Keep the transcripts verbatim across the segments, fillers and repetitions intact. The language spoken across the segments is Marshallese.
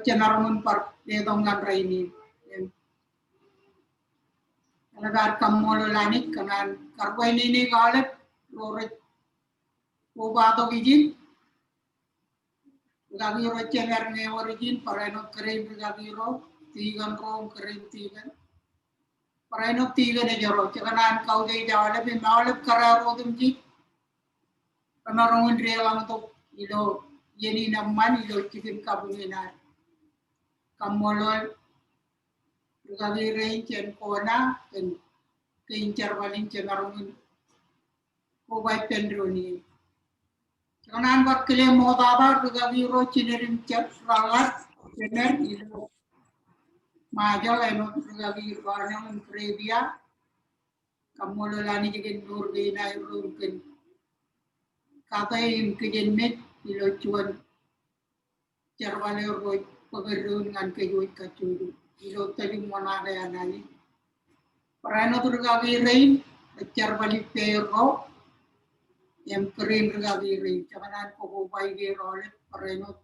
Jen maroñ in bar letok ñan rainin. Im eḷap ad kaṃṃoolol Anij kōn an karuwainene aolep ro rej kobatok ijin. Rūkaki ro jemed eo ewōr ijin, barāinwōt kōrā in rūkaki ro, tikōn ro im kōrā in tikōn. Barāinwōt tikōn ejro, jekōṇaan kautiej aolep im aolep kōrā ro otemjej remaroñ in deḷọñtok ilo iien in eṃṃan ilo jikin kabuñ in ad. Kaṃṃoolol rūkaki rein jān kona kōn kein jerbal in jemaroñ in koba ippān doon in. Jekōṇaan bar kile ṃoktata rūkaki ro jined im jerbal, jemed ilo Ṃajeḷ āinwōt rūkaki Ronald im Flavia. Kaṃṃoolol Anij kōn mour kein aer ro kōn kate im kijenmej ilo juon jerbal eo rej bōk eddoin ñan kōj wōj kajjojo ilo tōl im ṃōṇaake an Anij. Barāinwōt rūkaki rein rej jerbal ippāerro im kōrā in rūkaki rein, jekōṇaan kobaik er aolep barāinwōt,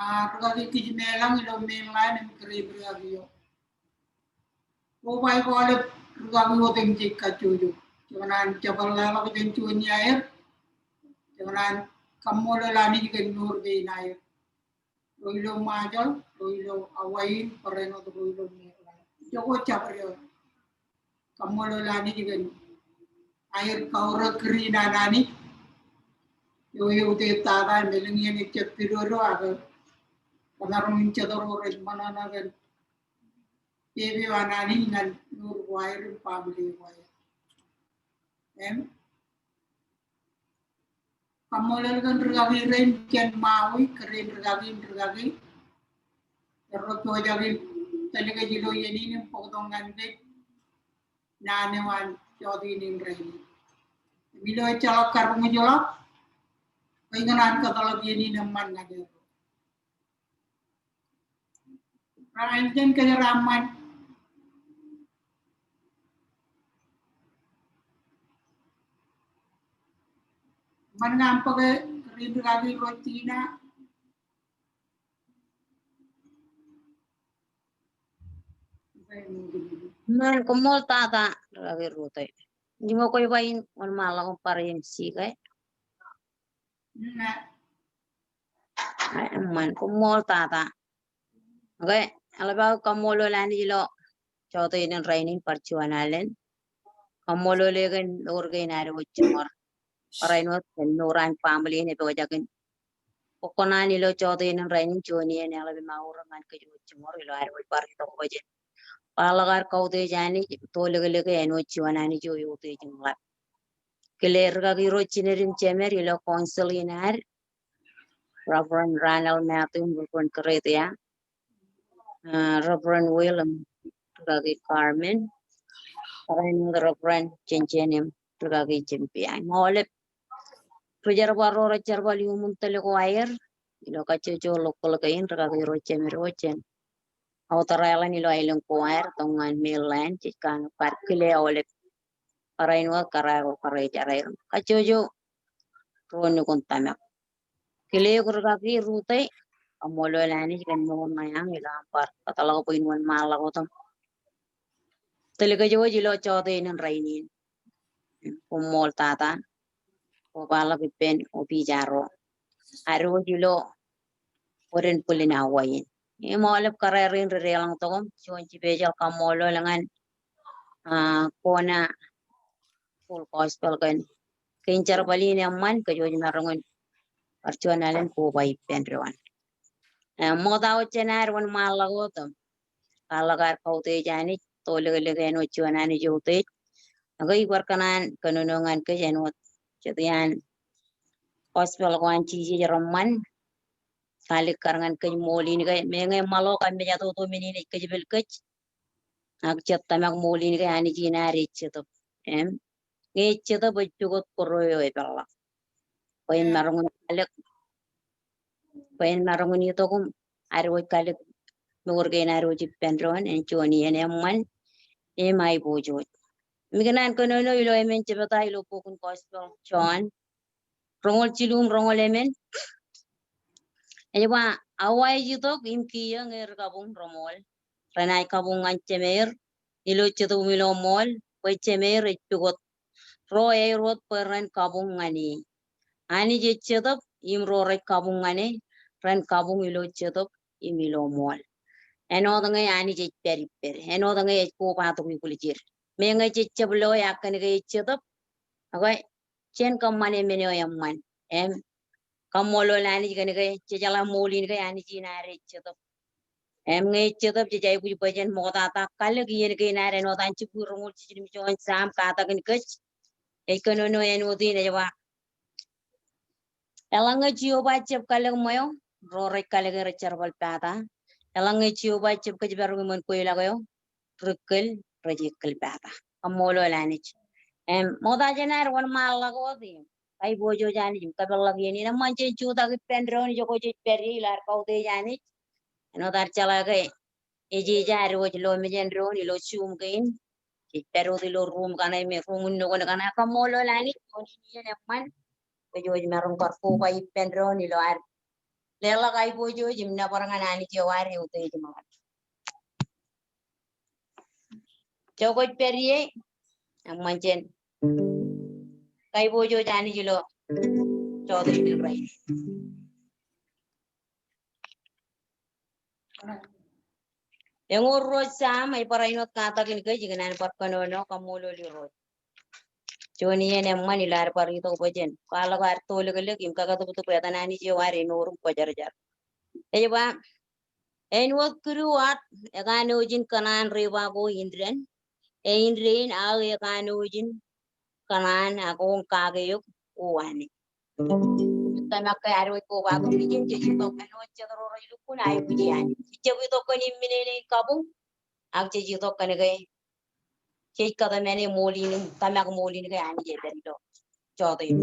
a, rūkaki Kijmeḷañ ilo mainland im kōrā in rūkaki eo. Kobaik aolep rūkaki otemjej kajjojo. Jekōṇaan jepḷaḷọk jān juon iaer. Jekōṇaan kaṃṃoolol Anij kōn mour kein aer. Ro ilo Ṃajeḷ, ro ilo Hawaii, barāinwōt ro ilo mainland. Ijo ko jabdewōt. Kaṃṃoolol Anij kōn aer kaurōk kūr in an Anij eo eutiej tata im elōñ iien ejjab pidodo ak remaroñ in jet ro rej ṃōṇōṇō kōn pepe eo an Anij ñan mour ko aer im baaṃle ko aer. Im kaṃṃoolol kōn rūkaki rein jān Maui, kōrā in rūkaki im rūkaki erro pojak in tōl kōj ilo iien in im bōktok ñan kōj naan eo an jọteen in rainin. Im ilo ejjeḷọk karuṃwijḷọk, bwe ikōṇaan kōtḷọk iien in eṃṃan ñan erro. Rael jān kōjeraaṃṃan. Eṃṃan ñan bōke kōrā in rūkaki ro Tina. Eṃṃan, koṃṃool tata rūkaki Rute. Jiṃor kwōj ba in wōnṃaanḷọk im bar M C ke? Eṃṃan, koṃṃool tata. Okay, eḷap aō kaṃṃoolol Anij ilo jọteen in rainin bar juon alen. Kaṃṃoolol e kōn mour kein ad wōj jiṃor. Barāinwōt kōn mour an family in epojak in bōk kōṇaan ilo jọteen in rainin juon iien eḷap im aorōk ñan kōj wōj jiṃor ilo ad wōj bar itok bwe jen kwaḷọk ad kautiej Anij, tolōklōke āinwōt juon Anij eo eutiej im ḷap. Kile rūkaki ro jined im jemed ilo council in ad, Reverend Ronald Matthew, Reverend Gretia, ah, Reverend Will im rūkaki Carmen, barāinwōt Reverend Jenjen im rūkaki Jim Piañ. Im aolep ri jerbal ro rej jerbal iuṃwin tōl ko aer ilo kajjojo local kein, rūkaki ro jemed ro jān outer island ilo aelōñ ko aer, tok ñan mainland, jej kanooj kar kile aolep barāinwōt kōrā ro kōrā ej jeraer. Kajjojo ro nukun tōmak. Kile eok rūkaki Rute, kaṃṃoolol Anij kōn mour ṇe aṃ ilo aṃ bar kōtḷọk bwe in wōnṃaanḷọk wōt im tōl kōj wōj ilo jọteen in rainin. Koṃṃool tata. Kobaḷọk ippān opija ro ad wōj ilo bōden bwilin Hawaii in. Im aolep kōrā rein rej deḷọñtok im juon special kaṃṃoolol ñan, ah, kona Full Gospel kōn kein jerbal in eṃṃan, kōj wōj maroñ in bar juon alen koba ippān doon. Eh, ṃokta wōt jān ad wōnṃaanḷọk wōt im kwaḷọk ad kautiej Anij, tolōklōke āinwōt juon Anij eutiej. Ak ij bar kōṇaan kōnono ñan kōj āinwōt jet iaan gospel ko an Jisōs reṃṃan. Kalikkar ñan kōj ṃool in ke, meñe ṃaḷo kab mejatoto men in ej kōjepel kōj. Ak jet tōmak ṃool in ke Anij in ad ej Jetōb. Im ñe ej Jetōb ej pukot bōro eo epeḷḷọk. Bwe en maroñ in kalōk, bwe en maroñ in itok im ad wōj kalōk mour kein ad wōj ippān doon, en juon iien eṃṃan im aiboojoj. Im ikōṇaan kōnono ilo emān jebta ilo bok in gospel John, roñoul jilu im roñoul emān. Ej ba, awa ej itok im kiiō ñe ri kabuñ reṃool. Renaaj kabuñ ñan jemeir ilo jetōb im ilo ṃool, bwe jemeir ej pukot. Ro āinwōt bwe ren kabuñ ñan e. Anij ej Jetōb im ro rej kabuñ ñan e, ren kabuñ ilo jetōb im ilo ṃool. Āinwōt ñe Anij ej pād ippād, āinwōt ñe ej kobatok ikōjid. Meñe jej jab lo e ak kōn ke ej Jetōb, ak jen kōṃṃane men eo eṃṃan. Im kaṃṃoolol Anij kōn ke jejeḷā ṃool in ke Anij in ad ej Jetōb. Im ñe ej Jetōb jej aikuj bwe jen ṃoktata kalōk iien kein ad āinwōt an jibukwi roñoul jiljino im juon Sam katakin kōj. Ej kōnono āinwōt in ej ba, eḷaññe Jeova ejjab kalōk ṃweo, ro rej kalōke rej jerbal pata. Eḷaññe Jeova ejjab kōjparok iṃōn kweilọk eo, ri kōl rej ikkōl pata. Kaṃṃoolol Anij. Im ṃokta jān ad wōnṃaanḷọk wōt im kaiboojoj Anij im kapeḷḷọk iien in, eṃṃan jen jutak ippān doon ijoko jej pād ie ilo ad kautiej Anij. Āinwōt ad jeḷā ke ejeje ad wōj lo mejān doon ilo Zoom kein. Jej pād wōt ilo ruum kaṇe im ruum in nukun kaṇe. Kaṃṃoolol Anij, juon iien eṃṃan bwe jej maroñ kar koba ippān doon ilo ad leḷọk aiboojoj im nōbar ñan Anij eo ad eutiej ṃōñā. Jokwe pād ie, eṃṃan jen kaiboojoj Anij ilo jota in rainin. Eñoul ruo Sam, ej bar āinwōt katakin kōj, ikōṇaan bar kōnono, kaṃṃoolol Irooj. Juon iien eṃṃan ilo ad bar itok bwe jen kwaḷọk ad tolōklōk im kakatūktūk etan Anij eo ad emour im kwōjarjar. Ej ba, āinwōt kidu aō ekanooj in kōṇaan ri ba ko indein, e indein aō ekanooj in kōṇaan ak oñ kake eok, O Anij. Tōmak ke ad wōj kobatok ijin, jej itok āinwōt jet ro rej lukkuun aikuji Anij. Jej jab itok kōn iminene in kabuñ, ak jej itok kōn ke jej kōtmāne ṃool in, im tōmak ṃool in ke Anij ej pād ilo jota in.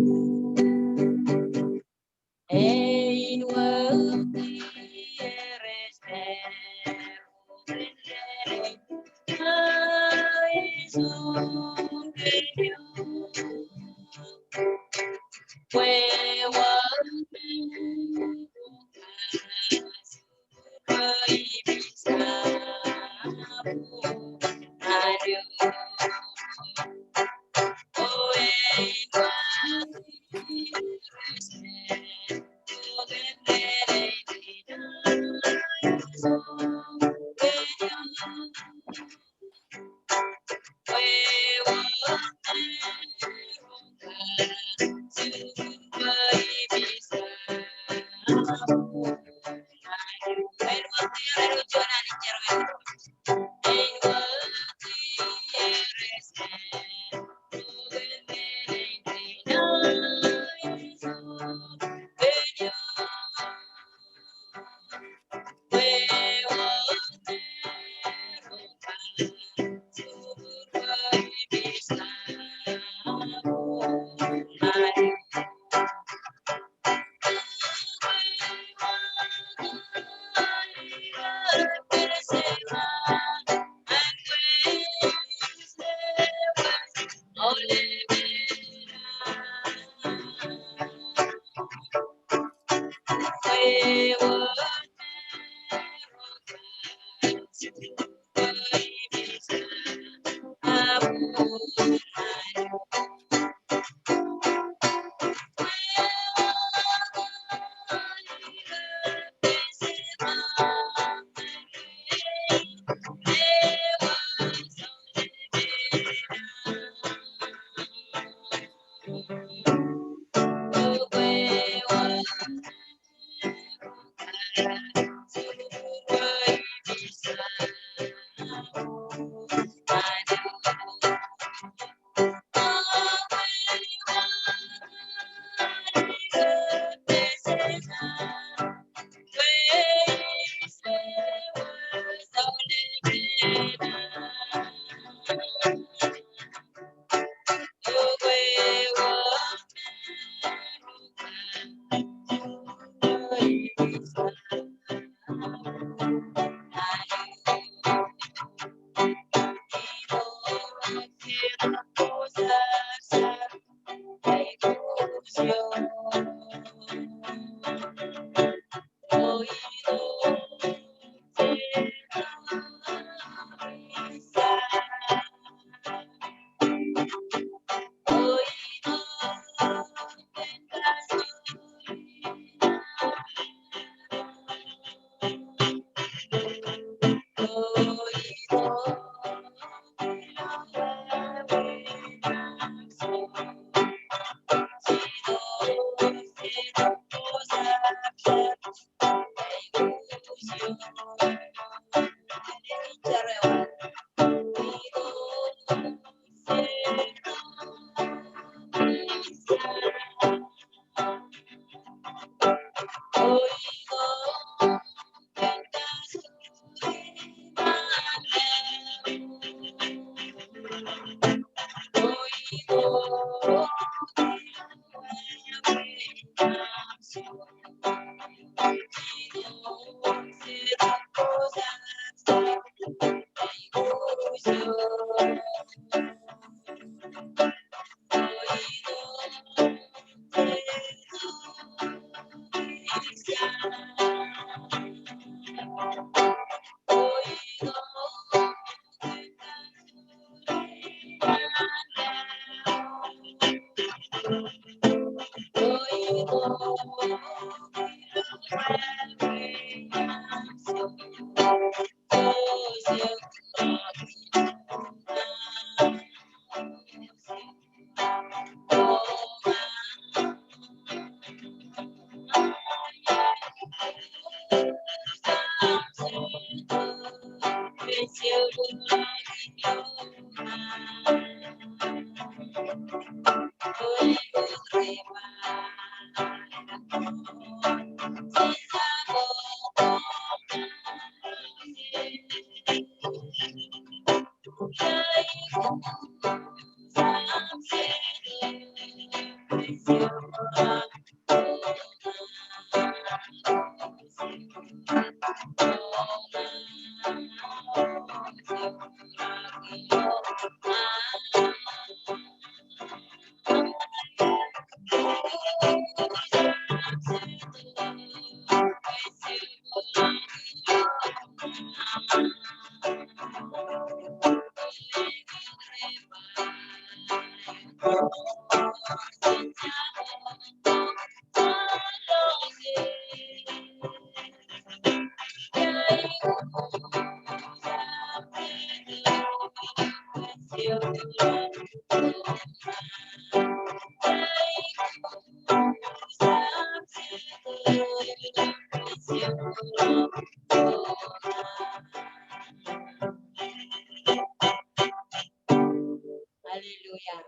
Hallelujah.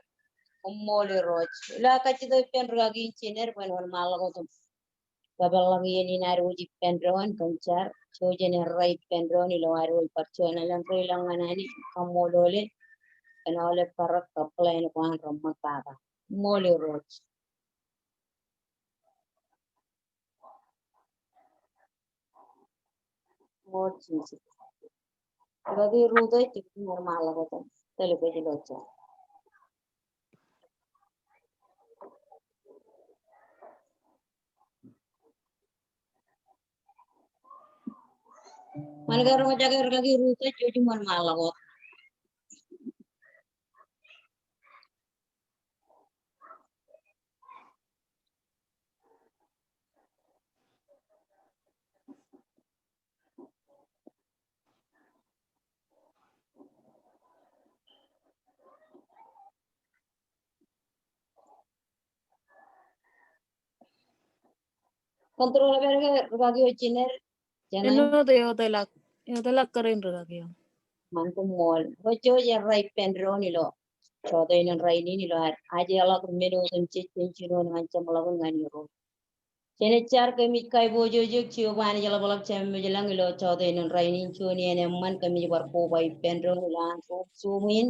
Koṃṃool Irooj. Ilo aō kajjitōk ippān rūkaki in Jener bwe en wōnṃaanḷọk wōt im kōpeḷḷọk iien in ad wōj ippān doon kōn jar. Jouj im errā ippān doon ilo ad wōj bar juon alen ro ilọk ñan Anij, kaṃṃoolole. Kōn aolep karōk kab plan ko an reṃṃan tata. Koṃṃool Irooj. Lord Jesus. Rūtōj, ij wōnṃaanḷọk wōt im tōl kōj ilo jar. Ñan ke roñjake rūkaki Rūtōj, ij wōnṃaanḷọk wōt. Control eo ej pād ke rūkaki eo Jener, Jener. Āinwōt eo eotelḷọk, eotelḷọk kōrā in rūkaki eo. Ñan koṃṃool. Eo jouj errā ippān doon ilo jọteen in rainin ilo ad ajeḷọk men otemjej jān jinoin ñan jeṃḷọkin ñan Irooj. Jen jar. Kōmij kaiboojoj eok Jeova Anij ḷapḷap Jemem ilañ, ilo jọteen in rainin juon iien eṃṃan kōmij bar koba ippān doon ilo an ro im suuṃ in.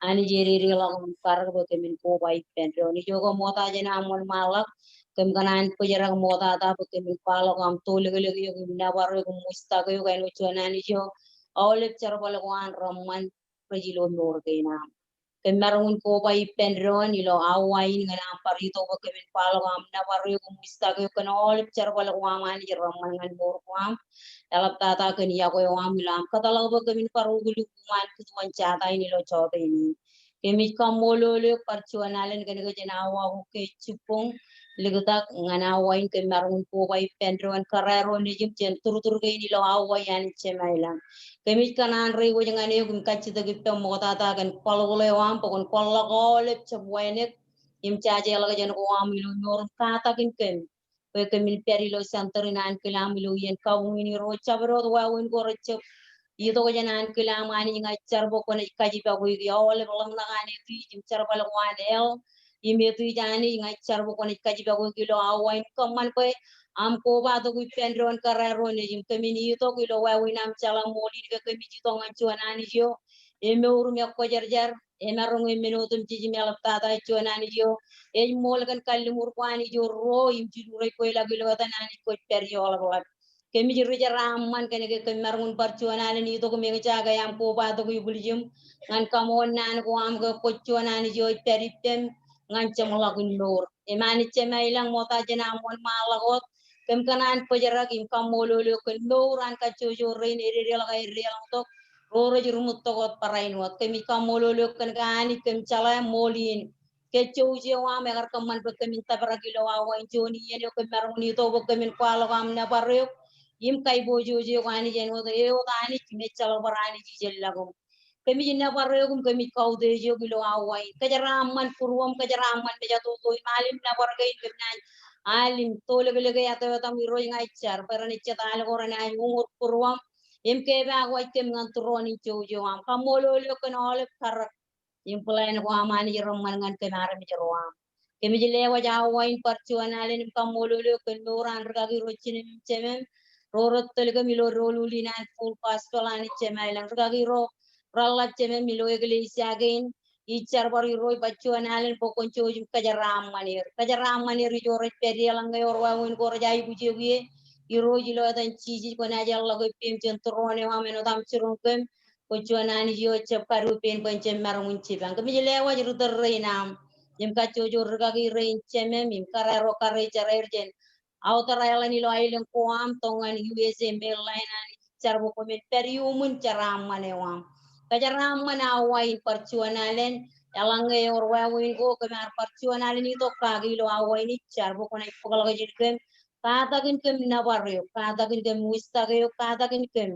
Anij ededeḷọk im karōk bwe kōmin koba ippān doon. Ijo ke ṃokta jān aṃ wōnṃaanḷọk, kōm kōṇaan bōjrak ṃoktata bwe kōmin kwaḷọk aṃ tolōklōk eok im nōbar eok im ṃujtak eok āinwōt juon Anij eo aolep jerbal ko an reṃṃan rej ilo mour kein aṃ. Kōm maroñ in koba ippān doon ilo awa in ñan aṃ bar itok bwe kōmin kwaḷọk aṃ nōbar eok im ṃujtak eok kōn aolep jerbal ko aṃ Anij reṃṃan ñan mour ko aṃ. Eḷaptata kōn iọkwe eo aṃ ilo aṃ kōtḷọk bwe kōmin bar ukuluk iṃaan kūtwōn jata in ilo jọteen in. Kōmij kaṃṃoolol eok bar juon alen kōnke jān awa ko ke jibboñ liktak ñan awa in kōm maroñ in koba ippān doon kōrā ro nejūṃ jān turtur kein ilo awa in Anij Jemem ilañ. Kōmij kōṇaan reiwōj ñan eok im kajjitōk ippaṃ ṃoktata kōn kwaḷọk eo aṃ bwe kwōn kwaḷọk aolep jab wānōk im jajeḷọk jān ko aṃ ilo mour im katakin kōm. bwe kōmin pād ilo center in Ankilam ilo iien kabuñ in Irooj. Jabdewōt wāween ko rej jab itok jān Ankilam, Anij, ña ij jar bwe kwōnaaj kajjipọkweiki aolep ḷōmṇak an Etuij im jerbal ko an hell im Etuij, Anij, ña ij jar bwe kwōnaaj kajjipọkweiki ilo awa in. Kōṃṃan bwe aṃ kobatok ippān doon kōrā doon ej im kōmin itok ilo wāween aṃ jeḷā ṃool in ke kōmij itok ñan juon Anij eo emour im ekwōjarjar, emaroñ im men otemjej im eḷaptata. Juon Anij eo ej ṃool kōn kalliṃur ko an ijo ruo im jilu rej kweilọk ilo etan. Anij, kwōj pād iọḷapḷap. Kōmij ri jeraaṃṃan kōnke kōm maroñ in bar juon alen itok im eñjake aṃ kobatok ibwiljim ñan kaṃool naan ko aṃ ke kwōj juon Anij eo ej pād ippem ñan jeṃḷọkin mour. Im Anij Jemem ilañ, ṃokta jān aṃ wōnṃaanḷọk wōt, kōm kōṇaan bōjrak im kaṃṃoolol eok kōn mour an kajjojo rein ededeḷọk aer deḷọñtok, ro rej ruṃwij tok wōt barāinwōt. Kōmij kaṃṃoolol eok kōn ke Anij kōm jeḷā ṃool in ke jouj eo aṃ ekar kōṃṃan bwe kōmin tōprak ilo awa in. Juon iien eo kōm maroñ in itok bwe kōmin kwaḷọk aṃ nōbar eok im kaiboojoj eok, Anij, āinwōt eo wōt Anij im ejjeḷọk bar Anij ijellọkuṃ. Kōmij nōbar eok im kōmij kautiej eok ilo awa in. Kōjeraaṃṃan būruōṃ, kōjeraaṃṃan mejatoto im al im nōbar kein. Kōm naaj al im tolōklōke āt eo etaṃ Irooj. Ña ij jar bwe renaaj jet al ko renaaj uññūr būruōṃ im kepaak wōj kōm ñan tūroon in jouj eo aṃ. Kaṃṃoolol eok kōn aolep karōk im plan ko aṃ, Anij, reṃṃan ñan kōm armej ro aṃ. Kōmij lewōj awa in bar juon alen im kaṃṃoolol eok kōn mour an rikaki ro, jinōm im jemem, ro rej tōl kōm ilo doulul in an Full Gospel. Anij Jemem ilañ, rikaki ro reḷap, jemem, ilo eklejia kein. Ij jar bar Irooj bar juon alen bwe kwōn jouj im kōjeraaṃṃan er. Kōjeraaṃṃan er ijo rej pād eḷaññe ewōr wāween ko rej aikuj eok ie. Irooj, ilo etan Jisōs kwōnaaj erḷọk ippiim jān tūroon eo aṃ āinwōt aṃ jiroñ kōm. Kwōj juon Anij eo ejjab kadu ippān bwe en jab maroñ in jipañ. Kōmij lewōj ri tōl rein aṃ im kajjojo rikaki rein, jemem, im kōrā ro karijer aer jān outer island ilo aelōñ ko aṃ, tok ñan U S A mainland. Anij, ij jar bwe kwōmen pād iuṃwin jeraaṃṃan eo aṃ. Kōjeraaṃṃan awa in bar juon alen, eḷaññe ewōr wāween ko kōm ar bar juon alen itok kaki ilo awa in. Ij jar bwe kwōnaaj bōkḷọk jān kōm, katakin kōm nōbar eok, katakin kōm wisdom eok, katakin kōm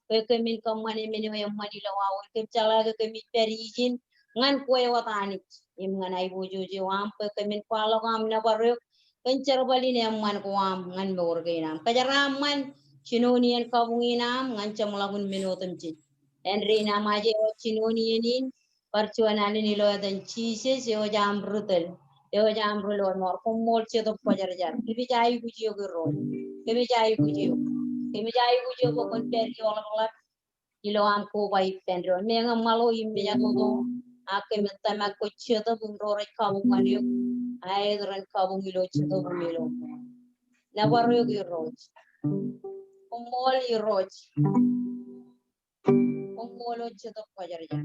bwe kōmin kōṃṃane men eo eṃṃan ilo awa in. Kōm jeḷā ke kōmij pād ijin ñan kwe wōt Anij im ñan aiboojoj eo aṃ, bwe kōmin kwaḷọk aṃ nōbar eok kōn jerbal in eṃṃan ko aṃ ñan mour kein aṃ. Kōjeraaṃṃan jinoin iien kabuñ in aṃ ñan jeṃḷọkin men otemjej. Āindein aṃ aje wōt jinoin iien in bar juon alen ilo etan Jisōs eo ej aṃ ri tōl, eo ej aṃ ri lọmọọr. Koṃṃool Jetōb Kwōjarjar. Kōmij aikuj eok Irooj. Kōmij aikuj eok. Kōmij aikuj eok bwe kwōn pād ioḷapḷap ilo aṃ koba ippān doon. Meñe ṃaḷo im mejatoto, ak kōmij tōmak bwe Jetōb im ro rej kabuñ ñan eok aet ren kabuñ ilo Jetōb im ilo ṃool. Nōbar eok Irooj. Koṃṃool Irooj. Koṃṃool O Jetōb Kwōjarjar.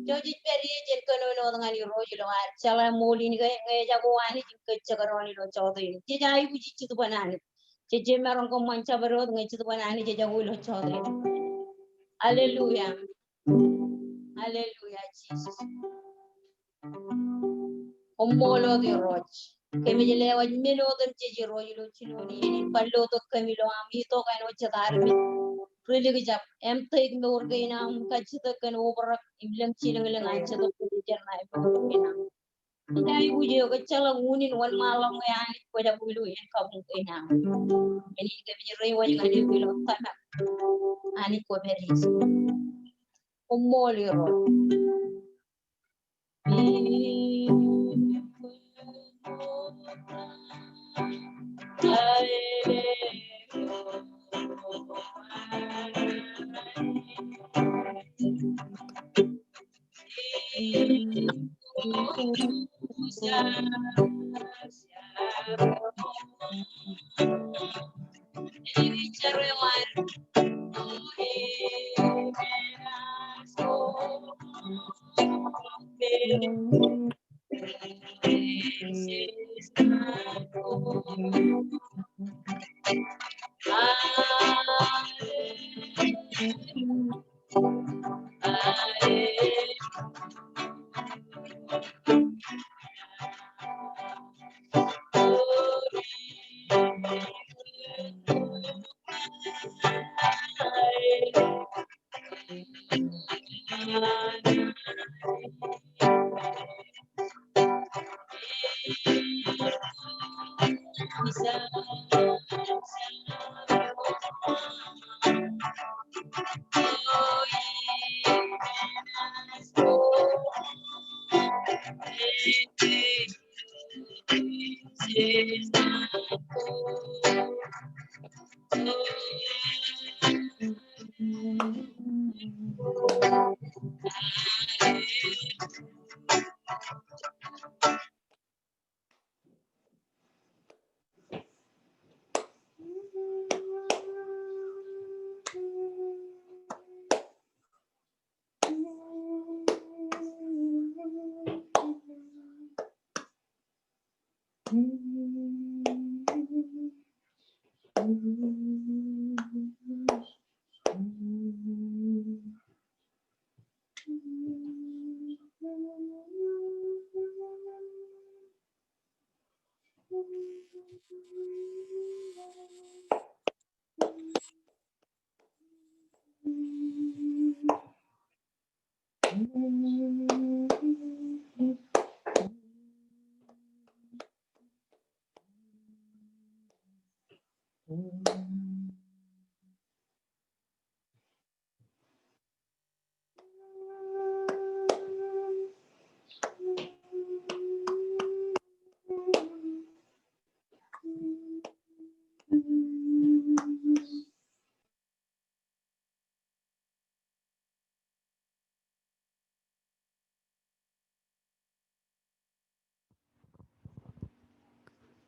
Jej pād ie jān kōnono wōt ñan Irooj ilo ad jeḷā ṃool in ke ñe ejako Anij im kōjjekdọọn ilo jọteen in. Jej aikuj ijjitōk bwe Anij. Jej jab maroñ kōṃṃan jabdewōt ñe ijjitōk bwe Anij ejako ilo jọteen in. Hallelujah. Hallelujah, Jisōs. Koṃṃool wōt Irooj. Kōmij lewōj men otemjej Irooj ilo jinoin iien in. Bar lotok kōm ilo aṃ itok āinwōt jet armej ri likjab. Im take mour kein aṃ, kajjitōk kōn obrak im lōñ jilōñlōñ an Jetōb Kwōjarjar ṇae mour kein aṃ. Jej aikuj eok, ejjeḷọk unin wōnṃaanḷọk ñe Anij kwōjab ilo iien kabuñ kein aṃ. Men in kōmij reiwōj ñan eok ilo tōmak Anij kwō pād ijin. Koṃṃool Irooj.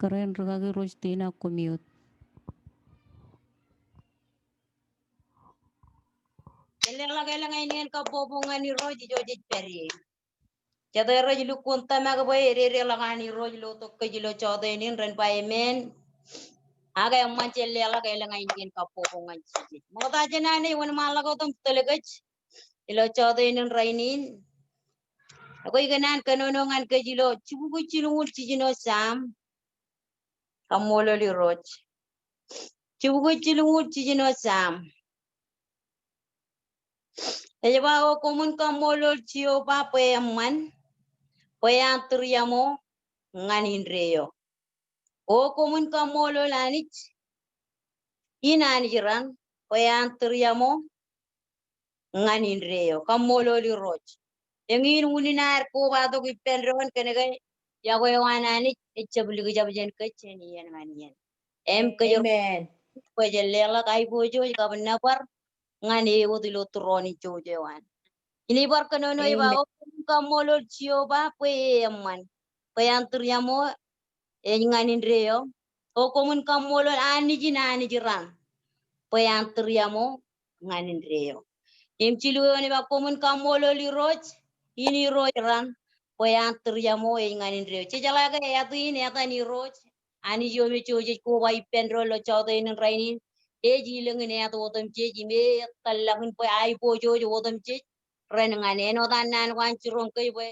Kōrā in rūkaki Rose Tina, koṃ mute. Jen leḷọk elōñ ainikien kabbokbok ñan Irooj ijo jej pād ie. Jete rej lukkuun tōmak bwe ededeḷọk an Irooj ilo tok kōj ilo jọteen in, ren ba amen. Ak eṃṃan, jen leḷọk elōñ ainikien kabbokbok ñan Jisōs. Ṃokta jān an ej wōnṃaanḷọk wōt im tōl kōj ilo jọteen in rainin. Ekwe ikōṇaan kōnono ñan kōj ilo jibukwi jilñuul jiljino Sam. Kaṃṃoolol Irooj. Jibukwi jilñuul jiljino Sam. Ej ba, O koṃwin kaṃṃoolol Jeova bwe eṃṃan, bwe an tūriaṃo ñan indeeo. O koṃwin kaṃṃoolol Anij, in Anij raṇ, bwe an tūriaṃo ñan indeeo. Kaṃṃoolol Irooj. Eñin unin ad kobatok ippān doon kōnke iọkwe eo an Anij ejjab likjab jān kōj jān iien ñan iien. Im kōj, amen, bwe jen leḷọk aiboojoj kab nōbar ñan e wōt ilo tūroon in jouj eo an. Inaaj bar kōnono, ej ba, amen, O koṃwin kaṃṃoolol Jeova bwe e eṃṃan, bwe an tūriaṃo ej ñan indeeo. O koṃwin kaṃṃoolol Anij in anij raṇ, bwe an tūriaṃo ñan indeeo. Im jilu eoon ej ba, Koṃwin kaṃṃoolol Irooj in Irooj raṇ, bwe an tūriaṃo ej ñan indeeo. Jejeḷā ke etan in, etan Irooj, Anij eo me jej koba ippān doon ilo jọteen in rainin, ej ilōñ in etan otemjej im etōllọk in bwe aiboojoj otemjej ren ñan e. Āinwōt an naan ko an jiroñ kōj bwe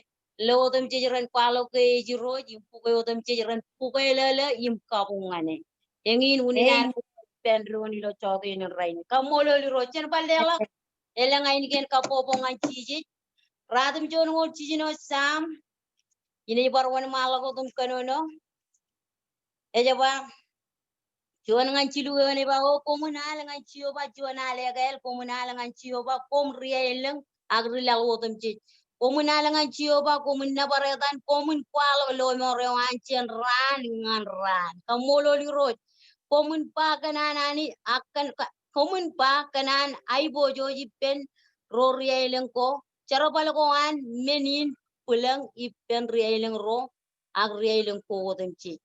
lo otemjej ren kwaḷọk ke ej Irooj, im bukwe otemjej ren bukwe lōḷḷō im kabuñ ñan e. Eñin unin ad, amen, ippān doon ilo jọteen in rainin. Kaṃṃoolol Irooj. Jen bar leḷọk elōñ ainikien kabbokbok ñan Jisōs. Ruatimjuonñoul jiljino Sam. Inaaj bar wōnṃaanḷọk wōt im kōnono. Ej ba, juon ñan jilu eoon ej ba, O koṃwin al ñan Jeova juon al ekāāl, koṃwin al ñan Jeova koṃ ri aelōñ ak ri laḷ otemjej. Koṃwin al ñan Jeova, koṃwin nōbar etan, koṃwin kwaḷọk lọmọọr eo an jān raan ñan raan. Kaṃṃoolol Irooj. Koṃwin ba kōn an Anij, ak kōn, ka-, koṃwin ba kōn an aiboojoj ippān ro ri aelōñ ko, jerbal ko an men in bwilōñ ippān ri aelōñ ro ak ri aelōñ ko otemjej.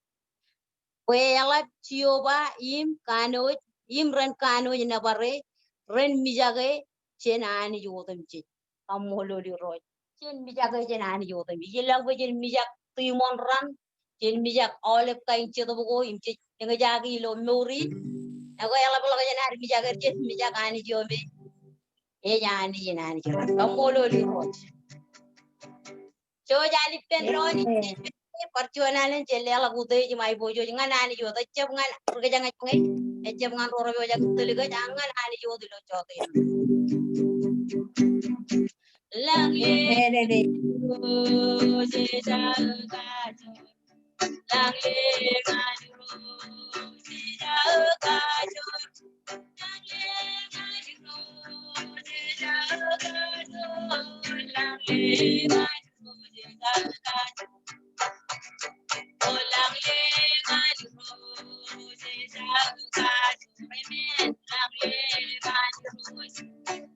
Bwe eḷap Jeova im kanooj, im ren kanooj nōbare, ren mijake jān anij otemjej. Kaṃṃoolol Irooj. Jen mijake jān anij otemjej. Ij lōñ bwe jen mijak tiṃoṇ raṇ, jen mijak aolep kain jetōb ko im jej eñjake ilo mour in. Ekwe eḷapḷọk jān ad mijak er, jen mijak Anij eo me ej Anij in anij raṇ. Kaṃṃoolol Irooj. Jouj al ippān doon in, amen, bar juon alen jen leḷọk utiej im aiboojoj ñan Anij wōt. Ejjab ñan ri kōjañjañ e, ejjab ñan ro rej pojak in tōl kōj, ak ñan Anij wōt ilo jọteen. Amen, amen. Amen.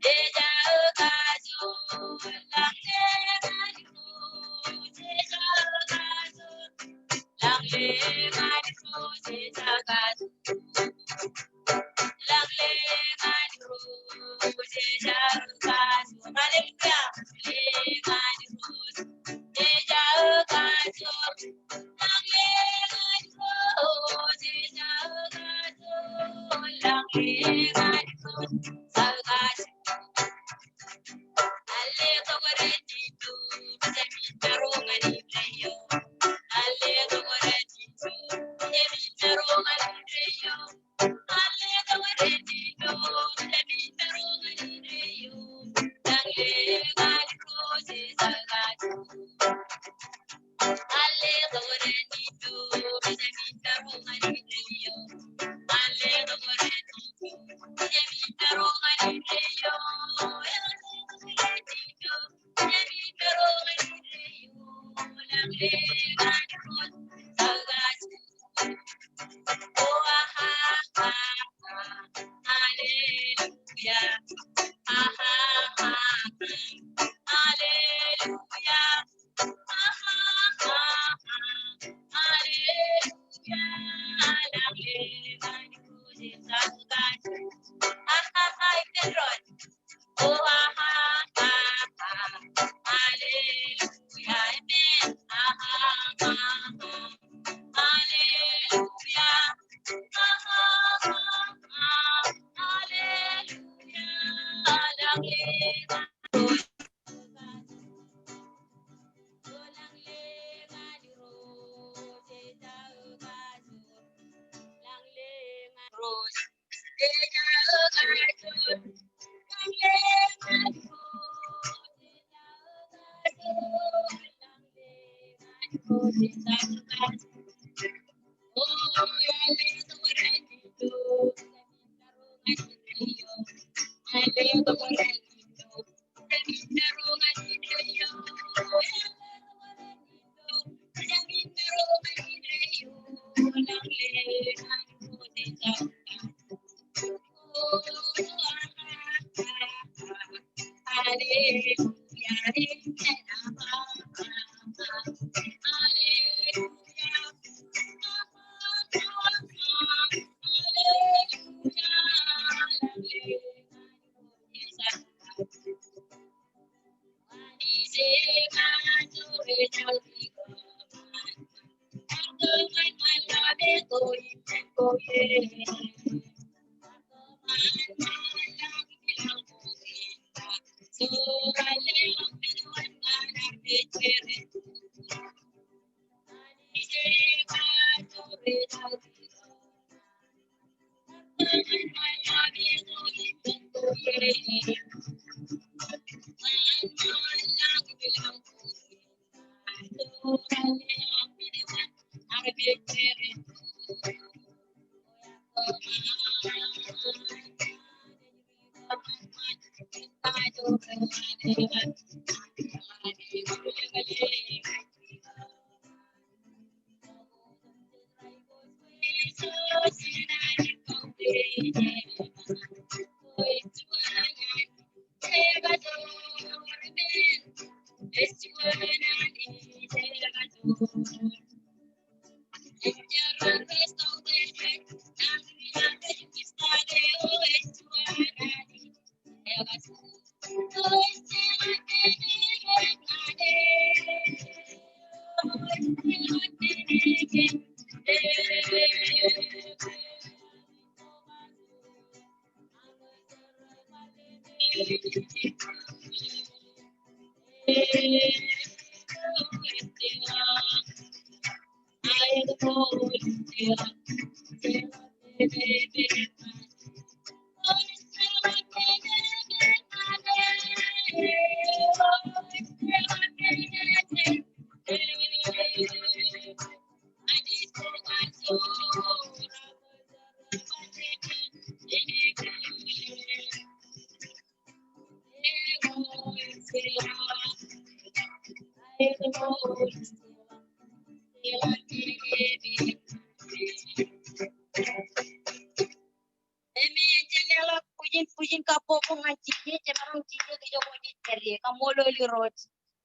Amen. Jen leḷọk bwijin, bwijin kabbokbok ñan Jisōs, jemaroñ Jisōs ijoko jej pād ie. Kaṃṃoolol Irooj.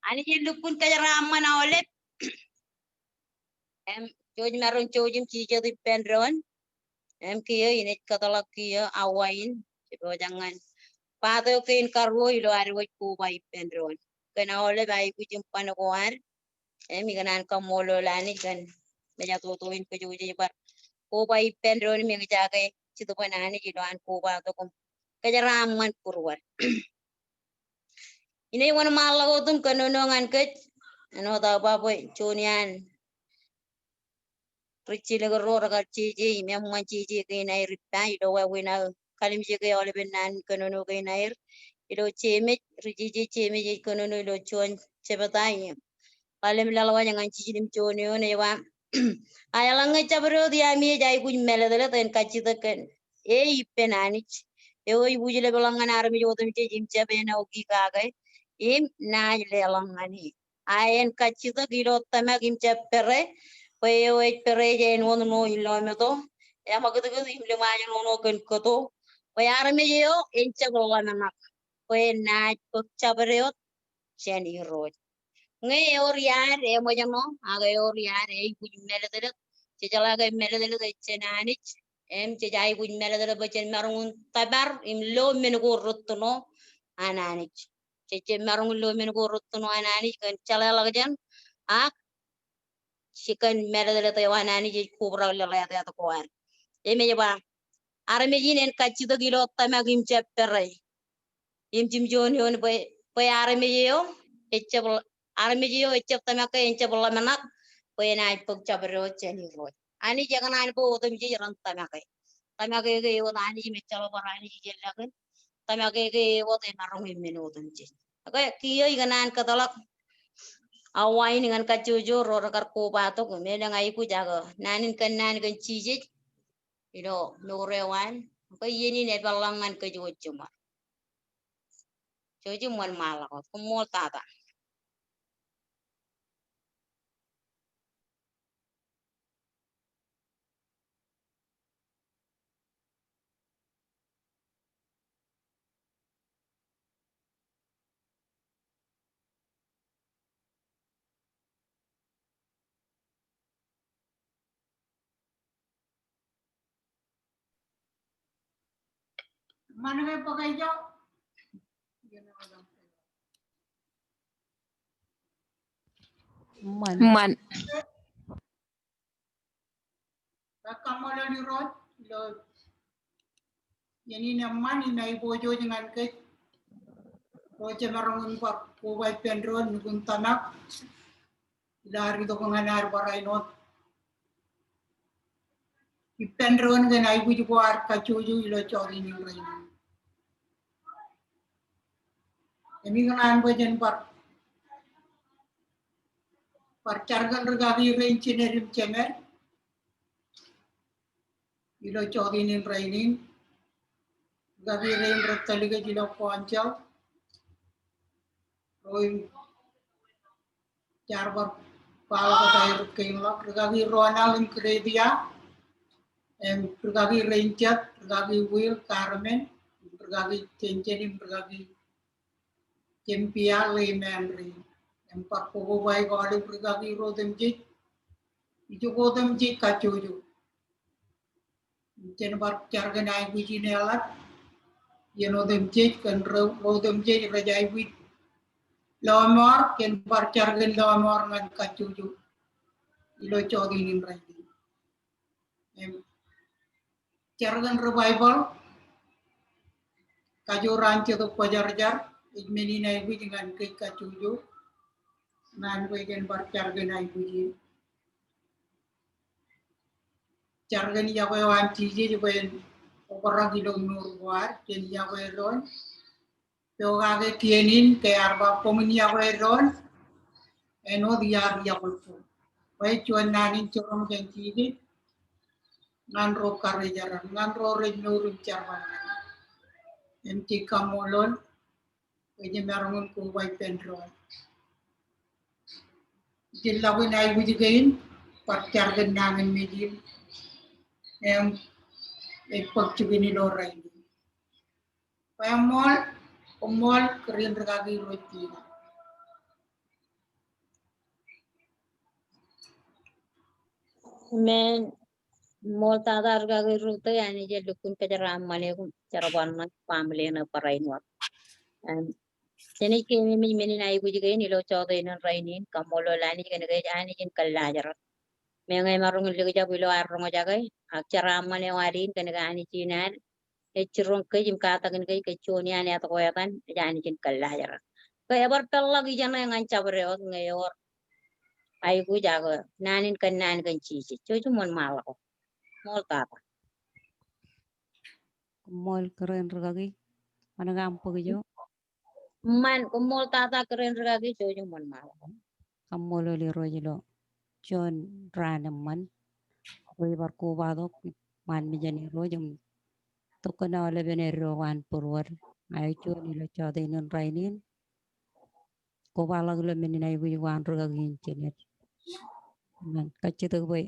Anij en lukkuun kōjeraaṃṃan aolep. Im, jouj maroñ jouj im Jisōs ippān doon. Im kiiō inaaj kōtḷọk kiiō awa in, jepojak ñan pato kein karuo ilo ad wōj koba ippān doon. Kōn aolep aikuj im ban ko ad. Im ikōṇaan kaṃṃoolol Anij kōn mejatoto in kōjwōj ej bar koba ippān doon im eñjake Jetōb an Anij ilo an kobatok im kōjeraaṃṃan būruod. Inaaj wōnṃaanḷọk wōt im kōnono ñan kōj, āinwōt aō ba bwe juon iaan ri jilkinḷọk ro rekar jeje im eṃṃan jeje kein aer ippa ilo wāween aō kalimjeke aolepen naan in kōnono kein aer. Ilo Jemes, ri jeje Jemes ej kōnono ilo juon jebta im ḷalem laḷwaj ñan jiljino juon eoon ej ba, a eḷaññe jabdewōt iaami ej aikuj mālōtlōt en kajjitōk kōn e ippān Anij eo ej wūjlepḷọk ñan armej otemjej im jab āinwōt kake im naaj leḷọk ñan e. A en kajjitōk ilo tōmak im jab pere, bwe eo ej pere ej āinwōt ṇo in lọmeto, eṃōkitkit im liṃaajṇoṇo kōn kōto, bwe armej eo en jab ḷōmṇak, bwe naaj bōk jabdewōt jān Irooj. Ñe ewōr iaad eṃōjṇọ, ak ewōr iaad eaikuj mālōtlōt, jejeḷā ke mālōtlōt ej jān Anij, im jej aikuj mālōtlōt bwe jen maroñ in tōpar im lo men ko rūttoṇo an Anij. Jej jab maroñ in lo men ko rūttoṇo an Anij kōn jeḷāḷọkjeṇ, ak jekōn mālōtlōt eo an Anij ej kobrak lōḷātāt ko ad. Im ej ba, armej in en kajjitōk ilo tōmak im jab pere. Im jiljilimjuon bwe, bwe armej eo ejjab, armej eo ejjab tōmak ke en jab ḷōmṇak, bwe enaaj bōk jabdewōt jān Irooj. Anij ekōṇaan bwe otemjej ren tōmake. Tōmake ke ewōr Anij im ejjeḷọk bar Anij ijellọkin. Tōmake ke ewōr emaroñ in men otemjej. Ak kiiō ikōṇaan kōtḷọk awa in ñan kajjojo ro rekar kobatok im elōñ aikuj ak naan in kōnnaan kōn Jisōs ilo mour eo an. Ak iien in epeḷḷọk ñan kōj wōj jiṃor. Jouj im wōnṃaanḷọk wōt. Koṃṃool tata. Eṃṃan. Eṃṃan. Kab kaṃṃoolol Irooj ilo iien in eṃṃan im aiboojoj ñan kōj ro jemaroñ in bar koba ippān doon nukun tōmak ilo ad itok ñan ad barāinwōt ippān doon kōn aikuj ko ad kajjojo ilo jota in rainin. Im ikōṇaan bwe jen bar, bar jar kōn rūkaki rein jined im jemed ilo jota in rainin. Rūkaki rein rej tōl kōj ilo council, ro im jaar bar kwaḷọk kōn aer kein ḷọk, rūkaki Ronald im Gretia, im rūkaki rein jet, rūkaki Will, Carmen, rūkaki Jenjen, im rūkaki Jempia, ḷeeṃṃan rein. Im bar kokobaik aolep rūkaki ro otemjej, ijoko otemjej kajjojo. Jen bar jar kōn aikuj in eḷap iien otemjej kōn ro, ro otemjej rej aikuj lọmọọr, jen bar jar kōn lọmọọr ñan kajjojo ilo jota in rainin. Im jar kōn revival, kajoor an Jetōb Kwōjarjar, ej men in aikuj ñan kōj kajjojo. Ñan bwe jen bar jar kōn aikuj in. Jar kōn iọkwe eo an Jisōs bwe en obrak ilo mour ko ad, jen iọkwe doon. Pokake kien in ke ear ba koṃwin iọkwe doon, āinwōt iar iọkwe koṃ. Bwe juon naan in jiroñ jān Jisōs ñan ro karijeraṃ, ñan ro rej mour im jerbal ñan e. Im jej kaṃṃoolol bwe jemaroñ in koba ippān doon. Jen lọk in aikuj kein, bar jar kōn nañinmej in, im ej bōk jikin ilo rainin. Bwe eṃṃool, koṃṃool kōrā in rūkaki Rostina. Amen. Koṃṃool tata rūkaki Ruth, Anij en lukkuun kōjeraaṃṃan eok im jerbal ñan family eo ṇe barāinwōt. Im, jenaaj keememej men in aikuj kein ilo jọteen in rainin, kaṃṃoolol Anij kōn ke ej Anij in kōllaajrak. Meñe emaroñ in likjab ilo ad roñjake, ak jeraaṃṃan eo ad in kōn ke Anij in ad ej jiroñ kōj im katakin kōj, kōj juon iaan etko etan, ej Anij in kōllaajrak. Ke ebar peḷḷọk ijeṇe ñan jabdewōt ñe ewōr aikuj ak naan in kōnnaan kōn Jisōs. Jouj im wōnṃaanḷọk wōt. Ṃool tata. Koṃṃool kōrā in rikaki. Ṃanit aṃ bōk ijo. Ṃaan, koṃṃool tata kōrā in rikaki, jouj im wōnṃaanḷọk. Kaṃṃoolol Irooj ilo juon raan eṃṃan. Bwe ibar kobatok ṃaan mejān Irooj im tok kōn aolepen eddo ko an būruod. Ak ej juon ilo jọteen in rainin. Kobaḷọk ilo men in aikuj ko an rikaki in jined. Ṃaan, kajjitōk bwe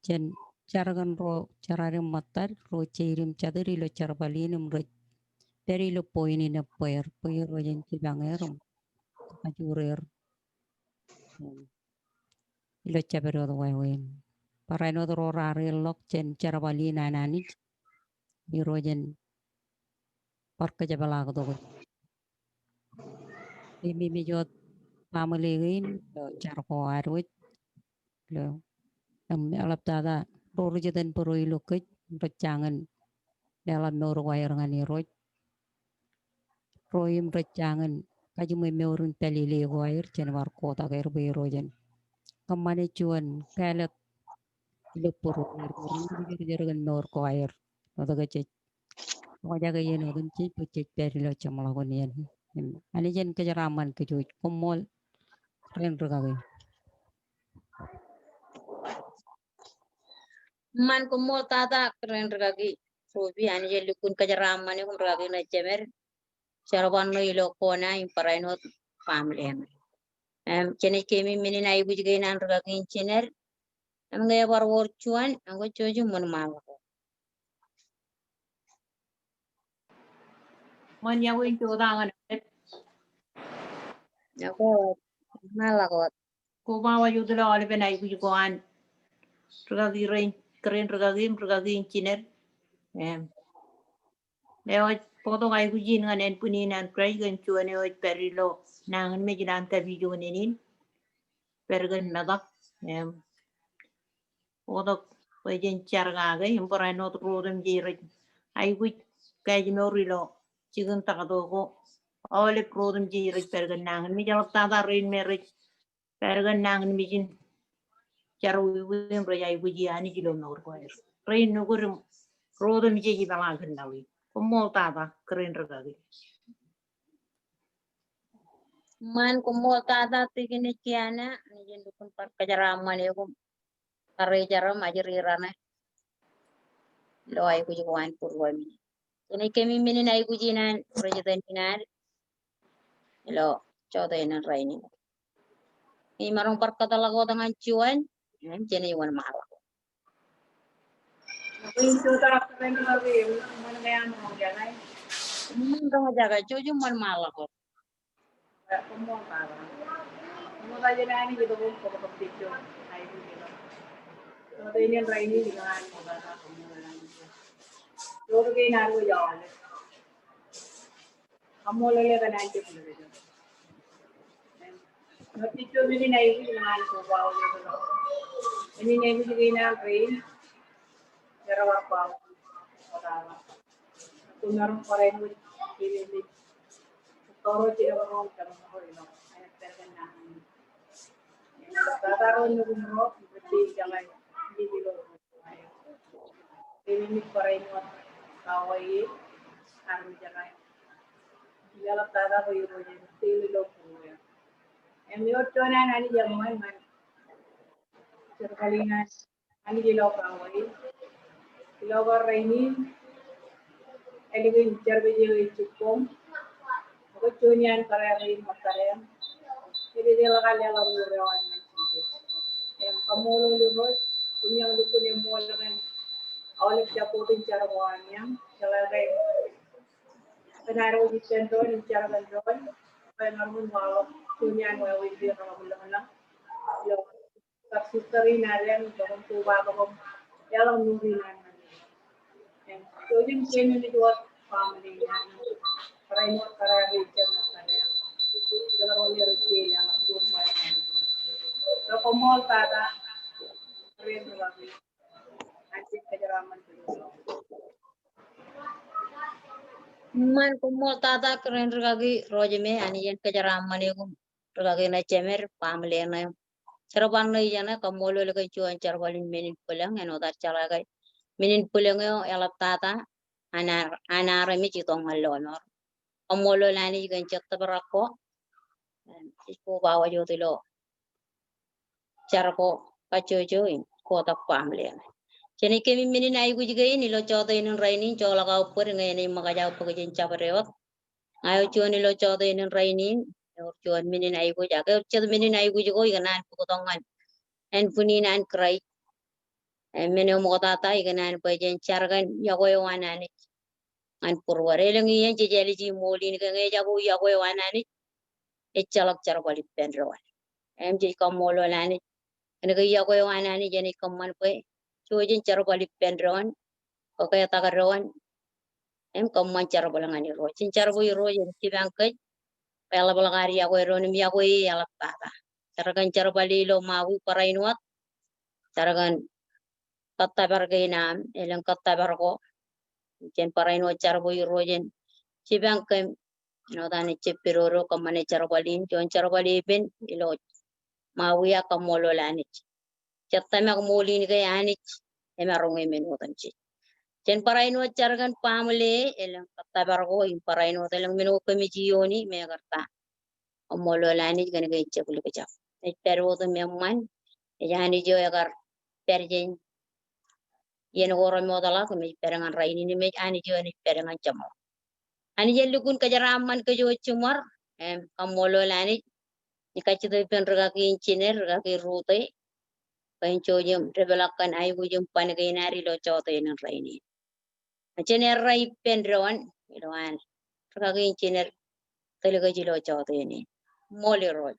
jen jar kōn ro jeraad im ṃōttad, ro jeid im jatid ilo jerbal in im rej pād ilo point in ebbeer, bwe Irooj en jipañ er im kajjoor er ilo jabdewōt wāween. Barāinwōt ro raar ilọk jān jerbal in an Anij, Irooj en bar kōjepḷaaktok er. Keememej wōt baaṃle kein ilo jar ko ad wōj. Ilo, im eḷaptata ro ri jitōnbōro ilo kōj, rej jañin leḷọk mour ko aer ñan Irooj. Ro im rej jañin kajiṃwe mour in pālele ko aer, jen bar kotak er bwe Irooj en kōṃṃane juon kāālōt ilo būruod, ro ri jerjer kōn mour ko aer. Wōt ke jej roñjake iien otemjej bwe jej pād ilo jeṃḷọkin iien. Im, Anij en kōjeraaṃṃan kōj wōj. Koṃṃool kōrā in rikaki. Ṃaan, koṃṃool tata kōrā in rikaki. Ruby, Anij en lukkuun kōjeraaṃṃan eok im rikaki ṇe jemed. Jerbal ṇe ilo kona im barāinwōt baaṃle ṇe. Im, jenaaj keememej men in aikuj kein an rikaki in jined. Im ñe ebar wōr juon, ak kwe, jouj im wōnṃaanḷọk. Ṃan, iọkwe in jota ñan aō. Iọkwe, wōnṃaanḷọk wōt. Koba waj wōt ilo aolepen aikuj ko an rikaki rein, kōrā in rikaki im rikaki in jined. Im, eo ej bōktok aikuj in ñan ānbwinnin an Kraist kōn juon eo ej pād ilo nañinmej ilowaan tapijukunen in. Pād kōn metak. Im, bōktok bwe jen jar kake im barāinwōt ro otemjej rej aikuj kōj mour ilo jikin taktō ko. Aolep ro otemjej rej pād kōn nañinmej, eḷaptata rein me rej pād kōn nañinmej in jerọwiwi im rej aikuji Anij ilo mour ko aer. Rein nukūd im ro otemjej ipeḷaakin laḷ in. Koṃṃool tata kōrā in rikaki. Ṃaan, koṃṃool tata Tikinij Kiana, Anij en lukkuun bar kōjeraaṃṃan eok im bar jar im ajri raṇe ilo aikuj ko an būruemi. Jenaaj keememej men in aikuj in an ri jitōn in ad ilo jọteen in rainin. Im emaroñ bar kōtḷọk wōt ñan juon, im jenaaj wōnṃaanḷọk. Ṃaan, roñjake, jouj im wōnṃaanḷọk. Ṃool tata, men in aikuj ñan koba wōt ilo. Men in aikuj kein an rein. Jerabar ba wōt. Koba wōt. Koṃ maroñ barāinwōt keememej. Toro jilōkro im jemaroñ ilo. Āinwōt pād kōn nañinmej. Im tata ro nukūṃro, rej jake ilo. Keememej barāinwōt kawōj e, armej eo aer. Im eḷaptata bwe Irooj en tōl ilo būrueer. Im ewōr juon an Anij eṃṃan ñan jerbal in an Anij ilo kawōj e. Ilo kar rainin, ālikin jerbal eo ej jibboñ. Ak juon iaan kōrā rein ṃōttad eṇ. Ededeḷọk an leḷọk mour eo an ñan Jisōs. Im kaṃṃoolol Irooj, koṃ lukkuun eṃṃool kōn aolep jabdewōt in jar ko an iañ, jeḷā ke kōn ad wōj ippān doon im jar kōn doon, bwe emaroñ in waḷọk juon iaan wāween in rej ḷōmṇak. Ilo kar sister in ad eṇ, ilo koṃ kobatok im leḷọk mour in an ñan. Im jouj im keememej wōt family in an. Eṃṃan, koṃṃool tata kōn rūkaki ro jeme, Anij en kōjeraaṃṃan eok im rūkaki ṇe jemed, baaṃle ṇe. Jerbal ṇe ijeṇe, kaṃṃoolol kōn juon jerbal in men in bwilōñ, āinwōt ad jeḷā ke men in bwilōñ eo eḷap tata, an ar, an armej itok ñan lọmọọr. Kaṃṃoolol Anij kōn jet tōprak ko, im ej kobawa jota ilo jar ko kajjojo im kotak baaṃle ṇe. Jenaaj kōmij men in aikuj kein ilo jọteen in rainin, joḷọk aō bōd ñe enaaj ṃōkaj aō bōk jān jabdewōt. Ña eo juon ilo jọteen in rainin, ewōr juon men in aikuj, ak ewōr jet men in aikuj ko ikōṇaan bōktok ñan ānbwinnin an Kraist. Im men eo ṃoktata ikōṇaan bwe jen jar kōn iọkwe eo an Anij ñan būruod. Elōñ iien jej āliji ṃool in ke ñe ejako iọkwe eo an Anij, ejjeḷọk jerbal ippān doon. Im jej kaṃṃoolol Anij kōn ke iọkwe eo an Anij enaaj kōṃṃan bwe jouj in jerbal ippān doon, kōketak doon, im kōṃṃan jerbal ñan Irooj. Jen jar bwe Irooj en jipañ kōj bwe eḷapḷọk ad iọkwe doon im iọkwe e eḷap tata. Jar kōn jerbal e ilo Ṃaui barāinwōt. Jar kōn kōttōpar kein aṃ, elōñ kōttōpar ko. Jen barāinwōt jar bwe Irooj en jipañ kōm āinwōt an ejjab pedodo kōṃṃane jerbal in, juon jerbal epen ilo Ṃaui, ak kaṃṃoolol Anij. Jet tōmak ṃool in ke Anij emaroñ e men otemjej. Jen barāinwōt jar kōn baaṃle, elōñ kōttōpar ko im barāinwōt elōñ men ko kōmij iioni im ekar ta. Kaṃṃoolol Anij kōn ke ejjab likjab. Ej pād wōt im eṃṃan, ej Anij eo ekar pād jān iien ko remootḷọk im ej pād ñan rainin im ej Anij eo enaaj pād ñan jeṃḷọk. Anij en lukkuun kōjeraaṃṃan kōj wōj jiṃor, im kaṃṃoolol Anij, ij kajjitōk ippān rūkaki in jined, rūkaki Rute, bwe en jouj im depḷọk kōn aikuj im ban kein ad ilo jọteen in rainin. Jen errā ippān doon ilo an rūkaki in jined tōl kōj ilo jọteen in. Ṃool Irooj.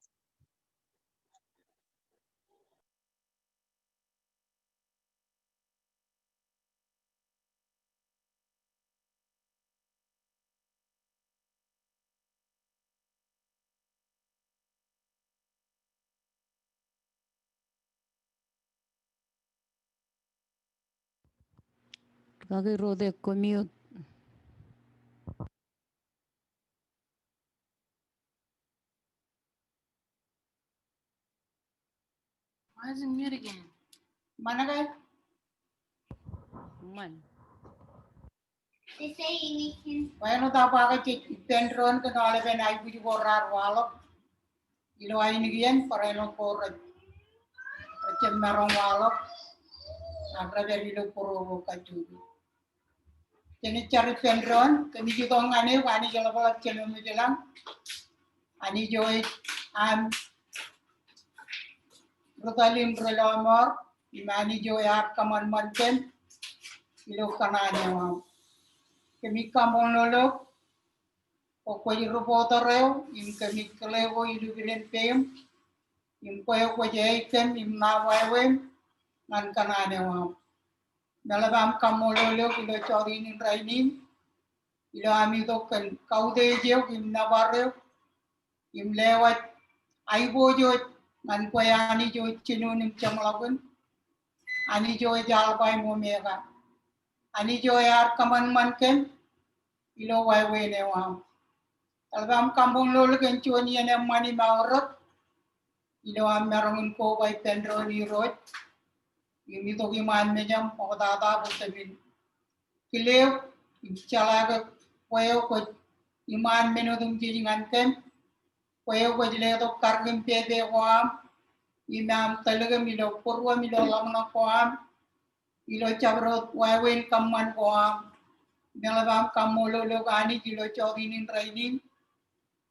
Rūkaki Rute, koṃṃool. Why is it mute again? Ṃan ke? Ṃan. Wāween eo ta ba ke jej ippān doon kōn aolepen aikuj ko raar waḷọk ilo ainikiōn, barāinwōt ko rej, rej jab maroñ waḷọk, ak rej pād ilo būruo ko kajjojo. Jen jar ippān doon, kōmij itok ñan eok Anij eḷapḷọk Jemem ilañ. Anij eo ej aṃ ri tōl im ri lọmọọr, im Anij eo ear kōṃanṃan kōm ilo kōṇaan eo aṃ. Kōmij kaṃṃoolol eok bwe kwōj ri bōtōr eo, im kōmij kile ko ilukkuun peim, im kwe kwōj āik kōm im ṇa wāween ñan kōṇaan eo aṃ. Meḷeḷe im kaṃṃoolol eok ilo jọteen in rainin, ilo am itok kōn kautiej eok im nōbar eok, im lewōj aiboojoj ñan kwe Anij eo ej jinoin im jeṃḷọkin, Anij eo ej Alpa im Omega, Anij eo ear kōṃanṃan kōm ilo wāween eo aṃ. Meḷeḷe im kaṃṃoolol kōn juon iien eṃṃan im aorōk ilo am maroñ in koba ippān doon Irooj, im itok iṃaan mejaṃ ṃoktata bwe kōmin kile eok im jeḷā ke kwe eo kwōj iṃaan men otemjej ñan kōm, kwe eo kwōj letok karōk im pepe ko aṃ, im aṃ tōl kōm ilo būruōm ilo ḷōmṇak ko aṃ, ilo jabdewōt wāween kōṃṃan ko aṃ. Meḷeḷe im kaṃṃoolol eok Anij ilo jọteen in rainin,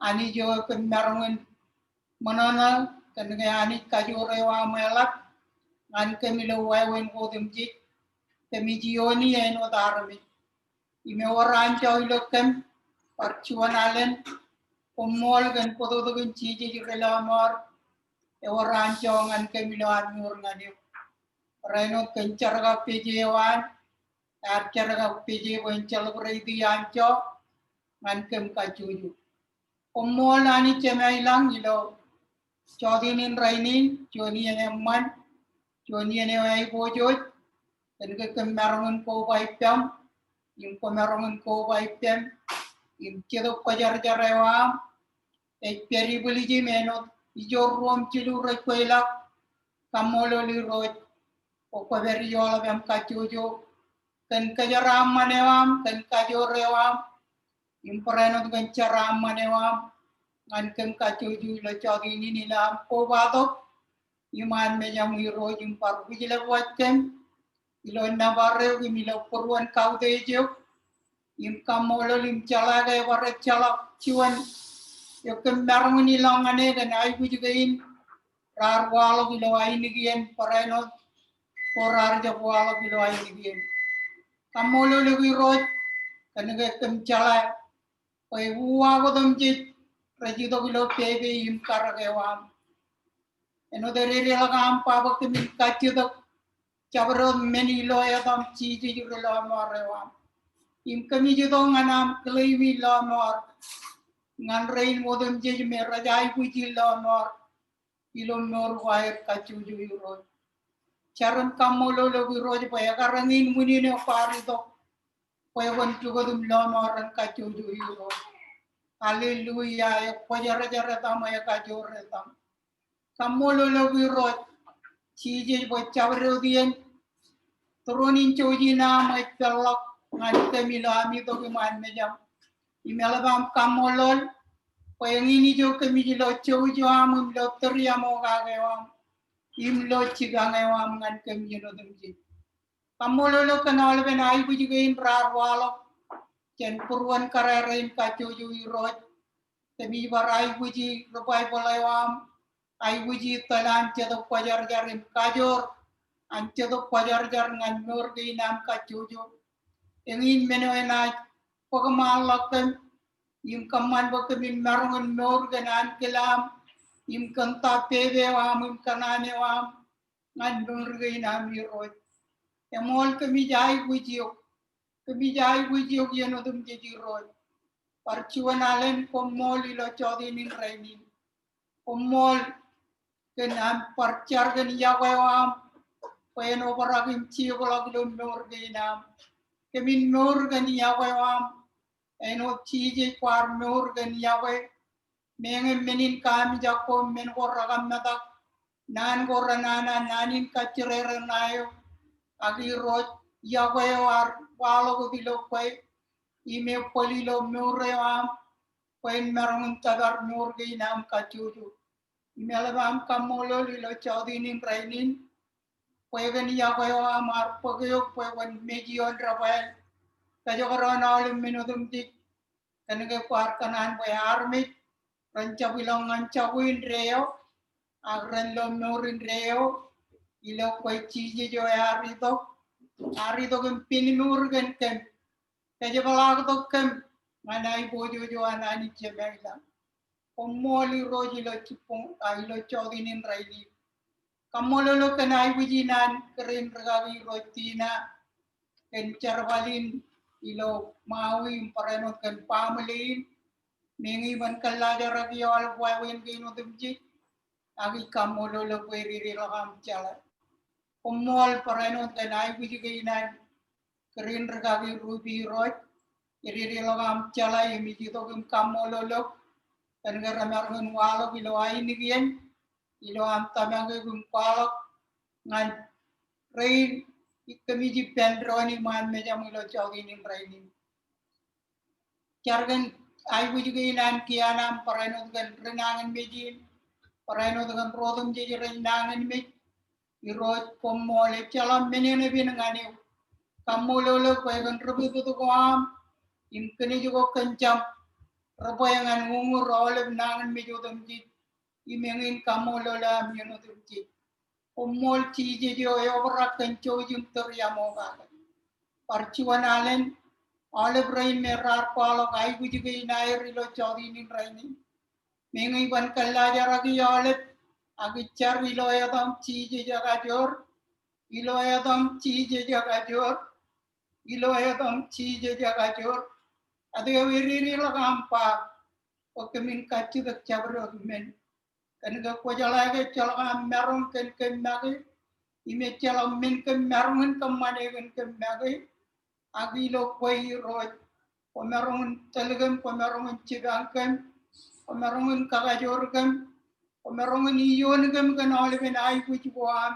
Anij eo kōm maroñ in ṃōṇōṇō kōn ke Anij kajoor eo aṃ eḷap ñan kōm ilo wāween ko otemjej. Kōmij iioni āinwōt armej. Im ewōr anjọ ilo kōm bar juon alen. Koṃṃool kōn bōtōktōkin Jisōs ri lọmọọr. Ewōr anjọ ñan kōm ilo am mour ñan eok. Barāinwōt kōn jerkakpeje eo an, ear jerkakpeje bwe en celebrate anjọ ñan kōm kajjojo. Koṃṃool Anij Jemem ilañ ilo jọteen in rainin, juon iien eṃṃan, juon iien eo aiboojoj, kōn ke kōm maroñ in koba ippaṃ, im kwōmaroñ in koba ippem, im Jetōb Kwōjarjar eo aṃ ej pād ibwiljim āinwōt ijo ruo im jilu rej kweilọk. Kaṃṃoolol Irooj, kwō kwōpād ijoḷọk im kajjojo kōn kōjeraaṃṃan eo aṃ, kōn kajoor eo aṃ, im barāinwōt kōn jeraaṃṃan eo aṃ ñan kōm kajjojo ilo jọteen in ilo am kobatok iṃaan mejaṃ Irooj im bar wūjlepwaj kōm ilo nōbar eok im ilo būruon kautiej eok. Im kaṃṃoolol im jeḷā ke ebar ejjeḷọk juon eo kōm maroñ in ilọk ñan e kōn aikuj kein raar waḷọk ilo ainikien barāinwōt ko raar jab waḷọk ilo ainikien. Kaṃṃoolol eok Irooj kōn ke kōm jeḷā bwe uwaak otemjej rej itok ilo pepe im karōk eo aṃ. Āinwōt ededeḷọk aṃ ba bwe kōmin kajjitōk jabdewōt men ilo etaṃ Jisōs ri lọmọọr eo aṃ. Im kōmij itok ñan am claim-i lọmọọr ñan rein otemjej me rej aikuji lọmọọr ilo mour ko aer kajjojo Irooj. Jar im kaṃṃoolol eok Irooj bwe ekkar eñin unin eo kwaar itok bwe kwōn pukot im lọmọọren kajjojo Irooj. Hallelujah, ekwōjarjar etaṃ, ekajoor etaṃ. Kaṃṃoolol eok Irooj Jisōs bwe jabdewōt iien tūroon in jouj in aṃ ej peḷḷọk ñan kōm ilo am itok iṃaan mejaṃ. Im eḷap am kaṃṃoolol bwe eñin ijo kōmij lo jouj eo aṃ im lo tūriaṃokake eo aṃ im lo jipañ eo aṃ ñan kōm iien otemjej. Kaṃṃoolol eok kōn aolepen aikuj kein raar waḷọk jān būruon kōrā rein kajjojo Irooj. Kōmij bar aikuji revival eo aṃ, aikuji tōl an Jetōb Kwōjarjar im kajoor an Jetōb Kwōjarjar ñan mour kein am kajjojo. Eñin men eo enaaj bōkṃaanḷọk kōm im kōṃṃan bwe kōmin maroñ in mour kōn ankilaam im kōn ta pepe eo aṃ im kōṇaan eo aṃ ñan mour kein am Irooj. Eṃool kōmij aikuj eok, kōmij aikuj eok iien otemjej Irooj. Bar juon alen koṃṃool ilo jọteen in rainin. Koṃṃool kōn am bar jar kōn iọkwe eo aṃ bwe en obrak im jibḷọk ilo mour kein am. Kōmin mour kōn iọkwe eo aṃ āinwōt Jisōs kwaar mour kōn iọkwe. Meñe men in kaamijak ko, men ko rekaṃṃooltak, naan ko renana, naan in kajjirere ṇae eok. Ak Irooj, iọkwe eo ear waḷọk wōt ilo kwe im ebōl ilo mour eo aṃ bwe en maroñ in tōpar mour kein am kajjojo. Im eḷap am kaṃṃoolol ilo jọteen in rainin bwe kōn iọkwe eo aṃ ear bōk eok bwe kwōn mej ioon debwāāl kōjekdọọn aolep men otemjej. Kōnke kwaar kōṇaan bwe armej ren jab ilọk ñan jako indeeo ak ren lo mour indeeo ilo kwe Jisōs eo ear itok, ear itok im pād mour kōn kōm, kōjepḷaaktok kōm ñan aiboojoj eo an Anij Jemem ilañ. Koṃṃool Irooj ilo jibboñ, a, ilo jọteen in rainin. Kaṃṃoolol eok kōn aikuj in an kōrā in rikaki Irooj Tina kōn jerbal in ilo Maui im barāinwōt kōn baaṃle in. Meñe iban kōllaajraki aolep wāween kein otemjej ak ij kaṃṃoolol eok bwe ededeḷọk aṃ jeḷā. Koṃṃool barāinwōt kōn aikuj kein an kōrā in rikaki Ruby Irooj. Ededeḷọk aṃ jeḷā im ij itok im kaṃṃoolol eok kōnke remaroñ in waḷọk ilo ainikien ilo am tōmak eok im kwaḷọk ñan rein kōmij ippān doon iṃaan mejaṃ ilo jọteen in rainin. Jar kōn aikuj kein an kien aṃ, barāinwōt kōn ri nañinmej in, barāinwōt kōn ro otemjej rej nañinmej. Irooj koṃṃool, ejjeḷọk men eṇ epen ñan eok. Kaṃṃoolol eok bwe kōn ri-pukot ko aṃ im kōnij ko kōn jab ri-bwe ñan uñūr aolep nañinmej otemjej. Im eñin kaṃṃoolol eok aṃ iien otemjej. Koṃṃool Jisōs eo eobrak kōn jouj im tūriaṃokake. Bar juon alen aolep rein me raar kwaḷọk aikuj kein aer ilo jọteen in rainin. Meñe iban kōllaajraki aolep ak ij jar ilo etaṃ Jisōs ekajoor, ilo etaṃ Jisōs ekajoor, ilo etaṃ Jisōs ekajoor. Āinwōt ededeḷọk aṃ ba bwe kōmin kajjitōk jabdewōt men. Kōnke kwōjeḷā ke ejjeḷọk aṃ maroñ kōn kōm make, im ejjeḷọk men kōm maroñ in kōṃṃane kōn kōm make. Ak ilo kwe Irooj, kwōmaroñ in tōl kōm, kwōmaroñ in jipañ kōm, kwōmaroñ in kakajoor kōm, kwōmaroñ in iioon kōm kōn aolepen aikuj ko aṃ.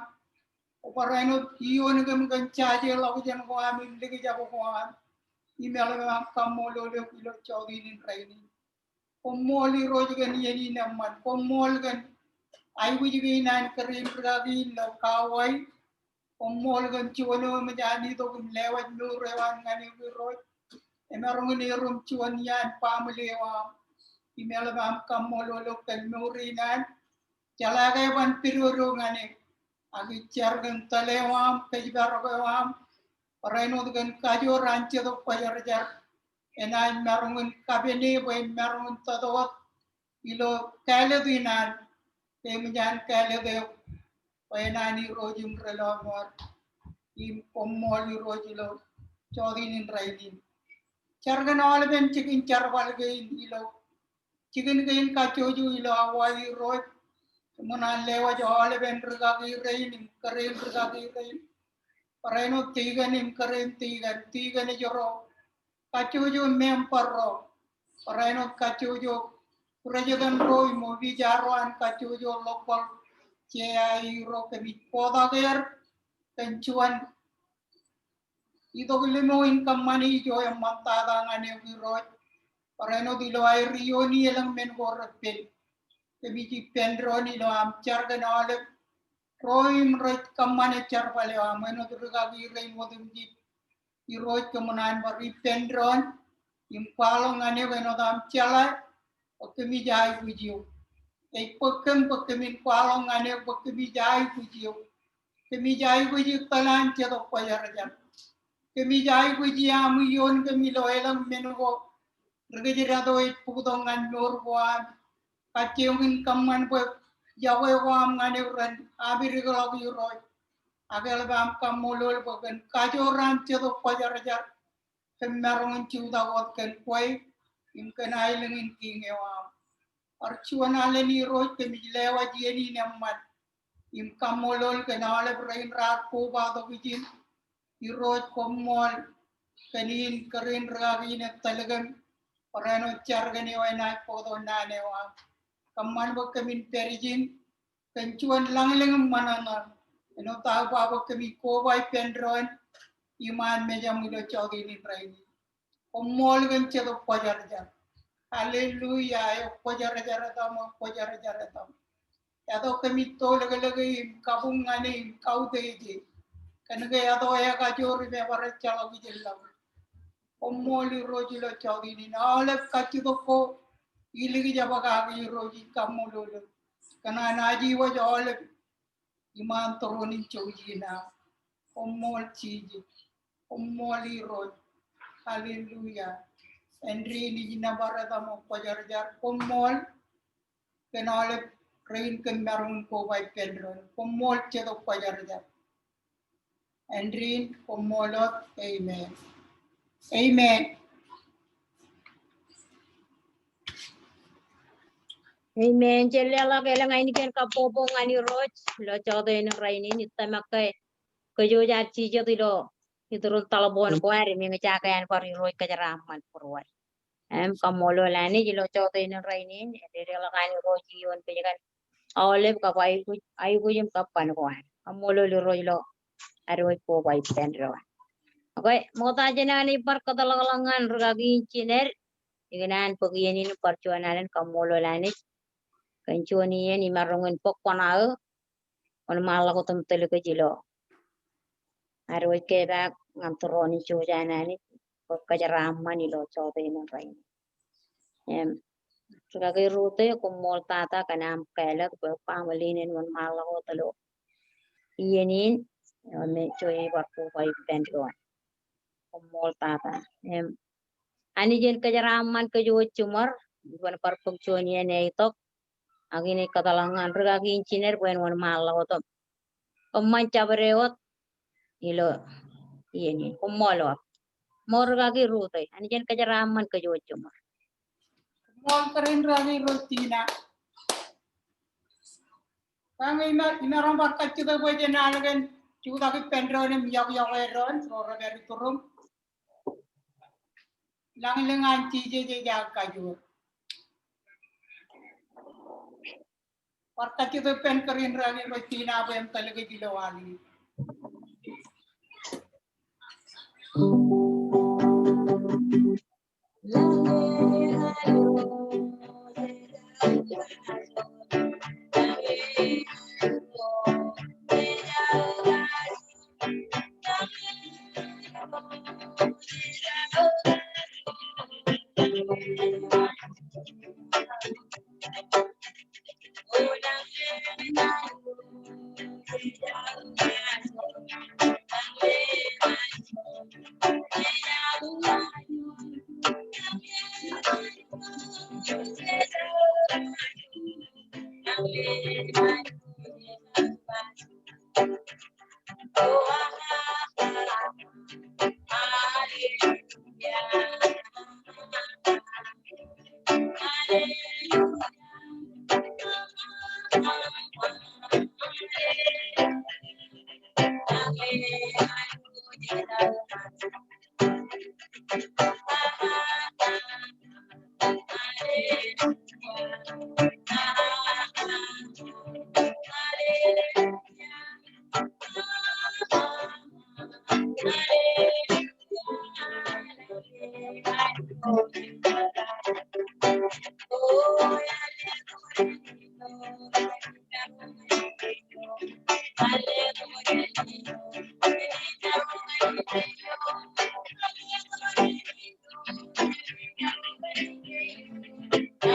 Kwō barāinwōt iioon kōm kōn jaje ḷọkjeṇ ko aṃ im likjab ko aṃ. Im eḷap aṃ kaṃṃoolol eok ilo jota in rainin. Koṃṃool Irooj kōn iien in eṃṃan. Koṃṃool kōn aikuj kein an kōrā in rūkaki in ilo Kauai. Koṃṃool kōn juon eo eṃōj an itok im lewōj mour eo an ñan eok Irooj. Emaroñ in erom juon iaan baaṃle eo aṃ. Im eḷap aṃ kaṃṃoolol eok kōn mour in an. Jeḷā ke eban pidodo ñan eok. Ak ij jar kōn tōl eo aṃ, kōjparok eo aṃ. Barāinwōt kōn kajoor an Jetōb Kwōjarjar. Enaaj maroñ in kapene bwe en maroñ in tōtōt ilo kāālōt in an, ke eṃōj an kāālōt eok, bwe enaaj Irooj im relọmọọr. Im koṃṃool Irooj ilo jota in rainin. Jar kōn aolepen jikin jerbal kein ilo, jikin kein kajjojo ilo Hawaii Irooj. Kōṃṃan lewōj aolepen rūkaki rein im kōrā in rūkaki rein. Barāinwōt tikōn im kōrā in tikōn, tikōn ejro, kajjojo member ro, barāinwōt kajjojo president ro im officer ro an kajjojo local J I E ro, kōmij kotak er kōn juon itok limo in kōṃṃane ijo eṃṃantata ñan eok Irooj. Barāinwōt ilo aer iioon elōñ men ko repen, kōmij ippān doon ilo aṃ jar kōn aolep ro im rej kōṃṃane jerbal eo aṃ, āinwōt rūkaki rein otemjej Irooj, kōṃṃan bar ippān doon im kwaḷọk ñan eok āinwōt aṃ jeḷā bwe kōmij aikuj eok. Ej bōk kōm bwe kōmin kwaḷọk ñan eok bwe kōmij aikuj eok. Kōmij aikuj tōl an Jetōb Kwōjarjar. Kōmij aikuj iaam iioon kōm ilo elōñ men ko ri kōjdat eo ej bōktok ñan mour ko aṃ. Kajjioñ in kōṃṃan bwe yokwe ko aṃ ñan eok ren apidikḷọk Irooj. Ak eḷap aṃ kaṃṃoolol bwe kōn kajoor an Jetōb Kwōjarjar kōm maroñ in jutak wōt kōn kwe im kōn aelōñ in kiiñ eo aṃ. Bar juon alen Irooj, kōmij lewōj iien in eṃṃan im kaṃṃoolol kōn aolep rein raar kobatok ijin. Irooj, koṃṃool kōn in kōrā in rūkaki in etōl kōm, barāinwōt jar kōn eo enaaj bōktok naan eo aṃ. Kōṃṃan bwe kōmin pād ijin kōn juon lañlōñ im ṃōṇōṇō āinwōt aō ba bwe kōmij koba ippān doon iṃaan mejaṃ ilo jota in rainin. Koṃṃool kōn Jetōb Kwōjarjar. Hallelujah, ekwōjarjar etaṃ, ekwōjarjar etaṃ. Eto kōmij tolōklōke im kabuñ ñan e im kautiej e. Kōnke eto ekajoor im ebar ejjeḷọk ijellọkun. Koṃṃool Irooj ilo jota in, aolep kajjitōk ko ilikjab kake Irooj, ij kaṃṃoolol eok kōn an ajiwōj aolep iṃaan tūroon in jouj in aṃ. Koṃṃool Jisōs. Koṃṃool Irooj. Hallelujah. Āindein ij nōbar etaṃ, ekwōjarjar. Koṃṃool kōn aolep rein kōm maroñ in koba ippān doon. Koṃṃool Jetōb Kwōjarjar. Āindein koṃṃool wōt. Amen. Amen. Amen. Jen leḷọk elōñ ainikien kabbokbok ñan Irooj ilo jota in rainin. Ij tōmak ke kōjwōj ad jijet ilo itūrin taḷboon ko ad im eñjake an bar Irooj kōjeraaṃṃan būruod. Im kaṃṃoolol Anij ilo jota in rainin, ededeḷọk an Irooj iioon kōj kōn aolep kab aikuj, aikuj im kab ban ko an. Kaṃṃoolol Irooj ilo ad wōj koba ippān doon. Okay, ṃokta jān an ij bar kōtḷọk ḷọk ñan rūkaki in jined, ikōṇaan bōk iien in bar juon alen kaṃṃoolol Anij kōn juon iien imaroñ in bōk kuṇaō wōnṃaanḷọk wōt im tōl kōj ilo ad wōj kepaak ñan tūroon in jouj an Anij bwe kōjeraaṃṃan ilo jota in rainin. Im, rūkaki Rute, koṃṃool tata kōn aṃ kālōt bwe baaṃle in en wōnṃaanḷọk wōt ilo iien in, im ej juon bar koba ippān doon. Koṃṃool tata. Im, Anij en kōjeraaṃṃan kōj wōj jiṃor, iban bar bōk juon iien eo itok, ak in ej kōtḷọk ñan rūkaki in jined bwe en wōnṃaanḷọk wōt im kōṃṃan jabdewōt ilo iien in. Koṃṃool wōt. Ṃool rūkaki Ruth e, Anij en kōjeraaṃṃan kōj wōj jiṃor. Ṃool kōrā in rūkaki Ruth Tina. Bwe ñe imaroñ bar kajjitōk bwe jen al kōn jutak ippān doon im iọkiọkwe doon ro rej pād ituruṃ. Lañlōñ an Jisōs ej aō kajoor. Bar kajjitōk ippān kōrā in rūkaki Ruth Tina bwe en tōl kōj ilo al in.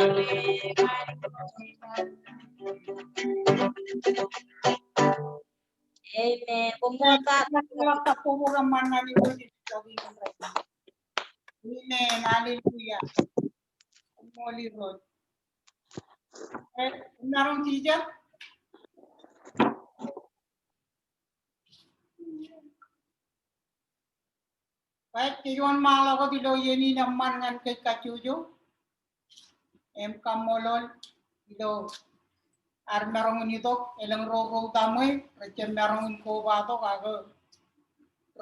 Amen. Koṃṃool kab. Amen. Hallelujah. Koṃṃool Irooj. Eh, maroñ teacher. Bwe jej wōnṃaanḷọk wōt ilo iien in eṃṃan ñan kōj kajjojo. Im kaṃṃoolol ilo ad maroñ in itok, elōñ ro ro utaṃwe rej jab maroñ in kobatok, ak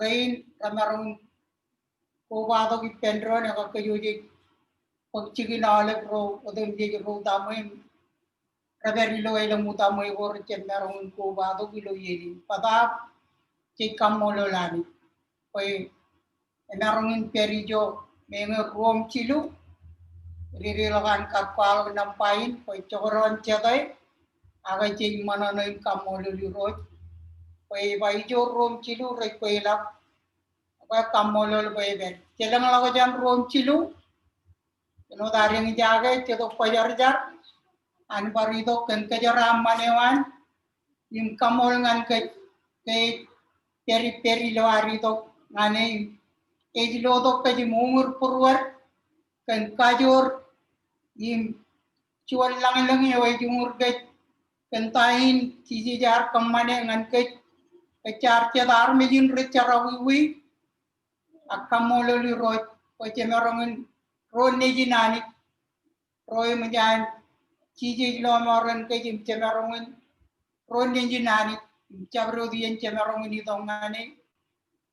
rein remaroñ in kobatok ippān doon, ekwe kōj wōj jej bōk jikin aolep ro otemjej ro utaṃwe im rej pād ilo elōñ utaṃwe ko rej jab maroñ in kobatok ilo iien in. Bōtaab jej kaṃṃoolol Anij bwe emaroñ in pād ijo meñe ruo im jilu. Ri ri ḷọk an kab kwaḷọk nōṃba in bwe jekdọọn jete, ak jej ṃōṇōṇō im kaṃṃoolol Irooj bwe ba ijo ruo im jilu rej kweilọk. Bwe kaṃṃoolol bwe epād. Jelōñḷọk jān ruo im jilu. Āinwōt ad eñjake, Jetōb Kwōjarjar an bar itok kōn kōjeraaṃṃan eo an im kaṃṃoolol ñan kōj ke ej pād, pād ilo ad itok ñan e. Ej lotok kōj im uñūr būruod kōn kajoor im juon lañlōñ eo ej uñūr kōj kōn ta in Jisōs ear kōṃṃane ñan kōj. Kōj jaar jet armej in rej jerọwiwi. Ak kaṃṃoolol Irooj bwe jemaroñ in ro nejin Anij. Ro eṃōj an Jisōs lọmọọren kōj im jemaroñ in ro nejin Anij im jabdewōt iien jemaroñ in itok ñan e.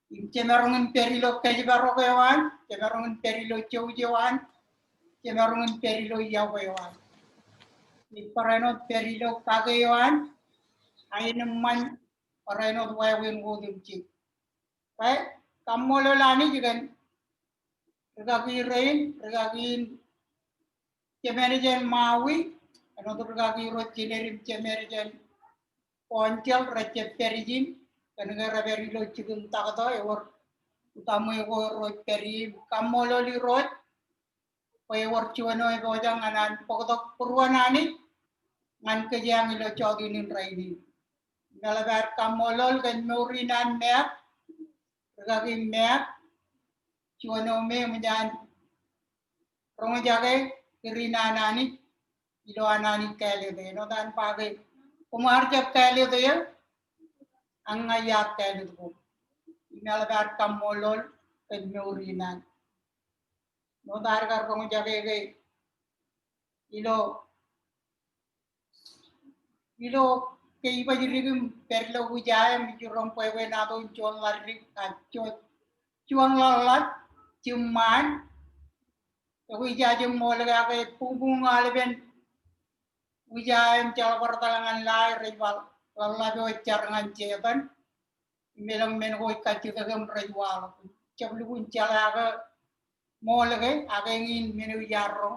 Im jemaroñ in pād ilo kōjparok eo an, jemaroñ in pād ilo jouj eo an, jemaroñ in pād ilo iọkwe eo an. Im barāinwōt pād ilo kake eo an, ak eṃṃan barāinwōt wāween ko otemjej. Bwe kaṃṃoolol Anij kōn rūkaki rein, rūkaki in jemanejān Maui, āinwōt rūkaki ro jined im jemanejān Bọnjel rej jab pād ijin, kōnke rej pād ilo jikin taktō, ewōr utaṃwe ko rej pād ijin. Kaṃṃoolol Irooj bwe ewōr juon eo epojak ñan an bōktok būruon Anij ñan kōjeañ ilo jọteen in rainin. Im eḷap ad kaṃṃoolol kōn mour in an Matt, rūkaki Matt, juon eo me eṃōj an roñjake kūr in an Anij ilo an Anij kāālōt e. Āinwōt an ba ke, koṃ ar jab kāālōt eō, ak ña iar kāālōt koṃ. Im eḷap ad kaṃṃoolol kōn mour in an. Ṃokta ad kar roñjake ke ilo, ilo ke ibajdik im pād ilo wūja eo im jiroñ bwebwenato in juon ḷaddik, a, juon, juon ḷōḷḷap, jiṃṃaan, ekwe ij jaje ṃool ke ak buñbuñ aolepen wūja eo im jeḷā bar tōl ñan lae rej ba ḷōḷḷap eo ej jar ñan Setan. Im elōñ men ko ej kajjitōk im rej waḷọk. Jab lukkuun jeḷā ke ṃool ke, ak eñin men eo iar roñ.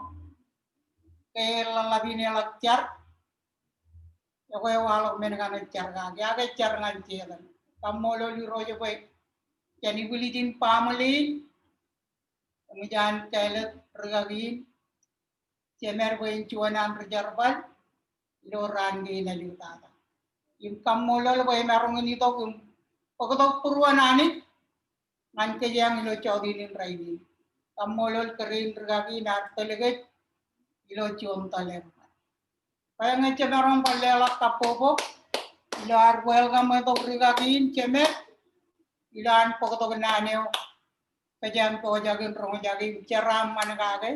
Ke ḷōḷḷap in eḷak jar, ekwe ewaḷọk men kaṇe ej jar kaki, ak ej jar ñan Setan. Kaṃṃoolol Irooj bwe jān ibwiljin baaṃle in, eṃōj an kāālōt rikaki in, jemed bwe en juon an ri jerbal ilo raan kein āliktata. Im kaṃṃoolol bwe emaroñ in itok im bōktok būruon Anij ñan kōjeañ ilo jọteen in rainin. Kaṃṃoolol kōrā in rikaki in ad tōl kōj ilo juon tōl eṃṃan. Bwe ñe jemaroñ bar leḷọk kabbokbok ilo ad welcome tok rikaki in jemed ilo an bōktok naan eo kōjeañ pojak in roñjake im jeraaṃṃan kake.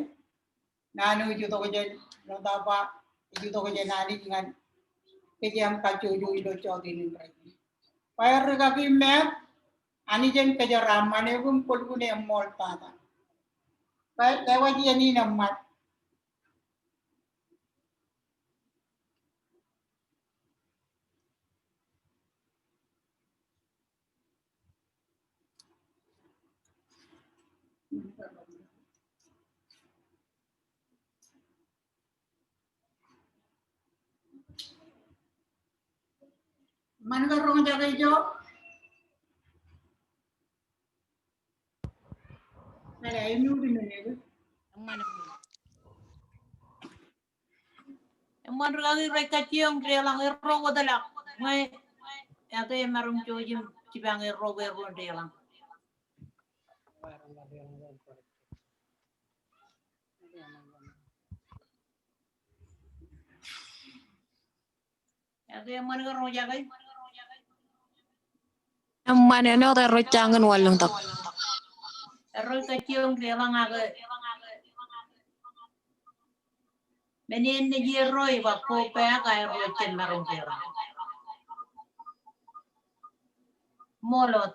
Naan eo ej itok jān, ṃokta ba, ej itok jān Anij ñan kōjeañ kajjojo ilo jọteen in rainin. Bwe rikaki im meaat, Anij en kōjeraaṃṃan eok im kwōlukkuun eṃṃool tata. Bwe lewōj iien in eṃṃan. Eṃṃan ke roñjake ijo? Eṃṃan, eṃṃan. Eṃṃan rikaki rej kajjioñ deḷọñ, erro wōtlọk. Ñe, ake emaroñ jouj im jipañ erro bwe erro deḷọñ. Ake eṃṃan ke roñjake? Eṃṃan, āinwōt erro jañin wanlōñtak. Erro kajjioñ deḷọñ ak men in nejierro iba ko pā ak erro jemaroñ deḷọñ. Ṃool wōt.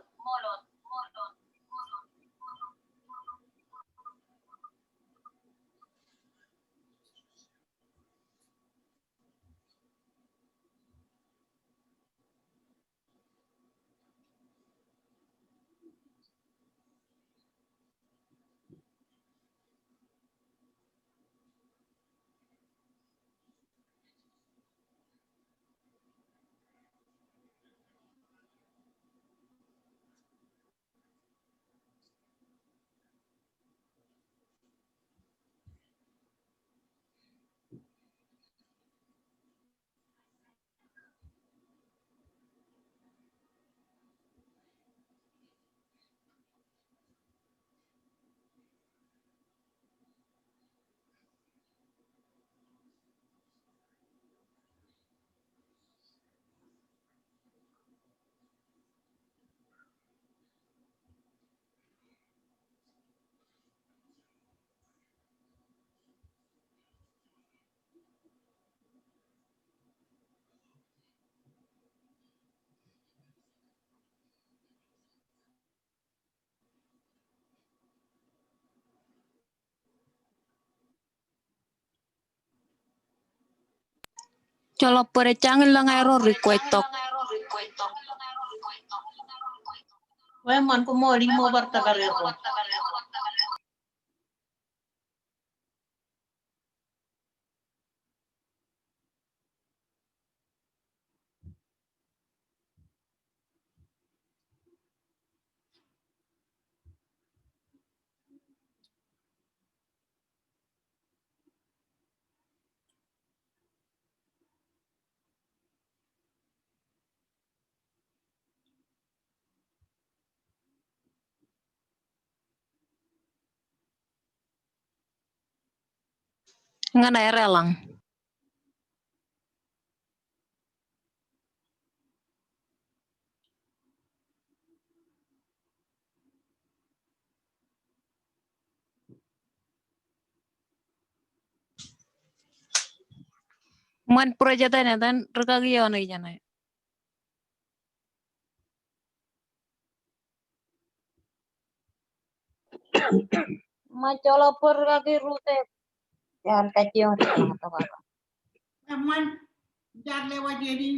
Joḷọk bōd ej jañin lōñ aerro request tok. Bwe eṃṃan, koṃṃool, iṃō bar tōpar erro. Ñan aer eḷañ. Eṃṃan, Bro Jatan, etan rūkaki eo ṇe ijeṇe. Eṃṃan, joḷọk bōd rūkaki Rute. Jaar kajjioñ ri ḷọk tokata. Eṃṃan, jaar lewaj iien in.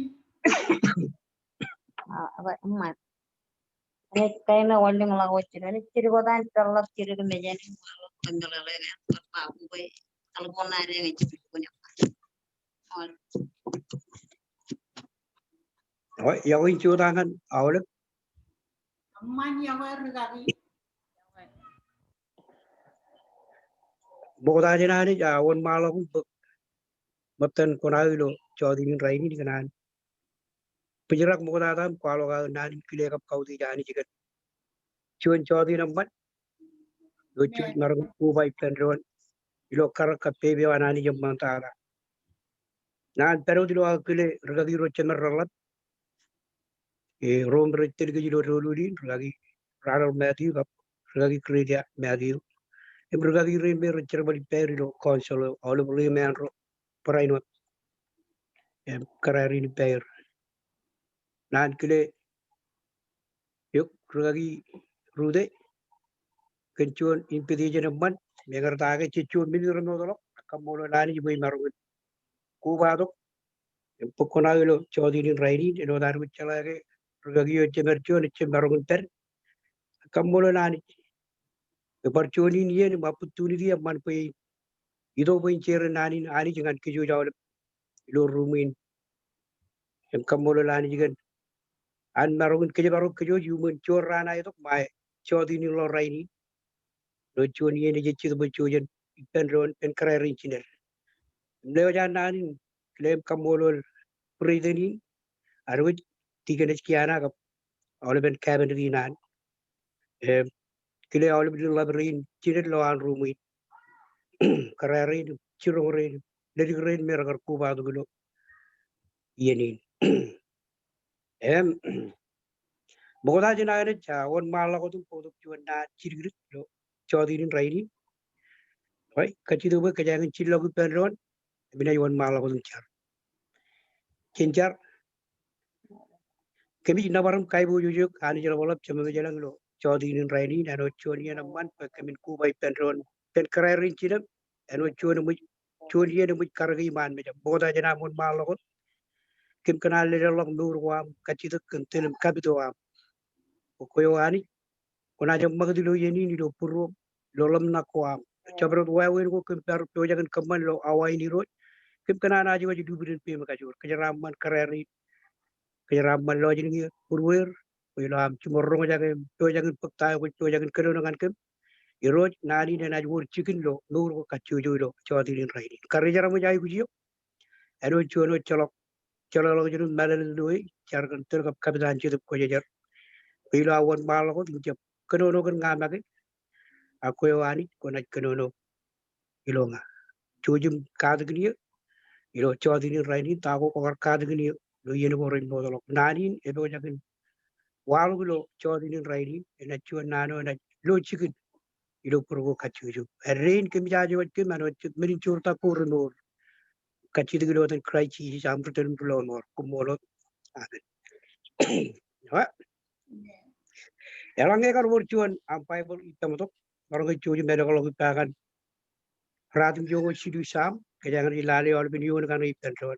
Ah, ewōr, eṃṃan. Āinwōt kain eo wanlōñḷọk wōt jidik, āinwōt jidik wōt an peḷḷọk jidik mejān in, waḷọk tōmmeḷeḷe ke bar ba bwe telephone ṇe eñin jibwin. Eo, iọkwe in jota ñan aolep. Eṃṃan, iọkwe rūkaki. Ṃokta jān Anij, a, wōnṃaanḷọk im bōk ṃōttan kuṇaō ilo jọteen in rainin, ikōṇaan bwijrak ṃoktata im kwaḷọk aō naan in kile kab kautiej Anij kōn juon jọteen eṃṃan eo jej maroñ in koba ippān doon ilo karōk kab pepe eo an Anij eṃṃantata. Naan pād wōt ilo aō kile rūkaki ro jemed reḷap, e, ro im rej tōl kōj ilo doulul in, rūkaki Ronald Matthew kab rūkaki Greta Matthew. Im rūkaki rein me rej jerbal ippāer ilo council eo, aolep ri-man ro barāinwōt im kōrā rein ippāer. Naan kile eok rūkaki Rute kōn juon invitation eṃṃan, meñe ta ke jej juon men in remaroñ ḷọk, ak kaṃṃoolol Anij bwe imaroñ in kobatok im bōk kuṇaō ilo jọteen in rainin, āinwōt ad wōj jeḷā ke rūkaki eo jemed juon ejjab maroñ in pād. Ak kaṃṃoolol Anij. Ebar juon in iien im opportunity eṃṃan bwe in itok bwe in share naan in Anij ñan kōj aolep ilo ruum in. Im kaṃṃoolol Anij kōn an maroñ in kōjparok kōj iuṃwin juon raan eo itok ṃae jọteen in ḷọk rainin. Ilo juon iien ej ej jitōb eo ippān doon ippān kōrā rein jined. Im lewōj an naan in kile im kaṃṃoolol president in, ad wōj Deaconess Kiana kab aolepen cabinet in an. Im kile aolep lōḷḷap rein jined ilo an ruum in. Kōrā rein, jiroñ rein, ledik rein me rekar kobatok ilo iien in. Im ṃokta jān Anij, a, wōnṃaanḷọk wōt im bōktok juon naan jidikdik ilo jọteen in rainin. Eo, kajjitōk bwe kōjeañ in jillọk ippān doon, im inaaj wōnṃaanḷọk wōt im jar. Jen jar. Kōmij nōbar im kaiboojoj eok Anij Ḷapḷap Jemem ilañ ilo jọteen in rainin, āinwōt juon iien eṃṃan bwe kōmin koba ippān doon ippān kōrā rein jined, āinwōt juon eṃōj, juon iien eṃōj karōke iṃaan mejaṃ. Ṃokta jān aṃ wōnṃaanḷọk wōt. Kōm kōṇaan leḷọk mour ko aṃ kajjitōk kōn tōl im kapit eo aṃ. Bwe kwe eo Anij, kwōnaaj eṃṃakūt ilo iien in ilo būruōm, ilo ḷōmṇak ko aṃ. Jabdewōt wāween ko kōm bar pojak in kōṃṃan ilo awa in Irooj, kōm kōṇaan aje waj lubdin peiṃ kajoor. Kōjeraaṃṃan kōrā rein, kōjeraaṃṃan lọjilñier, būrueir, bwe ilo am jiṃor roñjake im pojak in bōk ta eo kwōj pojak in kōnono ñan kōm. Irooj, naan in enaaj wōr jikin ilo mour ko kajjojo ilo jọteen in rainin. Karijeramwōj aikuj eok, āinwōt juon eo ejjeḷọk jeḷāḷọkjeṇ im mālōtlōt ilo e, jar kōn tōl kab kapit an Jetōb Kwōjarjar. Bwe ilo aō wōnṃaanḷọk wōt im jab kōnono kōn ña make, ak kwe eo Anij kwōnaaj kōnono ilo ña. Jouj im katakin eō ilo jọteen in rainin, ta ko kwōkar katakin eō ilo iien ko rej mootḷọk. Naan in epojak in waḷọk ilo jọteen in rainin, enaaj juon naan eo enaaj lo jikin ilo bōro ko kajjojo. Āindein kōmij aje waj kōm āinwōt jet men in joortak ko remour. Kajjitōk ilo etan Kraist Jisōs aṃ Ritōl im Rilọmọọr. Koṃṃool wōt. Amen. Eo. Eḷaññe ekar wōr juon aṃ Baibōḷ ippāṃ tok, maroñ ke jouj im elọkḷọk ippa kaṇ Ratimjuonñoul jilu Sam, kōjeañ ij lale aolepen eoon kaṇ ippān doon.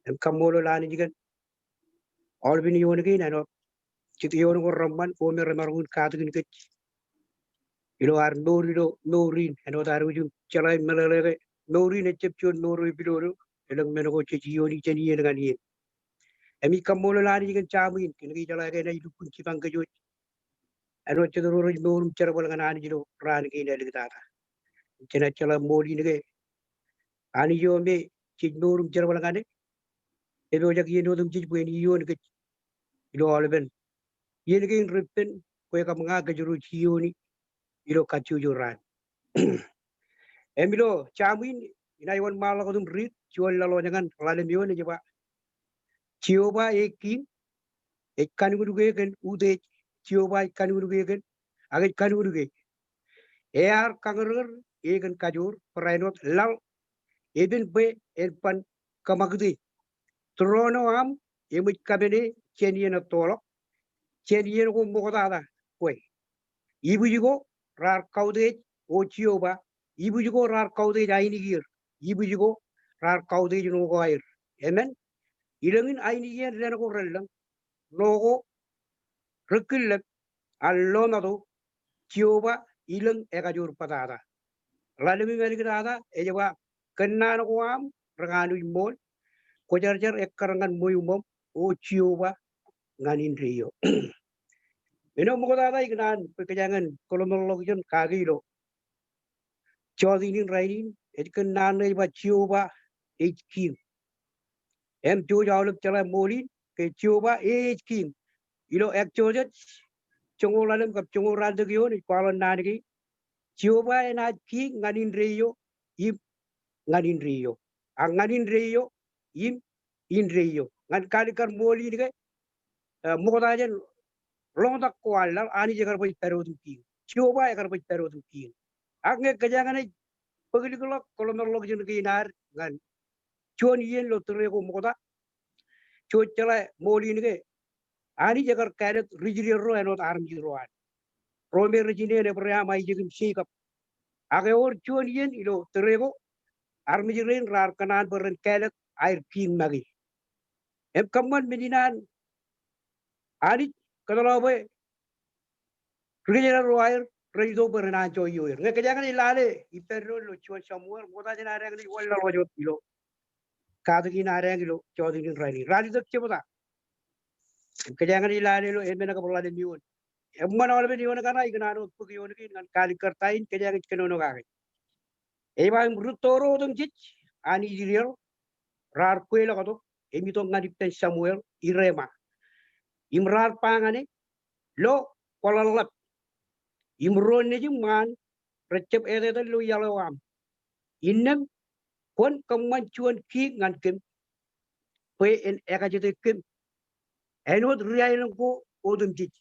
Im kaṃṃoolol Anij kōn aolepen eoon kein āinwōt jet eoon ko reṃṃan ko me remaroñ in katakin kōj ilo ad mour ilo mour in, āinwōt ad wōj im jeḷā im meḷeḷe ke mour in ejjab juon mour eo epilolo, elōñ men ko jej iioni jān iien ñan iien. Im ij kaṃṃoolol Anij kōn Sam in, kōnke ijeḷā ke enaaj lukkuun jipañ kōj wōj āinwōt jet ro rej mour im jerbal ñan Anij ilo raan kein āliktata. Jenaaj jeḷā ṃool in ke Anij eo me jej mour im jerbal ñan e, epojak iien otemjej bwe en iioni kōj ilo aolepen iien kein reppen, kwe kab ña kōjro jej iioni ilo kajjojo raan. Im ilo Sam in, inaaj wōnṃaanḷọk wōt im riit juon laḷ eo ñan ḷalem eoon, ej ba, Jeova ekiim, ej kanuknuke kōn utiej. Jeova ej kanuknuke kōn, ak ej kanuknuke. Ear kañūrñūr e kōn kajoor, barāinwōt laḷ epen bwe en ban kōṃakūtej. Tūroon eo aṃ eṃōj kapene jān iien ettoḷọk, jān iien ko ṃoktata kwe. Ibwijko raar kautiej, O Jeova, ibwijko raar kautiej ainikieer, ibwijko raar kautiej ṇo ko aer. Amen. Ilōñin ainikien dān ko relōñ, ṇo ko rekkilḷọk an lọmato, Jeova ilōñ ekajoor bōtata. Ḷalem im āliktata ej ba, kōnnaan ko aṃ rekanooj ṃool, kwōjarjar ekkar ñan ṃweo ṃōṃ, O Jeova, ñan indeeo. Men eo ṃoktata ikōṇaan bwe kōjeañ en kōḷmānḷọkjeṇ kake ilo jota in rainin, ej kōnnaan ṇe ej ba Jeova ej kiiñ. Im jouj aolep jeḷā ṃool in ke Jeova e ej kiiñ. Ilo Exodus joñoul ḷalem kab joñoul ralitōk eoon ej kwaḷọk naan kein, Jeova enaaj kiiñ ñan indeeo im ñan indeeo, ak ñan indeeo im indeeo. Ñan kalikkar ṃool in ke, eh, ṃokta jān ḷoñtak ko an laḷ, Anij ekar baj pād wōt im kiiñ. Jeova ekar baj pād wōt im kiiñ. Ak ñe kōjeañ naaj bōkḷọk kōḷmānḷọkjeṇ kein ad ñan juon iien ilo tōre ko ṃokta, jouj jeḷā ṃool in ke Anij ekar kāālōt ri-Israel ro āinwōt armej ro an, ro me rej jinien Ebream, Aisak im Jekob. Ak ewōr juon iien ilo tōre ko, armej rein raar kōṇaan bwe ren kāālōt aer kiiñ make. Im kōṃṃan men in an Anij kōtḷọk bwe ri-Israel ro aer ren itok bwe ren anjọ ioō er. Ñe kōjeañ naaj lale ippān doon ilo juon Samuel, ṃokta jān adeañ naaj wanlaḷọk wōt ilo katak in adeañ ilo jota in rainin. Ralitōk jebta. Im kōjeañ naaj lale ilo emān kab ḷalem eoon. Eṃṃan aolepen eoon kaṇe ikōṇaan wōt bōk eoon kein ñan kalikkar ta in kōjeañ ej kōnono kake. Ej ba, im rūtto ro otemjej an Israel raar kweilọktok im itok ñan ippān Samuel i Rema. Im raar ba ñane, lo kwōḷḷap, im ro nejūṃ ṃaan rejjab etetal ilo iaḷ eo aṃ. Innām kwōn kōṃṃan juon kiiñ ñan kōm bwe en ekajete kōm āinwōt ri-aelōñ ko otemjej.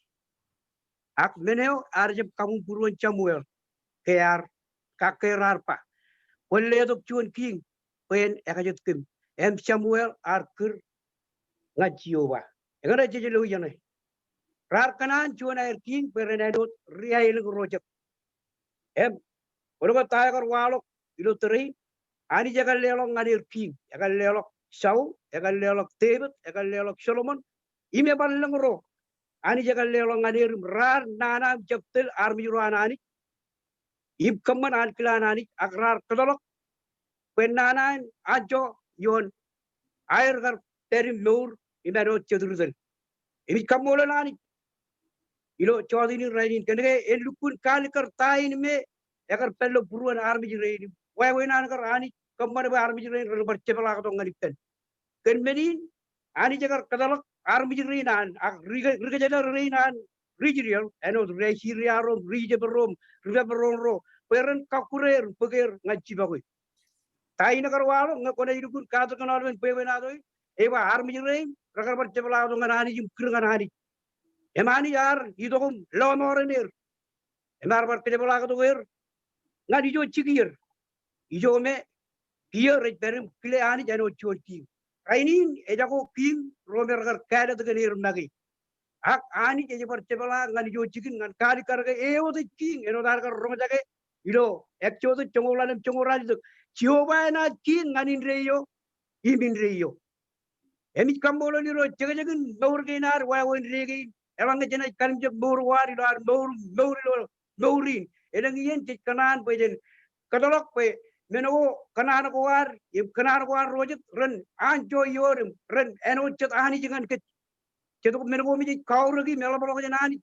Ak men eo ear jab kabuñbūruon Samuel ke ear, kake raar ba, kwōn letok juon kiiñ bwe en ekajet kōm. Im Samuel ear kūr ñan Jeova. Eñin ej jej lo ijeṇe. Raar kōṇaan juon aer kiiñ bwe ren āinwōt ri-aelōñ ro jet. Im wōn ke ta ekar waḷọk ilo tōre in? Anij ekar leḷọk ñan er kiiñ. Ekar leḷọk Saul, ekar leḷọk David, ekar leḷọk Solomon. Im ebar lōñ ro Anij ekar leḷọk ñan er im raar nana im jab tōl armej ro an Anij im kōṃṃan ankilaan Anij, ak raar kōtḷọk bwe nana en anjọ ioon aer kar pād im mour im āinwōt jet ri tōl. Im ij kaṃṃoolol Anij ilo jota in rainin kōnke en lukkuun kalikkar ta in me ekar pād ilo būruon armej rein im wāween an kar Anij kōṃṃan bwe armej rein ren bar jepḷaaktok ñan ippān. Kōn men in, Anij ekar kōtḷọk armej rein an, ak ri-, ri-kōjatdọọn rein an ri-Israel, āinwōt ri-Asiria ro, ri-Ijip ro, ri-Babilon ro, bwe ren kakkure er, bōk er ñan jibakwe. Ta in ekar waḷọk, ñe kwōnaaj lukkuun katak kōn aolepen bwebwenato in, ej ba armej rein rekar bar jepḷaaktok ñan Anij im kūr ñan Anij. Im Anij ear itok im lọmọọren er. Im ear bar kajepḷaaktok er ñan ijo jikier. Ijo me kiiō rej pād im kile Anij āinwōt juon kiiñ. Rainin ejako kiiñ ro me rekar kāālōt kōn er make. Ak Anij ej bar jepḷaak ñan ijo jikin ñan kalikkar ke e wōt ej kiiñ āinwōt aer kar roñjake ilo Exodus joñoul ḷalem joñoul ralitōk. Jeova enaaj kiiñ ñan indeeo im indeeo. Im ij kaṃṃoolol Irooj, jekjekin mour kein ad wāween dike in. Eḷaññe jenaaj kalimjek mour ko ad ilo ad mour, mour ilo mour in, elōñ iien jej kōṇaan bwe jen kōtḷọk bwe men ko kōṇaan ko ad im kōṇaan ko ad ro jet ren anjọ ioon im ren āinwōt jet Anij ñan kōj. Jet ko men ko me jej kaorōki im eḷapḷọk jān Anij.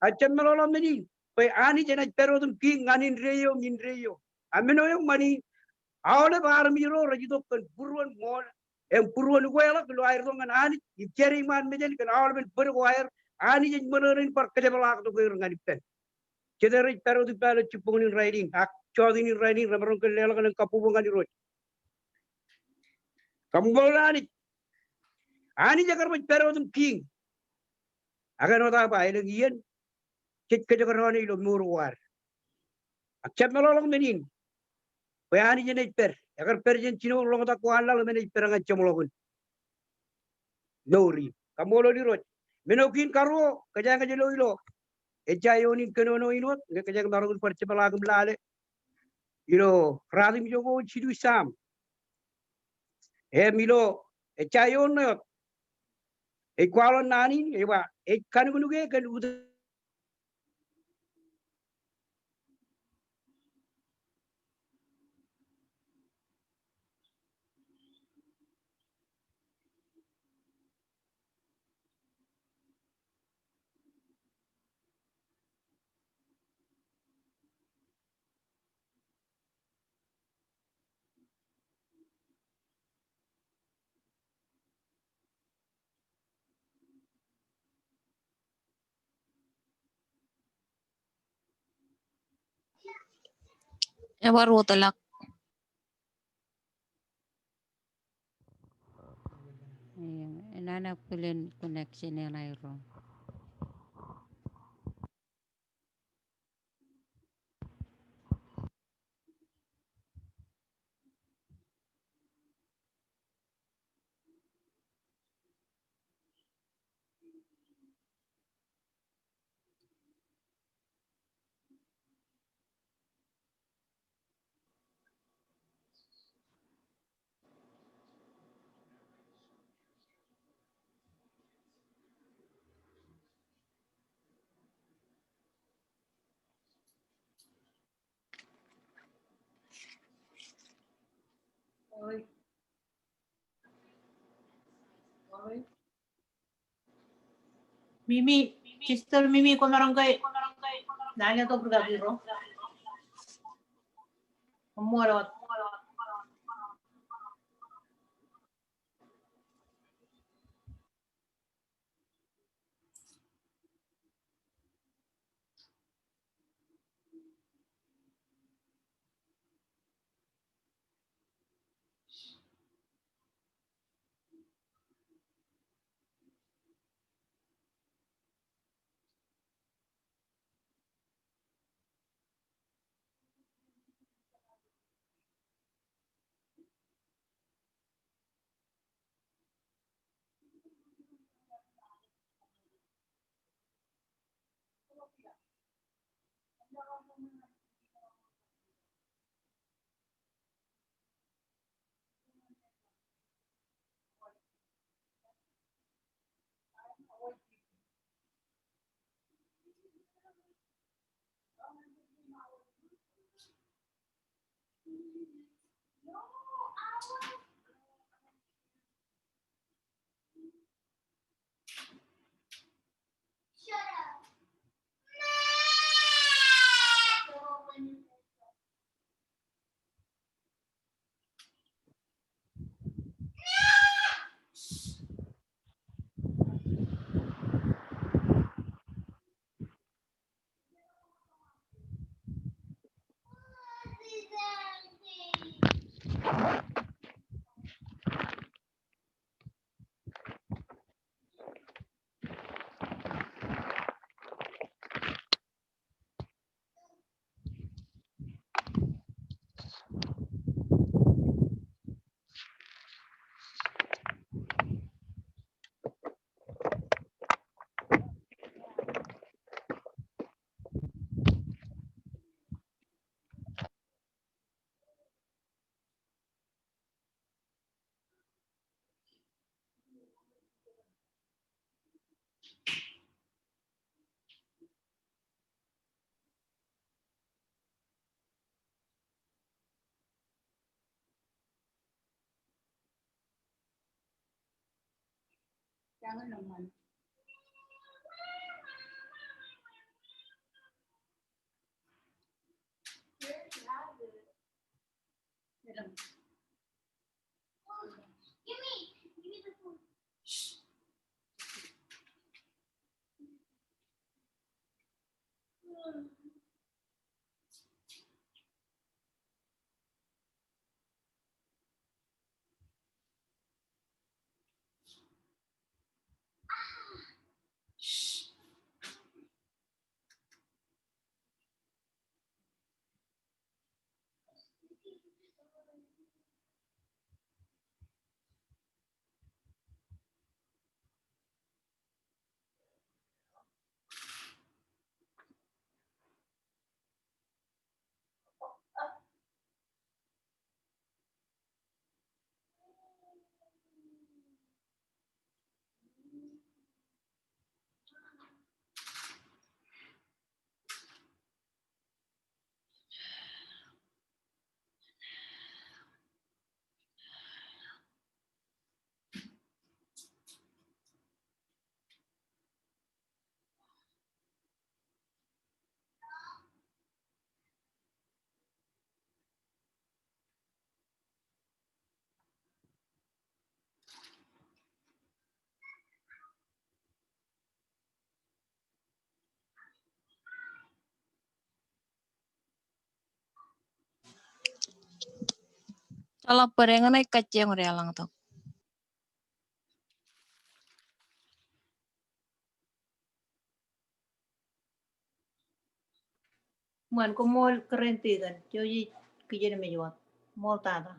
Ak jab meḷọkḷọk men in bwe Anij enaaj pād wōt im kiiñ ñan indeeo im indeeo. Ak men eo eṃṃan in, aolep armej ro rej itok kōn būruon ṃool im būruon ukweḷọk ilo aer itok ñan Anij im jade iṃaan mejān kōn aolepen bōd ko aer, Anij ej ṃōṇōṇō in bar kajepḷaaktok er ñan ippān. Jete rej pād wōt ippa ilo jibboñōn in rainin, ak jota in rainin remaroñ ke leḷọk kōn kabbokbok ñan Irooj. Kaṃṃoolol Anij. Anij ekar baj pād wōt im kiiñ. Ak āinwōt aō ba, elōñ iien jej kōjekdọọne ilo mour ko ad. Ak jab meḷọkḷọk men in. Bwe Anij enaaj pād. Ekar pād jān jinoin roñtak ko an laḷ im enaaj pād ñan jeṃḷọkin mour in. Kaṃṃoolol Irooj. Men eo kein karuo, kōjeañ ej lo ilo ejja eoon in kōnono in wōt, ñe kōjeañ maroñ in bar jeṃḷọk im lale ilo ruwatimjuonñoul jilu Sam. Im ilo ejja eoon ṇe wōt, ej kwaḷọk naan in, ej ba, ej kanuknuke kōn ut Ebar wōtlọk. Enañin bōlen connection eṇ aerro. Mimi, sister Mimi, kwōmaroñ ke, naan eo tok rūkaki ro. Koṃṃool wōt. Joḷọk bōd, eñin ej kajjioñ deḷọñ tok. Ṃan, koṃṃool kōrā in tikōn, jouj im kijenmej wōt. Ṃool tata.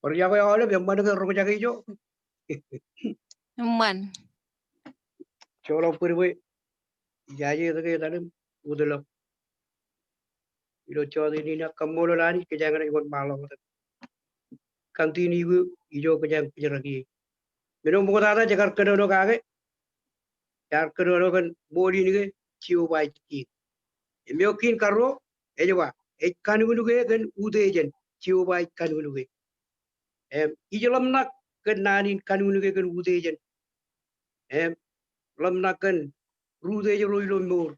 Bar iọkwe aolep, eṃṃan ke roñjake ijo? Eṃṃan. Joḷọk bōd bwe ijaje etke etal im wōtlọk. Ilo jota in, ak kaṃṃoolol Anij kōjeañ naaj wōnṃaanḷọk wōt. Kañtiin iiō ijo kōjeañ pijrak ie. Men eo ṃoktata jekar kōnono kake, jaar kōnono kōn ṃool in ke Jeova ej kiiñ. Im eo kein karuo ej ba, ej kanuknuke kōn utiejān. Jeova ej kanuknuke. Im ij ḷōmṇak kōn naan in kanuknuke kōn utiejān. Im ḷōmṇak kōn ri utiej ro ilo mour.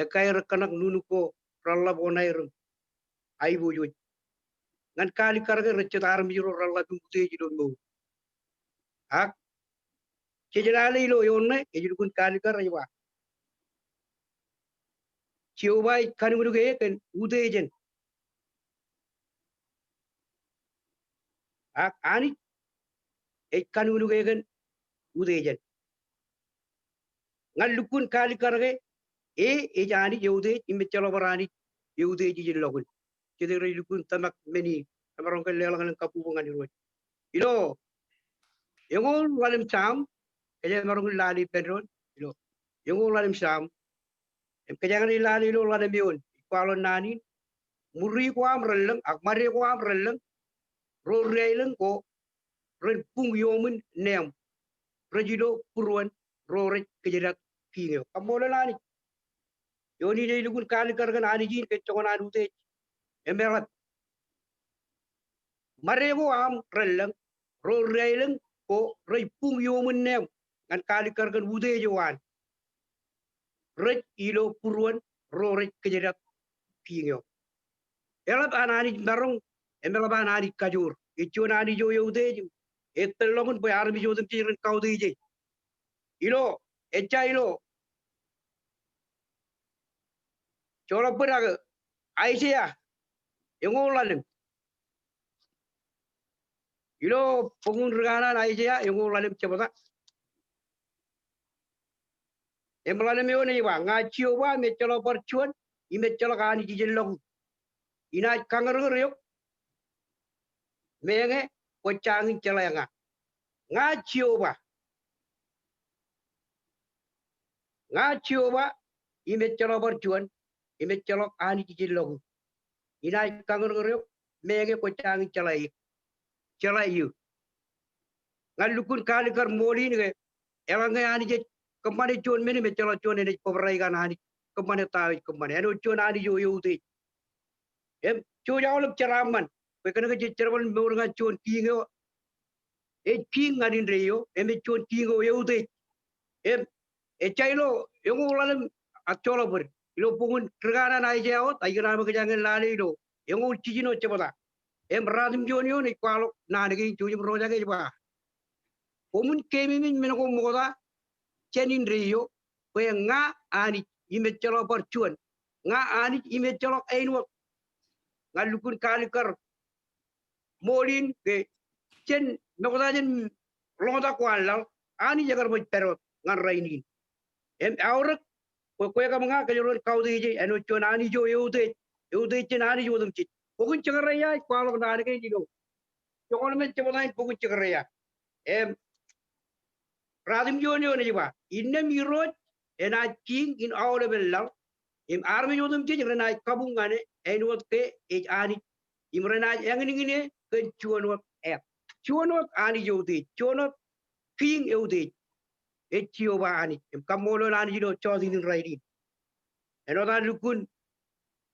Ekkā erōk kōṇak nuknuk ko reḷḷap oṇaer im aiboojoj. Ñan kaalikkar ke rej jet armej ro reḷḷap im utiej ilo mour. Ak jej lale ilo eoon ṇe, ej lukkuun kaalikkar ej ba, Jeova ej kanuknuke kōn utiejān. Ak Anij ej kanuknuke kōn utiejān. Ñan lukkuun kaalikkar ke e ej Anij eutiej im ejjeḷọk bar Anij eutiej ijin ḷọkun. Jete rej lukkuun tōmak men in, emaroñ ke leḷọk ñan kabbokbok ñan Irooj. Ilo eñoul ḷalem Sam, kōjeañ maroñ in lale ippān doon. Ilo eñoul ḷalem Sam, im kōjeañ lale ilo ḷalem eoon, ij kwaḷọk naan in. Ṃuri ko aṃ relōñ, ak ṃade ko aṃ relōñ, ro ri aelōñ ko ren buñ iuṃwin neeṃ, rej ilo būruon ro rej kōjdat kiiñ eo. Kaṃṃoolol Anij. Eoon in ej lukkuun kaalikkar kōn Anij in kōn joñan an utiej. Im eḷap, ṃade ko aṃ relōñ, ro ri aelōñ ko rej buñ iuṃwin neeṃ, ñan kaalikkar kōn utiej eo an. Rej ilo būruon ro rej kōjdat kiiñ eo. Eḷap an Anij maroñ, im eḷap an Anij kajoor. Ej juon Anij eo eutiej, ej tōllọkin bwe armej otemjej ren kautiej e. Ilo, ejja ilo joḷọk bōd ak Aiseia eñoul ḷalem. Ilo bok in ri kanaan Aiseia eñoul ḷalem jebta im ḷalem eoon ej ba, ña Jeova im ejjeḷọk bar juon, im ejjeḷọk anij ijellọkū. Inaaj kañūrñūr eok, meñe kwō jañin jeḷā ña. Ña Jeova. Ña Jeova im ejjeḷọk bar juon, im ejjeḷọk anij ijellọkū. Inaaj kañūrñūr eok, meñe kwō jañin jeḷā eō. Jeḷā eō. Ña lukkuun kaalikkar ṃool in ke eḷaññe Anij ej kōṃṃane juon men im ejjeḷọk juon, enaaj bōbrae ikaṇ Anij kōṃṃane ta eo ej kōṃṃane. Āinwōt juon Anij eo eutiej. Im jouj aolep jeraaṃṃan bwe kōnke jej jerbal mour ñan juon kiiñ eo ej kiiñ ñan indeeo, im ej juon kiiñ eo eutiej. Im ejja ilo eñoul ḷalem ak joḷọk bōd, ilo bok in ri kanaan Aiseia wōt, ij kōṇaan bwe kōjeañ lale ilo eñoul jiljino jebta. Im ratimjuon eoon ej kwaḷọk naan kein, jouj im roñjake, ej ba, koṃwin keememej men ko ṃokta jān indeeo, bwe ña Anij im ejjeḷọk bar juon. Ña Anij im ejjeḷọk āinwōt. Ña lukkuun kaalikkar ṃool in ke jān ṃokta jān ḷoñtak ko an laḷ, Anij ekar baj pād wōt ñan rainin. Im aorōk bwe kwe kab ña kōjro en kautiej e, āinwōt juon Anij eo eutiej, eutiej jān anij otemjej. Bok in Sekaraia ej kwaḷọk naan kein ilo joñoul emān jebta in bok in Sekaraia. Im ratimjuon eoon ej ba, innām Irooj enaaj kiiñ in aolepen laḷ, im armej otemjej renaaj kabuñ ñan e, āinwōt ke ej Anij, im renaaj āñinñin e kōn juon wōt āt. Juon wōt anij eutiej, juon wōt kiiñ eutiej. Ej Jeova Anij. Im kaṃṃoolol Anij ilo jota in rainin. Āinwōt an lukkuun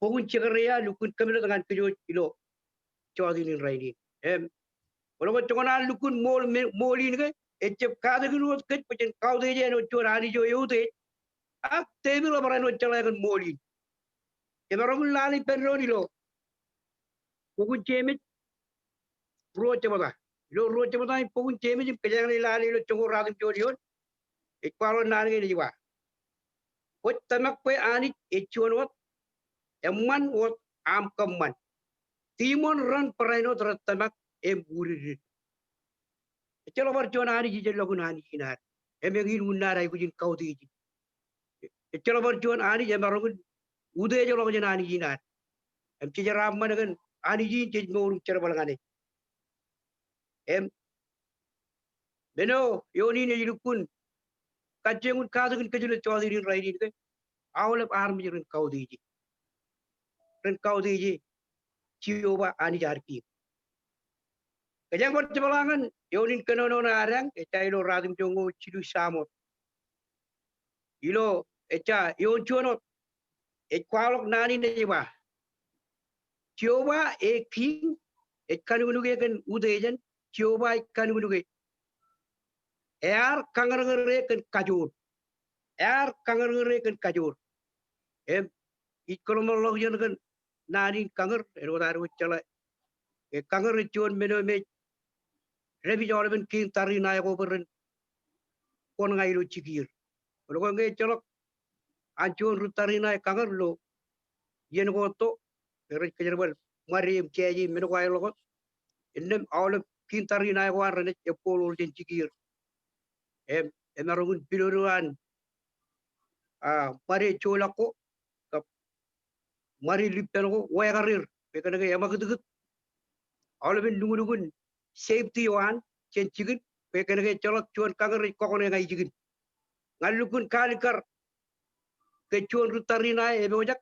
bok in Sekaraia, lukkuun kōmālōt ñan kōj ilo jota in rainin. Im kwōlo ke joñan an lukkuun ṃool, ṃool in ke, ejjab katakin wōt kōj bwe jen kautiej e āinwōt juon Anij eo eutiej, ak Devid ebar āinwōt jeḷā kōn ṃool in. Emaroñ in lale ippān doon ilo bok in Jemes ruo jebta. Ilo ruo jebta in bok in Jemes im kōjeañ lale ilo joñoul ratimjuon eoon, ej kwaḷọk naan kein ej ba, kwōj tōmak bwe Anij ej juon wōt, eṃṃan wōt aṃ kōṃṃan. Tiṃoṇ ren barāinwōt rej tōmak im udikdik. Ejjeḷọk bar juon anij ijellọkin Anij in ad. Im eñin unin ad aikuj in kautiej e. Ejjeḷọk bar juon anij emaroñ in utiejḷọk jān Anij in ad. Im jej jeraaṃṃan kōn Anij in jej mour im jerbal ñan e. Im men eo eoon in ej lukkuun kajjioñ in katakin kōj ilo jota in rainin ke aolep armej ren kautiej e. Ren kautiej e Jeova Anij ad kiiñ. Kōjeañ bar jepḷaak ñan eoon in kōnono eo ad eñ, ejja ilo ratimjuon jilu Sam wōt. Ilo ejja eoon juon wōt, ej kwaḷọk naan in ej ba, Jeova e kiiñ, ej kanuknuke kōn utiejān, Jeova ej kanuknuke. Ear kañūrñūr e kōn kajoor. Ear kañūrñūr e kōn kajoor. Im ij kōḷmānḷọkjeṇ kōn naan in kañūr, āinwōt ad wōj jeḷā. Ke kañūr ej juon men eo me ej dāpij aolepen kiiñ tariṇae ko bwe ren koṇ ña ilo jikier. Kwōn ke ñe ejjeḷọk an juon ri tariṇae kañūr ilo iien ko etto, ke rej kōjerbal ṃade im jāje im men ko aer ḷọk wōt, innām aolep kiiñ tariṇae ko an renaaj ebboḷoḷ jān jikier. Im emaroñ in pidodo an, a, ṃade jolọk ko kab ṃade lippān ko, wākar er, bwe kōnke eṃakūtkūt aolepen lukkuun safety eo an jān jikin, bwe kōnke ejjeḷọk juon kañūr ej kọkne ña ijikin. Ñan lukkuun kaalikkar ke juon ri tariṇae epojak,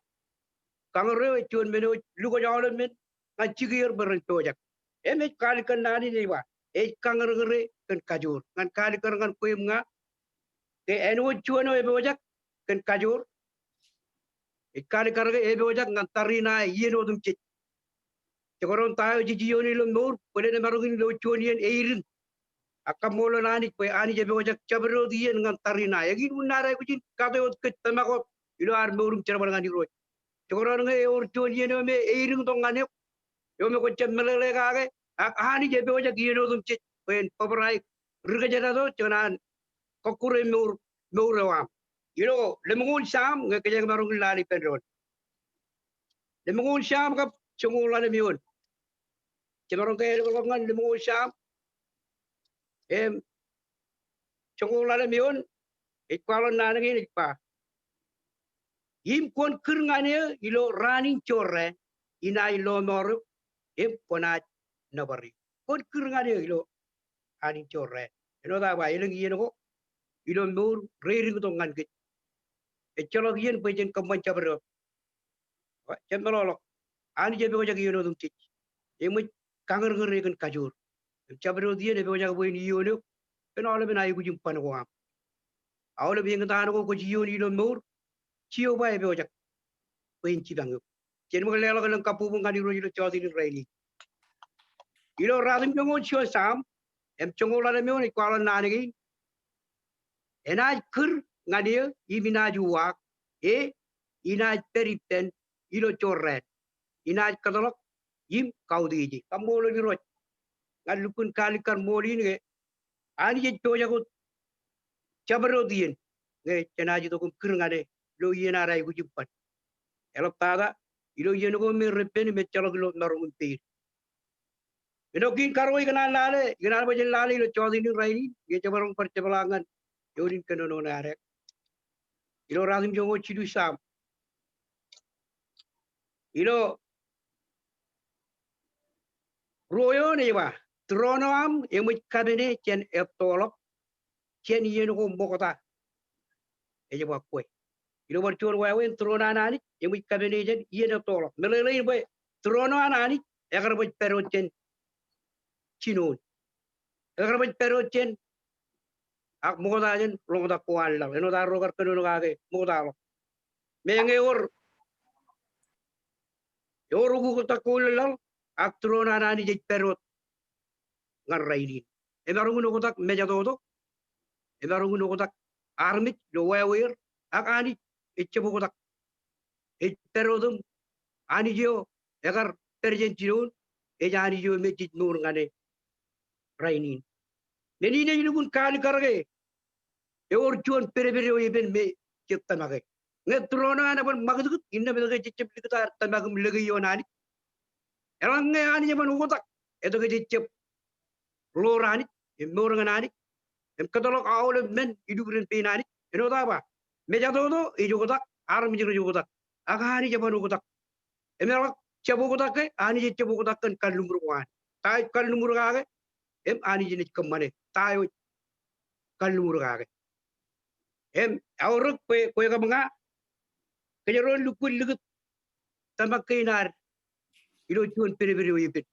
kañūr eo ej juon men eo ej lukwōj aolep men ñan jikier bwe ren pojak. Im ej kaalikkar naan in ej ba, ej kañūrñūre kōn kajoor. Ñan kaalikkar ñan kwe im ña, ke āinwōt juon eo epojak kōn kajoor, ej kaalikkar ke epojak ñan tariṇae iien otemjej. Jekdọọn ta eo jej iioone ilo mour, bōlen emaroñ in lo juon iien eidiñ. Ak kaṃṃoolol Anij bwe Anij epojak jabdewōt iien ñan tariṇae. Eñin unin ad aikuj in kate wōt kōj tōmak wōt ilo ad mour im jerbal ñan Irooj. Jekdọọn ñe ewōr juon iien eo me eidiñ tok ñan eok, eo me kwōj jab meḷeḷe kake, ak Anij epojak iien otemjej bwe en bōbrae ri kōjdat eo jekōṇaan kọkkure mour, mour eo aṃ. Ilo lemñoul Sam, ñe kōjeañ maroñ in lale ippān doon. Lemñoul Sam kab joñoul ḷalem eoon. Jemaroñ ke ālọkḷọk ñan lemñoul Sam. Im joñoul ḷalem eoon, ej kwaḷọk naan kein ej ba, im kwōn kūr ñan eō ilo raan in jorrāān, inaaj lọmọọr eok, im kwōnaaj nōbar eok. Kwōn kūr ñan eō ilo raan in jorrāān. Āinwōt aō ba, elōñ iien ko ilo mour reidiñ tok ñan kōj. Ejjeḷọk iien bwe jen kōṃṃan jabdewōt. Jab meḷọkḷọk. Anij epojak iien otemjej. Eṃōj kañūrñūre kōn kajoor. Im jabdewōt iien epojak bwe en iioon eok kōn aolepen aikuj im ban ko aṃ. Aolep eñtaan ko kwōj iioon ilo mour, Jeova epojak bwe en jipañ eok. Jen ṃōk leḷọk elōñ kabbokbok ñan Irooj ilo jọteen in rainin. Ilo ruatimjuonñoul juon Sam, im joñoul ḷalem eoon ej kwaḷọk naan kein. Enaaj kūr ñan eō im inaaj uwaak, e inaaj pād ippān ilo jorrāān. Inaaj kōtḷọk im kautieje. Kaṃṃoolol Irooj ñan lukkuun kaalikkar ṃool in ke Anij ej pojak wōt jabdewōt iien ñe jenaaj itok im kūr ñan e lo iien ad aikuj im ban. Eḷaptata ilo iien ko me repen im ejjeḷọk ilo maroñ in peid. Āinwōt kein karuo ikōṇaan lale, ikōṇaan bwe jen lale ilo jọteen in rainin, ñe jemaroñ bar jepḷaak ñan eoon in kōnono ṇe ad. Ilo ruatimjuonñoul jilu Sam. Ilo ruo eoon ej ba, tūroon eo aṃ eṃōj kapene jān ettoḷọk jān iien ko ṃokta. Ej ba kwe. Ilo bar juon wāween, tūroon an Anij eṃōj kapene jān iien ettoḷọk. Meḷeḷein bwe tūroon eo an Anij ekar baj pād wōt jān jinoin. Ekar baj pād wōt jān ak ṃokta jān ḷoñtak ko an laḷ. Āinwōt arro kar kōnono kake ṃoktaḷọk. Meñe ewōr, ewōr ukoktak ko an laḷ, ak tūroon an Anij ej pād wōt ñan rainin. Emaroñ in oktak mejatoto, emaroñ in oktak armej ilo wāweer, ak Anij ejjab oktak. Ej pād wōt im Anij eo ekar pād jān jinoin, ej Anij eo me jej mour ñan e rainin. Men in ej lukkuun kaalikkar ke ewōr juon pedped eo epen me jej tōmake. Ñe tūroon eo an eban ṃakūtkūt, innām etke jej jab likūt ad tōmak im lōke ioon Anij? Eḷaññe Anij eban oktak, etke jej jab ḷoor Anij, im mour ñan Anij, im kōtḷọk aolep men ilukkuun pein Anij? Āinwōt aō ba, mejatoto ej oktak, armej rej oktak, ak Anij eban oktak. Im eḷak jab oktak ke, Anij ejjab oktak kōn kalliṃur ko an. Ta ej kalliṃur kake, im Anij enaaj kōṃṃane ta eo ej kalliṃur kake. Im aorōk bwe kwe kab ña kōjro en lukkuun likūt tōmak kein ad ilo juon pedped eo epen.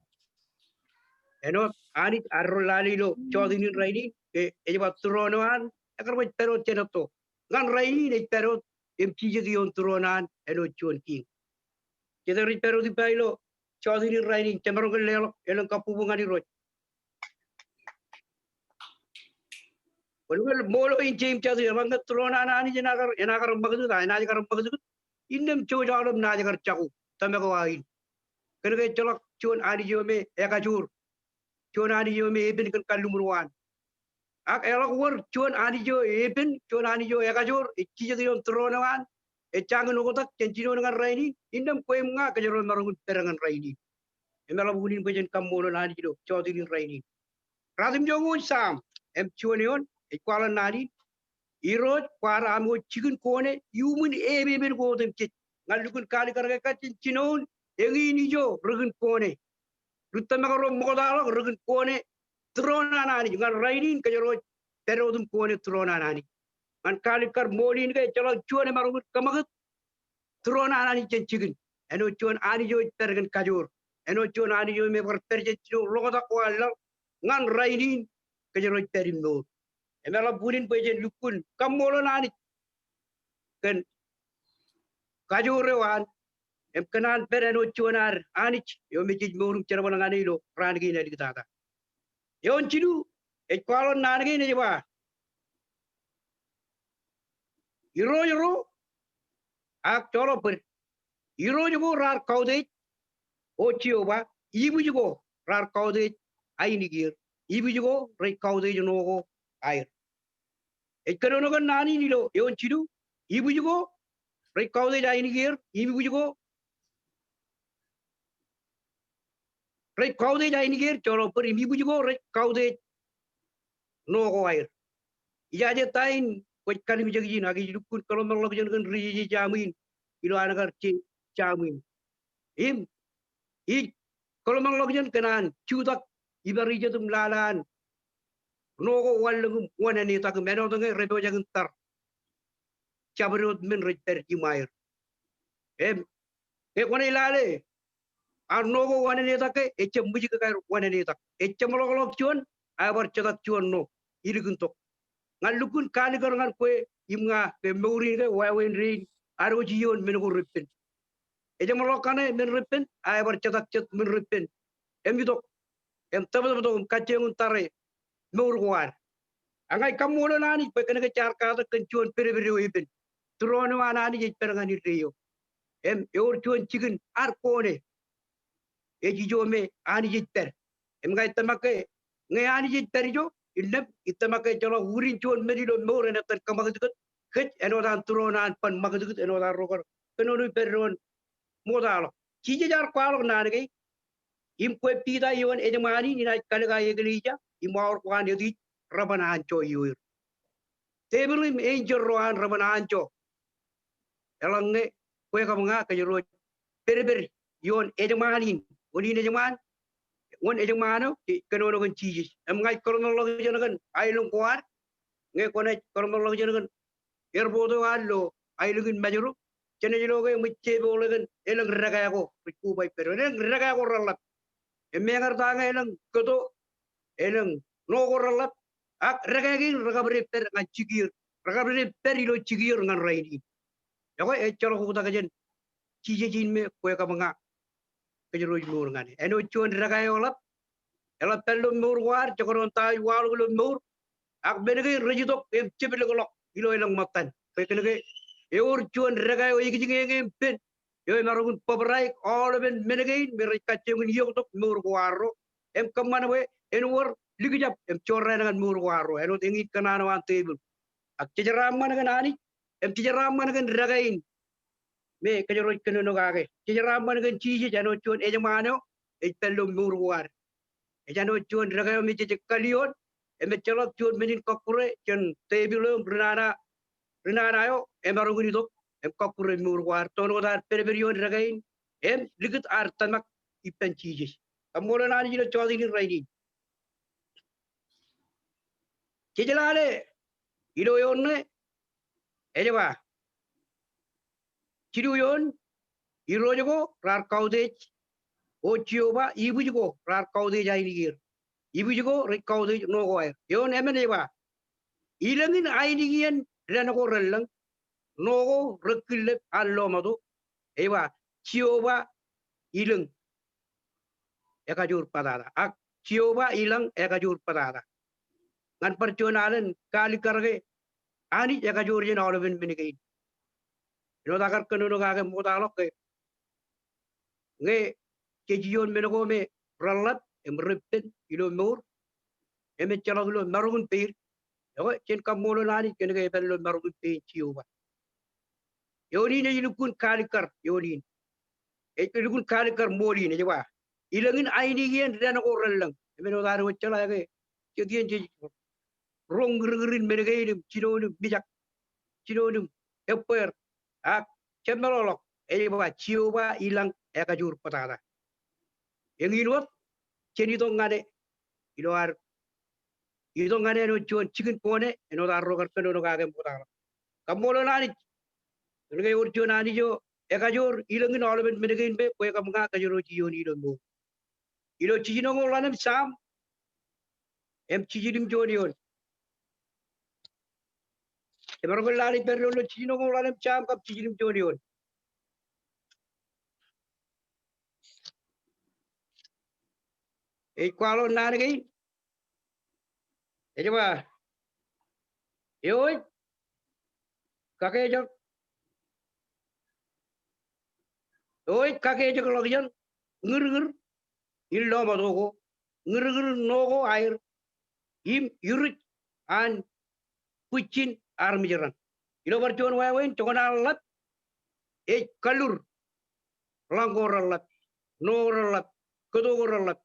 Āinwōt Anij arro lale ilo jọteen in rainin, e, ej ba tūroon eo an ekar baj pād wōt jān etto. Ñan rainin ej pād wōt im jijet ioon tūroon an āinwōt juon kiiñ. Jete rej pād wōt ippa ilo jọteen in rainin? Jemaroñ ke leḷọk elōñ kabbokbok ñan Irooj. Kwōn ke ṃool eo in Jeim jọteen, eḷaññe tūroon an Anij enaaj kar, enaaj kar ṃakūtkūt, a enaaj kar ṃakūtkūt, innām jouj aolep naaj kar jako tōmak eo aō in. Kōnke ejjeḷọk juon Anij eo me ekajoor, juon Anij eo me epen kōn kalliṃur ko an. Ak eḷak wōr juon Anij eo epen, juon Anij eo ekajoor, ej jijet ioon tūroon eo an, ej jañin oktak jān jinoin ñan rainin, innām kwe im ña kōjro emaroñ in pād ñan rainin. Im eḷap unin bwe jen kaṃṃoolol Anij ilo jọteen in rainin. Ruatimjuonñoul Sam, im juon eoon, ej kwaḷọk naan in. Irooj, kwaar aṃ wōj jikin kone iuṃwin epepen ko otemjej. Ñan lukkuun kaalikkar ke kajjien jinoin, eñin ijo ri kiin kone. Ri tōmak ro ṃoktaḷọk, ri kiin kone tūroon an Anij. Ñan rainin kōjro ej pād wōt im kōṇe tūroon an Anij. Ñan kaalikkar ṃool in ke ejjeḷọk juon emaroñ in kōṃakūt tūroon an Anij jān jikin. Āinwōt juon Anij eo ej pād kōn kajoor. Āinwōt juon Anij eo me bar pād jān jino ḷotak ko an laḷ. Ñan rainin kōjro ej pād im mour. Im eḷap unin bwe jen lukkuun kaṃṃoolol Anij kōn kajoor eo an, im kōn an pād āinwōt juon ad Anij eo me jej mour im jerbal ñan e ilo raan kein āliktata. Eoon jilu ej kwaḷọk naan kein ej ba, Irooj ro ak joḷọk bōd. Irooj ko raar kautiej, O Jeova, ibwij ko raar kautiej ainikieir, ibwij ko rej kautiej ṇo ko aer. Ej kōnono kōn naan in ilo eoon jilu, ibwij ko rej kautiej ainikieir, im ibwij ko rej kautiej ainikieir joḷọk bōd, im ibwij ko rej kautiej ṇo ko aer. Ijaje ta in kwōj kalimjek ijin, ak ij lukkuun kōḷmānḷọkjeṇ kōn ri jeje jaṃ in ilo an kar je jaṃ in. Im ij kōḷmānḷọkjeṇ kōn an jutak ibar ijet im lale an ṇo ko wanlōñ im wanānetak im āinwōt ñe rej pojak in tar jabdewōt men rej pād iṃaer. Im ñe kwōnaaj lale an ṇo ko wanānetak ke ejjab ṃwijkakaer wanānetak. Ejjeṃḷọk ḷọk juon, ak ebar jetak juon ṇo ilikintok. Ñan lukkuun kaalikkar ñan kwe im ña ke mour in ke wāween dein ad wōj ioon men ko reppen. Ejeṃḷọk kaṇe men reppen, ak ebar jetak jet men reppen. Im itok, im tōptōptok, im kajjioñ in tare mour ko ad. Ak ña ij kaṃṃoolol Anij bwe kōnke jaar katak kōn juon pedped eo epen. Tūroon eo an Anij ej pād ñan indeeo. Im ewōr juon jikin ad kōṇe ej ijo me Anij ej pād. Im ña ij tōmak ke ñe Anij ej pād ijo, innām ij tōmak ke ejjeḷọk wūdin juon men ilo mour en etan kōṃakūtkūt kōj āinwōt an tūroon an ban ṃakūtkūt āinwōt an ro kar kōnono ippadeon ṃoktaḷọk. Jisōs ear kwaḷọk naan kein im kwe Piter ioon ejṃaan in inaaj kalōk aō eklejia im aor ko an Etis reban anjọ ioer. Tepil im enjeḷ ro an reban anjọ. Eḷaññe kwe kab ña kōjro ej pedped ioon ejṃaan in, wōn in ejṃaan, wōn ejṃaan eo ej kōnono kōn Jisōs. Im ña ij kōḷmānḷọkjeṇ kōn aelōñ ko ad, ñe kwōnaaj kōḷmānḷọkjeṇ kōn airport eo ad ilo aelōñ in Mājro, jenaaj lo ke eṃōj jepoḷe kōn elōñ dekā ko rej koba ippād, elōñ dekā ko reḷḷap. Im meñe ear ta ñe elōñ kōto, elōñ ṇo ko reḷḷap, ak dekā kein rekabde pād ñan jikier, rekabde pād ilo jikier ñan rainin. Ekwe ejjeḷọk oktak jān Jisōs in me kwe kab ña kōjro ej mour ñan e. Āinwōt juon dekā eo eḷap, eḷap pād ilo mour ko ad, jekdọọn ta ej waḷọk ilo mour, ak men kein rej itok im jeplikḷọk ilo elōñ ṃōttan. Bwe kōnke ewōr juon dekā eo ekijiñeñe im pen eo emaroñ in bōbrae aolepen men kein me rej kajjioñ in ioktok mour ko arro. Im kōṃṃan bwe en wōr likjab im jorrāān ñan mour ko arro āinwōt eñin kōṇaan eo an tepil. Ak jejeraaṃṃan kōn Anij im jejeraaṃṃan kōn dekā in me kōjro ej kōnono kake. Jejeraaṃṃan kōn Jisōs āinwōt juon ejṃaan eo ej pād ilo mour ko ad. Ej āinwōt juon dekā eo me jej kal ioon, im ejjeḷọk juon men in kọkkure jān tepil eo im ri nana, ri nana eo emaroñ in itok im kọkkure mour ko ad. Toon wōt ad pedped ioon dekā in im likūt ad tōmak ippān Jisōs. Kaṃṃoolol Anij ilo jota in rainin. Jej lale ilo eoon ṇe ej ba, jilu eoon, Irooj ko raar kautiej, O Jeova, ibwij ko raar kautiej ainikieir, ibwij ko rej kautiej ṇo ko aer. Eoon emān ej ba, ilōñin ainikien dān ko relōñ, ṇo ko rekkillep an lọmeto, ej ba, Jeova ilōñ ekajoor bōtata. Ak Jeova ilañ ekajoor bōtata. Ñan bar juon alen kaalikkar ke Anij ekajoor jān aolepen men kein. Āinwōt aō kar kōnono kake ṃoktaḷọk ke ñe jej ioon men ko me reḷḷap im reppen ilo mour, im ejjeḷọk ilo maroñ in pein. Ekwe jen kaṃṃoolol Anij kōnke epād ilo maroñ in pein Jeova. Eoon in ej lukkuun kaalikkar, eoon in ej lukkuun kaalikkar ṃool in, ej ba, ilōñin ainikien dān ko relōñ. Im āinwōt ad wōj jeḷā ke jet iien jej roñ ñūrñūrin men kein im jinoin im mijak, jinoin im ebbeer, ak jab meḷọkḷọk, ej ba, Jeova ilañ ekajoor bōtata. Eñin wōt jen itok ñan e ilo ad itok ñan eṇ eo juon jikin bone, āinwōt arro kar kōnono kake ṃokta ḷọk. Kaṃṃoolol Anij. Kōnke ewōr juon Anij eo ekajoor ilōñin aolepen men kein me kwe kab ña kōjro ej iioon ilo mour. Ilo jiljinoñoul ḷalem Sam, im jiljilimjuon eoon. Jemaroñ ke lale pād ilo jiljinoñoul ḷalem Sam kab jiljilimjuon eoon. Ej kwaḷọk naan kein. Ej ba, eo ej kakejek, eo ej kakejek ḷọk jān ñūrñūr in lọmeto ko, ñūrñūr in ṇo ko aer, im iruj an bwijin armej raṇ. Ilo bar juon wāween, joñan an ḷap, ej kalur, ḷañ ko reḷḷap, ṇo ko reḷḷap, kōto ko reḷḷap.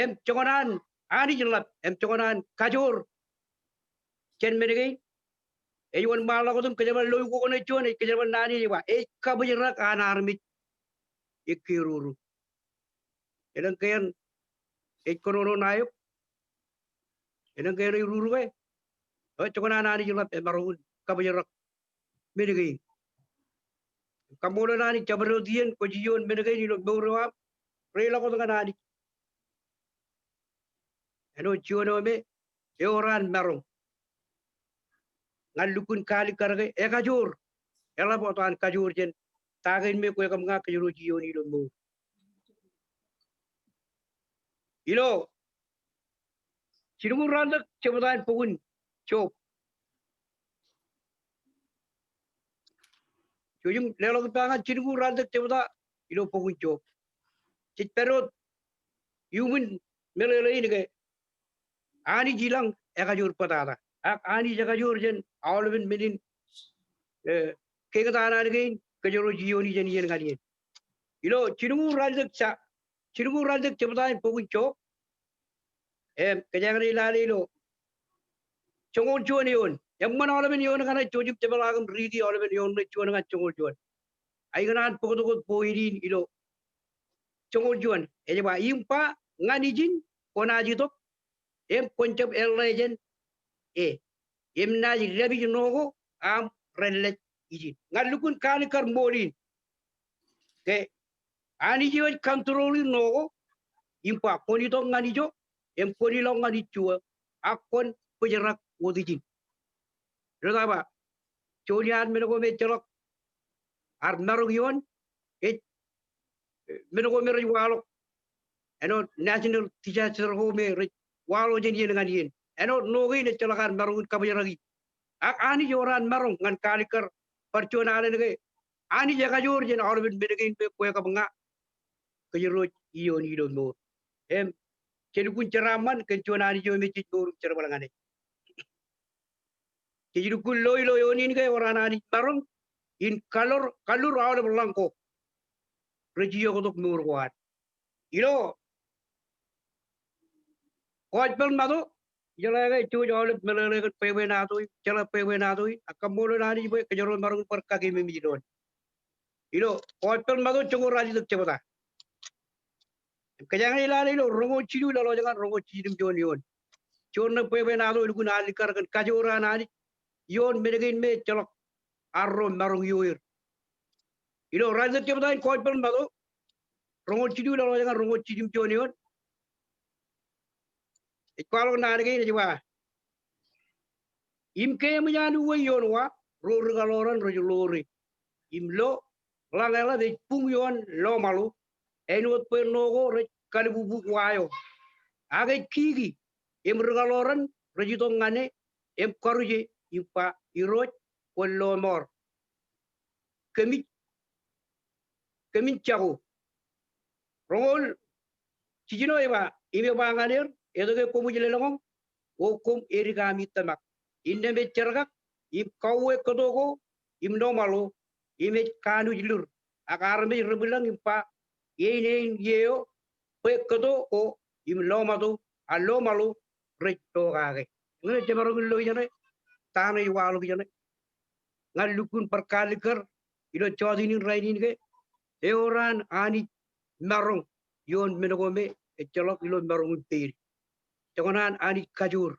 Im joñan an Anij ḷap, im joñan an kajoor jān men kein, ej wōnṃaanḷọk wōt im kōjerbal lo ukok ṇe juon, ej kōjerbal naan in ej ba, ej kabōjrak an armej ekkere ruru. Elōñ ke eṇ ej kōnono ṇae eok, elōñ ke eṇ ej ruru ke, eo joñan an Anij ḷap emaroñ in kabōjrak men kein. Kaṃṃoolol Anij, jabdewōt iien kwōj iioon men kein ilo mour eo aṃ, reiḷọk wōt ñan Anij. Āinwōt juon eo me ewōr an maroñ. Ñan lukkuun kaalikkar ke ekajoor, eḷap wōt an kajoor jān ta kein me kwe kab ña kōjro ej iioon ilo mour. Ilo jilñuul ralitōk jebta in bok in Job. Jouj im leḷọk ippa ñan jilñuul ralitōk jebta ilo bok in Job. Jej pād wōt iuṃwin meḷeḷe in ke Anij ilañ ekajoor bōtata. Ak Anij ekajoor jān aolepen men in, eh, keñtaan an kein kōjro ej iiooni jān iien ñan iien. Ilo jilñuul ralitōk ja, jilñuul ralitōk jebta in bok in Job. Im, kōjeañ ṇe lale ilo joñoul juon eoon. Eṃṃan aolepen eoon kaṇe, jouj im jeṃḷọk im riiti aolepen eoon ṇe juon ñan joñoul juon. Ak ikōṇaan bōktok wōt point in ilo joñoul juon. Ej ba, im ba ñan ijin, kwōnaaj itok, im kwōn jab eḷḷā jān e. Im naaj dāpij ṇo ko aṃ relej ijin. Ñan lukkuun kaalikkar ṃool in ke Anij eo ej control ṇo ko, im ba kwōn itok ñan ijo, im kwōn ilọk ñan ijjuwe, ak kwōn bōjrak wōt ijin. Ilo ta ba, juon iaan men ko me ejjeḷọk ar maroñ ioon, ej men ko me rej waḷọk āinwōt national disaster ko me rej waḷọk jān iien ñan iien. Āinwōt ṇo kein ejjeḷọk an maroñ in kabōjraki. Ak Anij ewōr an maroñ ñan kaalikkar bar juon alen ke Anij ekajoor jān aolepen men kein me kwe kab ña kōjro ej iioon ilo mour. Im, jej lukkuun jeraaṃṃan kōn juon Anij eo me jej mour im jerbal ñan e. Jej lukkuun lo ilo eoon in ke ewōr an Anij maroñ in kalur, kalur aolep ḷañ ko rej ioktok mour ko ad. Ilo Gospel Matu, ijeḷā ke jouj aolep meḷeḷe kōn bwebwenato in, jeḷā bwebwenato in, ak kaṃṃoolol Anij bwe kōjro maroñ in bar kakememej doon. Ilo Gospel Matu joñoul ralitōk jebta. Im kōjeañ ṇe lale ilo roñoul jilu ḷọk ñan roñoul jiljilimjuon eoon. Juon ṇe bwebwenato elukkuun alikkar kōn kajoor an Anij ioon men kein me ejjeḷọk arro maroñ ioer. Ilo ralitōk jebta in Gospel Matu, roñoul jilu ḷọk ñan roñoul jiljilimjuon eoon. Ej kwaḷọk naan kein ej ba, im ke eṃōj an uwe ioon wa, ro rikaḷoran rej ḷoore. Im lo, ḷañ eḷap ej buñ ioon lọmaḷo, āinwōt bwe ṇo ko rej kalbubuk wa eo. Ak ej kiki, im rikaḷoran rej itok ñan e, im karuje, im ba, Irooj, kwōn lọmọọr. Kōmij, kōmin jako. Roñoul jiljino ej ba, im e ba ñan er, etke koṃij lōḷñọñ, O koṃ edik ami tōmak. Innām ej jerkak, im kauwe kōto ko, im lọmaḷo, im ej kanooj lir. Ak armej ri bwilōñ im ba, Ein, ein ie eo, bwe kōto ko, im lọmato, a lọmaḷo, rej pokake. Ñe jemaroñ in lo ijeṇe, ta ṇe ej waḷọk ijeṇe. Ñan lukkuun bar kaalikkar, ilo jọteen in rainin ke, ewōr an Anij maroñ, ioon men ko me, ejjeḷọk ilo maroñ in peid. joñan an Anij kajoor.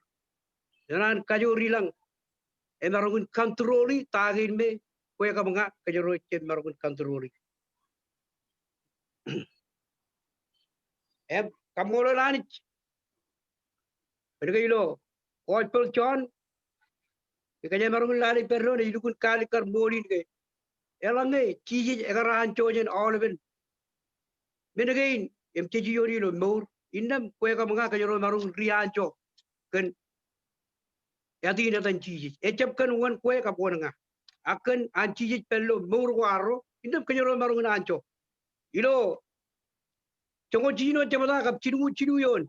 Joñan an kajoor ilañ, emaroñ in control-i ta kein me kwe kab ña kōjro jab maroñ in control-i. Im kaṃṃoolol Anij. Kōnke ilo Gospel John, ikōjemaroñ in lale ippān doon, ej lukkuun kaalikkar ṃool in ke eḷaññe Jisōs ekar anjọ jān aolepen men kein im jej iioon ilo mour, innām kwe kab ña kōjro maroñ in ri-anjọ kōn ātin etan Jisōs. Ejjab kōn wōn kwe kab wōn ña, ak kōn an Jisōs pād ilo mour ko arro, innām kōjro maroñ in anjọ. Ilo joñoul jiljino jebta kab jilñuul jilu eoon,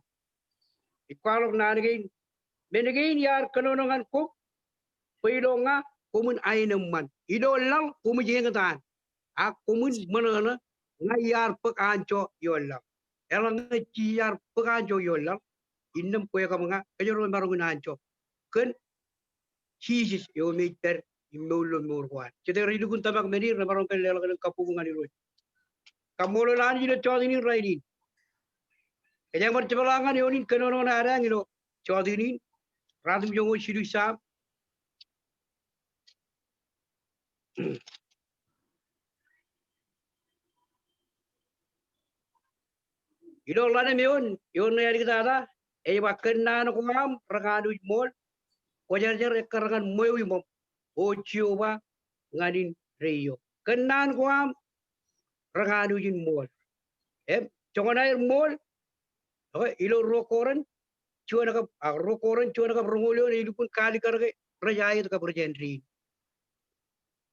ij kwaḷọk naan kein, men kein iar kōnono ñan koṃ, bwe ilo ña koṃwin aenōṃṃan, ilo laḷ koṃij eñtaan, ak koṃwin ṃōṇōṇō, ña iar bōk anjọ ioon laḷ. Eḷaññe Jisōs ear bōk anjọ ioon laḷ, innām kwe kab ña kōjro maroñ in anjọ kōn Jisōs eo me ej pād im mour ilo mour ko an. Jete rej lukkuun tōmak men in remaroñ ke leḷọk elōñ kabbokbok ñan Irooj. Kaṃṃoolol Anij ilo jọteen in rainin. Kōjeañ bar jepḷaak ñan eoon in kōnono ñan adañ ilo jọteen in, Ratimjuonñoul jilu Sam. Ilo ḷalem eoon, eoon ṇe āliktata, ej ba, kōn naan ko aṃ rekanooj ṃool, kwōjarjar ekkar ñan ṃweo iṃōṃ, O Jeova ñan indeeo. Kōn naan ko aṃ rekanooj in ṃool. Im joñan aer ṃool, okay, ilo ruo Korint juon kab, a, ruo Korint juon kab roñoul eoon ej lukkuun kaalikkar ke rej aet kab rej āindein.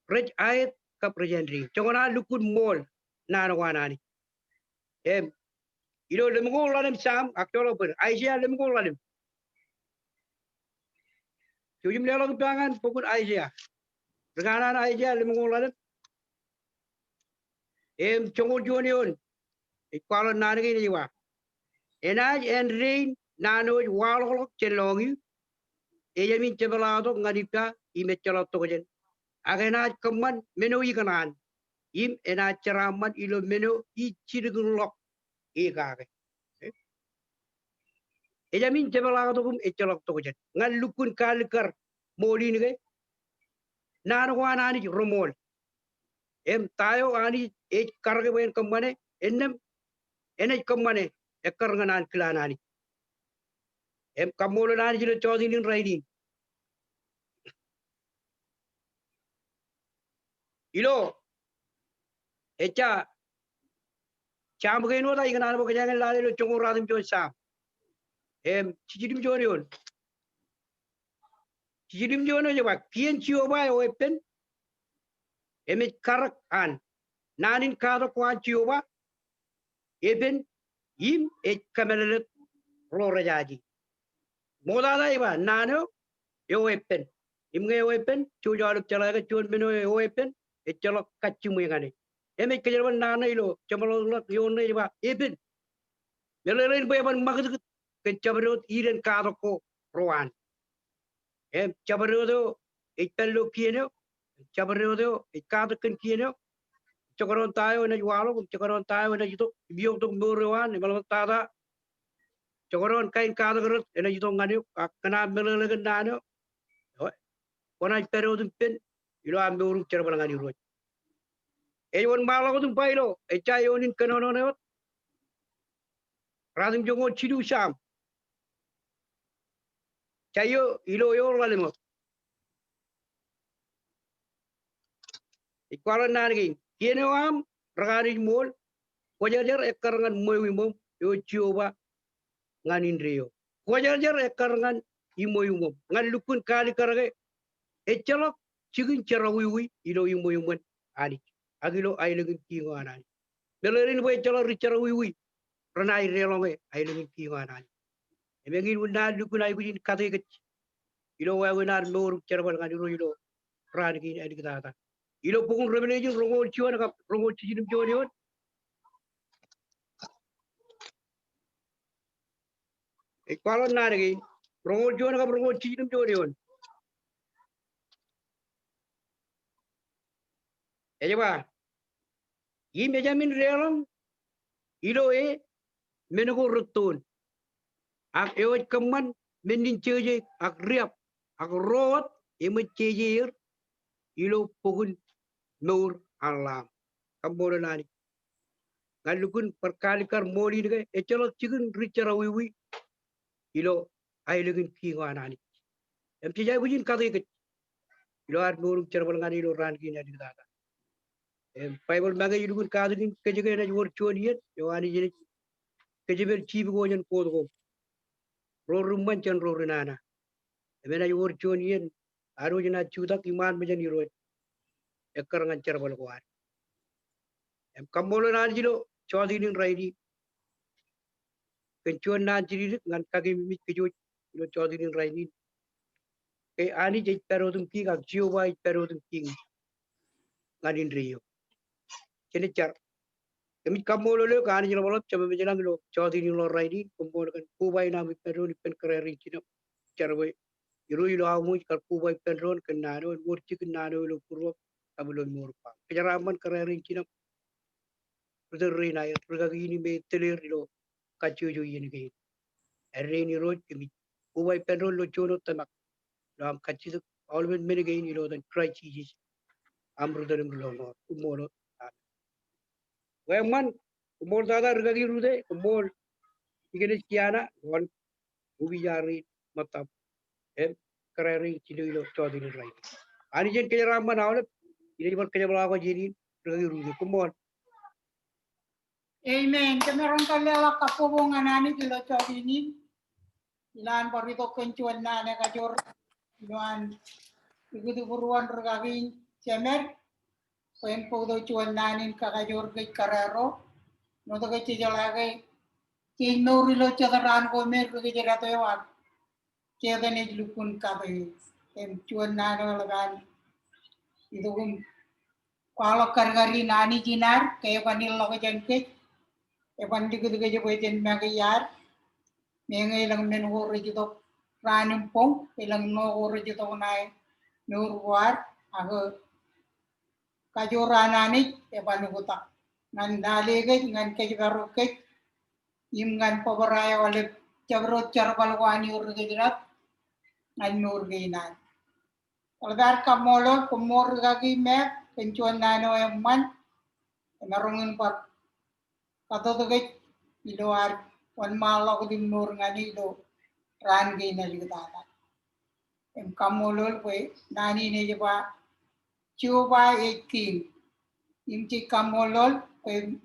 Rej aet kab rej āindein. Joñan an lukkuun ṃool naan ko an Anij. Im ilo lemñoul ḷalem Sam, ak joḷọk bōd, Aiseia lemñoul ḷalem. Jouj im leḷọk ippa ñan bok in Aiseia. Ri kanaan Aiseia lemñoul ḷalem im joñoul juon eoon. Ej kwaḷọk naan kein ej ba, enaaj āindein naan eo ej waḷọkḷọk jān lọñiō, ejāmin jepḷaaktok ñan ippa im ejjeḷọk tokjān. Ak enaaj kōṃṃan men eo ikōṇaan, im enaaj jeraaṃṃan ilo men eo ij jilkinḷọk e kake. Ejāmin jepḷaaktok im ejjeḷọk tokjān. Ñan lukkuun kaalikkar ṃool in ke, naan ko an Anij reṃool. Im ta eo Anij ej karōke bwe en kōṃṃane, innām enaaj kōṃṃane ekkar ñan an kile an Anij. Im kaṃṃoolol Anij ilo jọteen in rainin. Ilo, ejja, Sam kein wōt, ikōṇaan bwe kōjeañ lale ilo joñoul ratimjuon Sam. Im jiljilimjuon eoon. Jiljilimjuon eoon ej ba, kien Jeova eo eppen, im ej karōk an. Naan in katak ko an Jeova epen, im ej kōmālōtlōt ro rejaje. Ṃoktata ej ba naan eo, eo epen. Im ñe eo epen, jouj aolep jeḷā ke juon men eo, eo epen, ejjeḷọk kajjimwe ñan e. Im ej kōjerbal naan ṇe ilo jeṃḷọkḷọk eoon ṇe ej ba epen. Meḷeḷein bwe eban ṃakūtkūt kōn jabdewōt iren katak ko ro an. Im jabdewōt eo ej pād ilo kien eo, jabdewōt eo ej katak kōn kien eo, jekdọọn ta eo enaaj waḷọk, jekdọọn ta eo enaaj itok, im iioktok mour eo an, im eḷaptata jekdọọn kain katak rot enaaj itok ñan eok, ak kōn aṃ meḷeḷe kōn naan eo, kwōnaaj pād wōt im pen ilo aṃ mour im jerbal ñan Irooj. Ej wōnṃaanḷọk wōt im ba ilo, ejja eoon in kōnono ṇe wōt. Ratimjuonñoul jilu Sam. Ejja eo, ilo eoon ḷalem wōt. Ej kwaḷọk naan kein. Kien eo aṃ rekanooj ṃool, kwōjarjar ekkar ñan ṃweo iṃōṃ, eo Jeova ñan indeeo. Kwōjarjar ekkar ñan iṃweo iṃōṃ. Ñan lukkuun kaalikkar ke ejjeḷọk jikin jerọwiwi ilo iṃweo iṃōn Anij. Ak ilo aelōñ in kiiñ eo an Anij. Meḷeḷein bwe ejjeḷọk ri jerọwiwi renaaj deḷọñe aelōñ in kiiñ eo an Anij. Im eñin unin an lukkuun aikuj in kate kōj ilo wāween ad mour im jerbal ñan Irooj ilo raan kein āliktata. Ilo bok in Revelation roñoul juon kab roñoul jiljilimjuon eoon. Ej kwaḷọk naan kein. Roñoul juon kab roñoul jiljilimjuon eoon. Ej ba, im ejāmin deḷọñ ilo e men ko rūttoon. Ak ewōj kōṃṃan men in jeje ak riab, ak ro wōt eṃōj jeje er ilo bok in mour an Lamb. Kaṃṃoolol Anij ñan lukkuun bar kaalikkar ṃool in ke ejjeḷọk jikin ri jerọwiwi ilo aelōñ in kiiñ eo an Anij. Im jej aikuj in kate kōj ilo ad mour im jerbal ñan e ilo raan kein āliktata. Im Baibōḷ make ej lukkuun katakin kōj ke enaaj wōr juon iien eo Anij enaaj kōjepel jipik eo jān koot ko, ro ri ṃṃan jān ro ri nana. Im enaaj wōr juon iien ad wōj naaj jutak iṃaan mejān Irooj ekkar ñan jerbal ko ad. Im kaṃṃoolol Anij ilo jọteen in rainin kōn juon naan jidikdik ñan kakememej kōj wōj ilo jọteen in rainin. Ke Anij ej pād otem kiiñ ak Jeova ej pād otem kiiñ ñan indeeo. Jen jar. Kōmij kaṃṃoolol eok Anij Ḷapḷap, Jemem ilañ, ilo jọteen in ḷọk rainin, koṃṃool kōn koba in aṃ ippān doon ippān kōrā rein jinōm. Jar bwe Irooj ilo aṃ wōj kar koba ippān doon kōn naan eo en wōr jikin naan eo ilo būruōm kab ilo mour ko aṃ. Kōjeraaṃṃan kōrā rein jinōm ri tōl rein aer, rikaki in im etōl er ilo kajjojo iien kein. Āindein Irooj kōmij koba ippān doon ilo juon wōt tōmak ilo aṃ kajjitōk aolepen men kein ilo etan Kraist Jisōs aṃ ri tōl im ri lọmọọr. Koṃṃool wōt. Amen. Bwe eṃṃan, koṃṃool tata rikaki Rute, koṃṃool Dikōnes Kiana, ioon opija rein ṃōttap im kōrā rein jino ilo jọteen in rainin. Anij en kōjeraaṃṃan aolep, inaaj bar kōjepḷaakḷọk jān in, rikaki Rute, koṃṃool. Amen. Jemaroñ ke leḷọk kabbokbok ñan Anij ilo jọteen in. Ilo an bar itok kōn juon naan ekajoor ilo an ikūtbūruon rikaki in jemed bwe en bōktok juon naan in kakajoor kōj kōrā ro. Āinwōt ke jejeḷā ke jej mour ilo jet raan ko me ri kōjdat eo ak Setan ej lukkuun kate. Im juon naan eo eḷap an itok im kwaḷọk kadkad in Anij in ad ke eban ilọk jān kōj, eban likūt kōj bwe jen make iar. Meñe elōñ men ko rej itok raan im boñ, elōñ ṇo ko rej itok ṇae mour ko ad, ak kajoor an Anij eban oktak ñan lale kōj, ñan kōjparok kōj, im ñan bōbrae aolep jabdewōt jerbal ko an eo ri kōjdat ñan mour kein ad. Eḷap ad kaṃṃoolol, koṃṃool rikaki Mek kōn juon naan eo eṃṃan, emaroñ in bar katoto kōj ilo ad wōnṃaanḷọk im mour ñan e ilo raan kein āliktata. Im kaṃṃoolol bwe naan in ej ba Jeova ej kiiñ. Im jej kaṃṃoolol bwe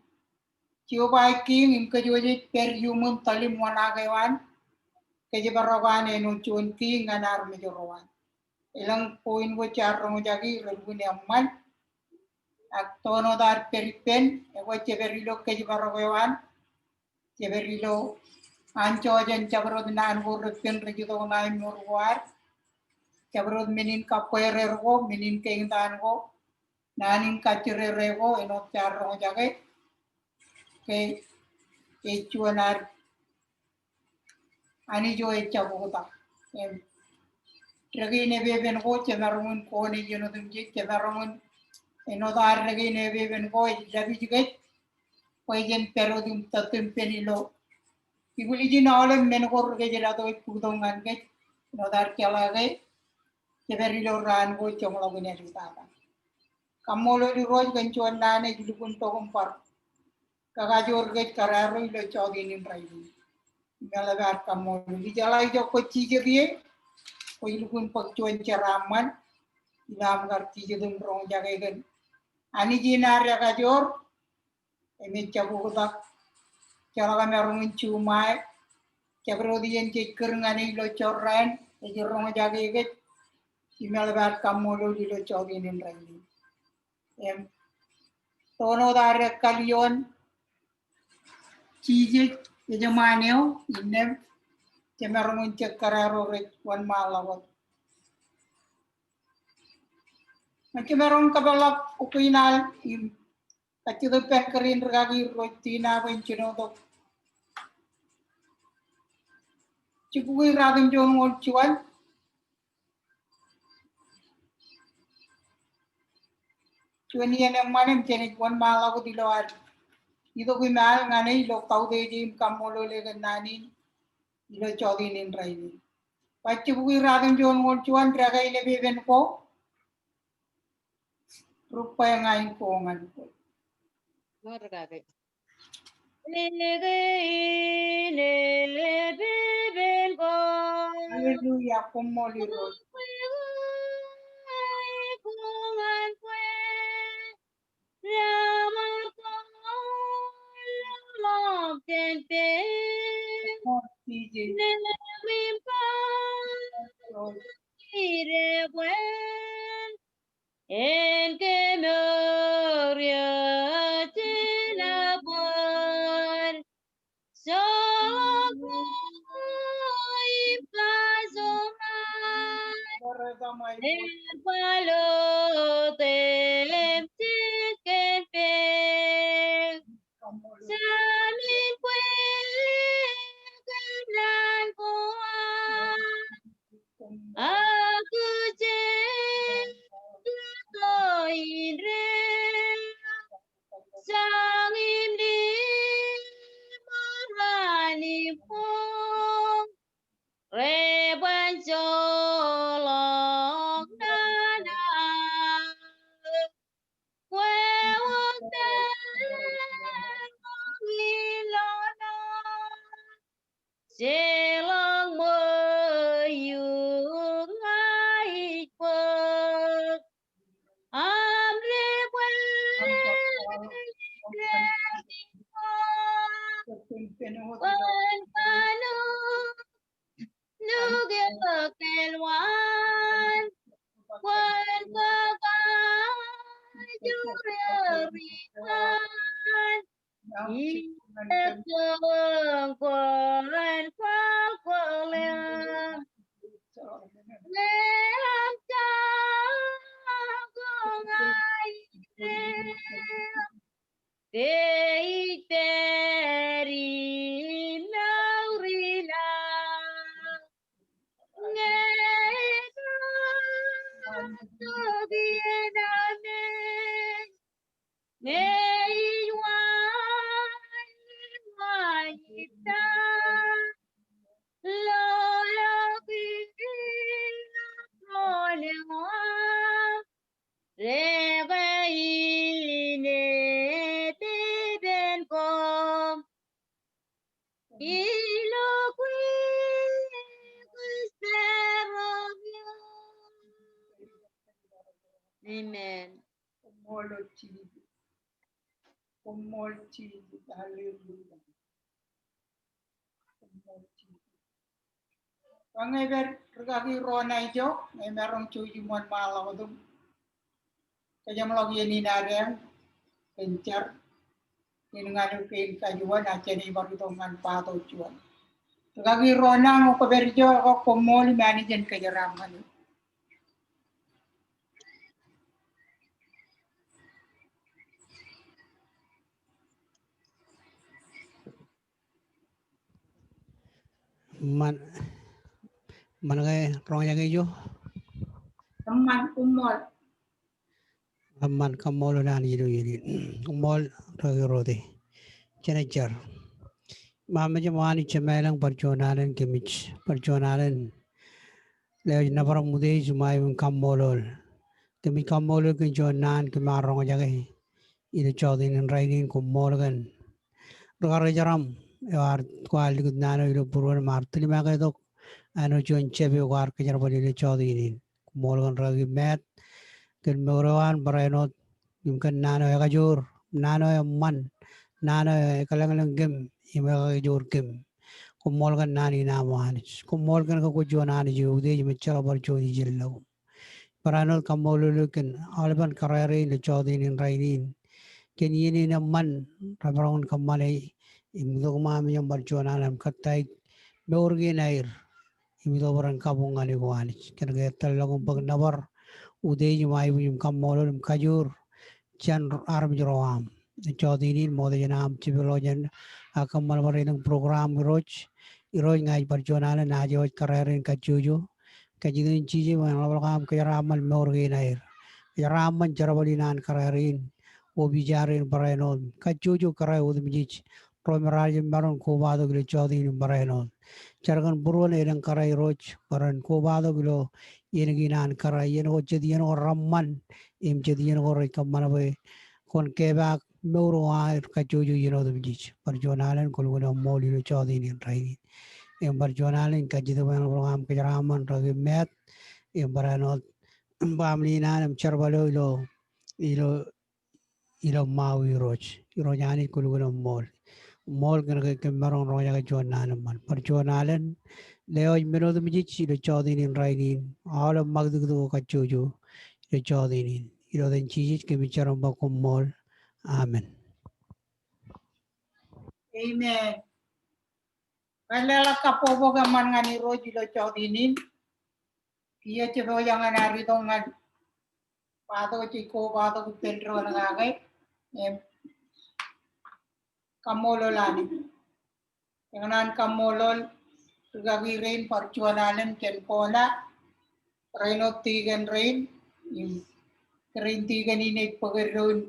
Jeova ej kiiñ im kōj wōj ej pād iuṃwin tōl im wōṇaak eo an, kōjparok an āinwōt juon kiiñ ñan armej ro an. Elōñ point ko jaar roñjake relukkuun eṃṃan. Ak toon wōt ad pād ippān, ekwe jepād ilo kōjparok eo an. Jepād ilo anjọ jān jabdewōt naan ko repen rej itok ṇae mour ko ad. Jabdewōt men in kabbweer er ko, men in kein taan ko, naan in kajjirere ko, āinwōt jaar roñjake. Ke ej juon ad Anij eo ejjab oktak. Im, dān kein epepen ko, jemaroñ in kōṇaan āinwōt im jej, jemaroñ in, āinwōt ad dān kein epepen ko ej lapij kōj bwe jen pād wōt im tōt ippān ilo ibwiljin aolep men ko ri kōjdat eo ej bōktok ñan kōj, āinwōt ad jeḷā ke jepād ilo raan ko joñḷọk in āliktata. Kaṃṃoolol Irooj kōn juon naan ej lukkuun tok im bar kakajoor kōj kōrā ro ilo jọteen in rainin. Im eḷap ad kaṃṃoolol. Ijeḷā ijoko jijet ie, kwōj lukkuun bōk juon jeraaṃṃan ilo aṃ kar jijet im roñjake kōn Anij in ad ekajoor im ejjab oktak. Jeḷā ke emaroñ in juṃae, jabdewōt iien jej kūr ñan e ilo jorrāān, ej roñjake kōj, im eḷap ad kaṃṃoolol ilo jọteen in rainin. Im, toon wōt ad ekkal ioon Jisōs ejṃaan eo, innām jemaroñ in jab kōrā ro rej wōnṃaanḷọk wōt. Ñe jemaroñ kōpeḷḷọk ukwe in al im kajjitōk ippān kōrā in rikaki Irooj Tina bwe en jino tok jibukwi ruatimjuonñoul juon. Juon iien eṃṃan im jenaaj wōnṃaanḷọk wōt ilo ad itok im al ñan e ilo kautiej im kaṃṃoolol e kōn naan in. ilo jọteen in rainin. Baj jibukwi ruatimjuon wōnjuon, Dekā ilepepen ko, rūkwe ña in ko ñan kwe. Dekā ilepepen ko. Hallelujah, koṃṃool Irooj. Koṃṃool Jisōs. Lord. Amen. Koṃṃool Jisōs. Koṃṃool Jisōs. Hallelujah. Koṃṃool Jisōs. Ba ñe epād rūkaki ro ṇa ijo, ñe emaroñ jouj im wōnṃaanḷọk wōt im kōjeṃḷọk iien in ad eañ kōn jar in ñan eok kein kajuon, ak jenaaj bar itok ñan part juon. Rūkaki ro ṇa, ñe kwōpād ijo, ekwe koṃṃool im Anij en kōjeraaṃṃan eok. Eṃṃan, eṃṃan ke roñjake ijo? Eṃṃan, koṃṃool. Eṃṃan, kaṃṃoolol Anij ilo iien in. Koṃṃool rūkaki ro ṇa. Jenaaj jar. Ṃaṃ ejjab Anij Jemem ilañ, bar juon alen kōmij, bar juon alen lewōj nōbar im utiej im aikuj im kaṃṃoolol. Kōmij kaṃṃoolol kōn juon naan kōm ar roñjake ilo jọteen in rainin. Koṃṃool kōn rūkaki ro ṇa eo ar kwaar likūt naan eo ilo būruon im ar tilmake tok āinwōt juon jab eo kwaar kōjerbal ilo jọteen in. Koṃṃool kōn rūkaki Matt kōn mour eo an barāinwōt im kōn naan eo ekajoor, naan eo eṃṃan, naan eo ekōḷeḷeñ kōm im ekakajoor kōm. Koṃṃool kōn naan in aṃ, O Anij. Koṃṃool kōn ke kwō juon Anij eo utiej im ejjeḷọk bar juon ijellọkūṃ. Barāinwōt kaṃṃoolol eok kōn aolepen kōrā rein ilo jọteen in rainin. Kōn iien in eṃṃan remaroñ in kōṃṃane im itok ṃaan ṃōjṇọ bar juon alen im kōttāik mour kein aer im itok bwe ren kabuñ ñan eok, O Anij. Kōnke tōllọk im bōk nōbar, utiej im aikuj im kaṃṃoolol im kajoor jān armej ro aṃ. Jọteen in ṃokta jān aṃ jepḷọk jān ak kōṃṃan bar elōñ program, Irooj. Irooj, ña ij bar juon alen aje wōj kōrā rein kajjojo. Kajjitōk in Jisōs bwe en ḷapḷọk aṃ kōjeraaṃṃan mour kein aer. Kōjeraaṃṃan jerbal in an kōrā rein, opiij rein barāinwōt. Kajjojo kōrā otemjej ro me raar jab maroñ kobatok ilo jọteen in barāinwōt. Jar kōn būruon elōñ kōrā Irooj, bwe ren kobatok ilo iien kein an kōrā, iien ko jet iien ko reṃṃan, im jet iien ko rej kōṃṃan bwe kwōn kepaak mour eo aer kajjojo iien otemjej. Bar juon alen kwōlukkuun eṃṃool ilo jọteen in rainin. Im bar juon alen kajjitōk bwe en ḷapḷọk aṃ kōjeraaṃṃan rikaki Matt, im barāinwōt baaṃle in an im jerbal eo ilo, ilo ilo Maui Irooj. Irooj Anij kwōlukkuun eṃṃool. Eṃṃool kōn ke kōm maroñ roñjake juon naan eṃṃan. Bar juon alen, lewōj men otemjej ilo jọteen in rainin. Aolep ṃakūtkūt ko kajjojo ilo jọteen in. Ilo etan Jisōs kōmij jar im ba koṃṃool. Amen. Amen. Bar leḷọk kabbokbok eṃṃan ñan Irooj ilo jọteen in. Kiiō jepojak ñan ad itok ñan part eo jej kobatok ippān doon kake. Im kaṃṃoolol Anij. Ekōṇaan kaṃṃoolol rikaki rein bar juon alen jān Kona, barāinwōt tikōn rein, im kōrā in tikōn in ej bōk eddoin,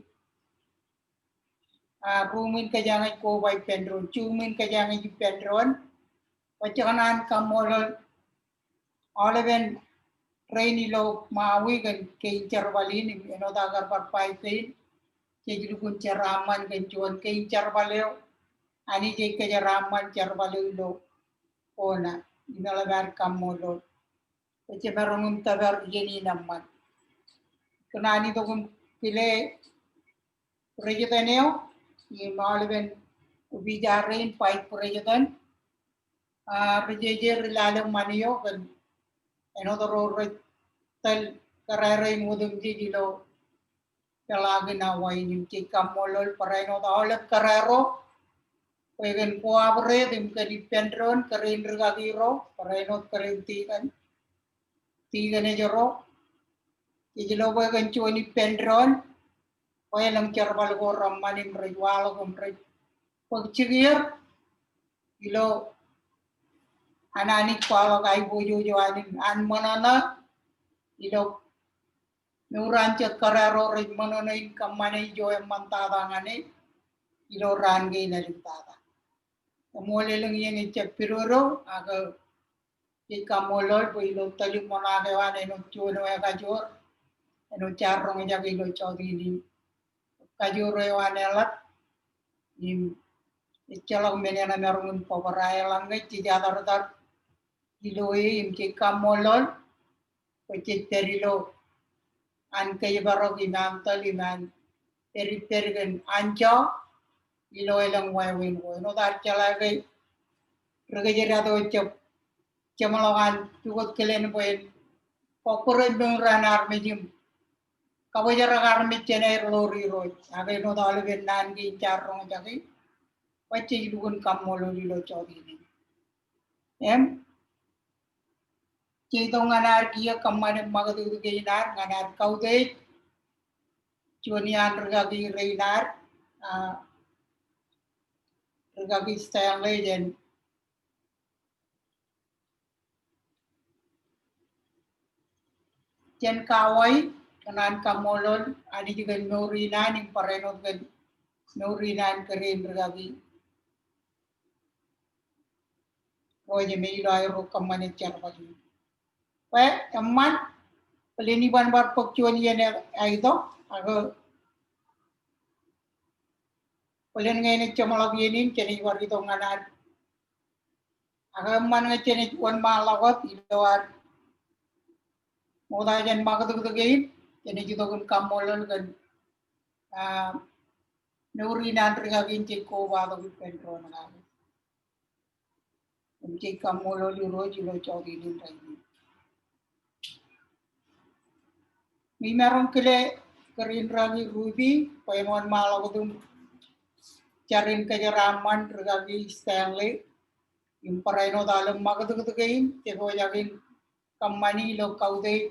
a, ruuṃwin kōjeañ ej koba ippān doon, juuṃwin kōjeañ ej ippān doon. Bwe jekōṇaan kaṃṃoolol aolepen rein ilo Maui kōn kein jerbal in, im āinwōt aō kar bar ba ippān, jej lukkuun jeraaṃṃan kōn juon kein jerbal eo Anij ej kōjeraaṃṃan, jerbal eo ilo Kona. Im eḷap ad kaṃṃoolol bwe jemaroñ im tōpar iien in eṃṃan. Kōṇaan itok im kile president eo im aolepen opija rein, vice president, a, ri jeje ri lale ṃani eo kōn āinwōt ro rej tōl kōrā rein otemjej ilo peḷaakin Hawaii in. Im jej kaṃṃoolol barāinwōt aolep kōrā ro bwe kōn cooperate im kōn ippān doon kōrā in rikaki ro, barāinwōt kōrā in tikōn, tikōn ejro. Jej lo bwe kōn juon ippān doon bwe elōñ jerbal ko reṃṃan im rej waḷọk im rej bōk jikier ilo an Anij kwaḷọk aiboojoj eo an, an ṃōṇōṇō ilo mour an jet kōrā ro rej ṃōṇōṇō in kōṃṃane ijo eṃṃantata ñan e ilo raan kein āliktata. Eṃool elōñ iien ejjab pidodo, ak jej kaṃṃoolol bwe ilo tōl im ṃōṇaak eo an āinwōt juon eo ekajoor, āinwōt jaar roñjake ilo jọteen in. Kajoor eo an eḷap, im ejjeḷọk men eṇ emaroñ in bōbrae. Eḷaññe jej atartar ilo e, im jej kaṃṃoolol bwe jej pād ilo an kōjparok im an tōl im an pād ippād kōn anjọ ilo elōñ wāween ko. Āinwōt ad jeḷā ke ri kōjdat eo jab jeṃḷọk an pukot kilen bwe en kọkkure mour an armej im kabōjrak armej jān aer ḷoor Irooj. Ak āinwōt aolepen naan kein jaar roñjake, bwe jej lukkuun kaṃṃoolol ilo jọteen in. Im jej itok ñan ad kiiō kōṃṃane ṃakūtkūt kein ad ñan ad kautiej juon iaan rikaki rein ad, a, rikaki Stanley jān jān Kauai. Kōṇaan kaṃṃoolol Anij kōn mour in an im barāinwōt kōn mour in an kōrā in rikaki ro jemān ilo aerro kōṃṃane jerbal in. Bwe eṃṃan, bōlen iban bar bōk juon iien eo aetok, ak bōlen ñe enaaj jeṃḷọk iien in, jenaaj bar itok ñan ad. Ak eṃṃan ñe jenaaj wōnṃaanḷọk wōt ilo ad ṃokta jān ṃakūtkūt kein, jenaaj itok im kaṃṃoolol kōn, a, mour in an rikaki in jej kobatok ippān doon kake. Im jej kaṃṃoolol Irooj ilo jọteen in rainin. Im imaroñ kile kōrā in rikaki Ruby bwe en wōnṃaanḷọk wōt im jar in kōjeraaṃṃan rikaki Stanley im barāinwōt aolep ṃakūtkūt kein jepojak in kōṃṃani ilo kautiej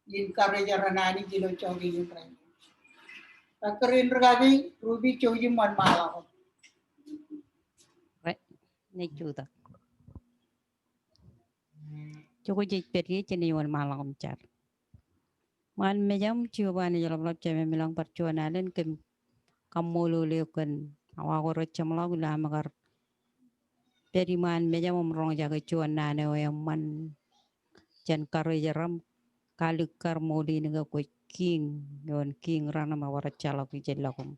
in karijeran Anij ilo jọteen in rainin. Kōrā in rikaki Ruby, jouj im wōnṃaanḷọk wōt. Rej jutak. Jokwe jej pād ie, jenaaj wōnṃaanḷọk im jar. Ṃaan mejaṃ, Jeova Anij ḷapḷap, Jemem ilañ, bar juon alen kōm kaṃṃoolol eok kōn Awa ko rej jeṃḷọk ilo aṃ kar pād iṃaan mejaṃ im roñjake juon naan eo eṃṃan jān karijeraṃ, kalikkar ṃool in ke kwōj kiiñ, ioon kiiñ raṇ im ewōr ejjeḷọk ijellọkūṃ.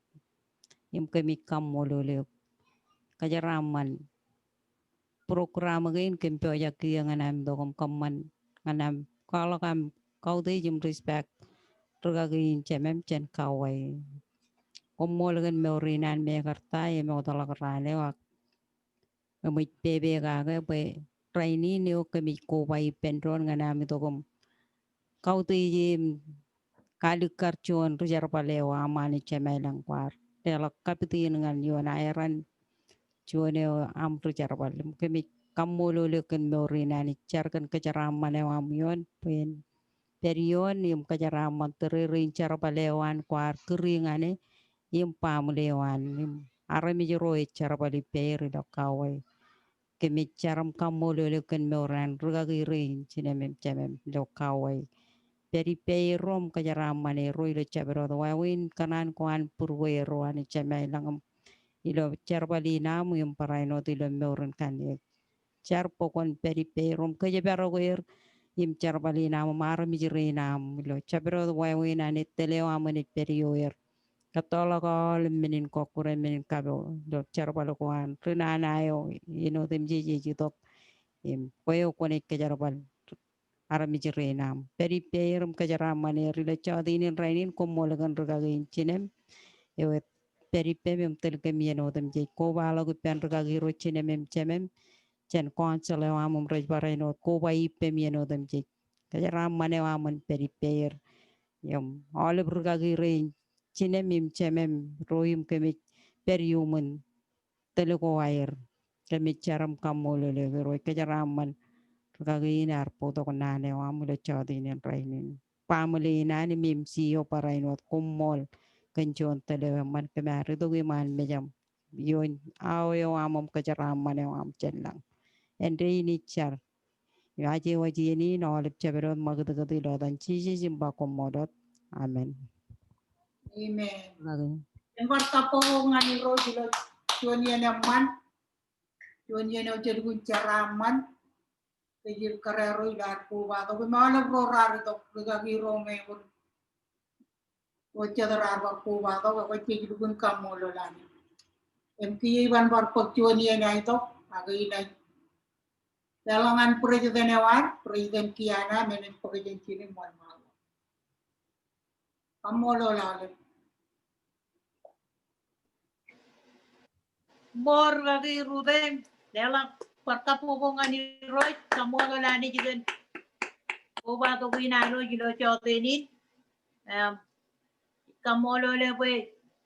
Im kōmij kaṃṃoolol eok. Kōjeraaṃṃan program kein kōm pojak kiiō ñan aṃ itok im kōṃṃan ñan aṃ kwaḷọk aṃ kautiej im respect rūkaki in Jemem jān Kauai. Koṃṃool kōn mour in an mekarta im eo ḷọk raan eo ak eṃōj pepe kake bwe rainin eo kōmij koba ippān doon ñan aṃ itok im kautiej im kalikkar juon ri jerbal eo aṃ Anij Jemem ilañ kwaar leḷọk kapit in ñan ioon aeran juon eo aṃ ri jerbal. Im kōmij kaṃṃoolol eok kōn mour in Anij jar kōn kōjeraaṃṃan eo aṃ ioon bwe en pād ioon im kōjeraaṃṃan tōrerein jerbal eo an kwaar kūri ñan e im baaṃle eo an im armej ro ej jerbal ippāer ilo Kauai. Kōmij jar im kaṃṃoolol eok kōn mour an rūkaki rein jinem im jemem ilo Kauai. Pād ippāer ro im kōjeraaṃṃan er ro ilo jabdewōt wāween kōṇaan ko an būrueer ro Anij Jemem ilañ im ilo jerbal in aṃ im barāinwōt ilo mour in kaṇe. Jar bwe kwōn pād ippāer ro im kōjparok er im jerbal in aṃ im armej rein aṃ ilo jabdewōt wāween an ettōl eo aṃ enaaj pād ioer. Kōttoḷọk aolep men in kọkkure, men in kapo ilo jerbal ko an ri nana eo āinwōt im jej ej itok im kwe eo kwōnaaj kōjerbal armej rein aṃ. Pād ippāer im kōjeraaṃṃan er ilo jọteen in rainin. Koṃṃool kōn rūkaki in jinem eo ej pād ippem im tōl kōm āinwōt im jej kobaḷọk ippān rūkaki ro jinem im jemem jān council eo aṃ im rej barāinwōt koba ippem āinwōt im jej kōjeraaṃṃan eo aṃ en pād ippāer im aolep rūkaki rein jinem im jemem ro im kōmij pād iuṃwin tōl ko aer. Kōmij jar im kaṃṃoolol eok Irooj. Kōjeraaṃṃan rūkaki in ear bōktok naan eo aṃ ilo jọteen in rainin. Baaṃle in an im M C eo barāinwōt koṃṃool kōn juon tōl eo eṃṃan kōm ar itok iṃaan mejaṃ ioon awe eo aṃ im kōjeraaṃṃan eo aṃ jān lañ. Āindein ij jar im aje waj iien in aolep jabdewōt ṃakūtkūt ilo etan Jisōs im ba koṃṃool wōt. Amen. Amen. Amen. Jen bar kabbokbok ñan Irooj ilo juon iien eṃṃan. Juon iien eo jej lukkuun jeraaṃṃan kōj kōrā ro ilo ad kobatok im aolep ro raar itok, rūkaki ro me ewōr ro jet raar bar kobatok, ekwe jej lukkuun kaṃṃoolol Anij. Im kiiō iban bar bōk juon iien eo itok ak inaaj leḷọk ñan president eo ad, President Kiana, men in bōk jān jinen wōnṃaanḷọk. Kaṃṃoolol aolep. Ṃool rūkaki Rute, leḷọk bar kabbokbok ñan Irooj, kaṃṃoolol Anij kōn kobatok in an Irooj ilo jọteen in. Im kaṃṃoolol e bwe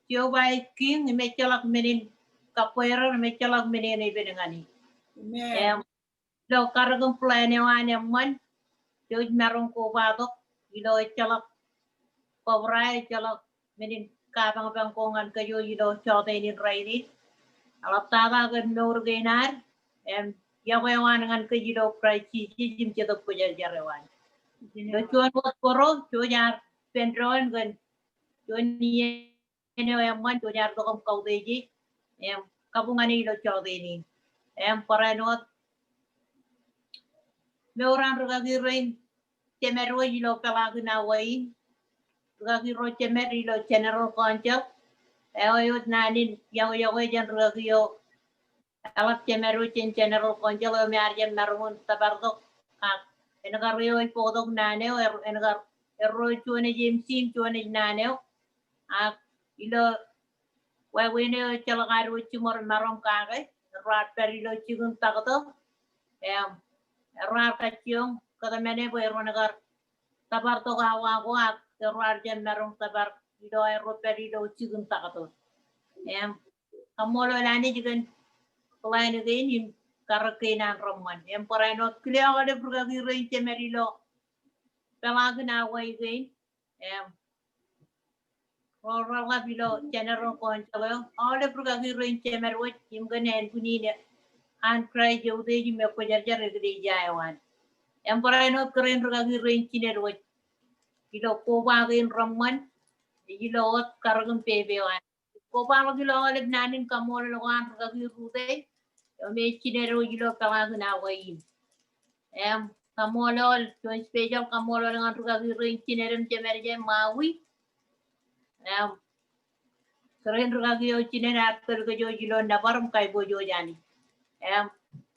Jeova ej kiiñ im ejjeḷọk men in kabweer, im ejjeḷọk men in epen ñan e. Amen. Im ilo karōk im plan eo an eṃṃan, jej maroñ kobatok ilo ejjeḷọk kobrak, ejjeḷọk men in kapañpañ ko ñan kōj ilo jọteen in rainin. Eḷaptata kōn mour kein ad im yokwe eo an ñan kōj ilo Kraist Jisōs im Jetōb Kwōjarjar eo an. Ilo juon wōt bōro, jej ar ippān doon kōn juon iien eo eṃṃan jej ar itok im kautiej e im kabuñ ñan e ilo jọteen in. Im barāinwōt mour an rūkaki rein jemed wōj ilo peḷaakin Hawaii, rūkaki ro jemed ilo General Council, eo ej wōt naan in yokwe jān rūkaki eo eḷap jemed wōj jān General Council eo me ear jab maroñ in tōpartok, ak en kar eo ej bōktok naan eo, er, en kar, erro juon ej M C im juon ej naan eo. Ak ilo wāween eo ejjeḷọk ad wōj jiṃor maroñ kake, erro ar pād ilo jikin taktō im erro ar kajjioñ kōtmāne bwe erro en kar tōpartok awa ko ak erro ar jab maroñ tōpar ilo aerro pād ilo jikin taktō. Im kaṃṃoolol Anij kōn plan kein im karōk kein an reṃṃan. Im barāinwōt kile aolep rūkaki rein jemed ilo peḷaakin Hawaii kein. Im ro reḷap ilo General Council eo, aolep rūkaki rein jemed wōj im kōn ānbwinnin an Kraist eutiej im ekwōjarjar eklejia eo an. Im barāinwōt kōrā in rūkaki rein jined wōj ilo koba kein reṃṃan, ilo wōt karōk im pepe eo an. kobaḷọk ilo aolep naan in kaṃṃoolol ko an rūkaki Rute eo me ej jined wōj ilo peḷaakin Hawaii in. Im kaṃṃoolol, juon special kaṃṃoolol ñan rūkaki rein jined im jemed jān Maui. Im kōrā in rūkaki eo jined ear tōl kōj wōj ilo nōbar im kaiboojoj Anij. Im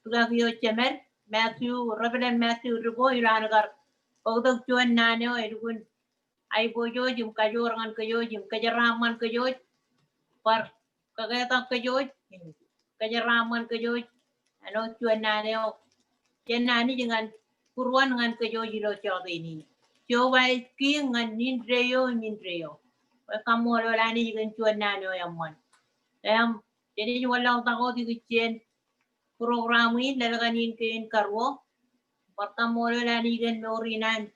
rūkaki eo jemed, Matthew, Reverend Matthew Dipo, ilo an kar bōktok juon naan eo elukkuun aiboojoj im kajoor ñan kōj wōj im kōjeraaṃṃan kōj wōj. Bar kaketak kōj wōj, kōjeraaṃṃan kōj wōj āinwōt juon naan eo jān Anij ñan būruon ñan kōj wōj ilo jọteen in. Jeova ej kiiñ ñan indeeo im indeeo. Bwe kaṃṃoolol Anij kōn juon naan eo eṃṃan. Im jenaaj wanlaḷtak wōt ikijjien program in, lelkan in kein karuo. Bar kaṃṃoolol Anij kōn mour in an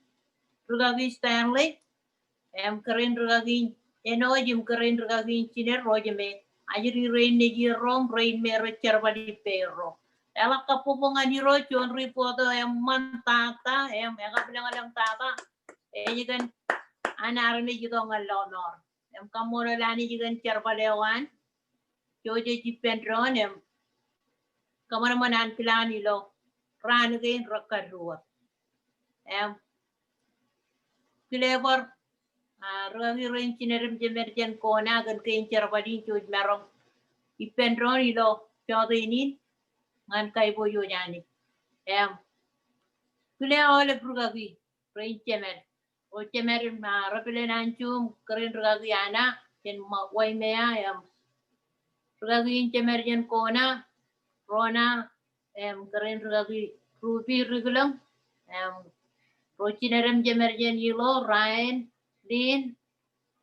rūkaki Stanley im kōrā in rūkaki in āinwōj im kōrā in rūkaki in jined ro jemān ajri rein nejier ro im rein me rej jerbal ippāerro. Eḷak kabbokbok ñan Irooj, juon report eo eṃṃan tata im ekabwilōñlōñ tata. Ej kōn an armej itok ñan lọmọọr. Im kaṃṃoolol Anij kōn jerbal eo an Joseph ippān doon im kōṃanṃan an plan ilo raan kein rekar ruo. Im kile bar, a, rūkaki rein jined im jemed jān Kona kōn kein jerbal in jej maroñ ippān doon ilo jọteen in ñan kaiboojoj Anij. Im kile aolep rūkaki rein jemed. Ro jemed im, a, Reverend Anjum, kōrā in rūkaki Ana jān Waimea, im rūkaki in jemed jān Kona, Rona, im kōrā in rūkaki Ruby Rikilōñ, im ro jined im jemed jān Ilo, Ryan, Lynn,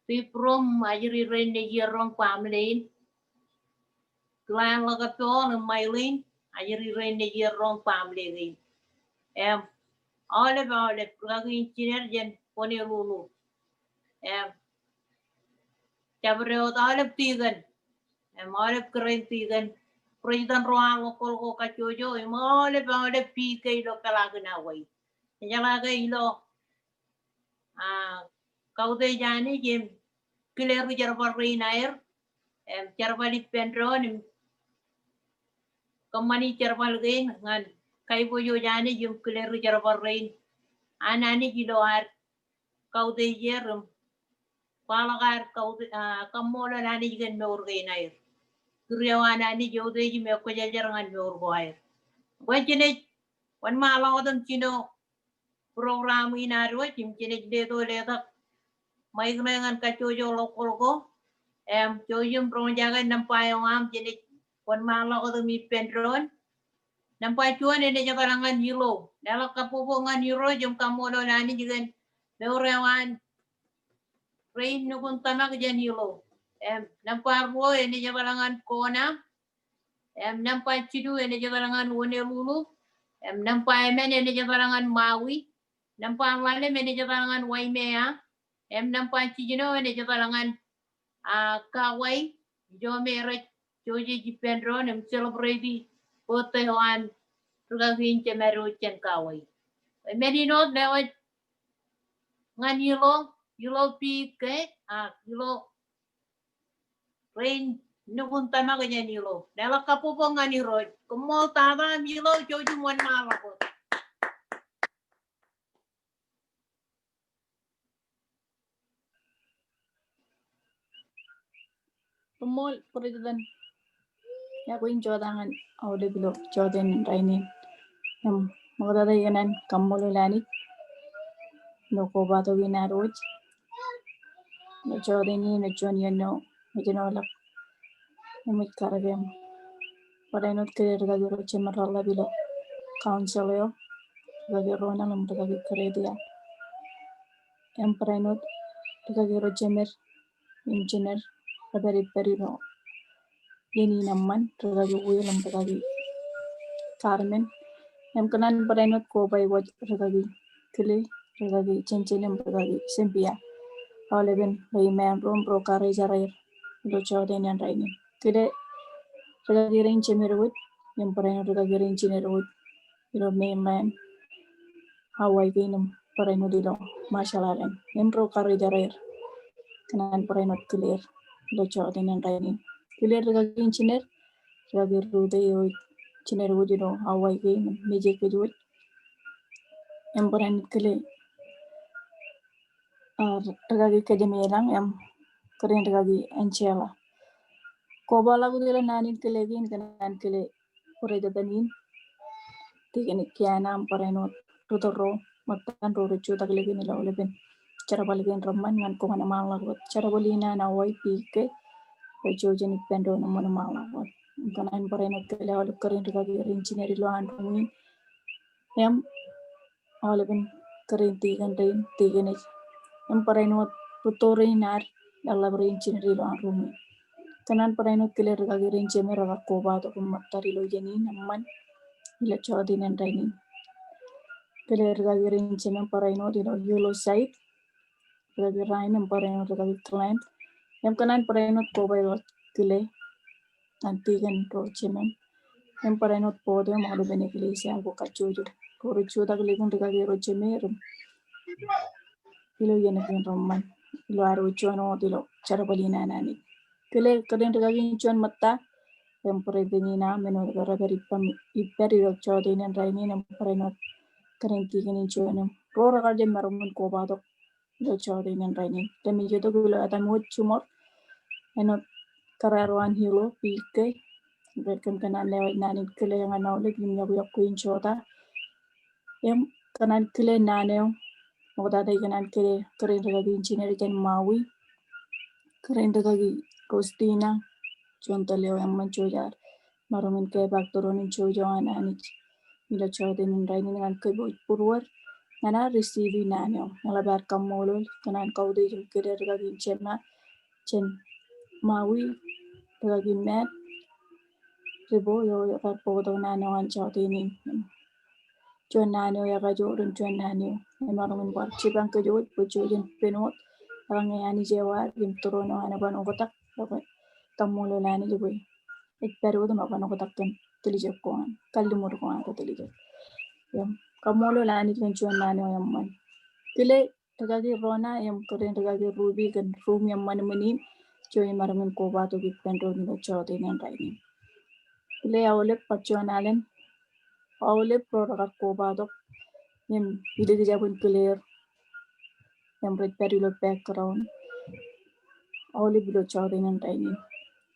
Bibrum, ajri rein nejier ro im baaṃle in. Glenn Lakapol im Mylene, ajri rein nejier ro im baaṃle kein. Im aolep, aolep rūkaki in jined jān Honolulu. Im jabdewōt aolep deacon. Im aolep kōrā in deacon. President ro an local ko kajjojo, im aolep, aolep PK ilo peḷaakin Hawaii. Ejeḷā ke ilo a, kautiej Anij im kile ri jerbal rein aer, im jerbal ippān doon im kōṃṃani jerbal kein ñan kaiboojoj Anij im kile ri jerbal rein an Anij ilo ad kautiej er im kwaḷọk ad kautiej, a, kaṃṃoolol Anij kōn mour kein aer. Kūr eo an Anij eutiej im ekwōjarjar ñan mour ko aer. Bwe jenaaj wōnṃaanḷọk wōt im jino program in ad wōj im jenaaj leto letak ṃaik ṇe ñan kajjojo local ko. Im jouj im roñjake nōṃba eo aṃ, jenaaj wōnṃaanḷọk wōt im ippān doon. Nōṃba juon enaaj etal ñan Ilo. Leḷọk kabbokbok ñan Irooj im kaṃṃoolol Anij kōn mour eo an rein nukun tōmak jān Ilo. Im nōṃba ruo enaaj etal ñan Kona. Im nōṃba jilu enaaj etal ñan Honolulu. Im nōṃba emān enaaj etal ñan Maui. Nōṃba ḷalem enaaj etal ñan Waimea. Im nōṃba jiljino enaaj etal ñan, a, Kauai. Ijo me rej jojej ippān doon im celebrate birthday eo an rūkaki in jemed wōj jān Kauai. Men in wōt lewōj ñan Ilo, Ilo PK, a, Ilo rein nukun tōmak jān Ilo. Leḷọk kabbokbok ñan Irooj. Koṃṃool tata im Ilo, jouj im wōnṃaanḷọk wōt. Koṃṃool President. Iọkwe in jota ñan aolep ilo jọteen in rainin. Im ṃoktata ikōṇaan kaṃṃoolol Anij ilo kobatok in ad wōj ilo jọteen in, ilo juon iien eo ejenoḷọk. Im ej karōk im barāinwōt kile rūkaki ro jemed reḷḷap ilo council eo, rūkaki Ronald im rūkaki Gretia. Im barāinwōt rūkaki ro jemed im jined rej pād ippād ilo iien in eṃṃan, rūkaki Will im rūkaki Carmen. Im kōṇaan barāinwōt koba iwōj rūkaki Kile, rūkaki Jenjen im rūkaki Cynthia. Aolepen ro iṃaan ro im ro karijeraer ilo jọteen in rainin. Kile rūkaki rein jemed wōj im barāinwōt rūkaki rein jined wōj ilo mainland Hawaii kein im barāinwōt ilo Marshall Island. Im ro karijeraer, kōṇaan barāinwōt kile er. ilo jọteen in rainin. Kile rikaki in jined, rikaki Ruth eo, jined wōj ilo Hawaii kein, mejān kōj wōj. Im barāinwōt kile a, rikaki Kōjemeḷañ im kōrā in rikaki Angela. Kobaḷọk wōt ilo naan in kile kein kōn an kile bōrā jet in. Tikōn Kiana im barāinwōt rūtto ro ṃōttan ro rej jutak ḷọk ilo aolepen jerbal kein reṃṃan ñan koṃ wōnṃaanḷọk wōt. Jerbal in an Hawaii P K rej jutak ippān doon im wōnṃaanḷọk wōt. Kōn an barāinwōt kile aolep kōrā in rikaki rein jined ilo an ruuṃ in. Im aolepen kōrā in tikōn rein, tikōn ej. Im barāinwōt rūtto rein ad eḷap rein jined ilo an ruuṃ in. Kōn an barāinwōt kile rikaki rein jemān rekar kobatok im ṃōttad ilo iien in eṃṃan ilo jọteen in rainin. Kile rikaki rein jemān barāinwōt ilo Hilo Sait, rikaki Rain im barāinwōt rikaki Clint. Im kōn an barāinwōt koba ilo kile an tikōn ro jemān. Im barāinwōt board eo im aolepen eklejia ko kajjojo ro rej jutak ḷọk im rikaki ro jemān im ilo iien kein reṃṃan ilo ad wōj juon wōt ilo jerbal in an Anij. Kile kōrā in rikaki in juon ṃōtta im bōrā jet in aṃ āinwōt ke rej pād ippān, ippād ilo jọteen in rainin im barāinwōt kōrā in tikōn in juon im ro rekar jab maroñ in kobatok ilo jọteen in rainin. Kōmij itok ilo etaṃ wōj jiṃor āinwōt kōrā ro an Hilo P K. Kōm kōṇaan lewōj naan in kile ñan aolep im iọkwe iọkwe in jota. Im kōṇaan kile naan eo, ṃoktata ikōṇaan kile kōrā in rikaki in jined jān Maui, kōrā in rikaki Rostina, juon tōl eo eṃṃan jej ar maroñ in kepaak tūroon in jouj eo an Anij ilo jọteen in rainin ñan kōpooj būruod ñan ad receive naan eo. Eḷap ad kaṃṃoolol kōn an kautiej im kile rikaki in jema jān Maui, rikaki Matt Ribo eo ekar bōktok naan eo an jọteen in. Juon naan eo ekajoor im juon naan eo emaroñ in bar jipañ kōj wōj bwe jej jen pen wōt eḷaññe Anij eo ad im tūroon eo an bar oktak. Kaṃṃoolol Anij bwe ej pād wōt im bar oktak kōn tiljek ko an, kalliṃur ko an ilo tiljek. Im kaṃṃoolol Anij kōn juon naan eo eṃṃan. Kile rikaki Rona im kōrā in rikaki Ruby kōn ruuṃ eṃṃan ṃōn in jej maroñ in kobatok ippān doon ilo jọteen in rainin. Kile aolep bar juon alen, aolep ro rekar kobatok im ilikjab in kile er im rej pād ilo background, aolep ilo jọteen in rainin.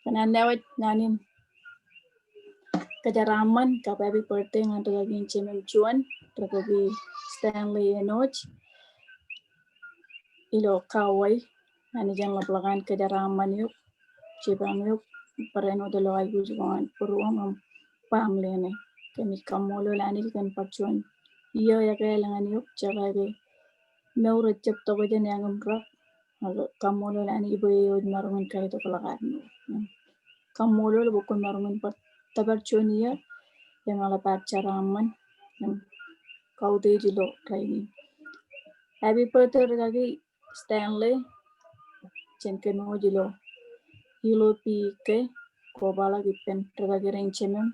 Kōṇaan lewōj naan in kōjeraaṃṃan kab happy birthday ñan rikaki in jemem juon, rikaki Stanley Enoch ilo Kauai. Anij en ḷapḷọk an kōjeraaṃṃan eok, jipañ eok, barāinwōt ilo aikuj ko an būruōṃ im baaṃle ṇe. Kōmij kaṃṃoolol Anij kōn bar juon iiō ekāāl ñan eok, jekā ke mour ejjab tokjān eañ im rak. Ak kaṃṃoolol Anij bwe eo ej maroñ in kaitok ḷọk ad mour. Kaṃṃoolol bwe kwōn maroñ in bar tōpar juon iiō im eḷap ad jeraaṃṃan im kautiej ilo rainin. Happy birthday rikaki Stanley jān kōm wōj ilo Hilo P K. Kobaḷọk ippān rikaki rein jemem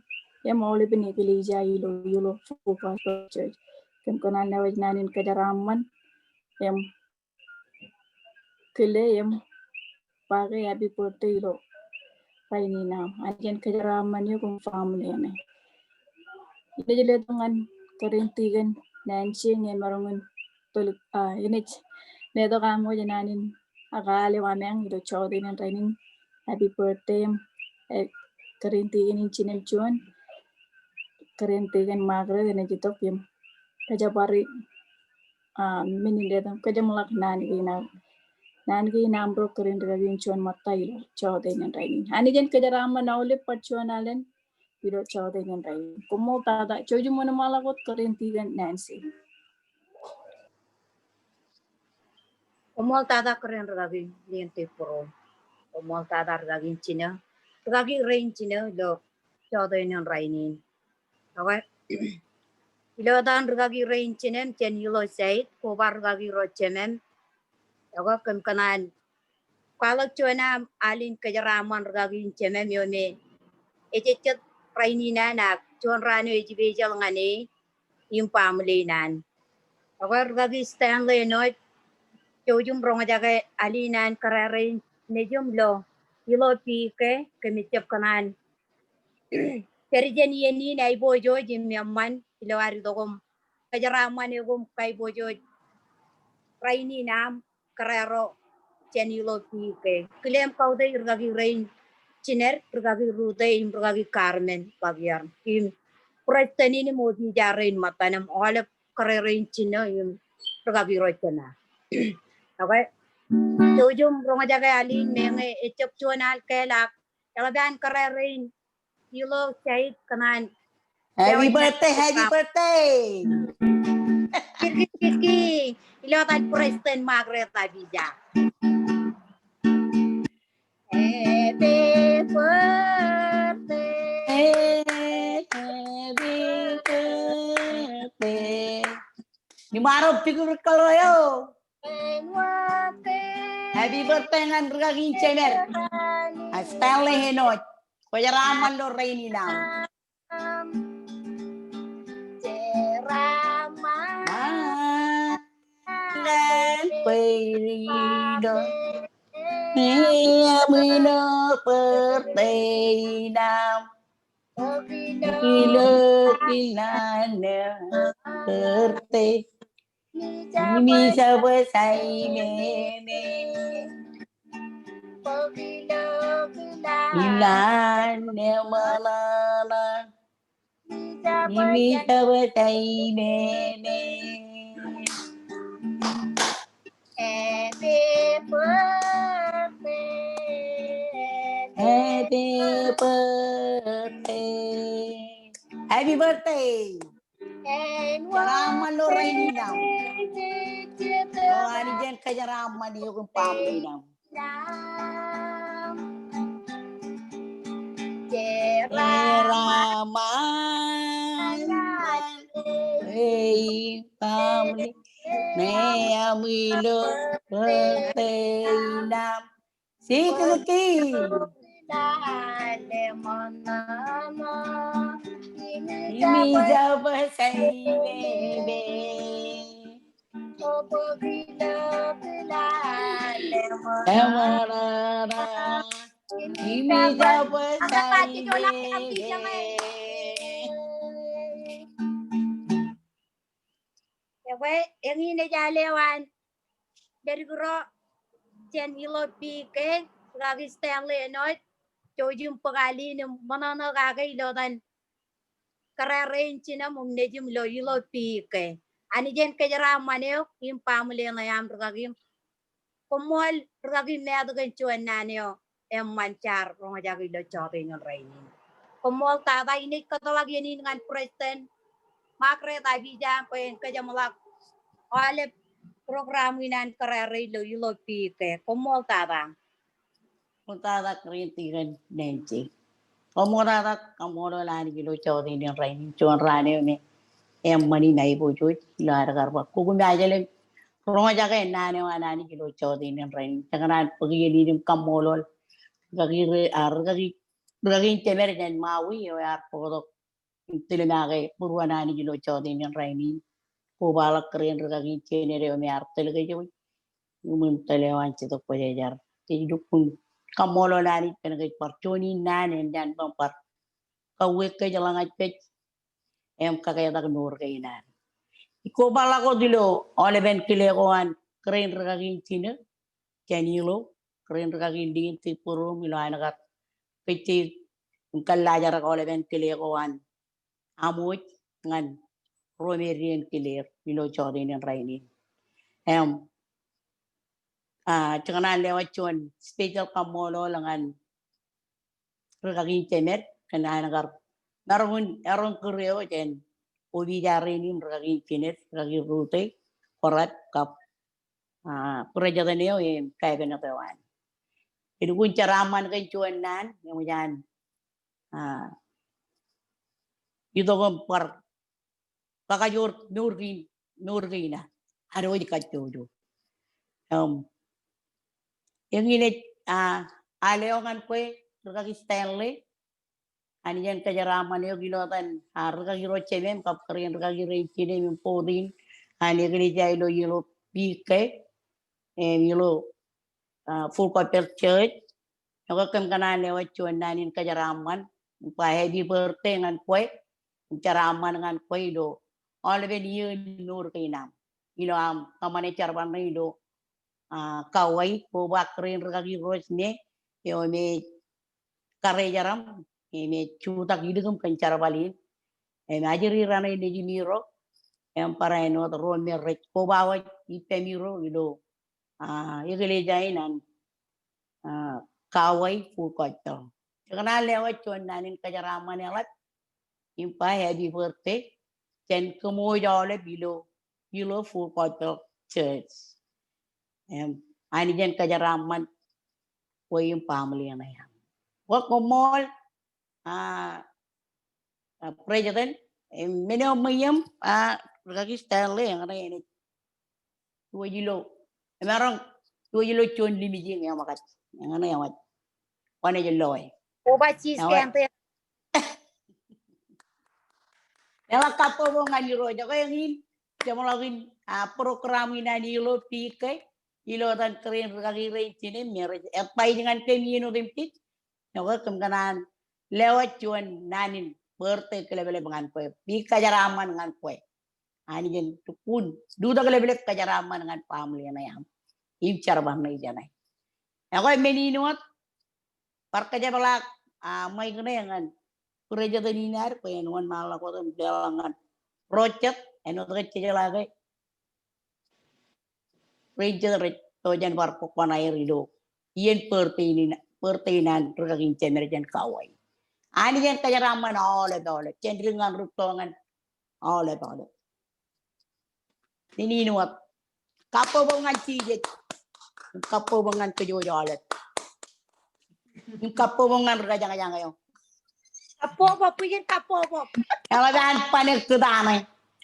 im aolepen eklejia ilo Hilo Full Gospel Church. Kōm kōṇaan lewōj naan in kōjeraaṃṃan im kile im ba ke happy birthday ilo rainin aṃ. Anij en kōjeraaṃṃan eok im family ṇe. Inaaj letok ñan kōrā in tikōn Nancy ñe emaroñ in tōl, a, inaaj letok aṃ wōj naan in ak al eo aṃ eañ ilo jọteen in rainin. Happy birthday im, e, kōrā in tikōn in jinem juon, kōrā in tikōn Margaret, enaaj itok im kōjparok, a, men in letok im kōjeṃḷọk naan kein aṃ, naan kein aṃro kōrā in rikaki in juon ṃōtta ilo jọteen in rainin. Anij en kōjeraaṃṃan aolep bar juon alen ilo jọteen in rainin. Koṃṃool tata, jouj im wōnṃaanḷọk wōt kōrā in tikōn Nancy. Koṃṃool tata kōrā in rikaki Lien Tepbōro. Koṃṃool tata rikaki in jinō, rikaki rein jinō ilo jọteen in rainin. Ekwe, ilo etan rikaki rein jinem jān Hilo Sait, koba rikaki ro jemem. Ekwe, kōm kōṇaan kwaḷọk juon aṃ al in kōjeraaṃṃan rikaki in jemem eo me ejejjet rainin an ak juon raan eo ej special ñan e im baaṃle in an. Ekwe rikaki Stanley Enoch, jouj im roñjake al in an kōrā rein nejūṃ ilo ilo P K, kōmij jab kōṇaan pād jān iien in aiboojoj im eṃṃan ilo ad itok im kōjeraaṃṃan eok im kaiboojoj rainin aṃ kōrā ro jān ilo P K. Kile im kautiej rūkaki rein jined, rūkaki Rute im rūkaki Carmen Bakier. Im Preston in im opija rein ṃōttan im aolep kōrā rein jino im rūkaki ro jema. Okay. Jouj im roñjake al in meñe ejjab juon al kāāl ak eḷap an kōrā rein ilo side kōṇaan. Happy birthday, happy birthday. Kirki, kirki. Ilo etan Preston Margaret Abija. Happy birthday. Happy birthday. Ni maro pikur kalo yo. Happy birthday ñan rūkaki in jemed. A Stanley Henoch. Kwōjeraaṃṃan ilo rainin aṃ. Jeraaṃṃan. Ñan kwe ilo. Ñe aṃ ilo birthday in aṃ. Ilo kilan birthday. Imi jab saimene. Ilan ne ṃōṇōṇō. Imi jab saimene. Happy birthday. Happy birthday. Happy birthday. Jeraaṃṃan ilo rainin aṃ. O Anij en kōjeraaṃṃan eok im baaṃle in aṃ. Jeraaṃṃan. Jeraaṃṃan. Ei, baaṃle. Ñe aṃ ilo birthday in aṃ. Sikiki. Imi jab saimene. Emarara. Imi jab saimene. Ekwe, eñin ej al eo an ledik ro jān ilo P K, rūkaki Stanley Henoch, jouj im bōk al in im ṃōṇōṇō kake ilo etan kōrā rein jinem im nejim ilo, ilo P K. Anij en kōjeraaṃṃan eok im baaṃle ṇe aṃ rūkaki im koṃṃool rūkaki Māt kōn juon naan eo eṃṃan jaar roñjake ilo jọteen in rainin. Koṃṃool tata. Inaaj kōtḷọk iien in ñan Preston Margaret Abija bwe en kōjeṃḷọk aolep program in an kōrā rein ilo, ilo P K. Koṃṃool tata. Koṃṃool tata kōrā in Deacon Nancy. Koṃṃool tata, kaṃṃoolol Anij ilo jọteen in rainin, juon raan eo me eṃṃan im aiboojoj ilo ad kar ba kukkumajeḷ im roñjake naan eo an Anij ilo jọteen in rainin. Jej kōṇaan bōk iien in im kaṃṃoolol rūkaki, a, rūkaki, rūkaki in jemed jān Maui eo ear bōktok im tōl make būruon Anij ilo jọteen in rainin. Kobaḷọk kōrā in rūkaki in jemed eo me ear tōl kōj wōj. Im tōl eo an Jetōb Kwōjarjar. Jej lukkuun kaṃṃoolol Anij kōn kōj bar juon in naan en jān bwe en bar kauwe kōj, ḷōñaj kōj im kaketak mour kein ad. Ij kobaḷọk wōt ilo aolepen kile ko an kōrā in rūkaki in jinō jān ilo, kōrā in rūkaki in Lincoln State Ballroom ilo an kar kōjjeik im kōllaajrak aolepen kile ko an Aṃōj ñan ro me dien kile er ilo jọteen in rainin. Im, a, jej kōṇaan lewōj juon special kaṃṃoolol ñan rūkaki in jemed kōn an kar maroñ in eroñ kūr eo jān opija rein im rūkaki in jined, rūkaki Rute, Korep kab, a, president eo im kabinet eo an. Elukkuun jeraaṃṃan kōn juon naan, eṃōj an, a, itok im bar kakajoor mour kein, mour kein ad. Ad wōj kajjojo. Im, eñin ej, a, al eo ñan kwe, rūkaki Stanley. Anij en kōjeraaṃṃan eok ilo etan, a, rūkaki ro jemem, kab kōrā in rūkaki rein jinem im board in an eklejia ilo, ilo P K, im ilo, a, Full Gospel Church, Ekwe kōm kōṇaan lewōj juon naan in kōjeraaṃṃan im ba happy birthday ñan kwe. Im jeraaṃṃan ñan kwe ilo aolepen iiō in mour kein aṃ. Ilo aṃ kōṃṃane jerbal ṇe ilo, ah, Kauai, koba kōrā in rikaki Rose May eo me karejeram im ej jutak ilikim kōn jerbal in. Im ajri raṇe nejimi ro im barāinwōt ro me rej koba wōj ippemi ro ilo, ah, eklejia in an, ah, Kauai Full Gospel. Kōṇaan lewōj juon naan in kōjeraaṃṃan eḷap im ba happy birthday jān kōṃwōj aolep ilo, ilo Full Gospel Church. Im Anij en kōjeraaṃṃan kwe im baaṃle ṇe aṃ. Koṃṃool, ah, ah, President, im men eo ṃweiem, ah, rikaki Stanley, eñṇe enaaj diwōj ilo, emaroñ diwōj ilo juon limijing eṃōkaj. Eñṇe ewōj. Kwōnaaj loe. Koba jisj ewōj. Kante. Eḷak kabbokbok ñan Irooj, ekwe eñin jeṃḷọkin, ah, program in an ilo P K, ilo etan kōrā in rikaki rein jinen me rej advise ñan kōm iien otemjej. Ekwe kōm kōṇaan lewōj juon naan in birthday kileplep ñan kwe. Bwe kōjeraaṃṃan ñan kwe. Anij en lukkuun lutōk leplep kōjeraaṃṃan ñan baaṃle ṇe aṃ im jerbal ṇe jeṇe. Ekwe men in wōt, bar kōjepḷaak, ah, mic ṇe ñan President in ad bwe en wōnṃaanḷọk wōt im leḷọk ñan ro jet, āinwōt ke jejeḷā ke ro jet rej to jān bar kōkkoṇa er ilo iien birthday in, birthday in an rikaki in jemed jān Kauai. Anij en kōjeraaṃṃan aolep, aolep, jān dik ñan rūtto ñan aolep, aolep. Men in wōt. Kabbokbok ñan Jisōs. Kabbokbok ñan kōj aolep. Im kabbokbok ñan ri kōjañjañ eo. Kabbokbok, bwijin kabbokbok. Eḷap an ban kōtaane.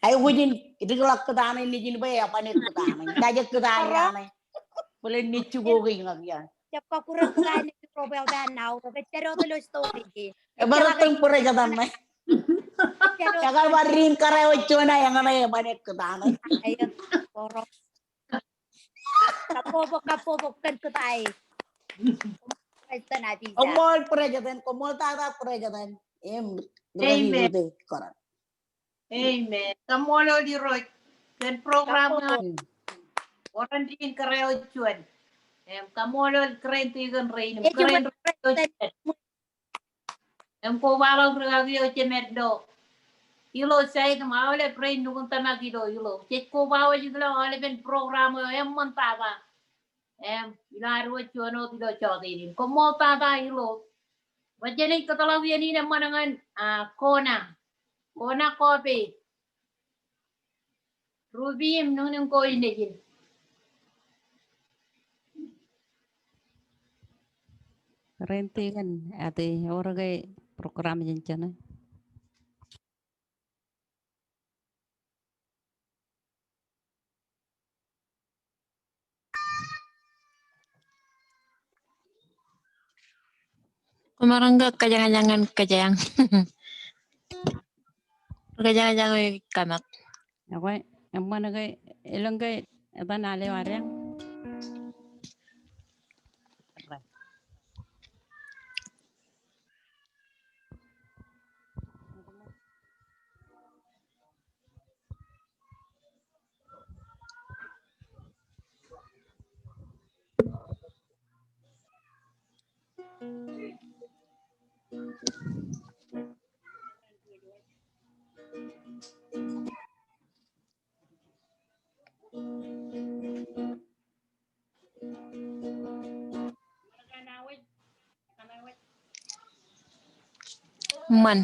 Aikuj in dikḷọk kōtaane nejin bwe eban kōtaane. Naaj kōtaane. Bōlen nejjiko ke iñak ia. Jab kakkure kōtaane ro bwe eban nau ro ke jero tōl story. Ebar tōn President ṇe. Ekar bar in kōrā wōj juon aō eñṇe eban kōtaane. Aō, kōrā. Kabbokbok, kabbokbok kōn kōtae. President Abijah. Koṃṃool President, koṃṃool tata President. Im, amen. Amen. Kaṃṃoolol Irooj kōn program eo. Wōr in kōrā wōj juon. Im kaṃṃoolol kōrā in tikōn rein. Im kōrā in rūtto eo juon. Im kobaḷọk rikaki eo jemed ilo ilo site im aolep rein nukun tōmak ilo, ilo. Jej koba wōj ilo aolepen program eo eṃṃan tata. Im ilo ad wōj juon wōt ilo jọteen in. Koṃṃool tata ilo. Bwe jenaaj kōtḷọk iien in eṃṃan ñan, ah, Kona. Kona Kobe. Ruby im niñniñ ko in nejin. Rent in ate ewōr ke program in jeṇe. Kwōmaroñ ke kōjañjañ ñan kōjeañ. Kōjañjañ eo ej kōmat. Ekwe, eṃṃan ke elōñ ke etan al eo adeañ. Eṃṃan.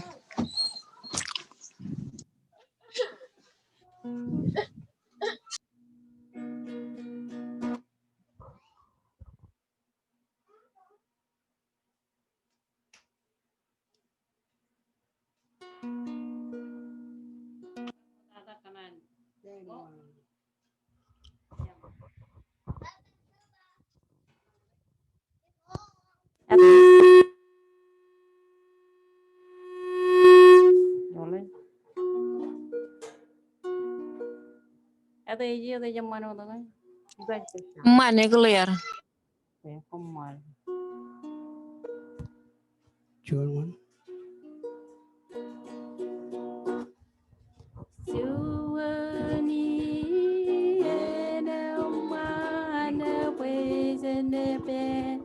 Eṃṃan, ej clear. juon wōn. Juon iien eṃṃan bwe jen pād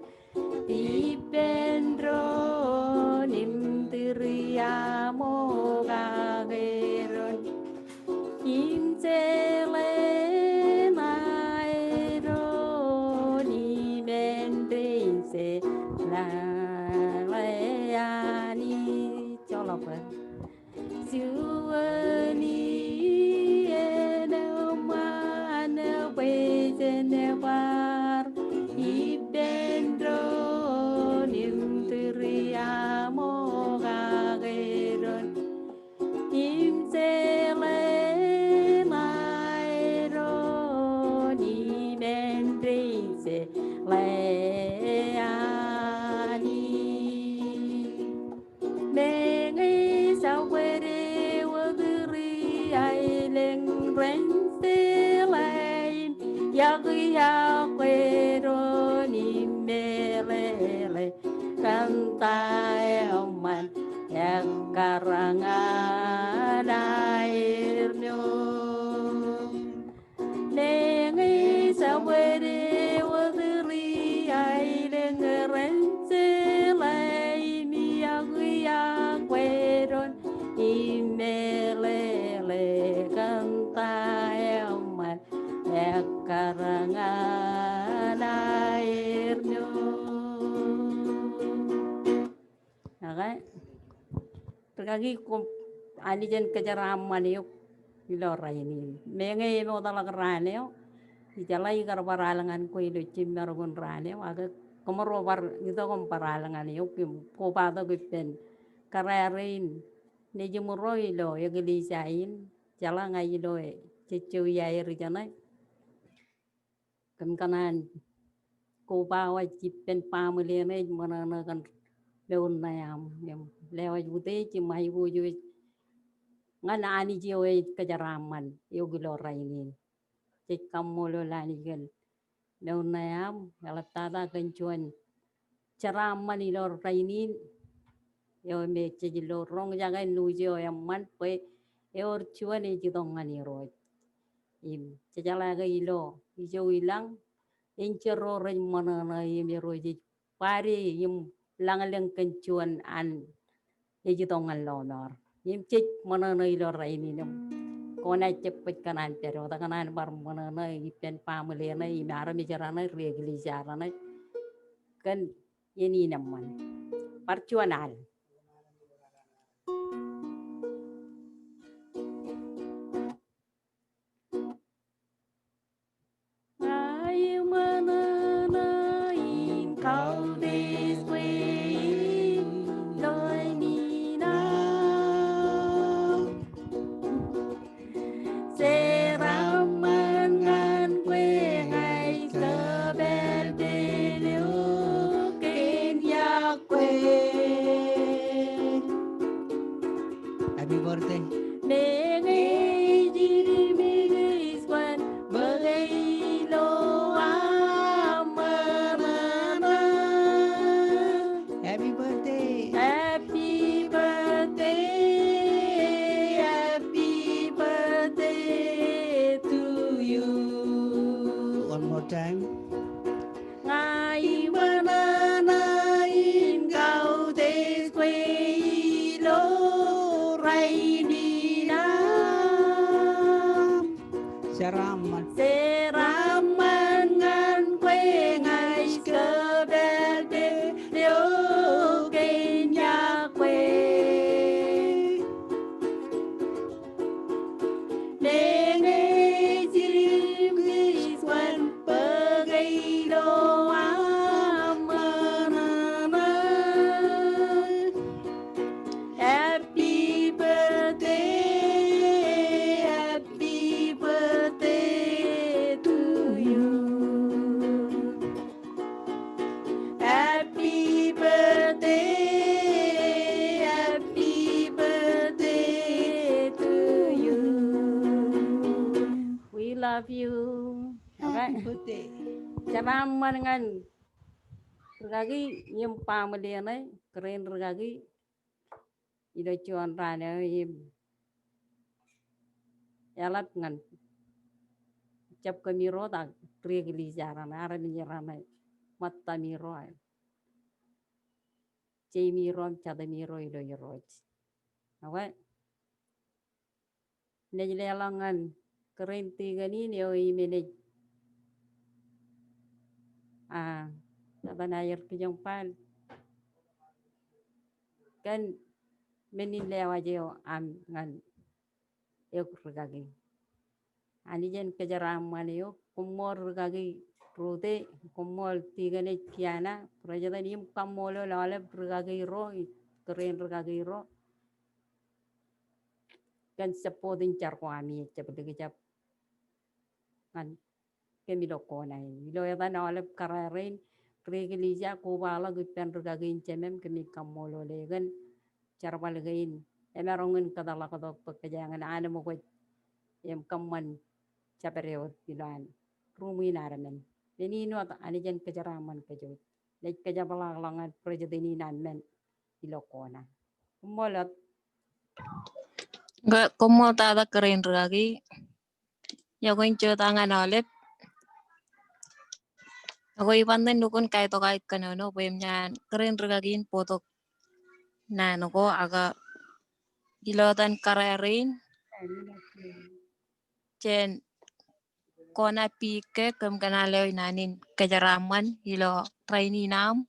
ippān doon im tūriaṃokake doon im jeḷā ṇae doon im āindein jeḷā Anij. Joḷọk bwe Juon iien eṃṃan bwe jen bar ippān doon im tūriaṃokake doon im jeḷā ṇae doon im āindein jeḷā Anij. Meñe ejabdewōt ri aelōñ ren jeḷā im iakiyakwe doon im meḷeḷe kōn ta eṃṃan ekkar ñan aer eo. Meñe ejabdewōt ri aelōñ ren jeḷā im iakiyakwe doon im meḷeḷe kōn ta eṃṃan ekkar ñan aer eo. Okay. Rikaki, koṃ, Anij en kōjeraaṃṃan eok ilo rainin. Meñe emootḷọk raan eo, ijeḷā ikar bar al ñan kwe ilo jiṃṃar ko in raan eo, ak kōmro bar itok im bar al ñan eok im kobatok ippān kōrā rein nejiṃro ilo eklejia in, jeḷā ña ilo jejjo iaer ijeṇe. Kōm kōṇaan koba waj ippān baaṃle eṇ ej ṃōṇōṇō kōn mour ṇe aṃ im lewaj utiej im aiboojoj ñan Anij eo ej kōjeraaṃṃan eok ilo rainin. Jej kaṃṃoolol Anij kōn mour ṇe aṃ, eḷaptata kōn juon jeraaṃṃan ilo rainin eo me jej lo roñjake news eo eṃṃan bwe ewōr juon ej itok ñan Irooj. Im jejeḷā ke ilo ijo ilañ enjeḷ ro rej ṃōṇōṇō im Irooj ej pād ie im lañlōñ kōn juon an ej itok ñan lọmọọr. Im jej ṃōṇōṇō ilo rainin im kwōnaaj jab bōk kōṇaan pād wōt, kōṇaan bar ṃōṇōṇō ippān baaṃle eṇ im armej raṇe, ri eklejia raṇe kōn iien in eṃṃan. Bar juon al. Ña iṃōṇōṇō im kautiej kwe ilo rainin aṃ. Jeraaṃṃan ñan kwe ña ij kōpād pād eok kōn iọkwe. Happy birthday. Meñe ej ri Mekiswan bōke ilo aṃ ṃōṇōṇō. Happy birthday. Happy birthday. Happy birthday to you. One more time. Ña iṃōṇōṇō im kautiej kwe ilo rainin aṃ. Jeraaṃṃan. Jeraaṃṃan ñan kwe ña ij kōpād pād eok kōn iọkwe. Meñe ej ri Mekiswan bōke ilo aṃ ṃōṇōṇō. Happy birthday, happy birthday to you. Happy birthday, happy birthday to you. We love you. Happy birthday. Jeraaṃṃan ñan rūkaki im baaṃle ṇe, kōrā in rūkaki ilo juon raan eo im eḷap ñan jab kōmiro ak ri eklejia raṇe, armej raṇe, ṃōttami ro, jeimi ro im jatami ro ilo Irooj. Ekwe, naaj leḷọk ñan kōrā in tikōn in eo im enaaj, a, etan aer kijoñ bar kōn men in lewaj eo aṃ ñan eok rūkaki. Anij en kōjeraaṃṃan eok, koṃṃool rūkaki Rute, koṃṃool tikōn ej Kiana, President im kaṃṃoolol aolep rūkaki ro, kōrā in rūkaki ro kōn support in jar ko ami ejjab likjab ñan kōm ilo kona in. Ilo etan aolep kōrā rein, ri eklejia, kobaḷọk ippān rūkaki in jemem, kōmij kaṃṃoolol e kōn jerbal kein emaroñ in kōtḷọk tok bwe kōjeañ in anemkwōj im kōṃṃan jabdewōt ilowaan ruṃwin ad men. Men in wōt Anij en kōjeraaṃṃan kōj wōt. Naaj kōjepḷaakḷọk ñan President in aṃ men ilo kona. Koṃṃool wōt. Koṃṃool tata kōrā in rūkaki. Iọkwe in jota ñan aolep. Ekwe, iban ṇe nukun kaitokāik kōnono bwe eṃōj an kōrā in rūkaki in bōktok naan ko ak ilo etan kōrā rein jān kona P K, kōm kōṇaan lewōj naan in kōjeraaṃṃan ilo rainin aṃ.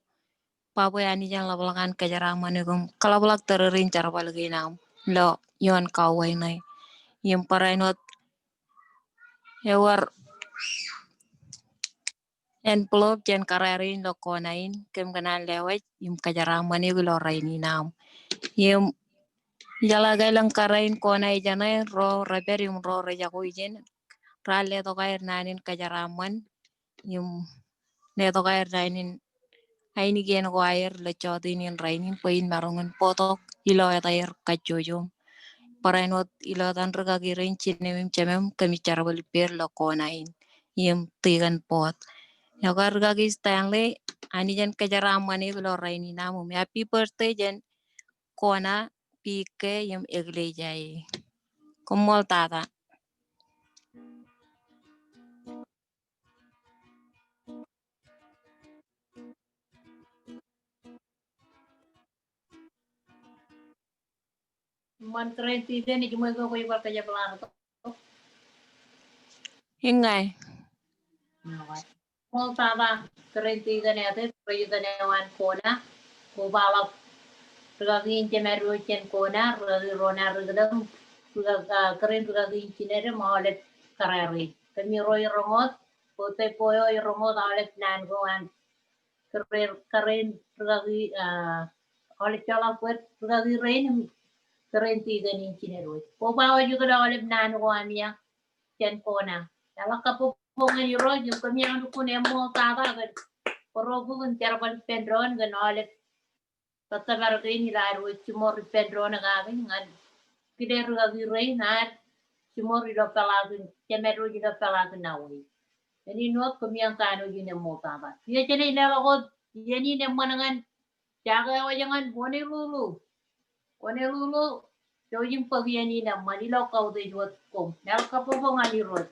Ba bwe Anij en ḷapḷọk an kōjeraaṃṃan eok im kōḷapḷọk tōrerein jerbal kein aṃ ilo ioon kauwe ṇe. Im barāinwōt ewōr envelope jān kōrā rein ilo kona in, kōm kōṇaan lewōj im kōjeraaṃṃan eok ilo rainin aṃ. Im ijeḷā ke elōñ kōrā in kona ijeṇe, ro rej pād im ro rej jako ijin, raar letok aer naan in kōjeraaṃṃan im letok aer naan in ainikien ko aer ilo jọteen in rainin bwe in maroñ in bōktok ilo etaer kajjojo. Barāinwōt ilo etan rūkaki rein, jinnem im jemem, kōmij jerbal ippāer ilo kona in im tikōn board. Ekwe rūkaki Stanley, Anij en kōjeraaṃṃan eok ilo rainin aṃ im happy birthday jān kona P K im eklejia e. Koṃṃool tata. Eṃṃan kōrā in tikōn, ej ṃool ke kwōj bar kōjepḷaaktok? Iññā. Koṃṃool tata kōrā in tikōn eo, President eo an kona, kobaḷọk rūkaki in jemād ro jān kona, rūkaki ro ṇa ri kōtōm, rūkaki, a, kōrā in rūkaki in jined im aolep kōrā rein. Kōmiro iroñ wōt, bōktok bwe eo iroñ wōt aolep naan ko an kōrā, kōrā in rūkaki, a, aolep joḷọk bwe rūkaki rein im kōrā in tikōn in jined wōj. Koba wōj ikōṇaan aolep naan ko ami a jān kona. Eḷak kabbokbok ñan Irooj im kōmij lukkuun eṃṃool tata kōn bōro bukun jerbal ippān doon kōn aolep tōttōpar kein ilo ad wōj jiṃor ippān doon kaki ñan kile rūkaki rein ad jiṃor ilo peḷaakin, jemād wōj ilo peḷaakin Hawaii. Eñin wōt kōmij kanooj in eṃṃool tata. Kiiō jenaaj leḷọk wōt iien in eṃṃan ñan jake eo ej ñan Honolulu. Honolulu, jouj im bōk iien in eṃṃan ilo kautiej wōt koṃ. Eḷak kabbokbok ñan Irooj.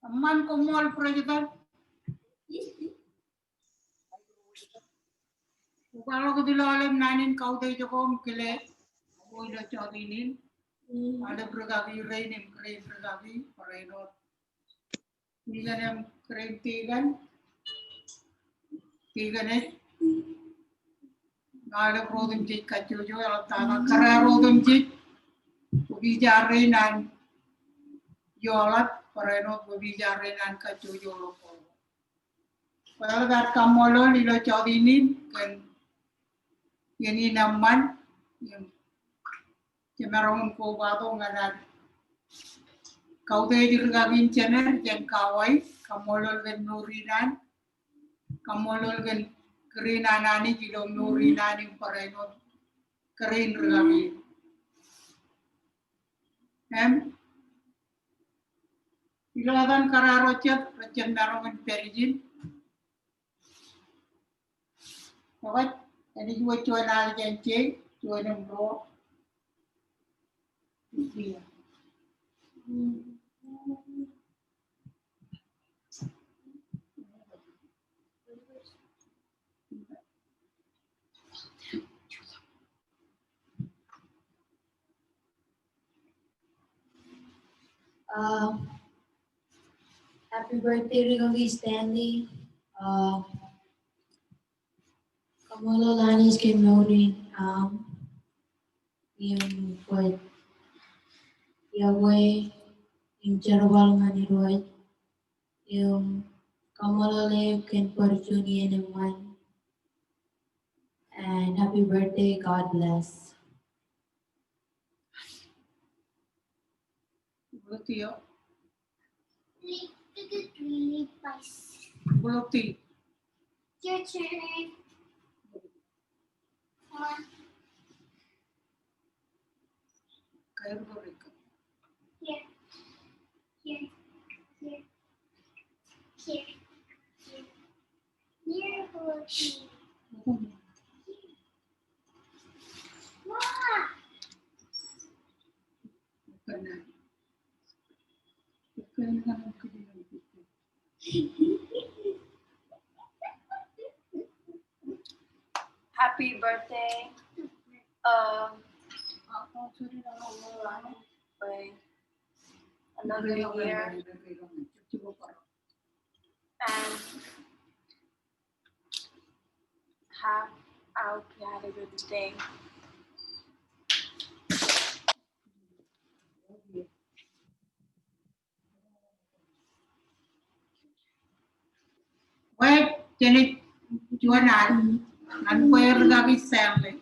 Eṃṃan, koṃṃool President. Ukaḷọk ilo aolep naan in kautiej ko im kile ko ilo jọteen in. Aolep rūkaki rein im kōrā in rūkaki, barāinwōt tikōn im kōrā in tikōn, tikōn ej, aolep ro otemjej kajjojo, eḷaptata kōrā ro otemjej, bwe visa rein an ioḷap, barāinwōt bwe visa rein an kajjojo ḷọk. Bwe eḷap ad kaṃṃoolol ilo jọteen in kōn iien in eṃṃan, im jemaroñ in kobatok ñan ad kautiej rūkaki in jined jān Kauai, kaṃṃoolol kōn mour in an, kaṃṃoolol kōn kūr in an Anij ilo mour in an im barāinwōt kūr in rūkaki. Im ilo etan kōrā ro jet, rej jab maroñ in pād ijin. Kwōj, enaaj wōj juon al jān Jay, juon im ruo. Uh, happy birthday, rūkaki Stanley. Uh, kaṃṃoolol Anij kōn mour in aṃ. Im kwōj iọkwe im jerbal ñan Irooj. Im kaṃṃoolol eok kōn bar juon iien eṃṃan. And happy birthday, God bless. Ruthie. Ruthie. Your turn. Come on. Here. Here. Here. Here. Here. Here, Ruthie. Wow. Happy birthday. Um, another year. And have, I hope you had a good day. Wōj, jenaaj juon al ñan kwe rūkaki Stanley.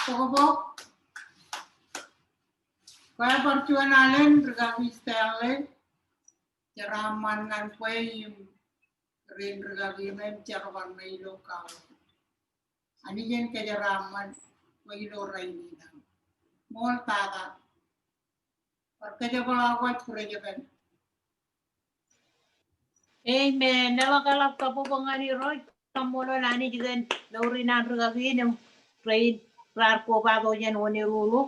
Bōkbōk. Kwe bar juon alen rikaki Stanley. Jeraaṃṃan ñan kwe im rein rikaki ṇe im jerbal ṇe ilo kawōj. Anij en kōjeraaṃṃan kwe ilo rainin aṃ. Ṃool tata. Bar kōjepḷaak wōj President. Amen. Leḷọk eḷap kabbokbok ñan Irooj. Kaṃṃoolol Anij kōn mour in an rikaki in im rein raar kobatok jān wōn eruḷu.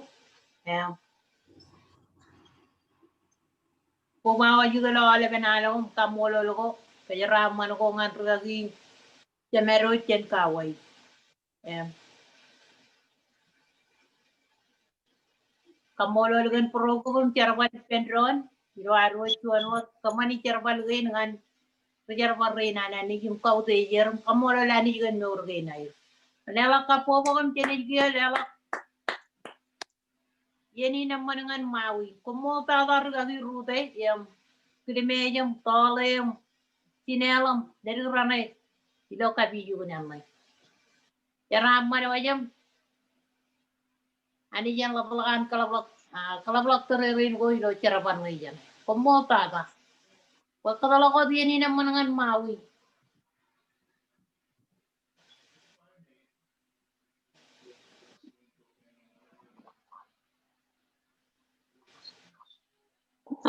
Im koba wōj ilo aolepen alen im kaṃṃoolol ko, kōjeraaṃṃan ko ñan rikaki in jemed wōj jān Kauai. Im kaṃṃoolol kōn program jerbal ippān doon, ilo ad wōj juon wōt, kōṃṃani jerbal kein ñan ri jerbal rein an Anij im kautiej er, im kaṃṃoolol Anij kōn mour kein aer. Leḷọk kabbokbok im jenaaj kiiō leḷọk iien in eṃṃan ñan Maui. Koṃṃool tata rikaki Rute, im Kilmeej, im Tọọle, im Jinel, im ledik raṇe ilo kapijuknen ṇe. Jeraaṃṃan wōj im Anij en ḷapḷọk an kōḷapḷọk, ah, kōḷapḷọk tōrerein ko ilo jerbal ṇe ijeṇe. Koṃṃool tata. Bwe kōtḷọk wōt iien in eṃṃan ñan Maui.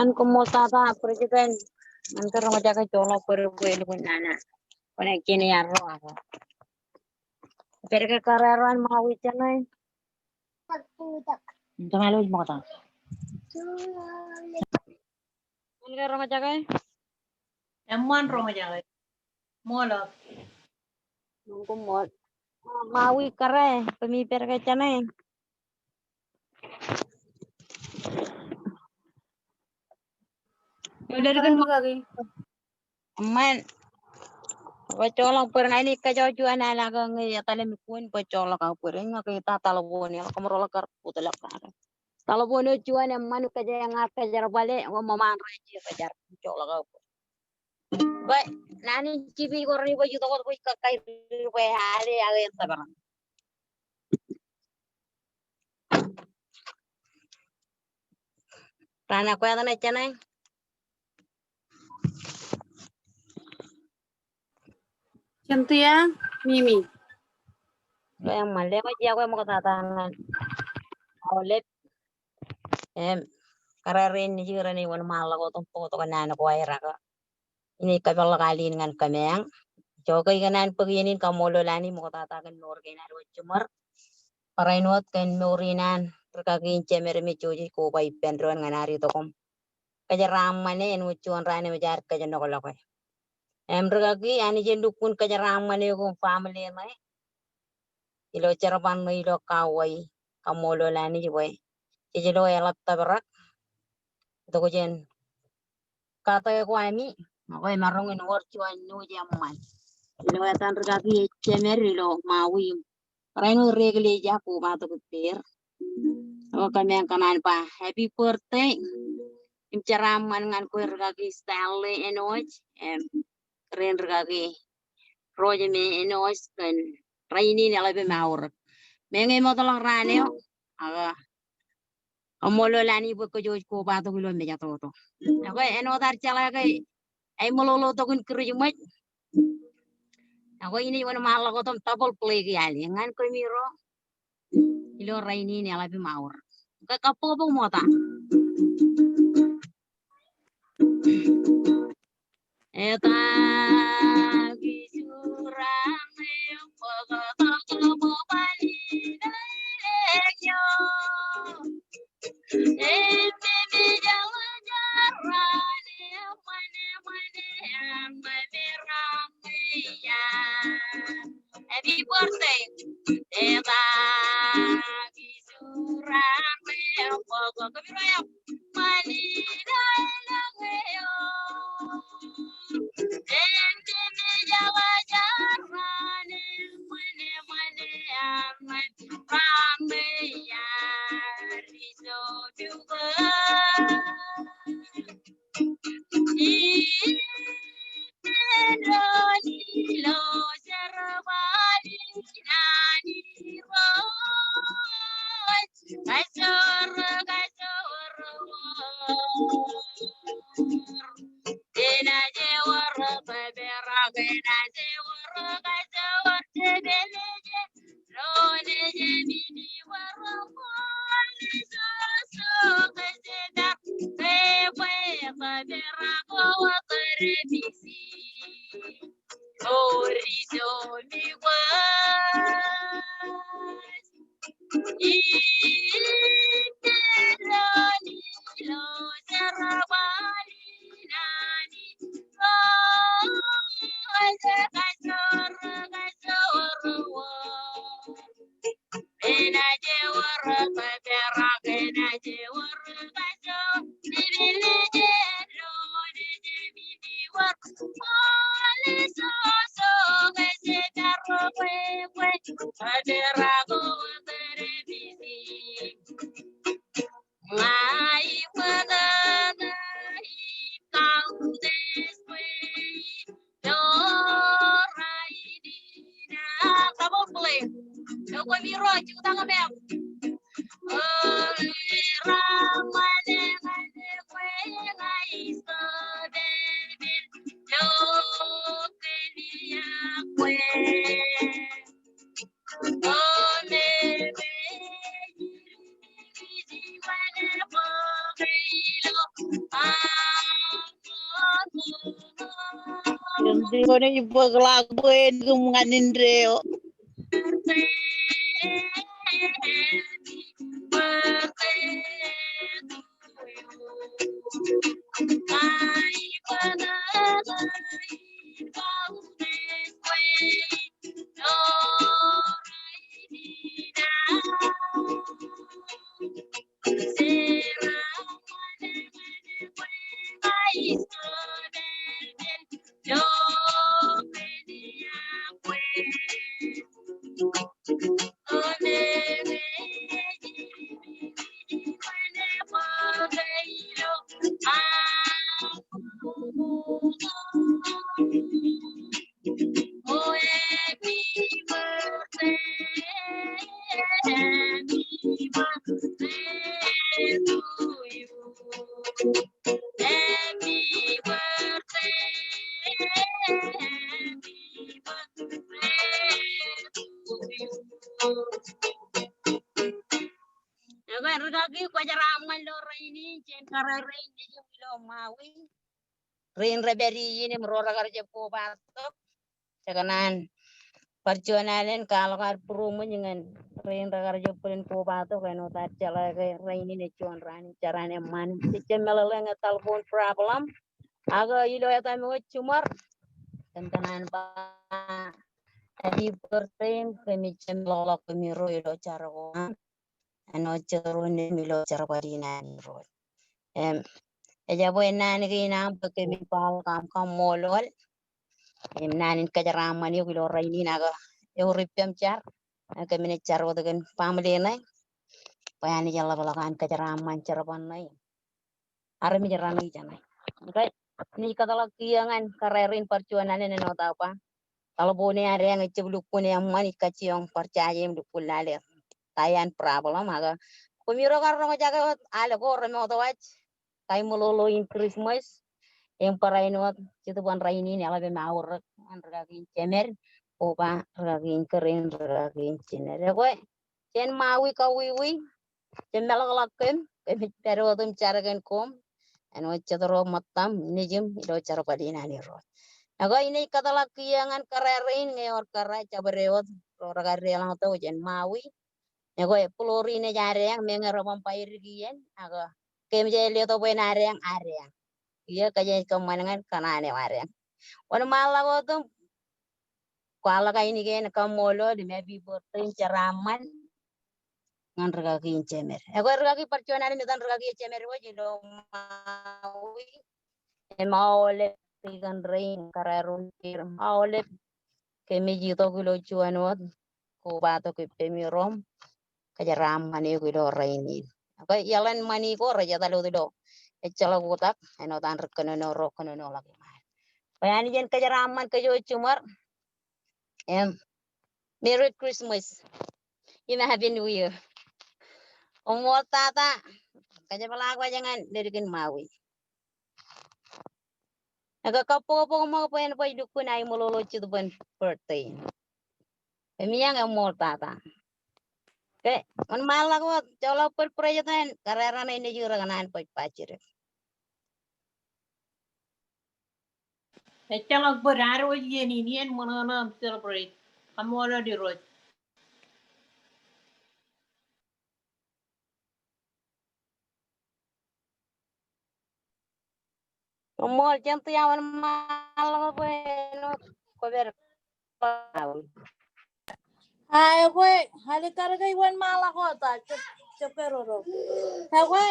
An koṃṃool tata President. An kar roñjake joḷọk bwe rej bwe elukkuun nana. Kwōnaaj kine arro ako. Pād ke kar arro an Maui jeṇe. Tōmak ilo ṃokta. An kar roñjake. Eṃṃan roñjake. Ṃool. Koṃṃool. Maui kōrā, kōmij pād ke jeṇe. Eṃṃan. Bwe joḷọk bwe ña inaaj kōjro juon alen ak ñe etal im kōn bwe joḷọk ak bwe ña ke ta taḷboon eḷak kōmro ḷọk kar bōktok ḷọk. Taḷboon eo juon eṃṃan kōjeañ ak kōjerbale, ñe ṃōṃaan rej ej rej jar joḷọk ak bwe. Bwe, naan in jipij ko rein bwe itok wōt bwe ij kakaer bwe ale ak en tōprak. Raan ekwe etan ej jeṇe. Cynthia, Mimi. Eṃṃan, leḷọk iọkwe ṃoktata ñan aolep. Im, kōrā rein nejū rein ej wōnṃaanḷọk wōt im bōktok naan ko aer ak inaaj kōpeḷḷọk al in ñan kōmeañ. Ijoke ikōṇaan bōk iien in kaṃṃoolol Anij ṃoktata kōn mour kein ad wōj jiṃor. Barāinwōt kōn mour in an rikaki in jemed im ejjeḷọk koba ippān doon ñan ad itok im kōjeraaṃṃane, āinwōt juon raan eṃōj ad kōjenolọke. Im rikaki, Anij en lukkuun kōjeraaṃṃane eok im family ṇe ilo jerbal ṇe ilo Kauai. Kaṃṃoolol Anij bwe jej lo eḷap tōprak. Itok jān kate ko ami, ak emaroñ in wōr juon news eṃṃan ilo etan rikaki ej jemed ilo Maui im barāinwōt ri eklejia kobatok ippāer. Ak kōmeañ kōṇaan ba happy birthday im jeraaṃṃan ñan kwe rikaki Stanley Enoch im rein rikaki Rosemary Enoch kōn rainin eḷap im aorōk. Meñe ṃootḷọk raan eo, ak kaṃṃoolol Anij bwe kōj wōj kobatok ilo mejatoto. Ak āinwōt ad jeḷā ke āinwōt ḷoḷotok in Kūrijṃōj, ak inaaj wōnṃaanḷọk wōt im double play ke al in ñan kōmiro ilo rainin eḷap im aorōk. Ke kabbokbok ṃokta. Eta ki sura me bōktok ḷọk bani dai lek eo. Eme me jala jara ne mane mane ame me rame ya. Happy birthday. Eta ki sura me bōktok kōmiro eo. Kōn ij bōk ḷọk bwe en kōṃṃan indeeo. Ekwe, rikaki kwōjeraaṃṃan ilo rainin, jen kōrā rein nejūṃ ilo Maui. Rein rej pād iien im ro rekar jab kobatok. Jekōṇaan bar juon alen kwaḷọk ad būroṃōj ñan rein rekar jab bōlen kobatok, āinwōt ad jeḷā ke rainin ej juon raan in jeraan eṃṃan. Ejjab meḷeḷe ñe telephone problem. Ak ilo etaṃ eo jiṃor, kōn kōṇaan ba happy birthday im kōmij jab meḷọkḷọk kōmiro ilo jar ko aṃ. Āinwōt jet ro nejūṃ ilo jerbal in an Irooj. Im, ejabwe naan kein aṃ bwe kōmij kwaḷọk aṃ kaṃṃoolol im naan in kōjeraaṃṃan eok ilo rainin ak eor ippaṃ jar. Ak kōmin jar wōt kōn baaṃle ṇe bwe Anij en ḷapḷọk an kōjeraaṃṃan jerbal ṇe. Armej raṇe ijeṇe. Okay. Ij kōtḷọk kiiō ñan kōrā rein bar juon alen āinwōt aō ba. Telephone eo ad eañ ejjab lukkuun eṃṃan, ij kajjioñ bar jaje im lukkuun lale. Ta iaan problem ak kōmiro kar roñjake wōt al ko remootwōj. Kaṃṃoolol in Christmas. Im barāinwōt, jetōb in rainin eḷap im aorōk ñan rikaki in jemed, koba rikaki in kōrā in rikaki in jined. Ekwe, jān Maui kawiwi, jab meḷọkḷọk kōm, kōmij pād wōt im jar kōn koṃ, āinwōt jet ro ṃōttaṃ nejūṃ ilo jerbal in an Irooj. Ekwe, inaaj kōtḷọk kiiō ñan kōrā rein ñe ewōr kōrā jabdewōt ro rekar deḷọñtok jān Maui. Ekwe, floor in ej adeañ, meñe reban ba edik iien, ak kōmij letok bwe en adeañ, adeañ. Kiiō kōjeañ kōṃṃan ñan kōṇaan eo adeañ. Wōnṃaanḷọk wōt im kwaḷọk ainikien kaṃṃoolol im happy birthday im jeraaṃṃan ñan rikaki in jemed. Ekwe rikaki bar juon alen etan rikaki in jemed wōj ilo Maui. Im aolep kōn rein kōrā rein aolep kōmij itok ilo juon wōt kobatok ippemi ro im kōjeraaṃṃan eok ilo rainin. Ekwe, eḷaññe ṃani ko rej etal wōt ilo ejjeḷọk oktak, āinwōt an ri kōnono ro kōnonoḷọk iṃaan. Bwe Anij en kōjeraaṃṃan kōj wōj jiṃor. Im Merry Christmas im Happy New Year. Koṃṃool tata, kōjepḷaak waj ñan ledik in Maui. Ekwe kabbokbok ṃōk bwe en baj lukkuun aṃ ṃōḷoḷo jetōb in birthday. Im iiañ eṃṃool tata. Ekwe, wōnṃaanḷọk wōt, joḷọk bōd president, kōrā raṇe nejū rekōṇaan baj ba jidik. Ejjeḷọk bōd ad wōj iien in, iien ṃōṇōṇō im celebrate. Kaṃṃoolol Irooj. Koṃṃool, jen tiañ wōnṃaanḷọk bwe āinwōt kwō pād Maui. A, ekwe, alikkar ke iwōnṃaanḷọk wōt, a, jab, jab keroro. Ekwe,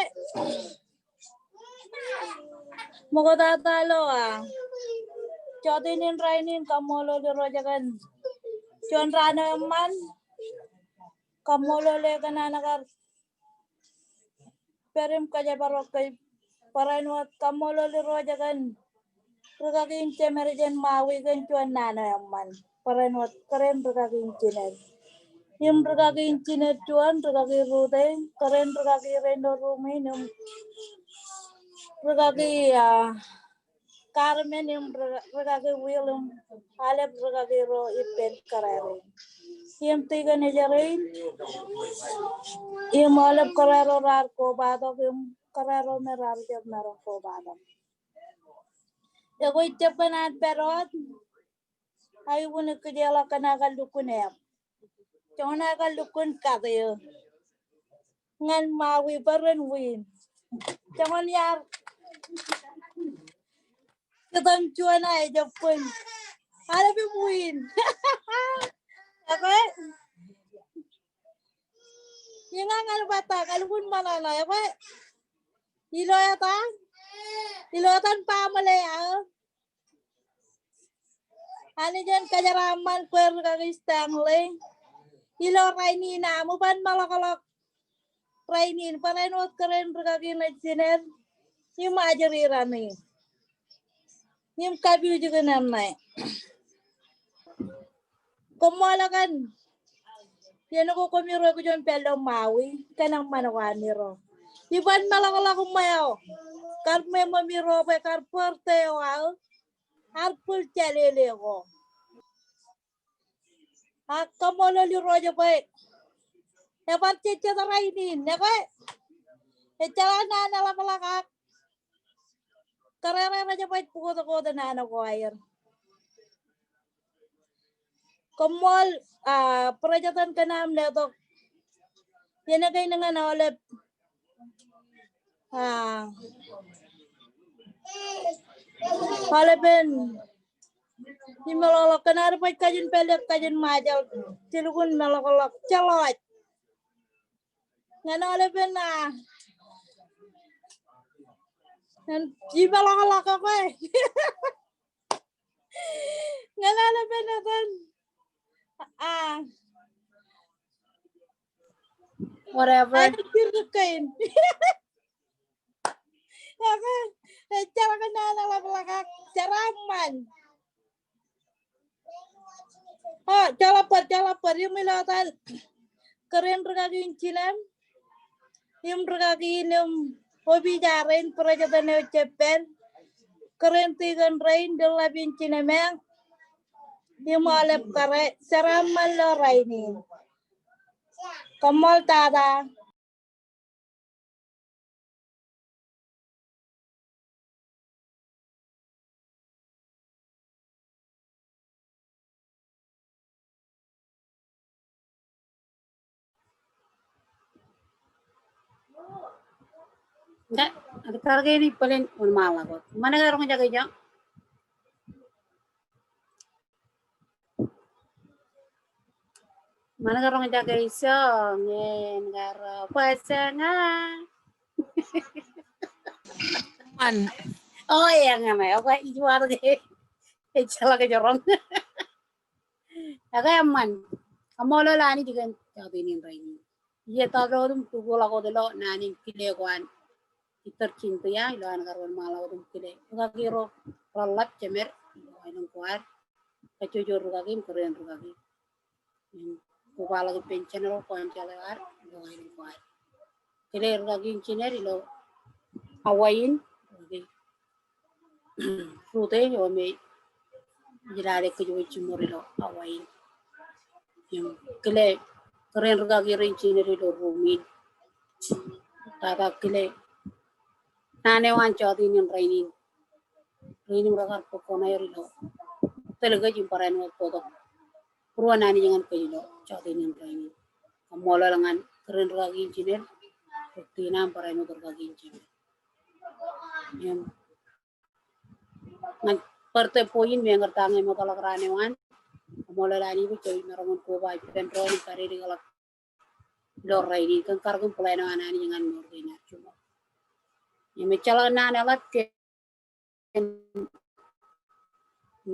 ṃoktata ilo, a, jọteen in rainin, kaṃṃoolol Irooj kōn juon raan eo eṃṃan. Kaṃṃoolol e kōn an kar pād im kōjparok kōj barāinwōt. Kaṃṃoolol Irooj kōn rūkaki in jemed jān Maui kōn juon naan eo eṃṃan barāinwōt, kōrā in rūkaki in jined. Im rūkaki in jined juon, rūkaki Rute, kōrā in rūkaki rein ilo ruum in, im rūkaki, a, Carmen im rū-, rūkaki Will im aolep rūkaki ro ippān kōrā rein. Im tikōn ej rein. Im aolep kōrā ro raar kobatok im kōrā ro me raar jab maroñ kobatok. Ekwe, ij jab kōṇaan pād wōt. Ak iuun ikijjeḷọk kōn aō kar lukkuun eo. Joñan aō kar lukkuun kat eo. Ñan Maui bwe ren win. Joñan iar kōtōṃ juon aō ejab bōn. Aolep im win. Ekwe. Iññā ñan bata, kalukkuun ṃōṇōṇō, ekwe. Ilo etan, ilo etan baaṃle eo aō. Anij en kōjeraaṃṃan kwe rūkaki Stanley. Ilo rainin aṃ, iban meḷọkḷọk rainin, barāinwōt kōrā in rūkaki ṇe jined im ajri raṇe im kapijukunen ṇe. Koṃṃool kōn iien ko koṃiro kōj im pād ilo Maui kōn eṃṃan ko amiro. Iban meḷọkḷọk ṃweo kar ṃweo ṃweo ṃiro bwe kar birthday eo aō, ar bōl jālele ko. Ak kaṃṃoolol Irooj bwe ebar jejjet rainin, ekwe. Ejjeḷọk naan eḷapḷọk ak kōrā ro rej baj bōktok wōt naan ko aer. Koṃṃool, a, President kōn aṃ letok iien kein ñan aolep, a, aolepen imeḷọkḷọk kōn ad baj kajin pād ḷọk kajin Ṃajeḷ, jilukkuun meḷọkḷọk jeḷọj. Ñan aolepen, a, ñan imeḷọkḷọk, ekwe. Ñan aolepen etan. A. Whatever. Āinwōt jiddik kein. Ekwe, ejjeḷọk naan eḷapḷọk ak jeraaṃṃan. O, joḷọk bar, joḷọk bar, im ilo etan kōrā in rūkaki in jined, im rūkaki in, im opija rein, president eo jepād, kōrā in tikōn rein, lilḷap in jined, im aolep kōrā, jeraaṃṃan ilo rainin. Koṃṃool tata. Nda, ad kar kein ippālen wōnṃaanḷọk wōt. Eṃṃan ke roñjake ijo? Eṃṃan ke roñjake ijo, ñe en kar bwe eñin ña. Eṃṃan. O, eñin ña, ekwe, ij ba ke ejjeḷọk ej roñ. Ekwe eṃṃan. Kaṃṃoolol Anij kōn jọteen in rainin. Iiō, tata wōt im tukuḷọk wōt ilo naan in kile ko an Sister Cynthia, ilo an kar wōnṃaanḷọk wōt im kile rūkaki ro reḷap jemed ilo aelōñ ko ad, kajjojo rūkaki im kōrā in rūkaki. Im kobaḷọk ippān General Council eo ad ilo aelōñ ko ad. Kile rūkaki in jined ilo Hawaiian, rūkaki Rute eo me ij lale kōj wōj jiṃor ilo Hawaiian. Im kile kōrā in rūkaki rein jined ilo ruum in. Tata kile naan eo an jọteen in rainin. Rein im rekar bōk koṇaer ilo tōl kōj im barāinwōt bōktok būruon Anij ñan kōj ilo jọteen in rainin. Kaṃṃoolol ñan kōrā in rūkaki in jined, Rutina im barāinwōt rūkaki in jined. Im ñan birthday boy in, meñe ta ñe eṃootḷọk raan eo an. Kaṃṃoolol Anij bwe jej maroñ in koba ippān doon im kadedeḷọk ilo rainin kōn karōk im plan eo an Anij ñan mour kein ad jiṃor. Im ejjeḷọk naan eḷap kōn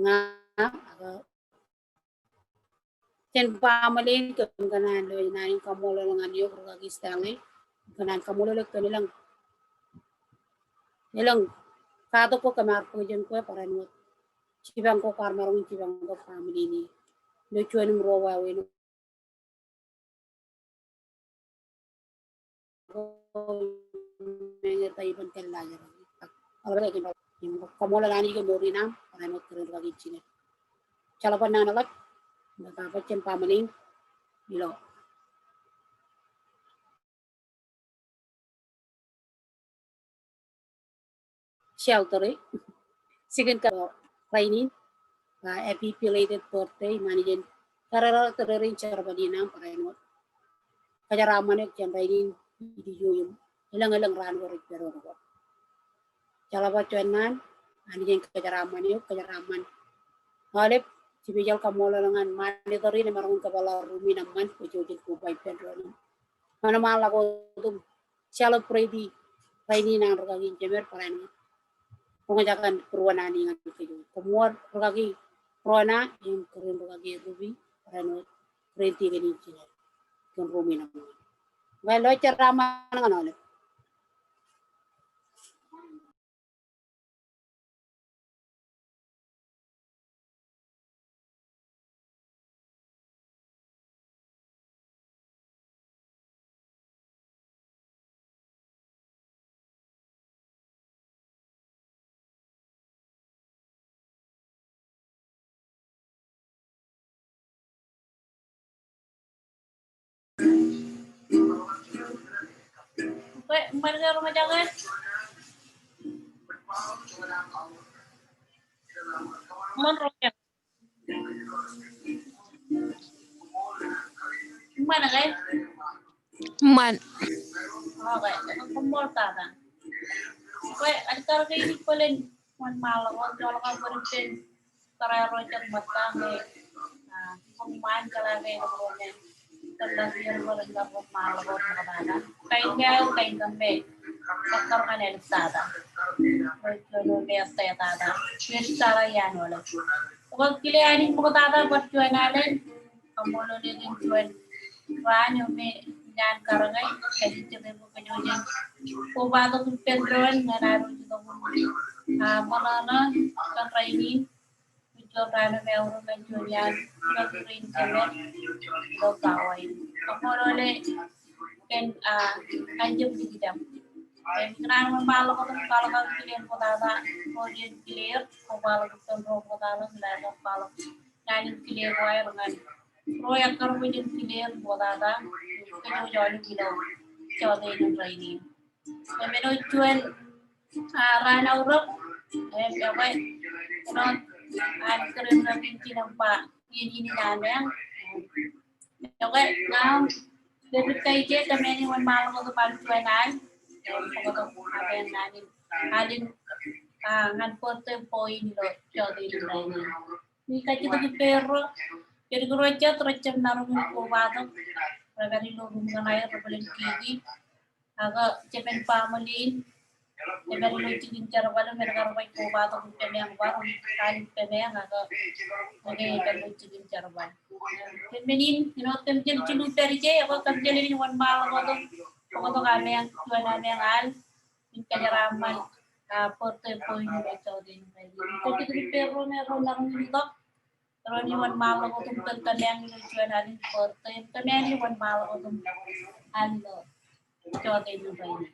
ña, ak jān baaṃle in kōn kōṇaan ilo naan in. Kaṃṃoolol ñan eok rūkaki Stanley kōn an kaṃṃoolol eok kōn elōñ, elōñ katak ko kōm ar bōk jān kwe barāinwōt jipañ ko kwaar maroñ in jipañ tok baaṃle in ilo juon im ruo wāween Kaṃṃoolol Anij kōn mour in aṃ, barāinwōt kōrā in rūkaki Jeanette. Jeḷā bwe naan eḷap, ilo ta bwe jān baaṃle in ilo shelter e. Jikin kōn rainin, ah, happy belated birthday, im Anij en kōrā ro tōre in jerbal in aṃ barāinwōt kōjeraaṃṃan eok jān rainin ilju im elōñ elōñ raan ko rej pād wōt ko. Jeḷā bwe juon naan, Anij en kōjeraaṃṃan eok, kōjeraaṃṃan aolep, special kaṃṃoolol ñan monitor in emaroñ in kōpeḷḷọk ruum in eṃṃan bwe jej koba ippān doon im ṃanṃaanḷọk wōt im celebrate rainin an rūkaki in jemed barāinwōt roñjake in būruon Anij ñan kōj. Koṃṃool rūkaki Rona im kōrā in rūkaki Ruby barāinwōt kōrā in tikōn in Jeanette kōn ruum in eṃṃan. Bwe ilo jeraaṃṃan ñan aolep. Kwe, eṃṃan ke roñjake? Eṃṃan roñjake. Eṃṃan ke? Eṃṃan. Okay, koṃṃool tata. Kwe, ālikkar ke in bōlen wōnṃaanḷọk wōt, joḷọk aō bōlen pen tōre ro jet ṃōtta ñe, ah, koṃṃool jeḷā ke ilo ro me tōllọk iien ro rej kar wōnṃaanḷọk wōt ṃoktata. Kain ke aō, kain kōm me kar ñan āliktata. Ro juon eo me ettā tata. Ej jeḷā iaan aolep. Ekwe kile Anij ṃoktata bar juon alen. Kaṃṃoolol eok kōn juon raan eo me ilowaan karōke, kajjitōk bwe kōj wōj kobatok ippān doon ñan ad wōj itok im, ah, ṃōṇōṇō kōn rainin, kōn juon raan eo me aorōk ñan juon iaan rūkaki rein jemed ilo power in. Kaṃṃoolol e kōn, ah, an jab likjab. Im ikōṇaan wōnṃaanḷọk wōt im kwaḷọk aō kile ṃoktata, ro jen kile er, kobaḷọk ippān ro ṃoktaḷọk, ilo aer kwaḷọk naan in kile ko aer ñan ro ekkar bwe jen kile er ṃoktata, kōj wōj aolep ilo jota in rainin. Im āinwōt juon, ah, raan aorōk, im ekwe, āinwōt an kōrā in rūkaki in jinem ba iien in ameañ. Ekwe, ña im pād ippa ije, kōmeañ in wōnṃaanḷọk wōt im al juon al, im bōktok ameañ naan in, al in, ah, ñan birthday boy in ilo jota in rainin. Im kajjitōk ippārro, kōj ro jet rej jab maroñ in kobatok, rej pād ilo ruum kaṇ aer rej bōlen kiki. Ak jemān baaṃle in, ej pād ilo jikin jerbal im ej kar baj kobatok im pāmeañ bar, im al pāmeañ ak, ak ej pād ilo jikin jerbal. Kōn men in, āinwōt kōm jen jilu pād ije, ekwe kōm jen wōnṃaanḷọk wōt im bōktok ameañ, juon ameañ al, im kōjeraaṃṃan, ah, birthday boy in ilo jota in. Kajjitōk ippārro me ro maroñ in itok. Ro rej wōnṃaanḷọk wōt im kōmeañ ilo juon al in birthday, kōmeañ in wōnṃaanḷọk wōt im al ilo jota in rainin.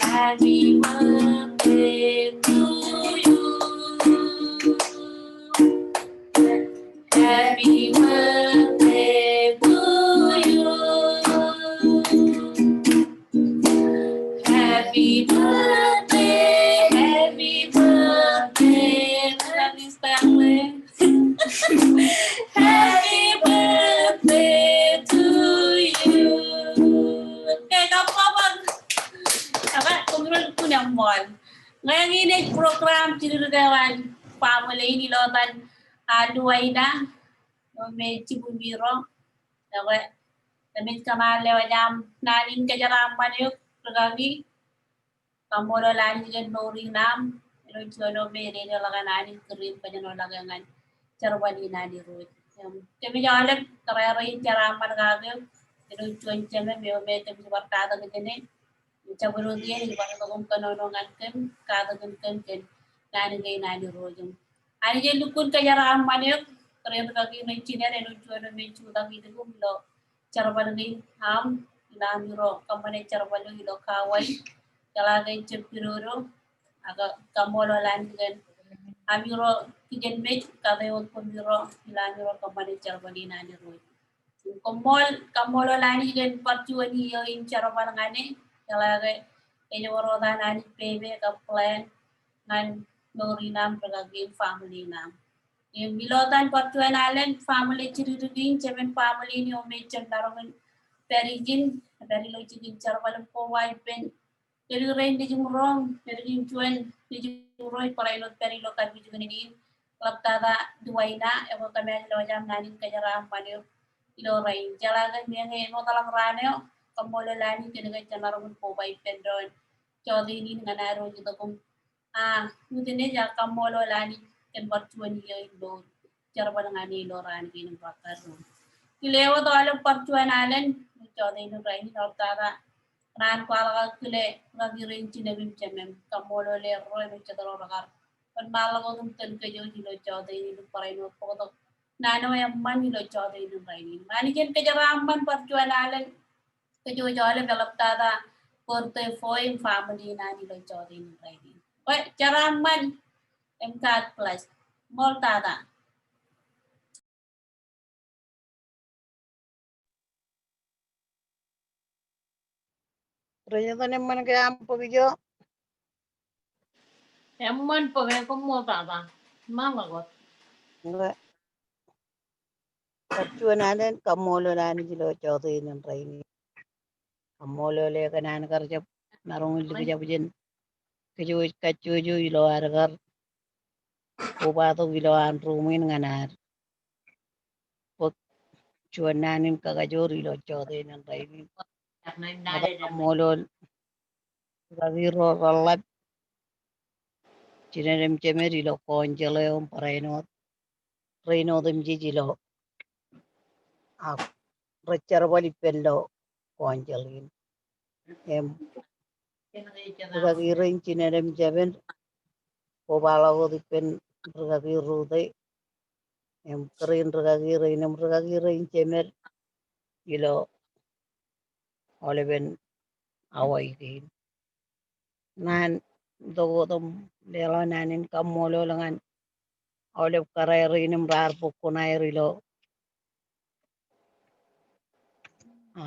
Happy birthday to you. Happy birthday to you. Happy birthday, happy birthday, happy birthday. Happy birthday to you. Okay, kabbokbok. Ak koṃro lukkuun eṃṃool. Ñe kein ej program jidikdik eo an family in ilo etan, ah, Luwaina, eo me jibwimiro. Ekwe, kōmij kōṇaan lewōj aṃ naan in kōjeraaṃṃan eok, rikaki. Kaṃṃoolol Anij kōn mour in aṃ, ilo juon eo me ededeḷọk an Anij kūr in kōjenoḷọke ñan jerbal in an Irooj. Im, kōmij aolep kōrā rein jeraaṃṃan kake eok, ilo juon jemem eo me kōmij bar tatak jāne, im jabdewōt iien ej bar itok im kōnono ñan kōm, katakin kōm kōn naan kein an Irooj. Im Anij ej lukkuun kōjeraaṃṃan eok, kōrā rikaki ṇe jined, ilo juon eo me jutak itok im ilo jerbal kein aṃ, ilo amiro kōṃṃane jerbal eo ilo Kauai, jeḷā ke ejjab pidodo, ak kaṃṃoolol Anij kōn amiro kijenmej kate wōt koṃiro, ilo amiro kōṃṃane jerbal in an Irooj. Koṃṃool, kaṃṃoolol Anij kōn bar juon iiō in jerbal ñane, jeḷā ke ej wōr wōt an Anij pepe kab plan ñan mour in aṃ, rikaki im family in aṃ. Im ilo etan bar juon alen, family jidikdik in, jemān family in eo me ejjab maroñ in pād ijin, pād ilo jikin jerbal im koba ippān dedik rein nejiṃro, dedik in juon nejiṃro ej barāinwōt pād ilo kapijuknen in, ḷaptata Luwaina, ekwe kōmij lewōj aṃ naan in kōjeraaṃṃan eok ilo rainin. Jeḷā ke meñe āinwōt ḷọk raan eo, kaṃṃoolol Anij kōn ke jemaroñ in koba ippān doon jọteen in ñan ad wōj itok im a, utinej ak kaṃṃoolol Anij kōn bar juon iiō in mour jerbal ñane ilo raan kein im ḷọk ad. Kile wōt aolep bar juon alen ilo jọteen in rainin, ḷaptata kōṇaan kwaḷọk ak kile rikaki rein jined im jemān, kaṃṃoolol er ro ilo jet ro rekar wōnṃaanḷọk wōt im tōl kōj ilo jọteen in im barāinwōt bōktok naan eo eṃṃan ilo jọteen in rainin. Im Anij en kōjeraaṃṃan bar juon alen kōj aolep, eḷaptata birthday boy im family in an ilo jọteen in rainin. Bwe jeraaṃṃan im God bless. Ṃool tata. President, eṃṃan ke aṃ bōk ijo? Eṃṃan bōk, koṃṃool tata. Ṃaḷọk wōt. Ñe kar juon alen kaṃṃoolol Anij ilo jọteen in rainin. Kaṃṃoolol e kōn an kar jab maroñ in likjab jān kōj kajjojo ilo ad kar kobatok ilo an ruuṃwin ñan ad bōk juon naan in kakajoor ilo jọteen in rainin. Ak kaṃṃoolol rūkaki ro reḷap, jined im jemed ilo council eo im barāinwōt rein otemjej ilo ak rej jerbal ippān lo council in. Im rūkaki rein jined im jemed, kobaḷọk wōt ippān rūkaki Rute im kōrā in rūkaki rein im rūkaki rein jemed ilo aolepen Hawaii kein. Naan itok wōt im leḷọk naan in kaṃṃoolol ñan aolep kōrā rein im raar bōk kuṇaer ilo a,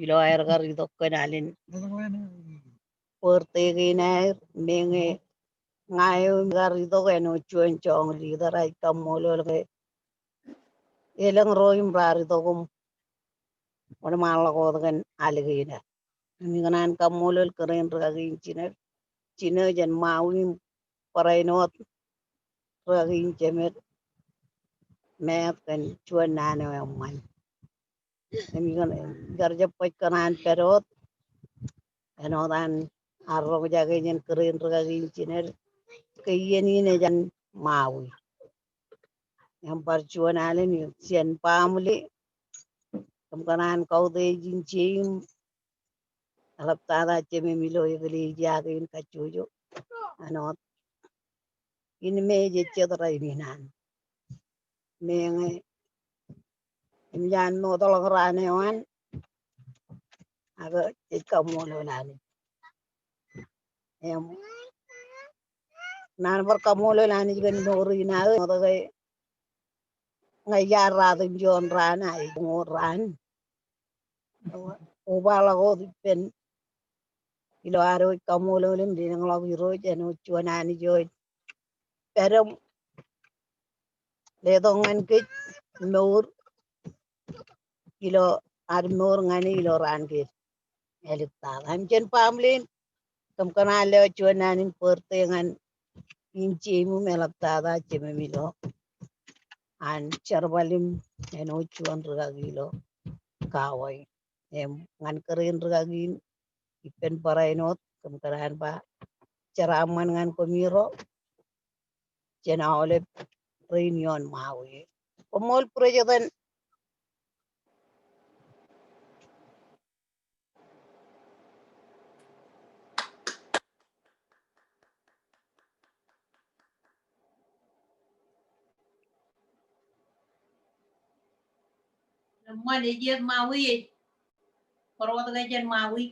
ilo aer kar itok kōn alen birthday kein aer, meñe ña eo im kar itok āinwōt juon joñan leader, ij kaṃṃoolol ke elōñ ro im raar itok im wōnṃaanḷọk wōt kōn al kein aer. Im ikōṇaan kaṃṃoolol kōrā in rūkaki in jined, jined jān Maui im barāinwōt rūkaki in jemed, Matt, kōn juon naan eo eṃṃan. Im ikōṇaan, ikar jab baj kōṇaan pād wōt āinwōt an arro roñjake jān kōrā in rūkaki in jined ke iien in ej an Maui. Im bar juon alen, jān baaṃle, kōm kōṇaan kautiej in jeiū im eḷaptata jemem ilo eklejia kein kajjojo. Āinwōt in me ej jet rainin an meñe im jān mootḷọk raan eo an, ak ej kaṃṃoolol Anij. Im naan bar kaṃṃoolol Anij kōn mour in aō, āinwōt ke ña iar ratimjuon raan, a ej uñūr raan. Kobaḷọk wōt ippān ilo ad wōj kaṃṃoolol im lelōñḷọk Irooj āinwōt juon Anij eo ej pād im letok ñan kōj mour ilo ad mour ñan e ilo raan kein. Āliktata im jān baaṃle in, kōm kōṇaan lewōj juon naan in birthday ñan in jeiū im eḷaptata jemem ilo an jerbal im āinwōt juon rūkaki ilo Kauai. Im ñan kōrā in rūkaki in ippān barāinwōt, kōm kōṇaan ba jeraaṃṃan ñan koṃiro jān aolep rein ioon Maui. Koṃṃool President. Eṃṃan, ejiet Maui ej. Bar wōt ke jān Maui.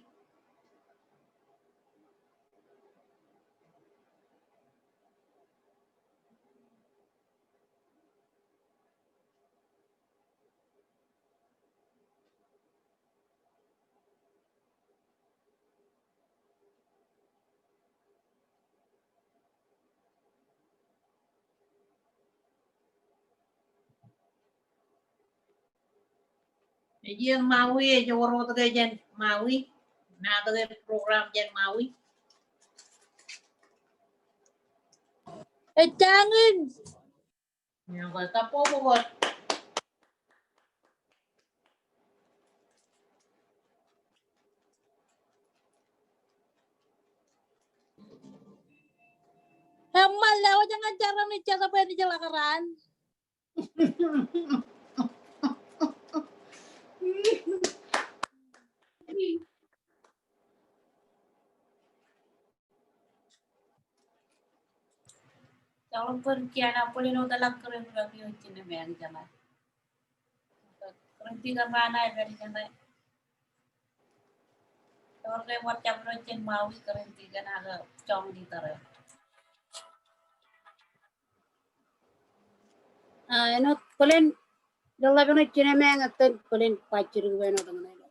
Ejiet Maui ej bar wōt ke jān Maui. Naan ke program jān Maui. Ej jañin. Ñe bar tōpar wōt. Eṃṃan, lewōj ñan jar eo ej jab bwe en ij ḷak raan. Joḷọk bwe kiiō an bōlen wōt eḷak kōrā in rūkaki eo ej jino meñe jeḷā. Kōrā in tikōn raan eo ej pād jeḷā. Ewōr ke bar jab ilo jān Maui kōrā in tikōn ak joñan leader eo. A, āinwōt bōlen, ilo ḷap eṇ ej jino meñe etan bōlen baj jidik bwe āinwōt eñṇe ilo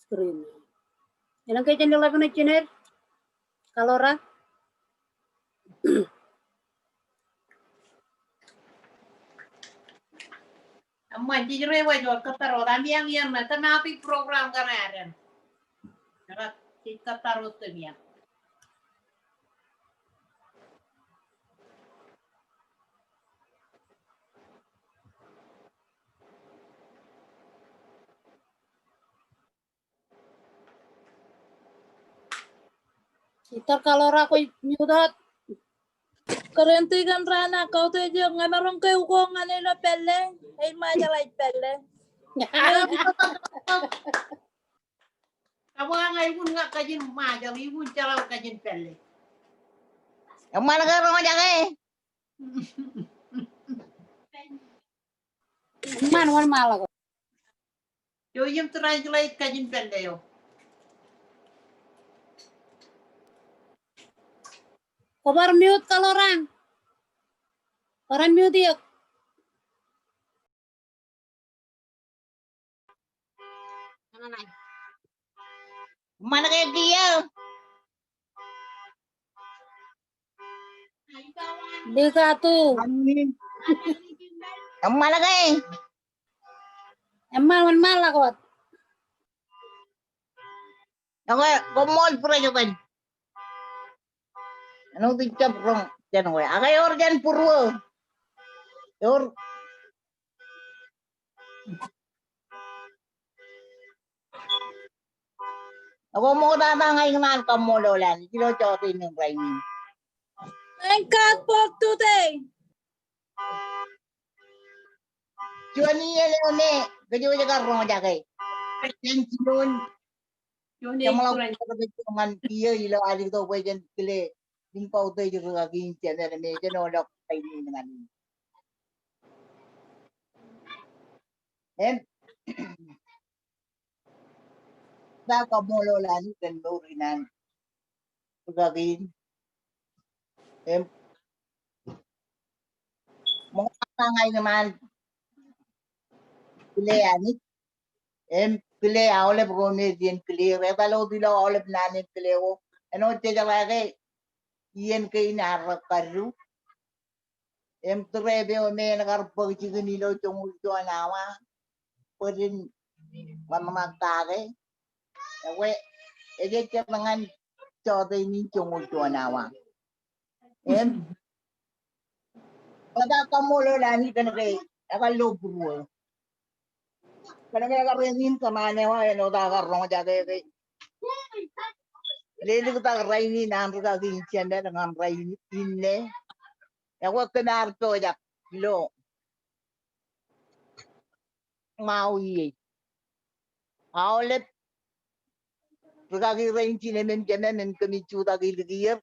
screen. Elōñ ke jen leḷọk ṇe jined? Kalora. Eṃṃan, jej rej waj wōt kōttar wōt, amieañ iien ṇe, tōmatik program kaṇe adeañ. Eḷap, jej kōttar wōt tōmieañ. Itar Kalora, kwōj mute wōt. Kōrā in tikōn raan ak kautiej eok, ña maroñ ke ukok ñan ilo pālle, ej Ṃajeḷ ej pālle. Kabuñ ña ikōṇaan kajin Ṃajeḷ, ikōṇaan jeḷā kajin pālle. Eṃṃan ke roñjake? Eṃṃan, wōnṃaanḷọk. Eo im translate kajin pālle eo. Kwō bar mute, Kalora. Bar unmute eok. Eṃṃan ke kiiō? Likatu. Eṃṃan ke? Eṃṃan, wōnṃaanḷọk wōt. Ekwe, koṃṃool President. Āinwōt ij jab roñ jān kwe. Ak ewōr jān būruō. Ewōr. Ak koṃṃool tata, ña ikōṇaan kaṃṃoolol Anij ilo jọteen in rainin. Thank God for today. Juon iien eo me kōj wōj kar roñjake. Jān juon Jeṃḷọk ñan kiiō ilo aliktō bwe jen kile im kautiej rūkaki in jemed me jen olọk rainin ñan in. Im ij kaṃṃoolol Anij kōn mour in an rūkaki in. Im ṃoktata ña ikōṇaan kile Anij im kile aolep ro me jen kile er. Etal wōt ilo aolep naan in kile ko. Āinwōt jejeḷā ke iien kein ear rekadu. Im tūreep eo me en kar bōk jikin ilo joñoul juon awa bwe ren ḷōmṇak kake. Ekwe, ejejjet ñan jọteen in joñoul juon awa. Im eḷap aō kaṃṃoolol Anij kōn ke ekar lo būruō. Kōn ke ekar eñin kōṃṃan eo āinwōt aō kar roñjake ke leliktak rainin an rūkaki in jemed ñan rainin inne. Ekwe kōm ar pojak ilo Ṃaui e. Aolep rūkaki rein jinem im jemem im kōmij jutak ilikier.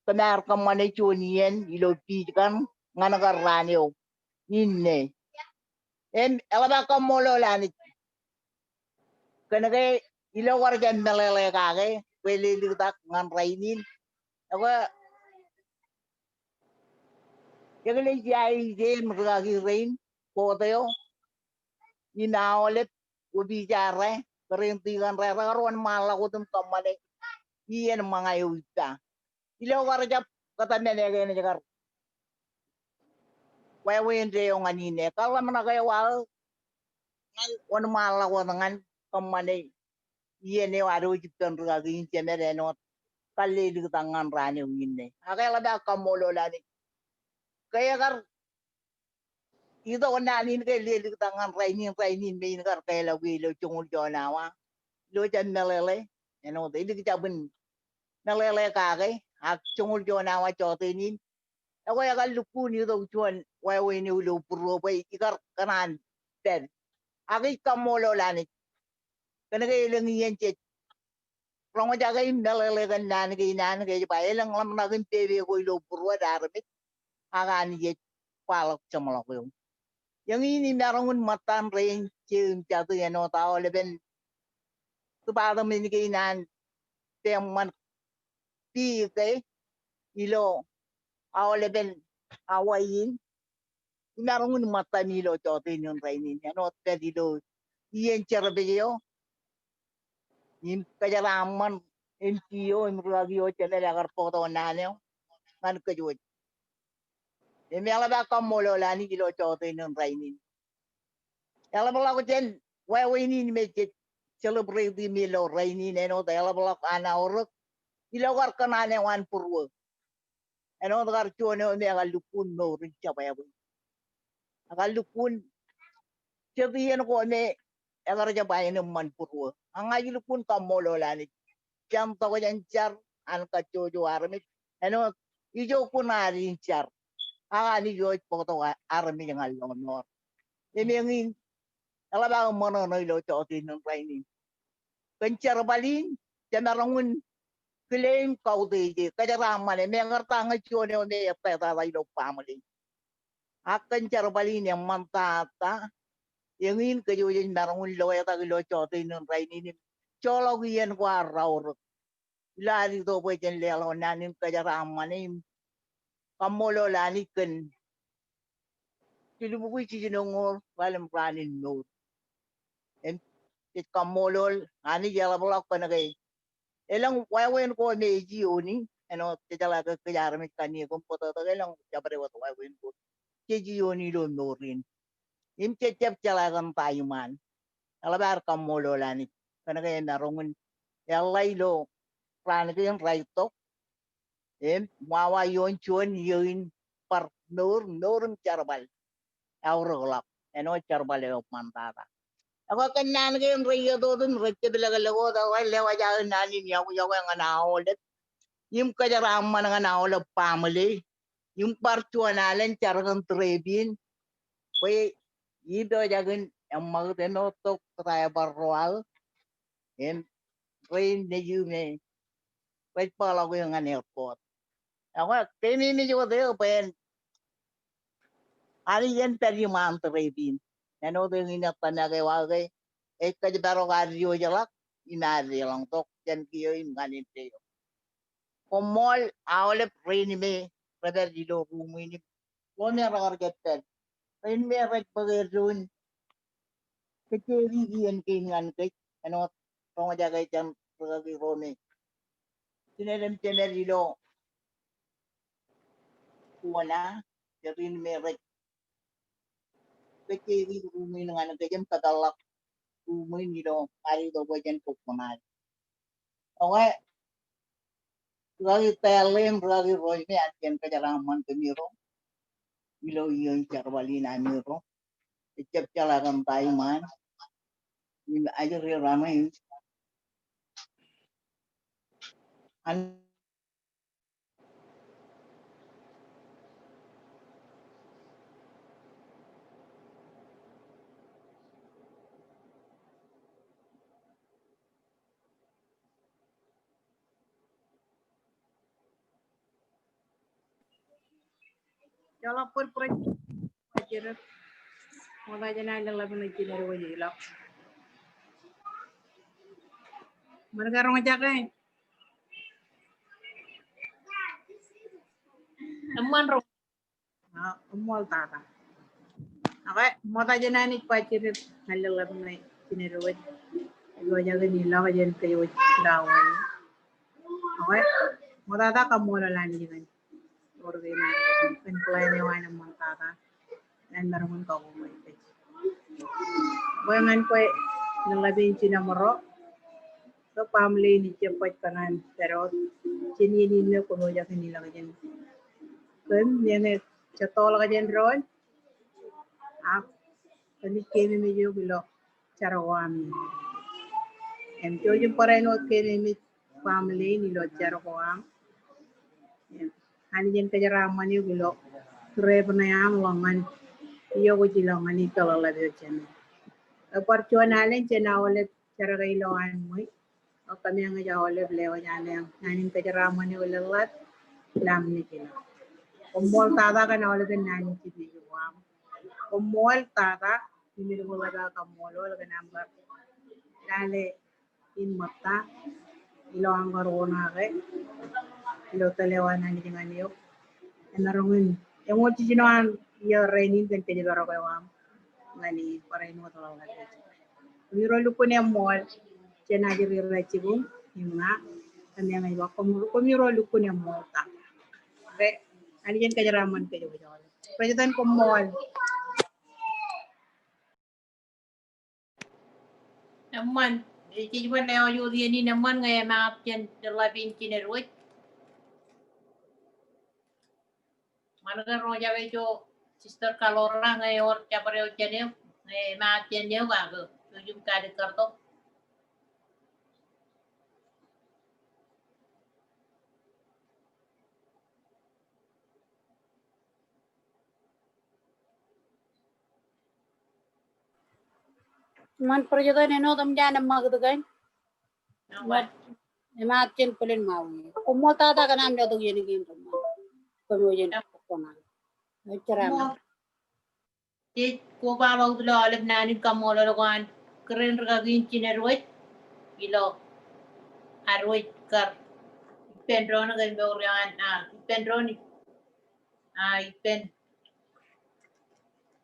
Kōm ar kōṃṃane juon iien ilo pij kaṇ ñan kar raan eo inne. Im eḷap aō kaṃṃoolol Anij kōn ke ilo kar jab meḷeḷe kake bwe leliktak ñan rainin. Ekwe eklejia eo im rūkaki rein, board eo im aolep opiij eo, kōrā in tikōn ro, rekar wōnṃaanḷọk wōt im kōṃṃane iien ṃōñā eo ippa. Ilo kar jab kōtmāne ke enaaj kar wāween deō ñan inne. Kar ḷōmṇak eo aō ñan wōnṃaanḷọk wōt ñan kōṃṃane iien eo ad wōj ippān rūkaki in jemed āinwōt kar leliktak ñan raan eo inne. Ak eḷap aō kaṃṃoolol Anij ke ekar itok naan in ke leliktak ñan rainin, rainin me in kar keḷọk ilo joñoul juon awa ilo jab meḷeḷe āinwōt elik jab in meḷeḷe kake, ak joñoul juon awa jọteen in. Ekwe ekar lukkuun itok juon wāween eo ilo būruō bwe ikar kōṇaan pād. Ak ij kaṃṃoolol Anij kōn ke elōñ iien jej roñjake im meḷeḷe kōn naan kein an ke ej ba elōñ ḷōmṇak in pepe ko ilo būruōd armej ak Anij ej kwaḷọk jeṃḷọk eok. Eñin imaroñ in ṃōttan rein je im jatū āinwōt aolepen department kein an peṃṃan pike ilo aolepen Hawaii in. Imaroñ in ṃōttan ilo jọteen in rainin āinwōt pād ilo iien jerbal eo im kōjeraaṃṃan M T O im rūkaki eo jemed ekar bōktok naan eo ñan kōj wōj. Im eḷap aō kaṃṃoolol Anij ilo jọteen in rainin. Eḷapḷọk jān wāween in me jej celebrate im ilo rainin āinwōt eḷapḷọk an aorōk ilo kar kōṇaan eo an būruō. Āinwōt kar juon eo me ekar lukkuun mour in jab wāween. Ekar lukkuun jet iien ko me ekar jab aenōṃṃan būruō. Ak ña ij lukkuun kaṃṃoolol Anij jān tokjān jar an kajjojo armej. Āinwōt ijo kuṇaad in jar. Ak Anij eo ej bōktok armej ñan lọmọọr. Im eñin eḷap aō ṃōṇōṇō ilo jọteen in rainin. Kōn jerbal in, jemaroñ in claim kautiej e, kōjeraaṃṃan e, mekarta ñe juon eo me ettā tata ilo baaṃle in. Ak kōn jerbal in eṃṃantata, eñin kōj wōj ej maroñ in loetak ilo jọteen in rainin im joḷọk iien ko ad raorōk. Ilo ad itok bwe jen leḷọk naan in kōjeraaṃṃan e im kaṃṃoolol Anij kōn jilubukwi jijinoñoul raan im raan in mour. Im jej kaṃṃoolol Anij eḷapḷọk kōnke elōñ wāween ko me ej iiooni, āinwōt jejeḷā ke kōj armej kaṇe koṃ bōtōktōk elōñ jabdewōt wāween ko jej iiooni ilo mour in. Im jej jab jeḷā kōn ta iṃaan. Eḷap ad kaṃṃoolol Anij kōnke emaroñ in eḷḷā ilo raan kein raeltok im wāween ioon juon iiō in bar mour, mour im jerbal. Aorōkḷọk āinwōt jerbal eo eṃṃantata. Ekwe kōn naan kein reiiet wōt im rej jab ilọk wōt, ekwe lewōj aō naan in iọkwe, iọkwe ñan aolep im kōjeraaṃṃan ñan aolep baaṃle im bar juon alen jar kōn trip in bwe ipojak in eṃṃakūt eṃoottok driver ro aō im rein nejū me rej bōkḷọk eō ñan airport. Ekwe keememej wōt eō bwe en Anij en pād iṃaan trip in. Āinwōt eñin ettā make eo aō ke ej kōjparok ad diwōjḷọk im ad deḷọñtok jān kiiō im ñan indeeo. Koṃṃool aolep rein me rej pād ilo ruum in im ro me rekar jab pād. Rein me rej bōk eddo in kōjjeiki iien kein ñan kōj āinwōt roñjake jān rūkaki ro me jined im jemed ilo kuṇaan, jet in me rej kōjjeiki ruum in ñan kōj im kōpeḷḷọk ruum in ilo ad itok bwe jen kōkkuṇaaj. Ekwe rūkaki Tale im rūkaki Roy me jen kōjeraaṃṃan kōmiro ilo iiō in jerbal in amiro. Ejjab jeḷā kōn ta iṃaan im ajri raṇe in. An Joḷọk bōd bwe rej Ṃokta jān an lōḷḷap ṇe jined wōj ilo. Ṃōn ke roñjake? Eṃṃan roñ. A, koṃṃool tata. Ekwe, ṃokta jān an ij ba jidik ñan lōḷḷap ṇe jined wōj. Ilo jake in ilọk jān kōj wōj ilo awa in. Ekwe, ṃoktata kaṃṃoolol Anij kōn wōr kein ad kōn plan eo an eṃṃantata. Ñan maroñ in kakoṃṃool kōj. Bwe ñan kwe lōḷḷap in jinoṃro, bwe baaṃle in ejjab baj kōṇaan pād wōt jān iien in me kwōpojak in ilọk jān. Kōm meñe ej tọọrḷọk jān doon, ak kōmij keememej eok ilo jar ko aṃ in. Im jouj im barāinwōt keememej baaṃle in ilo jar ko aṃ. Im Anij en kōjeraaṃṃan eok ilo trip ṇe aṃ ḷọk ñan iọkwe ilo ñan ippeḷḷap eo jān. Ebar juon alen jān aolep jar ko ilo an ṃweiuk. Ak kōmeañ ej aolep lewōj alen. Anij en kōjeraaṃṃan eok ilo ḷap ilo aṃ naaj ilo. Koṃṃool tata kōn aolepen naan in jibwij ko aṃ. Koṃṃool tata, im ij lale kaṃṃoolol kōn aṃ kar lale in ṃōtta ilo aṃ kar oṇaake ilo tōl eo an Anij ñan eok. Emaroñ in eñoul jiljino an iiō rainin kōn kōjparok eo aṃ ñan e barāinwōt ḷọk. Im irooj lukkuun eṃṃool. Jenaaj ri rej jibū im ña, kōn ña ij ba koṃ, koṃiro lukkuun eṃṃool tata. Ke, Anij en kōjeraaṃṃan kōj wōj aolep. President, koṃṃool. Eṃṃan, jej bar lewōj wōt iien in eṃṃan ñe emaat jān ḷap in jined wōj. Ṃan ke roñjake ijo Sister Kalora ñe ewōr jabdewōt jān eok, ñe emaat jān eok ak ejjab kalikkar tok. Eṃṃan President, āinwōt eṃōj an eṃṃakūt kōn. Eṃṃan. Emaat jān bōlen Maui. Koṃṃool tata kōn aṃ letok iien kein. Koṃṃool. Jej kobaḷọk ilo aolep naan in kaṃṃoolol ko an kōrā in rūkaki in jined wōj ilo ad wōj kar ippān doon kōn mour eo an, a, ippān doon, a, ippān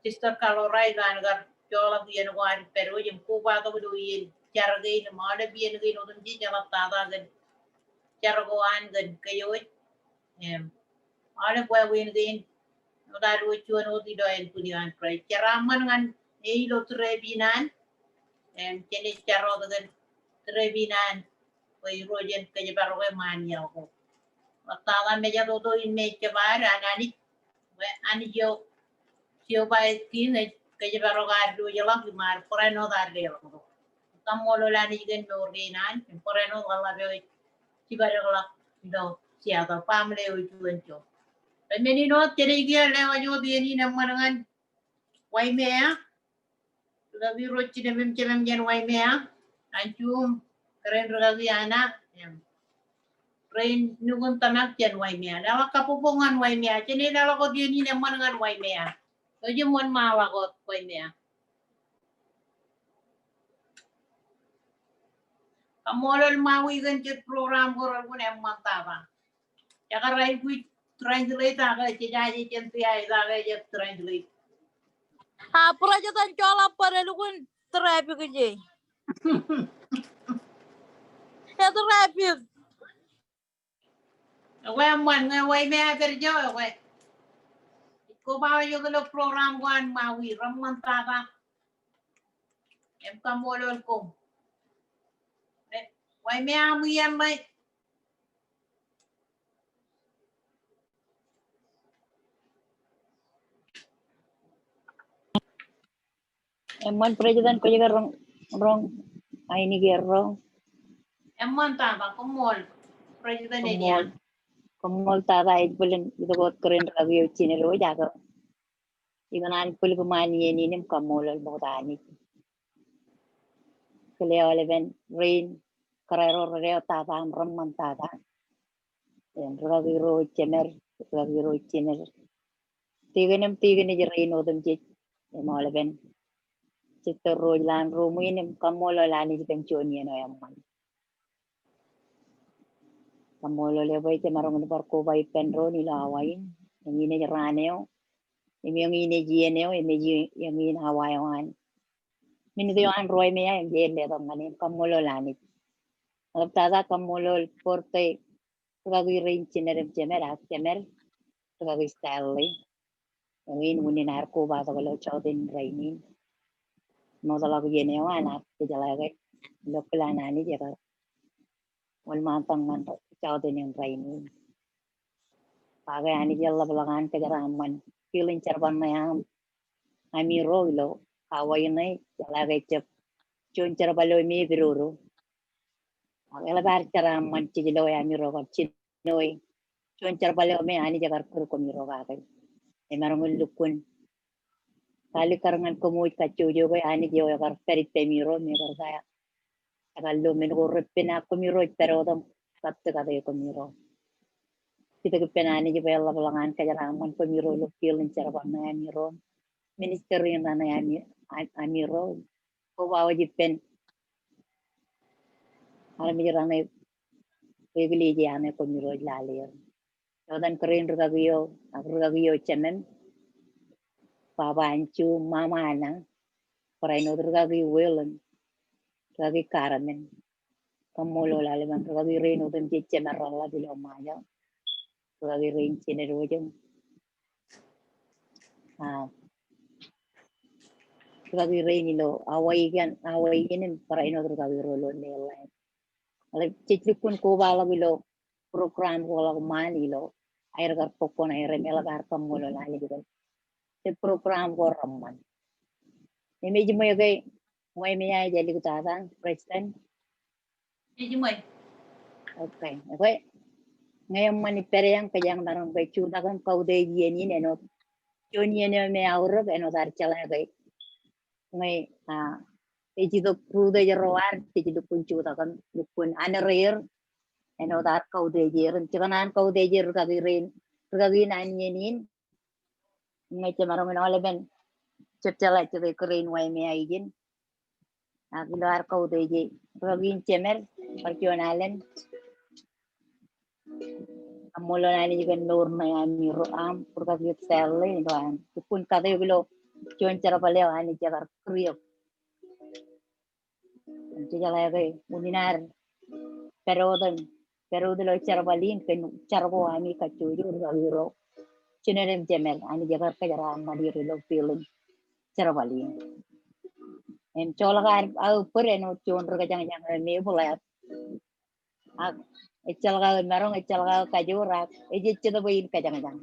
Sister Kalora ilo an kar joḷọk iien ko ad ippād wōj im kobatok ilo iien jar kein im aolep iien kein otemjej eḷap tata kōn jar ko an kōn kōj wōj. Im aolep wāween kein eo ad wōj juon wōt ilo ānbwin eo an Kraist. Jeraaṃṃan ñan e ilo tūreep in an, im jenaaj jar wōt kōn tūreep in an bwe Irooj en kōjparoke ṃaan iaḷ ko. Ḷap tata mejatoto in me ejjab ad an Anij, bwe Anij eo Jeova ej kiiñ ej kōjparok ad diwōjḷọk im ad barāinwōt ad leḷọk tok. Kaṃṃoolol Anij kōn mour kein an, im barāinwōt ḷap eo ej jibadekḷọk ilo Seattle, baaṃle eo juon ijo. Im men in wōt jenaaj kiiō lewōj wōt iien in eṃṃan ñan Waimea. Rūkaki ro jinem im jemem jān Waimea, Anju im kōrā in rūkaki Ana, im rein nukun tōmak jān Waimea. Leḷọk kabbokbok ñan Waimea, jenaaj leḷọk wōt iien in eṃṃan ñan Waimea. Eo ej wōnṃaanḷọk wōt Waimea. Kaṃṃoolol Maui kōn jet program ko relukkuun eṃṃan tata. Ekar aikuj translate ak jejaje jān tia ita ke ej translate. A, President, joḷọk bōd, elukkuun traffic ije. Ej traffic. Ekwe eṃṃan ñe Waimea ej pād ijo, ekwe. Koba wōj wōt ilo program ko an Maui, reṃṃan tata. Im kaṃṃoolol koṃ. Waimea, aṃ iien ṇe. Eṃṃan President, kwōj ke roñ, roñ, aini ke roñ. Eṃṃan tata, koṃṃool President Elia. Koṃṃool tata, ej bōlen itok wōt kōrā in rūkaki eo jined wōj ak ikōṇaan bōlkōṃaan iien in im kaṃṃoolol ṃokta Anij. Kile aolepen rein kōrā ro redeo tata im reṃṃan tata. Im rūkaki ro jemed, rūkaki ro jined. Tikōn im tikōn ej rein otemjej. Im aolepen sister ro ilo an ruṃwin im kaṃṃoolol Anij kōn juon iien eo eṃṃan. Kaṃṃoolol eok bwe jemaroñ in bar koba ippān doon ilo awa in. Eñin ej raan eo, im eñin ej iien eo, im ej eñin awa eo an minit eo an ruwaimea im ej letok ñan eō. Kaṃṃoolol Anij. Ḷap tata kaṃṃoolol birthday rūkaki rein jined im jemed ak jemed, rūkaki Stanley. Eñin unin ad kobatok ilo joteen rainin. Ṃootḷọk iien eo an ak jejeḷā ke ilo plan an Anij ekar wōnṃaantak ñan joteen in rainin. Ba ke Anij eḷapḷọk an kōjeraaṃṃan field in jerbal ṇe aṃ, ami ro ilo awa in, jejeḷā ke ejjab juon jerbal eo me epidodo. Ak eḷap ad jeraaṃṃan jej lo ami ro kar jino juon jerbal eo me Anij ekar kūr koṃiro kake. Emaroñ in lukkuun kalikkar ñan koṃ wōj kajjojo ke Anij eo ekar pād ippāmi ro im ekar ba, ekar lo men ko repen ak koṃiro ej pād wōt im kab katikati koṃiro. Kiiō ippān Anij bwe eḷapḷọk an kōjeraaṃṃan koṃiro ilo field in jerbal ṇe ami ro, ministry in raṇe ami, ami ro. Koba wōj ippān armej raṇe, eklejia ṇe koṃiro ej lale er. Eo etan kōrā in rūkaki eo, ak rūkaki eo jemān, Baba Anju, Mama Ana, barāinwōt rūkaki Whalen, rūkaki Carmen, Kaṃṃoolol aolepān rūkaki rein otemjej jemarrōḷḷap ilo Ṃajeḷ. Rūkaki rein Jenet Wōjōṃ. A, rūkaki rein ilo Hawaii kōn, Hawaii kōn im barāinwōt rūkaki ro ilo mainland. Aolep jej lukkuun kobaḷọk ilo program ko ḷọk ṃaan ilo aer kar bōk koṇ aer im eḷap ad kaṃṃoolol Anij kōn jet program ko reṃṃan. Im ejiṃwe ke Waimea ej āliktata, President? Ejiṃwe. Okay, okay. Ñe eṃṃan ippādeañ kōjeañ maroñ ke jutak im kautiej iien in āinwōt juon iien eo me aorōk āinwōt ad jeḷā ke ñe, a, ej itok rūtōj ro ad, jej lukkuun jutak im lukkuun āindein er āinwōt ad kautiej er im jekōṇaan kautiej er rūkaki rein, rūkaki in an iien in. Ñe jemaroñ in aolepān jab jeḷā jete kōrā in Waimea ijin. Ak ilo ad kautiej e, rūkaki in jemed, bar juon alen. Kaṃṃoolol Anij kōn mour ṇe ami ro aṃ, rūkaki Sally, ilo an lukkuun kate eok ilo juon jerbal eo Anij ekar kūr eok. Im jejeḷā ke unin ad pād wōt im pād wōt ilo jerbal in kōn jar ko ami kajjojo, rūkaki ro Jenet im jemed, Anij ekar kōjeraaṃṃan er ilo field in jerbal in. Im joḷọk aō bōd āinwōt juon ri kōjañjañ eo me ebuḷāāt. Ak ejjeḷọk aō maroñ, ejjeḷọk aō kajoor, ak ej ejjet bwe in kōjañjañ.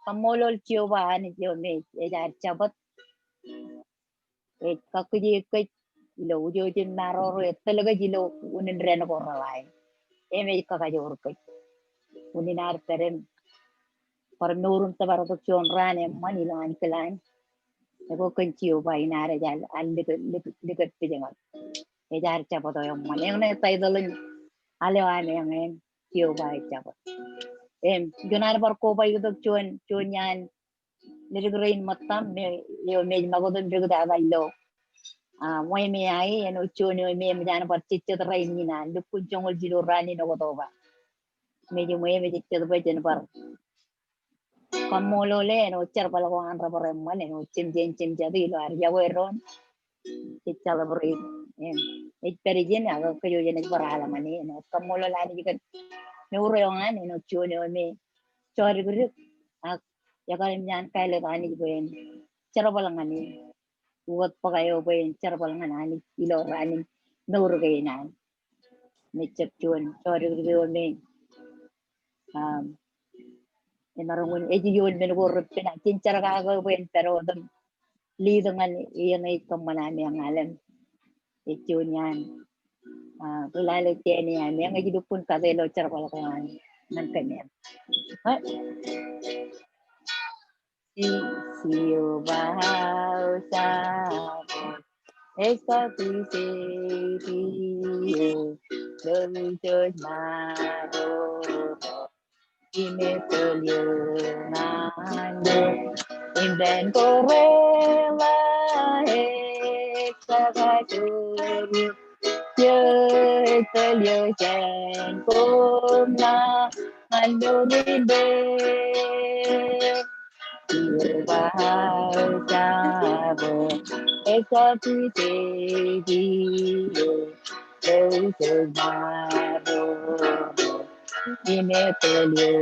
Kaṃṃoolol Jeova Anij eo me ej ad Jabōt. Ej kakkije kōj ilo wūjooj im maroro, etōl kōj ilo unin dān ko reḷae. Im ej kakajoor kōj. Unin ad pād im bar mour im tōpar tok juon raan eṃṃan ilo ankilaan. Ekwe kōn Jeova in ad ej al, al likōt, likōt, likōt pejñal. Ej ad Jabōt eo eṃṃan. Eñṇe title in al eo an eñin, Jeova ej Jabōt. Im, ikōṇaan bar koba tok juon, juon iaan ledik rein ṃōttaṃ me, eo me ej ṃakūt im diktata ilo, a, Waimea e, āinwōt juon eo me eṃōj an bar jejjet rainin an, lukkuun joñoul jilu raan in Oktoba. Im ejiṃwe im ejejjet bwe jen bar kaṃṃoolol e āinwōt jerbal ko an rej bar eṃṃan, āinwōt jemjein jemjati ilo ad yokwe doon. Jej celebrate. Im ej pād ijin, ak kōj jen ej bar al ṃani, āinwōt kaṃṃoolol Anij kōn mour eo an, āinwōt juon eo me jodikdik, ak ekar eṃōj an kāālōt Anij bwe en jerbal ñan e. Ukōt bōk eo bwe en jerbal ñan Anij ilo raan in mour kein an. Im ejjab juon jodikdik eo me, um, emaroñ in ej ioon men ko reppen, ak jen jar kake bwe en pād wōt im lead ñan eñin ej kōṃṃan ameañ alen. Ej juon iaan, a, ri lale jān e ameañ, ej lukkuun kate ilo jerbal ko an ñan kōmeañ. Eo, Jeova eo Jabōt, ej kab ijeti eo, ilo wūjooj im maroro, im etōl eō ñan eō. Im dān ko reḷae ej kakajoor eō, etōl eō jān koṃ ṇa ñan mour indeeo. Jeova eo Jabōt, ej kab ijeti eo, ilo wūjooj im maroro, im etōl eō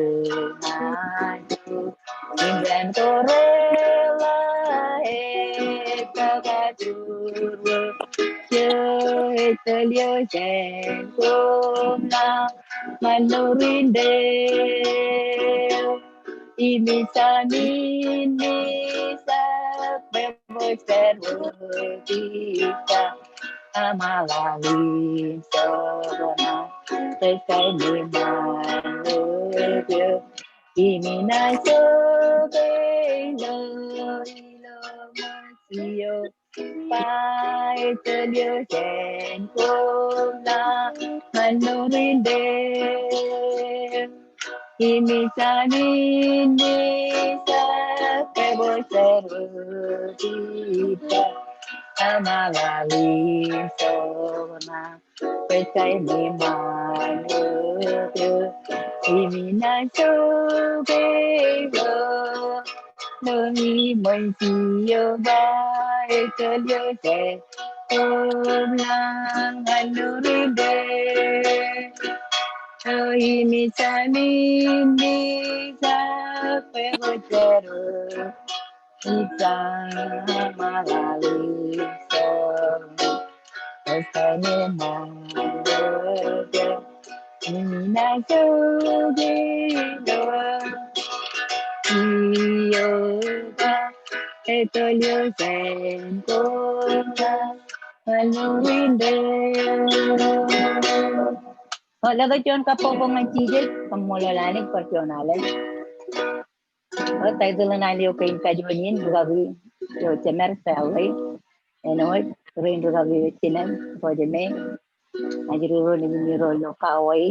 ñan eō. Im dān ko reḷae ej kakajoor eō, etōl eō jān koṃ ṇa ñan mour indeeo. Im ij samin ijab bwe kwōj pād wōt ippa, aṃ aḷaḷ im jokna, kwōj kaenōṃṃan wōt eō. Im inaaj jokwe ilo, ilo ṃōj eo, ba etōl eō jān koṃ ṇa ñan mour indeeo. Im ij samin ijab bwe kwōj pād wōt ippa, aṃ aḷaḷ im jokna, kwōj kaenōṃṃan wōt eō. Im inaaj jokwe ilo, ilo ṃōj eo, ba etōl eō jān oblañ ñan lurinde. Eo im ijjam im ijjab kwe ko jero. Ijjab ṃaḷaḷ ijo. Ejjab ṃaḷaḷ ijo. Ina jokwe ilo. Io ba. Etol io jān koṃ ñan lurinde. O, letok juon kabbokbok ñan Jisōs, kaṃṃoolol Anij bar juon alen. O, taitōḷ in alen eo kein kajuon in, rūkaki eo jemed, Sally. Āinwōt, rein rūkaki eo jined, Rosemary. Ajri ro nejin ro ilo Kauai.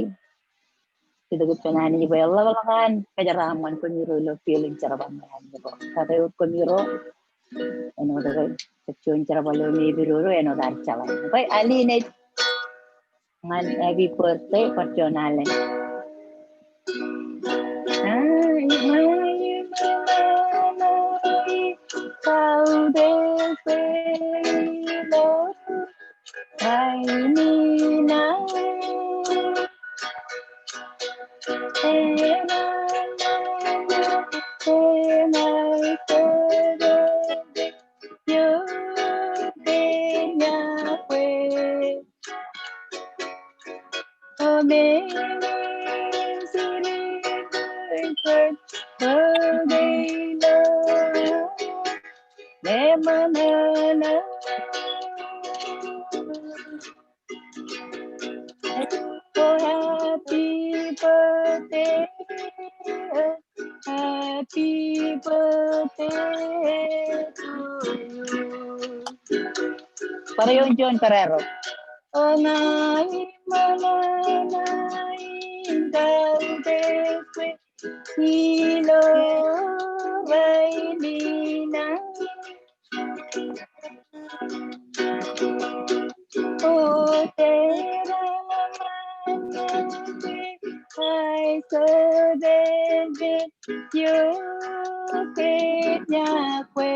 Itok ippān Anij bwe eḷapḷọk an kōjeraaṃṃan kōmiro ilo field in jerbal ñan Anij ro. Kake wōt kōmiro, āinwōt ke, ej juon jerbal eo mepidodo, āinwōt ad jeḷā. Bwe alen ej ñan happy birthday bar juon alen. Oh, happy birthday, happy birthday to you. Bar juon, juon, bar erro. O ña im ṃōṇōṇō in kautiej bwe ilo rainin aṃ. O jeraaṃṃan ñan kwe aiso jān pen eo kōn ña kwe.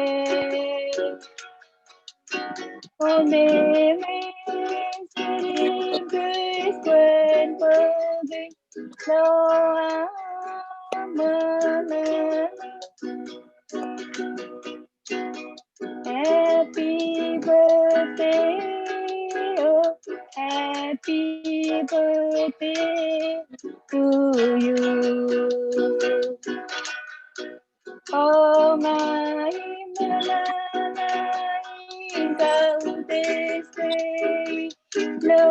O meñe jirin kwe kwōn bōke ilo aṃ ṃōṇōṇō. Happy birthday, oh, happy birthday to you. O ña im ṃōṇōṇō in kautiej bwe ilo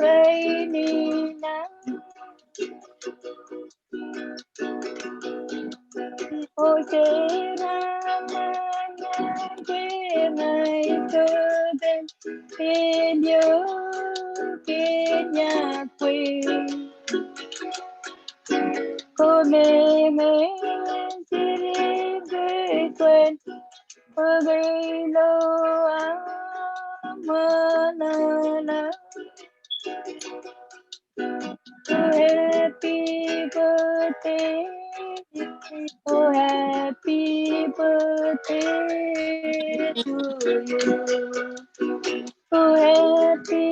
rainin aṃ. O jeraaṃṃan ñan kwe aiso jān pen eo kōn ña kwe. O meñe jirin kwe kwōn bōke ilo aṃ ṃōṇōṇō. Oh, happy birthday. Oh, happy birthday to you. Oh, happy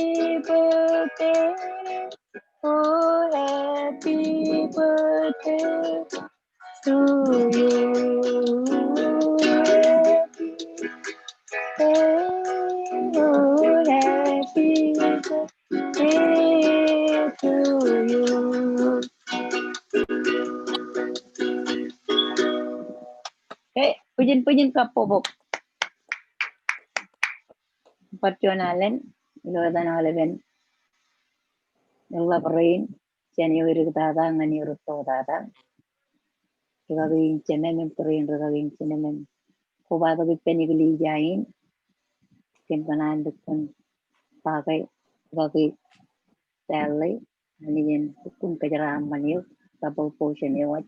birthday. Oh, happy birthday to you. Happy birthday, oh, happy birthday to you. Ke, bwijin, bwijin kabbokbok. Bar juon alen, ilo etan aolepen eḷap rein, jān eo edik tata ñan eo rūtto tata. Rūkaki in jemem im tōre in rūkaki in jemem. Kobatok ippān eklejia in. Kōn kōṇaan lukkuun ba ke rūkaki Sally, Anij en lukkuun kōjeraaṃṃan eok, double portion eo ej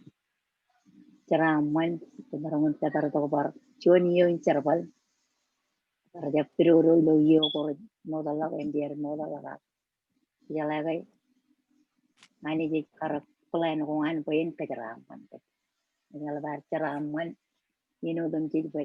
jeraaṃṃan, kōn maroñ in petar tok bar juon iiō in jerbal. Bar jab pidodo ilo iiō ko rej mootḷọk, āindein mootḷọk ak Ijeḷā ke Anij ej kar plan ko ñan bwe en kōjeraaṃṃan kōj. Eḷap ad jeraaṃṃan iien otemjej bwe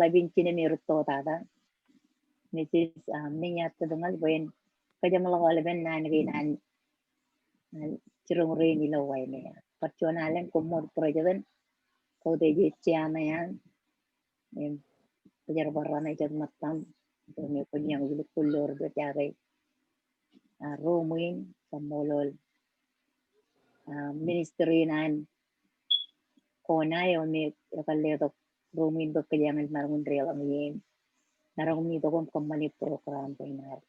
ḷap in jinen me rūtto tata. Misis, ah, Miña Tōpñal bwe en kōjeṃḷọk aolepen naan kein an, an jiroñ rein ilo Waimea. Bar juon alen koṃṃool President, kautiej ej chairman eo an, im, kōjerbal raṇe jet ṃōttan, im, kwōn iọkwe lukkuun lo rej jake, ah, ruuṃwin, kaṃṃoolol, ah, ministry in an kona eo me ekar letok ruuṃwin bwe kōj eñin maroñ in deḷọñ ie im maroñ in itok im kōṃṃani program kein ad.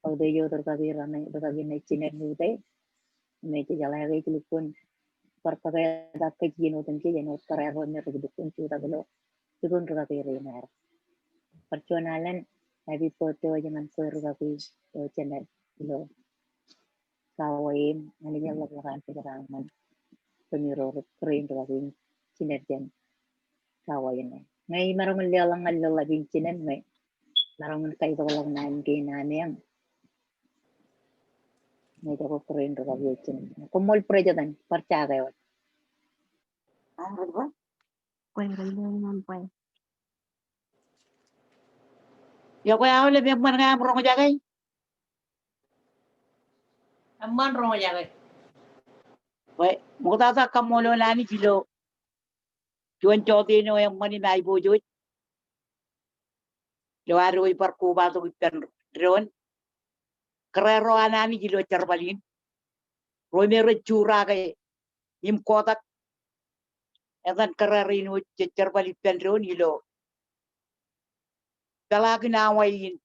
Kautiej wōt rūkaki raṇe, rūkaki ṇe Jined Ñute, im jej jeḷā ke ej lukkuun bar kōketak kōj iien otemjej āinwōt kōrā ro me rej lukkuun jutak ilo jitōñ rūkaki rein ad. Bar juon alen happy birthday eo ej ñan kwe rūkaki eo jemed ilo Kauai im Anij en ḷapḷọk an kōjeraaṃṃan kōmiro, kōrā in rūkaki in jined jān Kauai ṇe. Ñe imaroñ in leḷọk ñan ilo ḷap in jinen, ñe imaroñ in kaitokḷọk naan kein ameañ, ñe ejako kōrā in rūkaki eo jined. Koṃṃool President, bar jake wōt. Bwe, bwe, bwe, bwe. Iọkwe aolep, eṃṃan ke aṃ roñjake? Eṃṃan roñjake. Bwe, ṃoktata kaṃṃoolol Anij ilo juon jọteen eo eṃṃan im aiboojoj ilo ad wōj bar kobatok ippān doon. Kōrā ro an Anij ilo jerbal in, ro me rej jurake im kotak etan kōrā rein wōj jej jerbal ippān doon ilo peḷaakin awa in,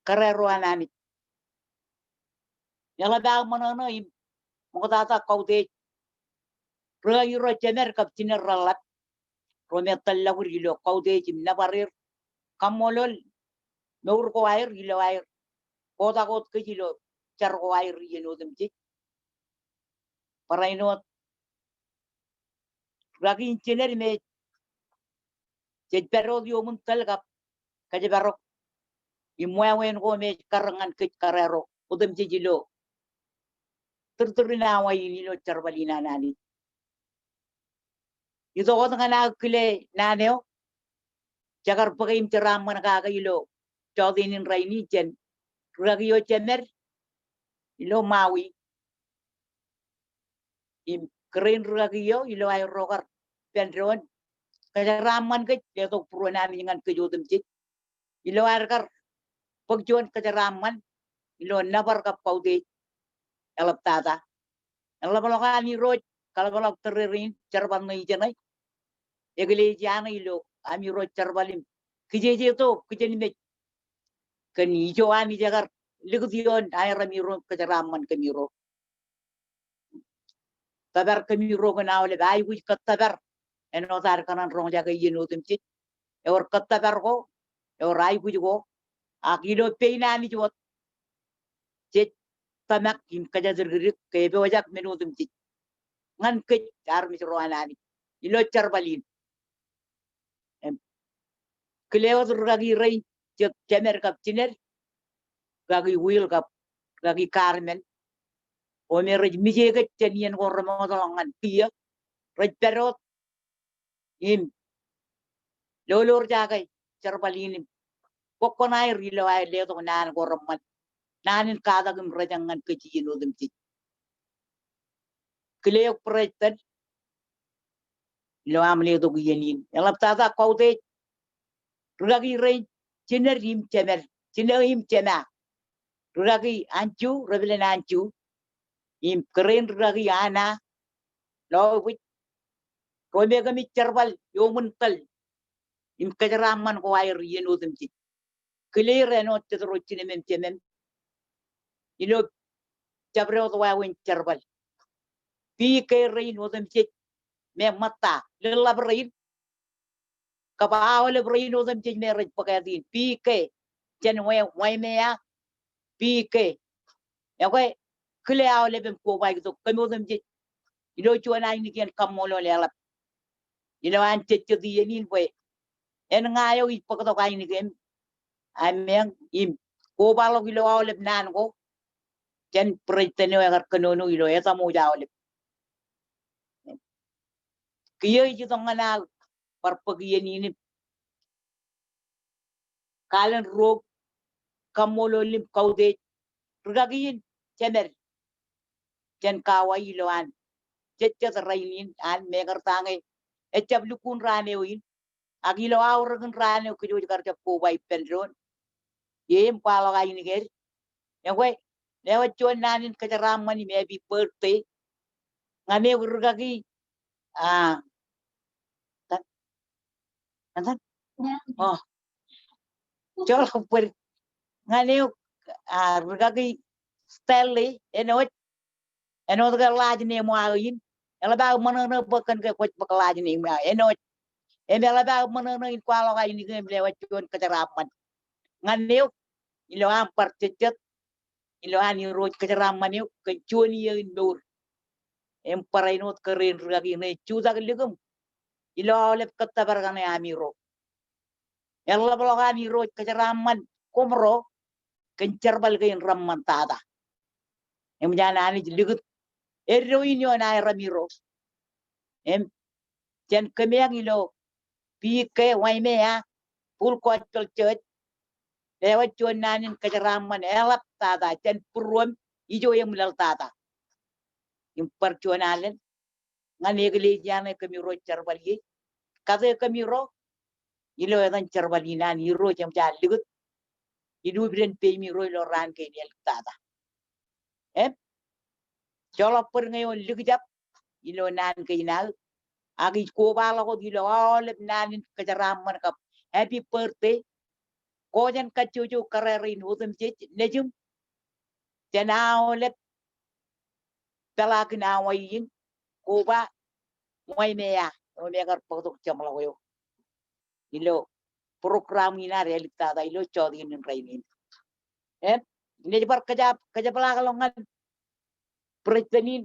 kōrā ro an Anij. Eḷap aō ṃōṇōṇō im ṃoktata kautiej rūkaki ro jemed kab jined reḷap, ro me tōllọk wōt ilo kautiej im nōbar er, kaṃṃoolol mour ko aer ilo aer kotak wōt kōj ilo jar ko aer iien otemjej. Barāinwōt rūkaki in jined me jej pād wōt iuṃwin tōl kab kōjparok im wāween ko me ej karōk ñan kōj kōrā ro otemjej ilo tūrtūrin awa in ilo jerbal in an Anij. Itok wōt ñan aō kile naan eo, jekar bōke im jeraaṃṃan kake ilo jọteen in rainin jān rūkaki eo jemed ilo Maui im kōrā in rūkaki eo ilo aer ro kar ippān doon kōjeraaṃṃan kōj, letok būruon Anij ñan kōj otemjej ilo ad kar bōk juon kōjeraaṃṃan ilo nōbar kab kautiej eḷaptata. En ḷapḷọk an Irooj kaḷapḷọk tōre rein jerbal ṇe ijeṇe, eklejia ṇe ilo ami ro jerbal im kijeje tok kijenmej kōn ijo Anij ekar likūt ioon aerōmiro im kōjeraaṃṃan kōmiro. Tōpar kōmiro kōn aolep aikuj kōttōpar āinwōt ad kōṇaan roñjake iien otemjej. Ewōr kōttōpar ko, ewōr aikuj ko, ak ilo pein Anij wōt jej tōmak im kōjatdikdik ke epojak men otemjej ñan kōj armej ro an Anij ilo jerbal in. Im kile wōt rūkaki rein, je-, jemed kab jined, rūkaki Will kab rūkaki Carmen, ro me rej mije kōj jān iien ko remootḷọk ñan kiiō, rej pād wōt im lolorjake jerbal in im bōk koṇaer ilo aer letok naan ko reṃṃan. naan in katak im rejañ ñan kōj iien otemjej. Kile eok President ilo aṃ letok iien in. Eḷaptata kautiej, rūkaki rein jined im jemed, jino im jema. Rūkaki Anju, Reverend Anju, im kōrā in rūkaki Ana Loibwij, ro me kōmij jerbal iuṃwin tōl im kōjeraaṃṃan ko aer iien otemjej. Kile er āinwōt jet ro jinōm im jemem ilo jabdewōt wāween jerbal. P K rein otemjej me ṃōtta, lōḷḷap rein, kab aolep rein otemjej me rej bōk āt in, P K jān Wai-, Waimea, P K. Ekwe, kile aolep im kobaik tok kōm otemjej ilo juon ainikien kaṃṃoolol eḷap ilo an jejjet iien in bwe en ña eo ij bōktok ainikien ameañ im kobaḷọk ilo aolep naan ko jān President eo ekar kōnono ilo etaṃ wōj aolep. Kiiō ij itok ñan aō bar bōk iien in im kalen ruo kaṃṃoolol im kautiej rūkaki in jemed jān Kauai ilo an jejjet rainin an mekarta ñe ejjab lukkuun raan eo in. Ak ilo aorōkin raan eo kōj wōj kar jab koba ippān doon im kwaḷọk ainikien. Ekwe, lewōj juon naan in kōjeraaṃṃan im happy birthday ñan eok rūkaki, a, ta-, ta-, o, joḷọk bōd ñan eok, a, rūkaki Stanley, āinwōt, āinwōt ke last name eo aō in. Eḷap aō ṃōṇōṇō bwe kōn ke kwōj bōk last name eo aō, āinwōt. Im eḷap aō ṃōṇōṇō in kwaḷọk ainikien im lewōj juon kōjeraaṃṃan ñan eok ilo aṃ bar jejjet ilo an Irooj kōjeraaṃṃan eok kōn juon iiō in mour. Im barāinwōt kōrā in rūkaki in ej jutak likūṃ ilo aolep kōttōpar kaṇe ami ro. Eḷapḷọk an Irooj kōjeraaṃṃan koṃro kōn jerbal kein reṃṃan tata. Eṃōj an Anij likūt eddo in ioon aerōmiro. Im jān kōmeañ ilo P K Waimea Full Gospel Church, lewōj juon naan in kōjeraaṃṃan eḷaptata jān būruōm ijo eṃwilaḷtata. Im bar juon alen ñan eklejia ṇe kōmiro jerbal ie. Kate kōmiro ilo etan jerbal in an Irooj eṃōj an likūt ilubden peimiro ilo raan kein āliktata. Im joḷọk bōd ñe eoon likjab ilo naan kein aō. Ak ij kobaḷọk wōt ilo aolep naan in kōjeraaṃṃan kab happy birthday ko jān kajjojo kōrā rein otemjej nejiṃ jān aolep peḷaakin Hawaii in koba Waimea eo me kar bōktok jeṃḷọk eo ilo program in ad āliktata ilo jọteen in rainin. Im ij bar kōjepḷaakḷọk ñan President in,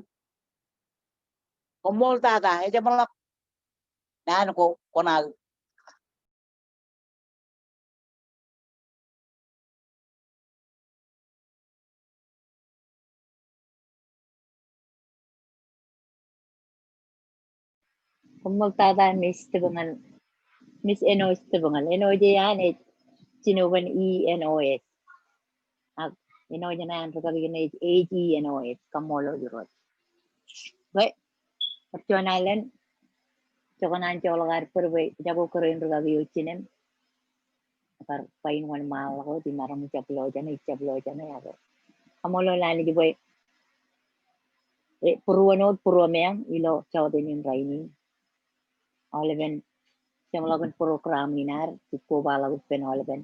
koṃṃool tata, ejeṃḷọk naan ko koṇaō. Koṃṃool tata Miss Tibōñal, Miss Eno Tibōñal. Eno eo an ej jinoban E N O S. Ak Eno eo an rūkaki in ej H E N O S. Kaṃṃoolol Irooj. Bwe, bar juon alen, joñan an joḷọk ad bōd bwe ejako kōrā in rūkaki eo jinem. Kar ba in wōnṃaanḷọk wōt imaroñ jab lo jāne, jab lo jāne ak kaṃṃoolol Anij bwe, e, būruon wōt būruōm eañ ilo jọteen in rainin. Aolepen jeṃḷọkin program in ad, ij kobaḷọk ippān aolepen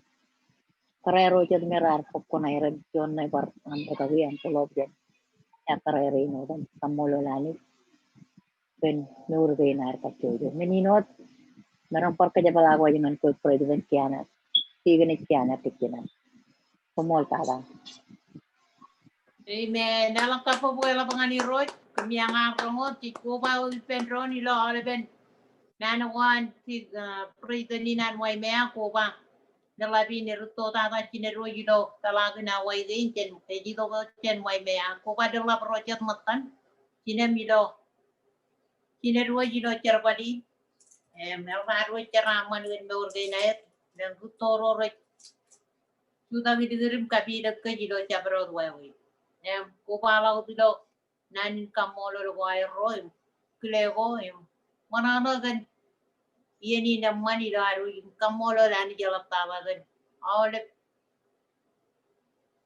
kōrā ro jet me raar bōk koṇaer im juon ṇe bar aṃ rūkaki aṃ koḷọk jān ekkar rein otemjej. Kaṃṃoolol Anij kōn mour kein ad kajjojo. Men in wōt, maroñ bar kōjepḷaak wōj ñan kwe President Kiana, Deaconess Kiana Dikina. Koṃṃool tata. Amen. Eḷap kabbokbok eḷap ñan Irooj, kōm iaan roñoul, jej koba wōt ippān doon ilo aolepen naan ko an, a, President in an Waimea, koba lōḷḷap in erūtto tata jined wōj ilo peḷaakin Hawaii kein, jān ej itok wōt jān Waimea, koba lōḷḷap ro jet ṃōttan jinem ilo jined wōj ilo jerbal in. Im eḷap ad wōj jeraaṃṃan kōn mour kein aer, im rūtto ro rej jutak ilikin im kapilōk kōj ilo jabdewōt wāween. Im, kwō kwaḷọk wōt ilo naan in kaṃṃoolol ko aerro im kile ko im ṃōṇōṇō kōn iien in eṃṃan ilo ad wōj im kaṃṃoolol Anij eḷaptata kōn aolep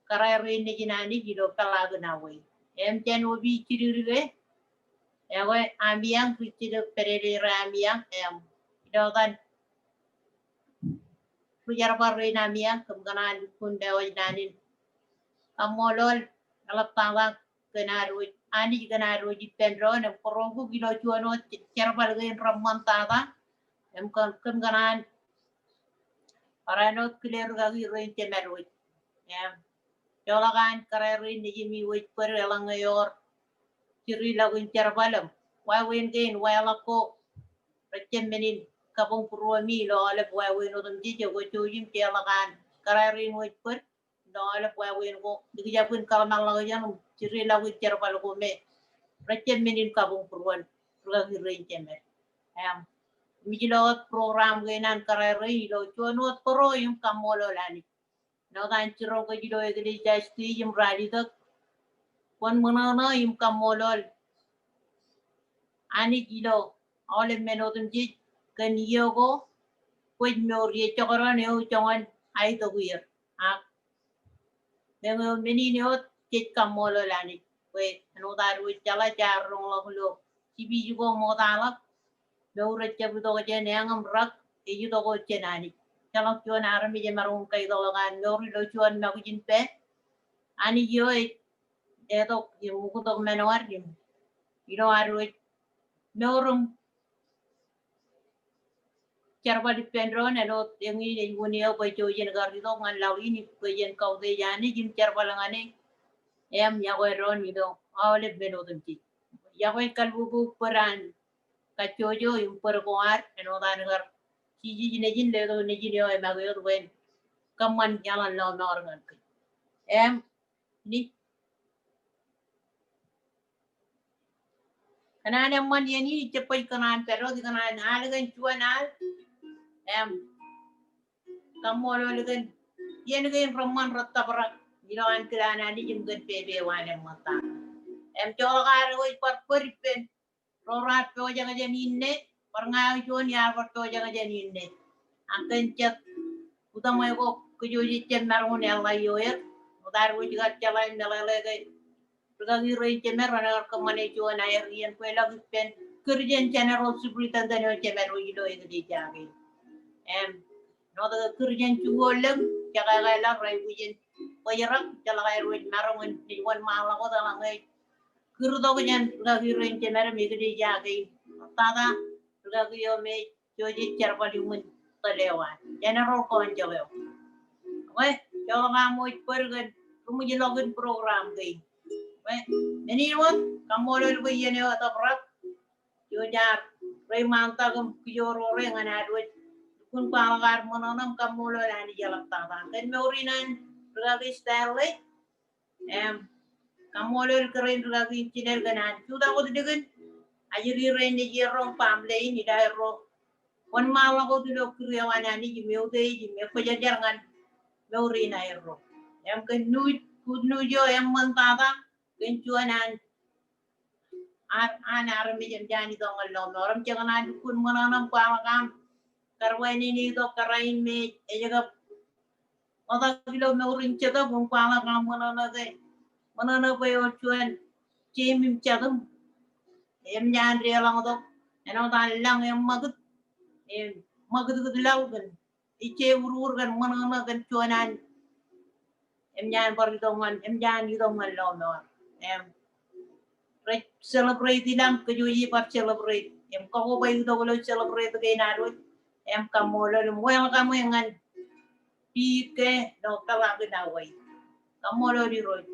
kōrā rein nejin Anij ilo peḷaakin Hawaii. Im jān opiij jidikdik e, ekwe Amiañ, ri jilōk pād ilo Amiañ, im ilo etan ri jerbal rein Amiañ, kōm kōṇaan lukkuun mewōj naan in kaṃṃoolol eḷaptata kōn ad wōj, Anij kōn ad wōj ippān doon, im kōrọọltok ilo juon wōt jerbal kein reṃṃan tata, im kōm, kōm kōṇaan barāinwōt kile rūkaki rein jemed wōj. Im, joḷọk an kōrā rein nejimi wōj bōd eḷaññe ewōr jirilọk in jerbal im wāween kein, wāween ko rej jab men in kabuñbūruemi ilo aolep wāween otemjej, ekwe jouj im jeḷọk an kōrā rein wōj bōd ilo aolep wāween ko, likjab in kōḷmānḷọkjeṇ im jirilọk in jerbal ko me rej jab men in kabuñbūruon rūkaki rein jemed. Im, im ij lo wōt program kein an kōrā rein ilo juon wōt bōro im kaṃṃoolol Anij. Āinwōt an jiroñ kōj ilo eklejia stage im ralitōk, kwōn ṃōṇōṇō im kaṃṃoolol Anij ilo aolep men otemjej kōn iiō ko kwōj mour ie, jekdọọn eo joñan aetok er. Ak meñe eo men in eo jej kaṃṃoolol Anij bwe āinwōt ad wōj jeḷā jaar roñḷọk ilo speech ko ṃoktaḷọk, mour ej jab itok jān eañ im rak, ej itok wōt jān Anij. Ejjeḷọk juon armej emaroñ in kaitokḷọk an mour ilo juon ṃakūtkūt pā. Anij eo ej letok im uktok men eo ad im ilo ad wōj mour im jerbal ippān doon, āinwōt eñin ej unin eo bwe jouj jen kar itok ñan laḷ in bwe jen kautiej Anij im jerbal ñan e. Im iọkwe doon ilo aolep men otemjej. Iọkwe ej kalbubu bōd an kajjojo im bōd ko ad, āinwōt an kar Jisōs nejin, letok nejin eo eṃake wōt bwe en kōṃṃan iaḷan lọmọọr ñan kōj. Im, ni kōn an eṃṃan iien in, ij jab baj kōṇaan pād wōt, ikōṇaan al kōn juon al. Im kaṃṃoolol kōn iien kein reṃṃan rej tōprak ilo ankilaan Anij im kōn pepe eo an eṃṃantata. Im joḷọk ad wōj bar bōd ippān ro raar pojak jān inne, bar ña eo juon iar bar pojak jān inne. Ak kōn jet utaṃwe ko kōjwōj jab maroñ in eḷḷā ioer, ṃokta ad wōj kar jeḷā im meḷeḷe ke rūkaki rein jemed renaaj kar kōṃṃane juon aer iien bwe elọk ippān kūr jān general superintendent eo jemed wōj ilo eklejia kein. Im, āinwōt ke kūr jān jikuuḷ lōñ, jekākālọk, rej aikuj in bōjrak, ejjeḷọk aer wōj maroñ in, ej wōnṃaanḷọk wōt eḷaññe ej kūrtok jān rūkaki rein jemed im eklejia kein. Tata rūkaki eo me Joseph jerbal iuṃwin tōl eo an, General Koñjok eo. Bwe joḷọk aṃ wōj bōd kōn ri ṃwijḷọkin program kein. Bwe men in wōt, kaṃṃoolol bwe iien eo etōprak, ijo jaar reiṃaantak im kijoor ro re ñan ad wōj lukkuun kwaḷọk ad ṃōṇōṇō im kaṃṃoolol Anij eḷaptata kōn mour in an rūkaki Stanley. Im kaṃṃoolol kōrā in rūkaki in jined kōn an jutak wōt likin ajri rein nejierro im baaṃle in ilo aerro wōnṃaanḷọk wōt ilo kūr eo an Anij im eutiej im ekwōjarjar ñan mour in aerro. Im kōn news, good news eo eṃṃantata kōn juon an ar, an armej eṃōj an itok ñan lọmọọr. Im jekōṇaan lukkuun ṃōṇōṇō im kwaḷọk aṃ karuwainene tok kōrā in me ej kab ṃokta ilo mour in Jetōb im kwaḷọk aṃ ṃōṇōṇō ke, ṃōṇōṇō bwe ewōr juon jeiṃ im jatūṃ eṃōj an deḷọñtok āinwōt an lañ eṃṃakūt im ṃakūtkūt laḷ kōn ije urur kōn ṃōṇōṇō kōn juon an eṃōj an bar itok ñan, eṃōj an itok ñan lọmọọr. Im rej celebrate ilaṃ, kōjwōj bar celebrate. Im kōkobwe itok ilo celebrate kein ad wōj. Im kaṃṃoolol im welcome e ñan piik ke ilo peḷaakin Hawaii. Kaṃṃoolol Irooj.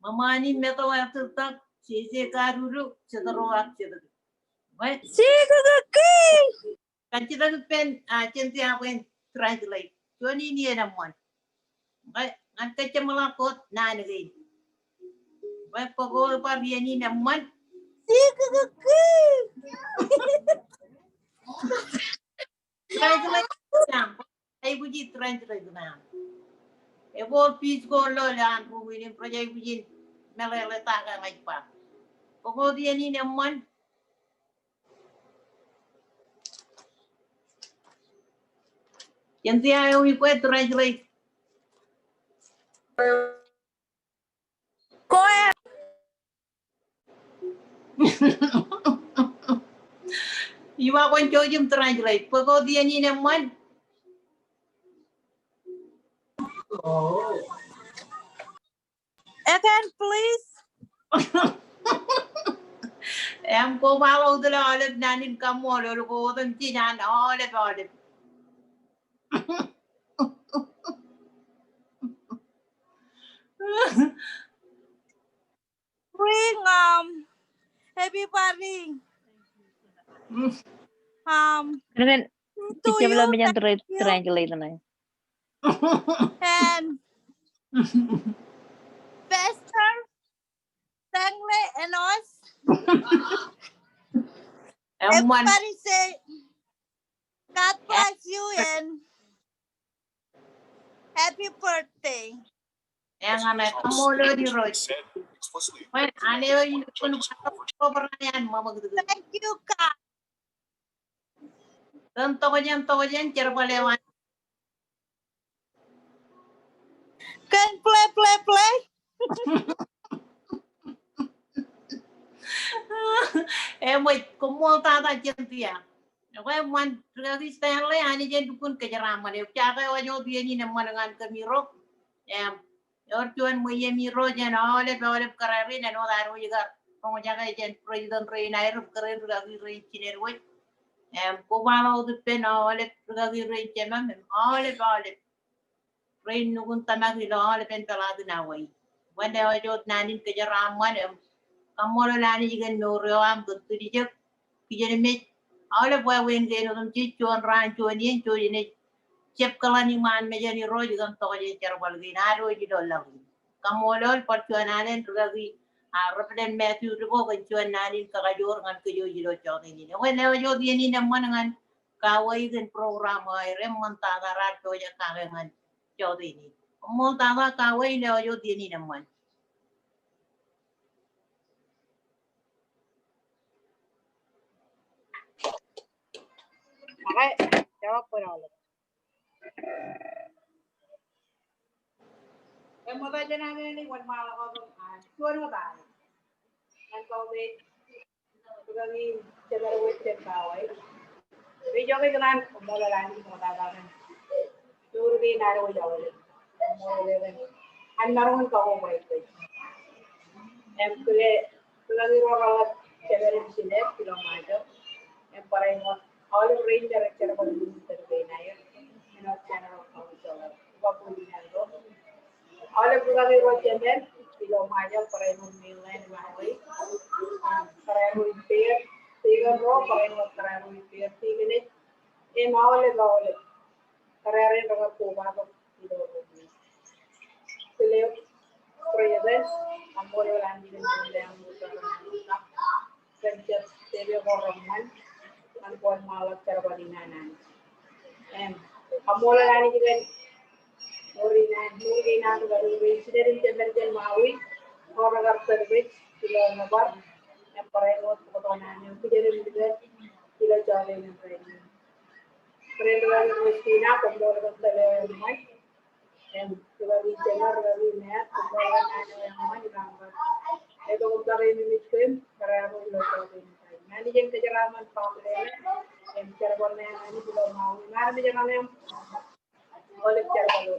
Ṃōṃaan in meto eo tok, jeje karudu, jet ro ak jet. Ṃōṃaan. Sikiki. Kajjitōk ippān, ah, jen tia bwe in translate. Juon in iien eṃṃan. Ñan kōjjeṃḷọk wōt naan kein. Bwe bōk wōt bar iien in eṃṃan. Translate naan. Aikuj in translate naan. Ebooḷ piij ko ilo an ruum in im rej aikuj in meḷeḷe ta ke ña ij ba. Bōk wōt iien in eṃṃan. Jen tia eo ikwe translate. Go ahead. Iba kwōn jouj im translate. Bwe ko iien in eṃṃan. Again, please. Im koba ḷọk wōt aolep naan in kaṃṃoolol ko otemjej an aolep aolep. Bring, um, everybody. Um, and then, do you, thank you. Translate na. And Pastor Tangle and us. Everybody say, God bless you and happy birthday. Eñṇe, kaṃṃoolol Irooj. Bwe, āne eo in kōn bar ko barāinwōt ṃōṃakūt. Thank you, God. Kōn tokjān, tokjān, jerbal eo an. Kōn play, play, play. Eṃōj, koṃṃool tata Cynthia. Ekwe eṃṃan, rikaki Stanley, Anij en lukkuun kōjeraaṃṃan eok. Jake ewōj wōt iien in eṃṃan ñan kōmiro. Im, ewōr juon ṃweiie im irooj jān aolep, aolep kōrā rein, āinwōt ad wōj kar roñjake jān president rein aer, kōrā rein, rikaki rein jined wōj. Im, kobaḷọk wōt ippān aolep rikaki rein jemām, im, aolep, aolep rein nukun tōmak ilo aolepen peḷaakin Hawaii. Wōn eo ej wōt naan in kōjeraaṃṃan im kaṃṃoolol Anij kōn mour eo aṃ kōn tiljek, kijenmej, aolep wāween kein otemjej, juon raan, juon iien, juon iien ej jab kōḷan iṃaan mejān Irooj kōn tokjān jerbal kein ad wōj ilo laḷ in. Kaṃṃoolol bar juon alen rikaki, a, Reverend Matthew Debo kōn juon naan in kakajoor ñan kōj wōj ilo jota in. Ekwe eo ej wōt iien in eṃṃan ñan kawōj kōn program eo aer, eṃṃan tata raar pojak kake ñan jota in. Koṃṃool tata kawōj eo ej wōt iien in eṃṃan. Okay, jabdewōt aolep. Eṃṃool tata jān ami wōnṃaanḷọk wōt, a, juon wōt aō. Ñan kawōj Rikaki jemed wōj jān kawōj. Ri jokwe ikōṇaan koṃṃool Anij ṃoktata kōn mour kein ad wōj aolep. Koṃṃool kōn an maroñ in kakobaik kōj. Im kile, rikaki ro reḷap jemed im jined ilo Ṃajeḷ. Im barāinwōt aolep rein rej jerbal ilo Ṃajeḷ kein aer. Āinwōt General Council. Aolep rikaki ro jemed ilo Ṃajeḷ, barāinwōt mainland Hawaii. Barāinwōt ippāer, tikōn ro, barāinwōt barāinwōt ippāer, tikōnej, im aolep, aolep kōrā rein rekar kobatok ilo ro. Kile, President, kaṃṃoolol Anij kōn kōn jab pepe ko reṃṃan ñan kōn ṃaḷọk jerbal in an Anij. Im kaṃṃoolol Anij kōn mour in an, mour in an rikaki rein jined im jemed jān Maui ko rekar tōl bwe ilo nōbar im barāinwōt bōktok naan eo kijenmej ilo jota in rainin. Kōrā in rikaki Christina, koṃṃool kōn tōl eo eṃṃan. Im rikaki Jemar, rikaki Matt, koṃṃool kōn naan eo eṃṃan ilo aṃ kar letok im kar eṃṃan kōm, kar eṃṃan ilo jota in. Anij en kōjeraaṃṃan family eo, im jerbal ṇe an Anij ilo Maui im armej raṇ im aolep jerbal eo.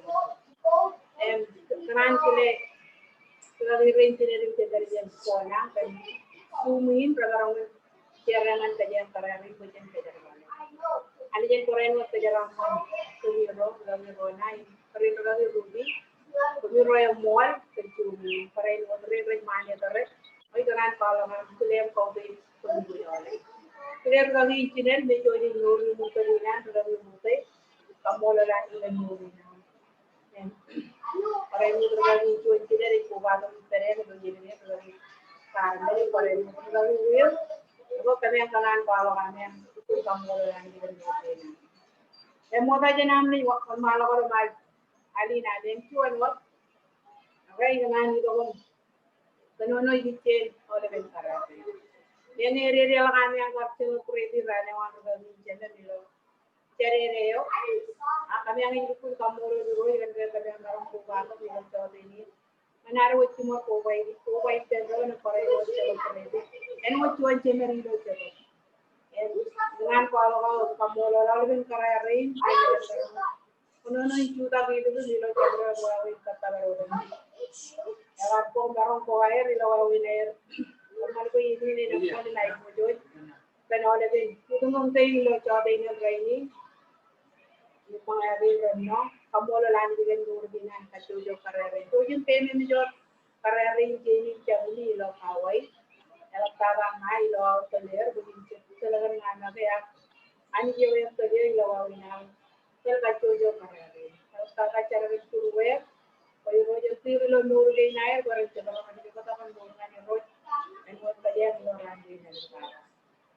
Im kōṇaan kile, rikaki rein jined im jemed jān Kona kōn Zoom in, remaroñ in share ñan kōj kōrā rein bwe jen kōjerbale. Anij en barāinwōt kōjeraaṃṃan kōmiro, rikaki Rona, im kōrā in rikaki Ruby, kōmiro eṃṃool kōn Zoom in, barāinwōt ro rej monitor e. Ij kōṇaan kwaḷọk aṃ kile im kautiej kōn kōj aolep. Kile rikaki in jined, me ej wōj ilo mour in an, rikaki Rute, kaṃṃoolol Anij kōn mour in an. Im barāinwōt rikaki juon jined ej kobatok im pād ilo iien in, rikaki Carmen, barāinwōt rikaki Will. Ekwe kōmeañ kōṇaan kwaḷọk aṃ im kaṃṃoolol Anij kōn mour in an. Eṃṃool tata jān ami wōnṃaanḷọk wōt im al in ameañ juon wōt. Ekwe ikōṇaan itok im kōnono ijin aolepen kōrā rein. Eñin ededeḷọk ameañ kar celebrate raan eo an rikaki in jemān ilo Jādede eo. Ak kōmeañ ij lukkuun kaṃṃoolol Irooj kōn ke kōmeañ maroñ kobatok ilo jota in. Ñan ad wōj jiṃor kobaik, kobaik ippān doon im barāinwōt celebrate. Āinwōt juon jemed ilo jota. Im ñan kwaḷọk aō kaṃṃoolol aolepen kōrā rein. Kōnono in jutak ilikin ilo jota eo wāween kōttōpar otemjej. Ekar bōk maroñ ko aer ilo wāween aer. Kōṃṃan bwe ilikin enaaj ṃool kōn aolepen itok im tōl ilo jota in rainin. Im ṃōñā ri rōnno, kaṃṃoolol Anij kōn mour in an kajjojo kōrā rein. Jouj im pemeemej wōt kōrā rein kein in jabdewōt ilo Hawaii. Eḷaptata ña ilo aō tōl er, bwe in jab tōl kōn ña make ak Anij eo ear tōl er ilo wāween aō tōl kajjojo kōrā rein. Eḷaptata jar kōn būrueer, bwe Irooj en tir ilo mour kein aer, bwe ren jepḷaak ñan mour ñan Irooj. Āinwōt kōjeañ ilo raan kein aer.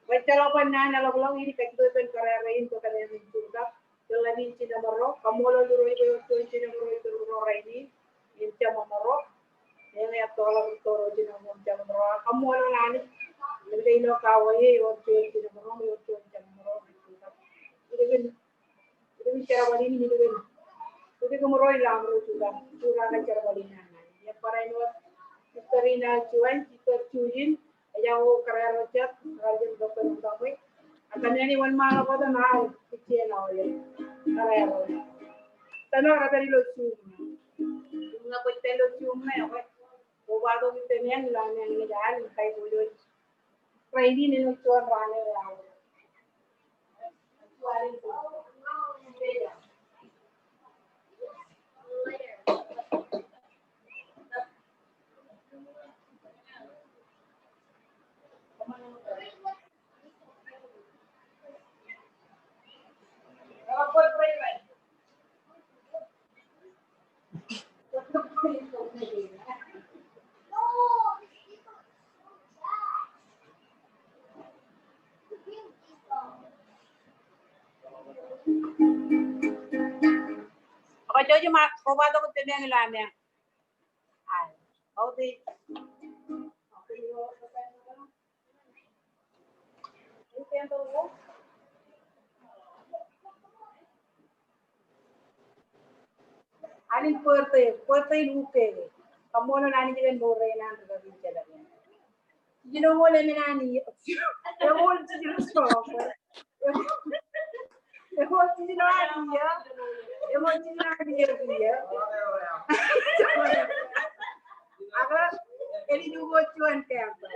Bwe ejjeḷọk bwe naan eḷapḷọk in kajjitōk ippān kōrā rein bwe kōmeañ in jutak. Ilo laḷ in jinōṃro, kaṃṃoolol Irooj bwe ewōr juon jinōṃro ilo rainin, im jemāmro. Eñin ettoḷọk rūtto ro jinōṃro im jemāmro. Kaṃṃoolol Anij. Im ilo kawōj ewōr juon jinōṃro, ewōr juon jemāmro. Ilikin, ilikin jerbal in, ilikin, ilikin ro ilo aṃro jutak, jutak kōn jerbal in an Anij. Im barāinwōt, Sister Ina Juan, Sister Juin, Ejako kōrā ro jet, kōrā jet tok kōn tok e. Ak kōn āne wōnṃaanḷọk wōt im aō, kōj jino aolep. Kōrā ro. Tōmak rej pād ilo Zoom. Ñe kwōj pād ilo Zoom eo, kwōj kobatok itōn eṇ ilo ameañ in ej al, im kaiboojoj. Rainin āinwōt juon raan eo aō. Ak kōj jima kobatok itōn eṇ ilo ameañ. Ai, okay. Anij birthday, birthday in uke. Kaṃṃoolol Anij kōn mour rein an ri kaki in jeḷā. Jijino ṃool emān an iiō. Eṃool jijino sookwe. Eṃool jijino an iiō. Eṃool jijino an iiō. Ak enaaj ukōt juon kemper.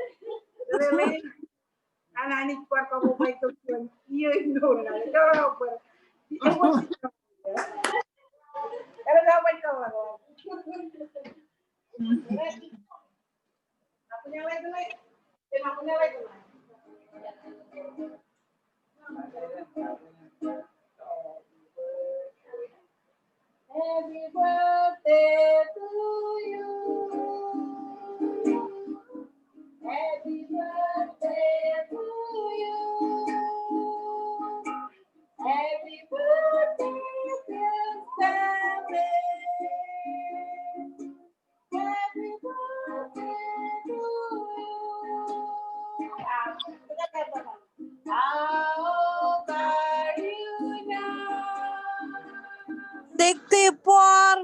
An Anij bar kabbokbok tok juon iiō in mour ṇe. Ewōr. Ewōr. Happy birthday to you. Happy birthday to you. Happy birthday, dear Sally. Happy birthday to you. How old are you now? Sixty-four.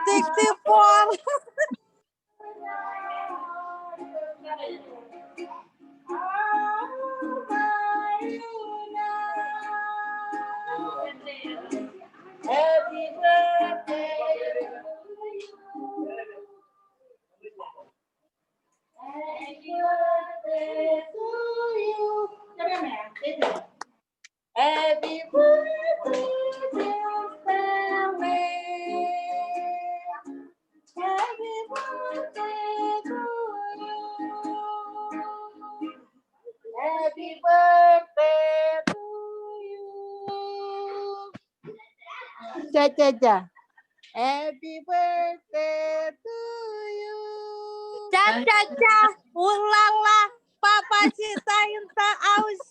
Sixty-four. Happy birthday to you. Happy birthday to you. Happy birthday, dear Sally. Happy birthday to you. Happy birthday to you. Ja, ja, ja. Happy birthday to you. Ja, ja, ja. Ulala. Papacita in the house.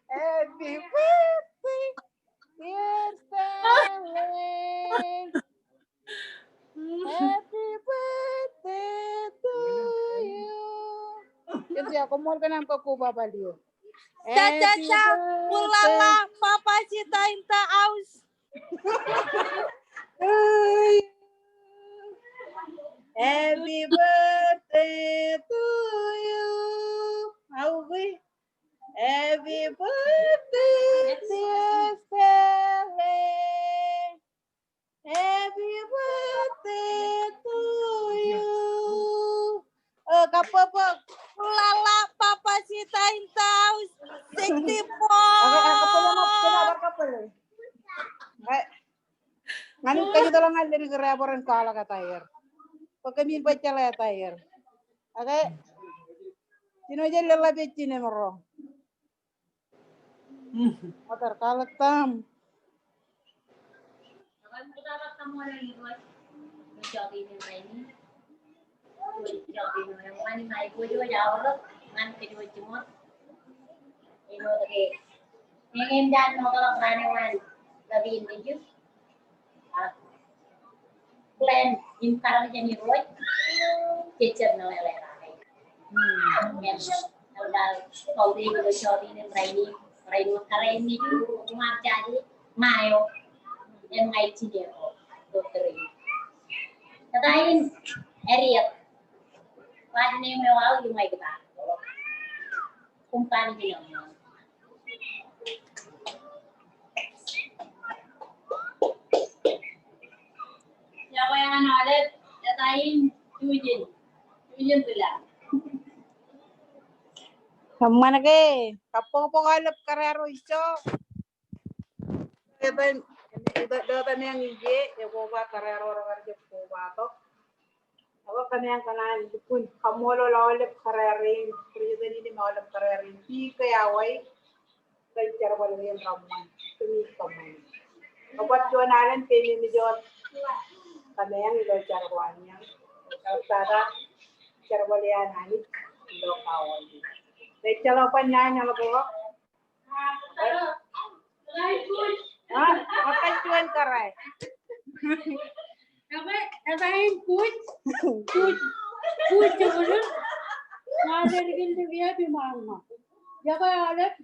Happy birthday, dear Sally. Happy birthday to you. Kōn ja, koṃṃool kōn aṃ kakkobaba ḷeo. Ja, ja, ja. Ulala, Papacita in the house. Happy birthday to you. Aukwe. Happy birthday, dear Sally. Happy birthday to you. O, kabbokbok. Ulala, Papacita in the house. Sixty-four. Okay, ah, kabbokbok, bar kabbokbok. Ñan kajjitōk ḷọk ñan ledik ro rej bar en kwaḷọk etaer. Bwe kōmin baj jeḷā etaer. Okay. Jino jen leḷḷap ijin im roñ. Ṃokta, kwaḷọk etaṃ. Ak plan in karōk jān Irooj, jejjab meḷeḷe raṇe. Im eḷap kautiej ilo jọteen in rainin, rainin, kōrā in nejū, uṃaak jāje, ṃae eo, im ña ij jined ro. Etaṃ in Eric. Last name eo aō Iṃaikta. Kumpani jino. Iọkwe an aolep, etaṃ in Eugene. Eugene Tila. Eṃṃan ke, kabbokbok aolep kōrā ro ijo. Etaṃ, etaṃ, etaṃ eñ ije, ekoba kōrā ro rekar jab kobatok. Ak kōmeañ kōṇaan lukkuun kaṃṃoolol aolep kōrā rein, president in im aolep kōrā rein, speaker eo aō, kōj jerbal kein reṃṃan, kōmij kōṃṃane. Kōṃṃan juon alen, kōmij wōt kōmeañ ilo jar ko an eañ. Kōmij tata jerbal eo an Anij ilo kawōj. Ejjeḷọk ban ñan ñan ḷọk. Ha? Ṃōttan juon kōrā. Etaṃ in Kuj. Kuj. Kuj jebulōn. Ña rej kile ke happy Ṃaṃa. Iọkwe aolep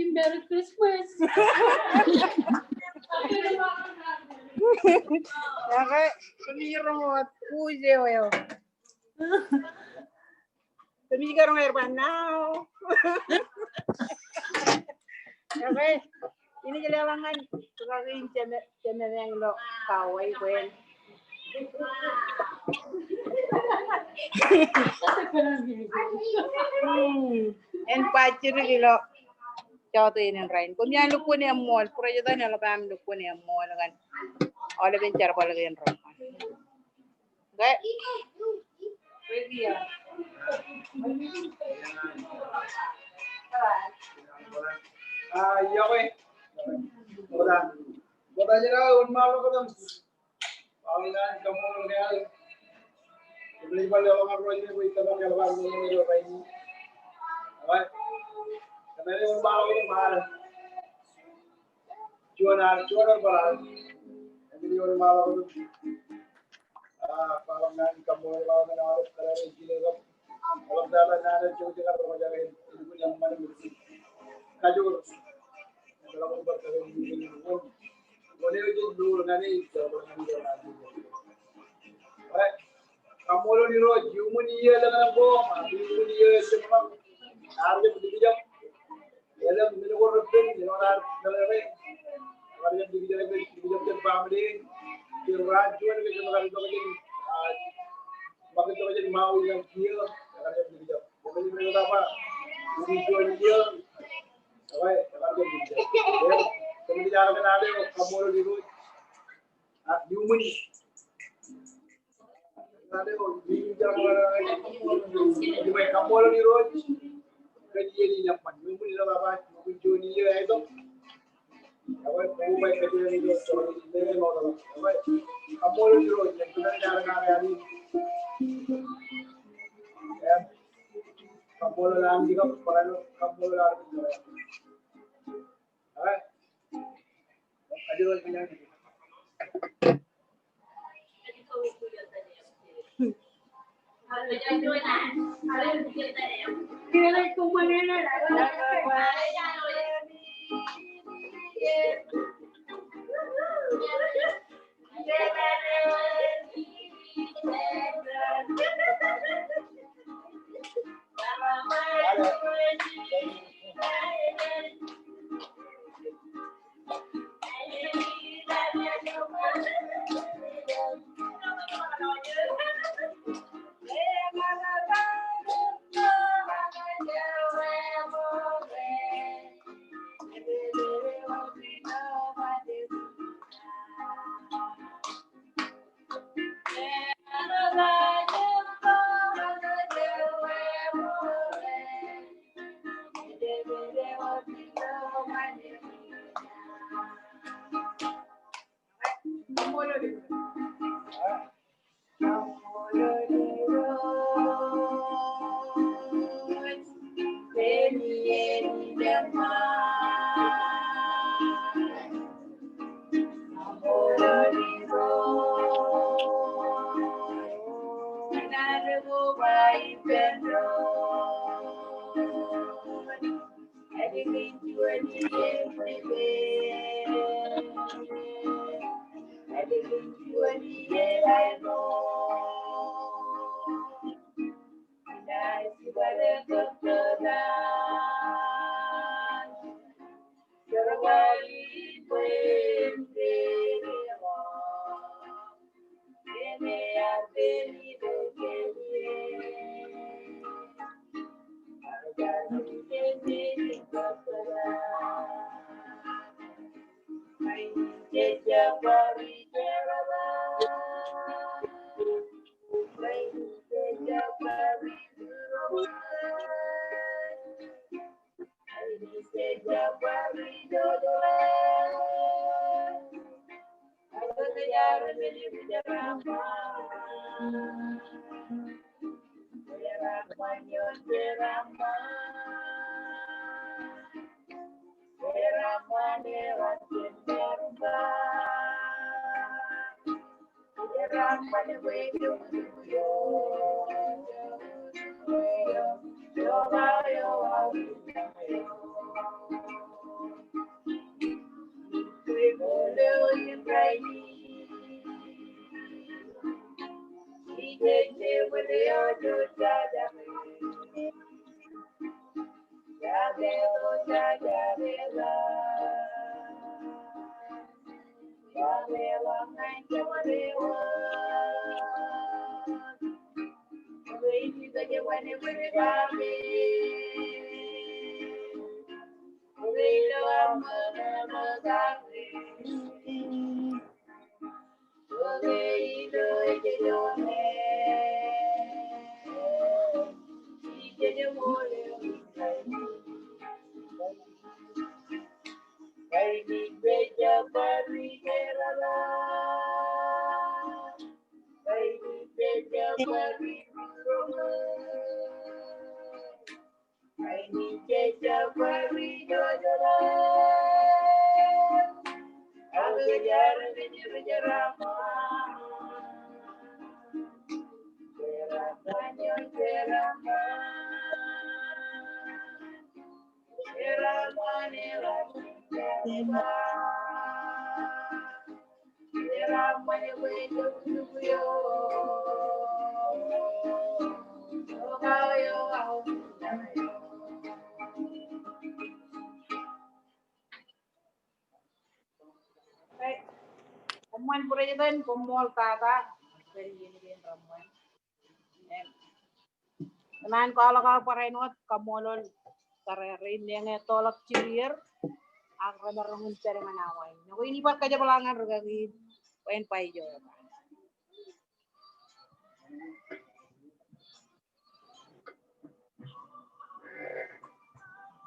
im Merry Christmas. Iọkwe, kōmij roñ wōt Kuj eo eo. Kōmij kar roñ aer ba now. Okay. Inaaj leḷọk ñan kake in jema, jema meañ ilo kawōj kwe. Hmm. En ba jidik ilo jota in rainin. Koṃ iaan lukkuun eṃṃool, president eḷap aṃ lukkuun eṃṃool kōn aolepen jerbal kein reṃṃan. Juon ad, juon ad bar ad. Āinwōt eo ṃaḷọk wōt. Ah, bar ad ñan kaṃṃoolol aolep kōrā rein jilkinḷọk. Ḷọk tata naan eo jokjok kar roñjake in, in kōn eṃṃan im kajoor. Ḷọk bar kōrā rein jilkinḷọk. Wōn eo ej lowōj ñan e, ij bar ñan e. Kaṃṃoolol Irooj, iuṃwin iiō elōñ ñan ko, iuṃwin iiō elōñ ñan ko. Ear jab likjab. Elōñ men ko repen, men ko ear likjab, likjab jen family. Kōn raan juon ke jen kar itok jān, ah, ṃōk itok jān Maui ñan kiiō, ekar jab likjab. Kōmij ba, iuṃwin juon iiō, ekar jab likjab. Kōmij ba kōn ad eo, kaṃṃoolol Irooj. Ah, iuṃwin. Kaṃṃoolol Irooj kōn iien in eṃṃan. Iuṃwin ilo baba, iuṃwin juon iiō eo ej itok. Kaṃṃoolol Irooj. Kaṃṃoolol Anij kab barāinwōt, kaṃṃoolol Anij. Koṃṃool President, koṃṃool tata. Very good, very good. Kōṇaan kwaḷọk aō barāinwōt kaṃṃoolol tar rein meñe ettoḷọk jikier ak remaroñ in pād ñan awa in. Ñe kwōn bar kajepḷaak ñan rūkaki in, kwōn ba ijo.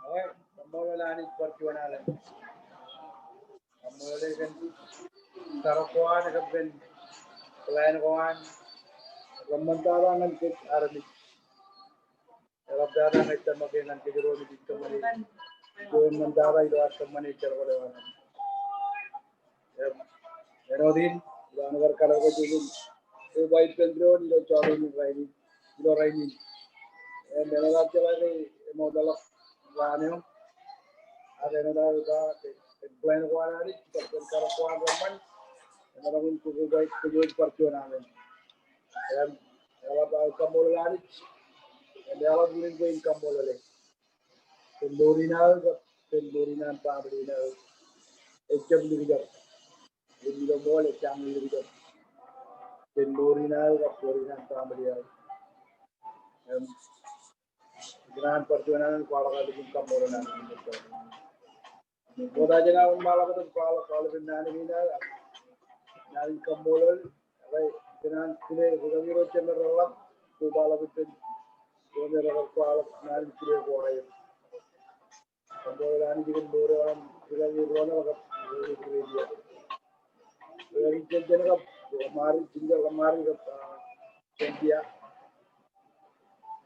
Ekwe, kaṃṃoolol Anij bar juon alen. Kaṃṃoolol e kōn tar ko an, kab kōn plan ko an, reṃṃantata ñan kōj armej. Eḷaptata ñan tōmak e ñan kōjro naaj kōṃṃane. Ijo eṃṃantata ilo ad kōṃṃane jerbal eo an. Im, āinwōt in, ilo an kar kalōk kōj in koba ippān doon ilo jọteen in rainin, ilo rainin. Im, āinwōt ad jeḷā ke emootḷọk raan eo, ak āinwōt aō ba ke, ke plan ko an Anij, kab kōn kalōk ko an reṃṃan, emaroñ in koba ippān doon bar juon alen. Im, eḷap aō kaṃṃoolol Anij, im eḷap ilo in kaṃṃoolol e. Kōn mour in aō kab kōn mour in an family in aō. Ejjab likjab. Im ilo ṃool ejjañin likjab. Kōn mour in aō kab mour in an family aō. Im, ikōṇaan bar juon alen kwaḷọk aō lijin kaṃṃoolol an. Ṃokta jān aō wōnṃaanḷọk wōt im kwaḷọk aolepen naan kein aō, naan in kaṃṃoolol, ekwe, ikōṇaan kile rūkaki ro jemed reḷḷap, kobaḷọk ippān doon eo rekar kwaḷọk naan in kile ko aer. Kaṃṃoolol Anij kōn mour eo an rūkaki Ronald kab rūkaki Freddy. Rūkaki Jenjen kab Mari, Jenjen kab Mari kab, ah, Cynthia.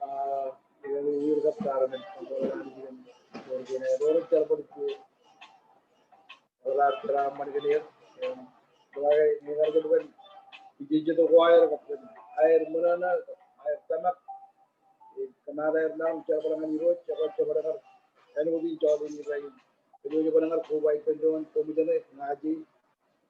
Ah, rūkaki Will kab Carmen. Kaṃṃoolol Anij kōn mour kein aer. Ro rej jerbal ije. Ro rej jerbal ṃan kōn er. Im, ro rej jerbal ije, ije, ije, ije ko aer kab kōn aer ṃōṇōṇō, aer tōmak. Im, kōmaat aer ṇa im jerbal ñan Irooj, jerbal, jerbal ñan, āinwōt in jọteen in rainin. Irooj ej bōk ñan koba ippān doon, koṃ ej ña, ña ij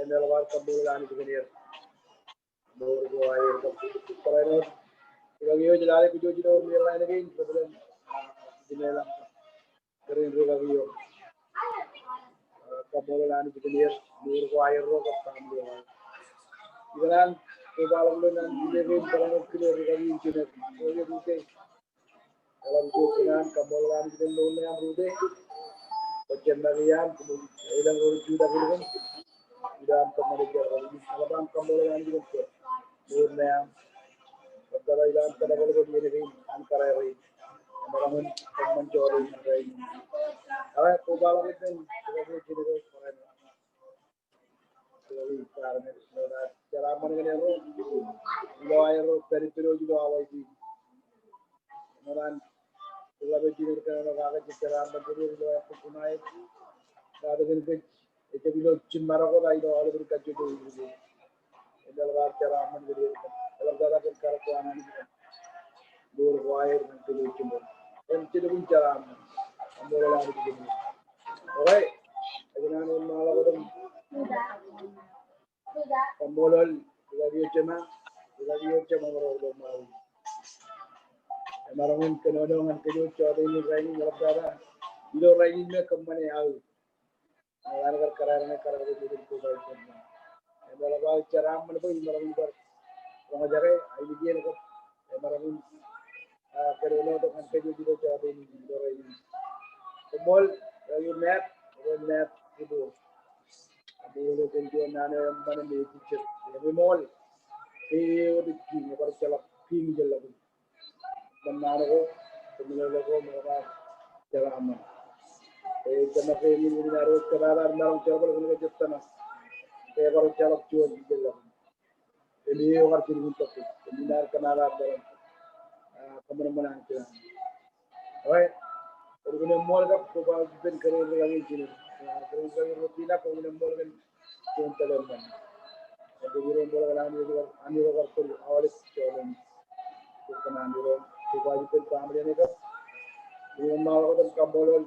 Im eḷap aer kaṃṃoolol Anij kōn er. Mour ko aer kab barāinwōt rikaki eo ej lale kōj ilo ṃwiin ḷain kein, President, ah, Jemela, kōrā in rikaki eo. Ah, kaṃṃoolol Anij kōn er, mour ko aerro kab family eo. Ikōṇaan kobaḷọk ilo naan kein barāinwōt kile rikaki in Jeanette. Rikaki Rute. Eḷap ijo kōṇaan kaṃṃoolol Anij kōn mour eo aṃ Rute. Kwōj jab make iaan, koṃwin elōñ ro rej jutak ilukkuun ilo aṃ kōṃṃane jerbal in. Eḷap aṃ kaṃṃoolol Anij kōn mour eo aṃ. Kōttata ilo aṃ kōtḷọk iien kein an kōrā rein. Emaroñ in kōṃṃan jota in rainin. Eḷap kobaḷọk ippān rikaki eo Jeanette. Jeraaṃṃan kōn erro ilo aerro pād ippān wōj ilo Hawaii. Ṃōṇōṇō an ḷap eo Jeanette kōnono kake, jej jeraaṃṃan kōn er ilo aer kōj kuṇae. Kate kōn kōj ejjab ilo jiṃṃa ro kōta ilo aolepen kajjojo in. Im eḷap aer jeraaṃṃan kōn er. Eḷaptata kōn karōk ko an Anij. Mour ko aer kōn kōj ijin. Im jen lukkuun jeraaṃṃan. Kaṃṃoolol Anij kōn er. Okay. Ej kōṇaan wōnṃaanḷọk wōt im kaṃṃoolol rikaki eo Jema, rikaki eo Jema ro ilo Maui. Emaroñ in kōnono ñan kōj wōj jota in rainin, eḷaptata ilo rainin me kōṃṃane aō. Ñan kar kōrā rein, kōrā rein, kōrā rein. Im eḷap aō jeraaṃṃan bwe imaroñ in bar roñjake ainikiien kab emaroñ in, ah, kōnono tok ñan kōj wōj ilo jota in ilo rainin. Koṃṃool, eh, eo Matt, eo Matt Kibo. Koṃṃool kōn juon naan eo eṃṃan im ejejjet. Im eṃool. Eo ej kiiñ, ebar ejjeḷọk kiiñ ijellọkin. Ṃōṇōṇō ko, kōmeḷeḷe ko, im eḷap aō jeraaṃṃan. Ej tōmak ke eñin wūnin ad eo ej kōtata im maroñ jerbal kōn ke jet tōmak. Ke ebar ejjeḷọk juon ijellọkin. Im eo ekar jilkintok ke. Im inaaj kōtata im maroñ, ah, kōṃanṃan an kiiñ. All right. Kwōn lukkuun eṃṃool kab kobaik ippān kōrā in rikaki in Jeanette. Ah, kōrā in rikaki in Rufina, kwōn lukkuun eṃṃool kōn juon tōl eṃṃan. Im kwōn lukkuun eṃṃool kōn Anij eo, Anij eo kar tōl aolep jota in. Kwōn lukkuun eṃṃool kōn kobaik ippān family ṇe kab. Im eṃṃanḷọk wōt im kaṃṃoolol,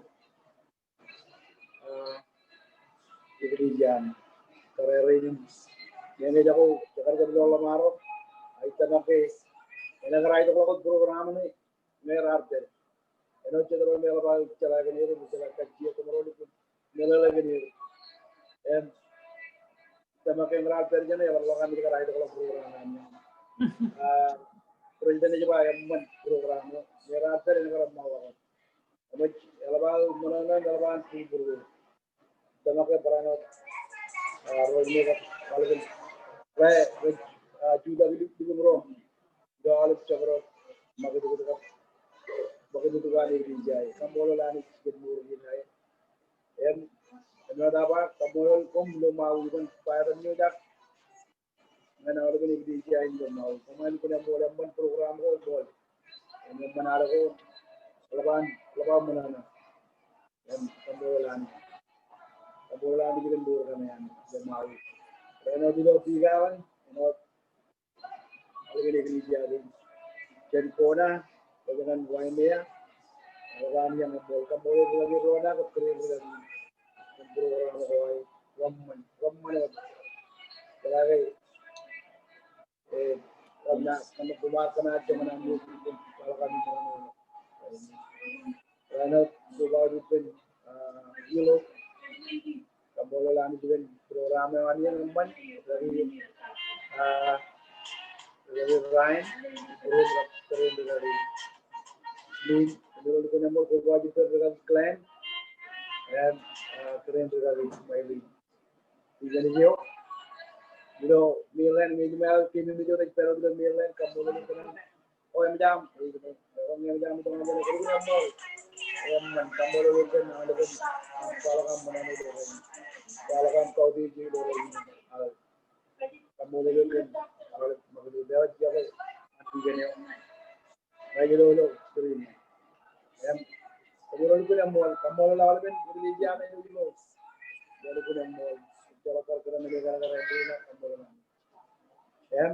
ah, eklejia ṇe. Kōrā rein im. Eñin jako, jekar jab lo ḷōṃaro. Ij tōmak ke enaaj kar aetokḷọk wōt program ṇe. Im raar pād. Āinwōt jet ro me eḷap aō jeḷā kōn er, im jeḷā kajjitōk ro lukkuun meḷeḷe kōn er. Im tōmak ke raar pād jān e, eḷap ḷọk aṃ kar aetokḷọk program ṇe. Ah, President ej ba eṃṃan program ṇe. Im raar pād enaaj kar eṃṃanḷọk. Im ej eḷap aō ṃōṇōṇō, eḷap an pūpūr. Tōmak ke barāinwōt, ah, ro me kab aolepen, rej, rej, ah, jutak ilukkuun ro. Ilo aolep jabdewōt ṃakūtkūt kab ṃakūtkūt ko an eklejia eo. Kaṃṃoolol Anij kōn mour kein aer. Im, im enaaj ba, kaṃṃoolol koṃ ilo Maui kōn ba etan eo ej ak ñan aolepen eklejia in ilo Maui. Kōṃṃan lukkuun eṃṃool, eṃṃan program ko eṃṃool. Im eṃṃan ad ko, eḷap an, eḷap an ṃōṇōṇō. Im kaṃṃoolol Anij. Kaṃṃoolol Anij kōn mour kōn eṃṃan ilo Maui. Āinwōt ilo Big Island, āinwōt aolepen eklejia kein. Jān Kona, ilo ñan Waimea, eḷap an iaan eṃṃool. Kaṃṃoolol rikaki Rona kab kōrā in rikaki in. Im program ko aer, kōṃṃan, kōṃṃan wōt. Jeḷā ke Eh, kōn an, kōn an, kōn an, kōn an, kōn an, kōn an, kōn an, ah, ilo, kaṃṃoolol Anij kōn program eo an iien eṃṃan, ah, Ryan, Ryan, Ryan, Ryan. Ilo, ilo, ilo, ilo, ilo, ilo, Glenn, and, ah, Ryan, Ryan, Ryan. Ijeṇ eo. Ilo mainland, ilo mainland, kaṃṃoolol kōn an. O, eṃōj aṃ, eṃōj aṃ, eṃōj aṃ, eṃōj aṃ, eṃōj aṃ, eṃōj aṃ, eṃōj aṃ, eṃōj aṃ, eṃōj aṃ, kaṃṃoolol kōn an. Ij ilo, ilo screen. Im, kaṃṃoolol, kaṃṃoolol aolepen eklejia ṇe ilo. Kaṃṃoolol, kaṃṃoolol. Im,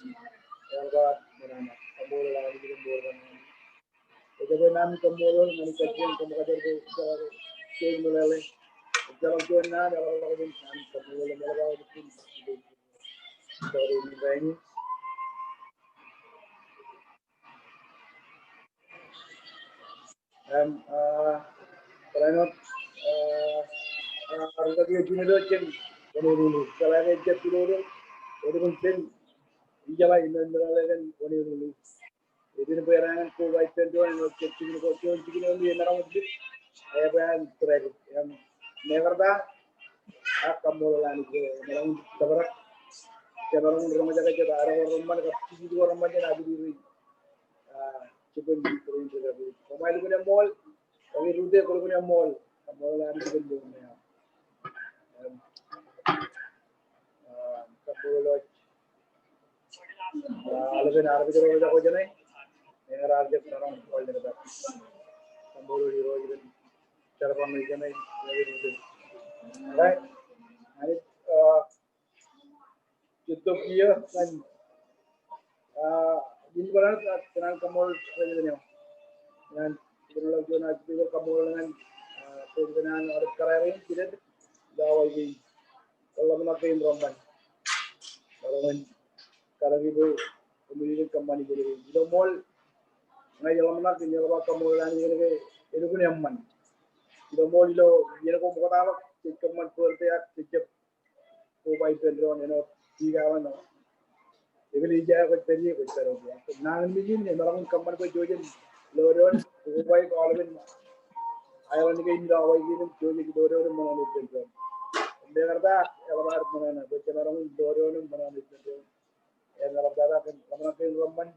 Eḷap ad ṃōṇōṇō. Kaṃṃoolol Anij kōn mour kaṇ. Ejjab naan kaṃṃoolol ñan kajjien koṃ kajjien ke ejjeḷọk juon meḷeḷe. Ejjeḷọk juon naan, eḷapḷọk jān naan kaṃṃoolol im eḷap aō wōt in. Im, ah, barāinwōt, ah, ah, arūkaki eo Jinito jen wōnṃaanḷọk. Jeḷā ke ejjab pidodo, eḷap an jen jeḷā im meḷeḷe kōn wōnṃaanḷọk. Epen bwe ewōr an koba ippān doon, ewōr jet jikin ko, juon jikin eo emaroñ in lik, ebwe an traffic. Im, mekarta, ak kaṃṃoolol Anij bwe emaroñ in tōprak. Emaroñ in roñjake jet ad ko reṃṃan, kab jijej ko reṃṃan jān abidi ri. Ah, jibwin ri, ri, ri, ri. Koṃ ālikin eṃṃool, ak rūtto kwōlikin eṃṃool. Kaṃṃoolol Anij kōn doon eo. Im, ah, kaṃṃoolol Anij. Ah, aolepen armej ro rej jako jāne, eñin raar jab maroñ ṃool ḷọk. Kaṃṃoolol Irooj kōn jerbal eo jāne. Right. Anij, ah, jet itok kiiō ñan, ah, in barāinwōt, ah, kōṇaan kaṃṃoolol rej jen eo. Ñan, kōṇaan ḷọk juon, ah, jet itok kaṃṃoolol ñan, ah, kōn kōṇaan aolep kōrā rein, kiiō ilo Hawaii kein. Kōn ḷōmṇak kein reṃṃan. Maroñ in karōk bwe eṃōj in kōṃṃani ilo, ilo ṃool. Ña ij ḷōmṇak im eḷap aō kaṃṃoolol Anij kōn ke elukkuun eṃṃan. Ilo ṃool ilo iien ko ṃoktaḷọk, jej kōṃṃan birthday ak jej jab koba ippān doon āinwōt Big Island eo. Eklejia eo kwōj pād ie, kwōj pād ie. Nañinmej in emaroñ in kōṃṃan bwe jen lo doon, koba aolepen island kein ilo Hawaii kein im jej lo doon im ṃōṇōṇō ippān doon. Im mekarta, eḷap ad ṃōṇōṇō bwe jemaroñ in lo doon im ṃōṇōṇō ippān doon. Im eḷaptata kōn ḷōmṇak kein reṃṃan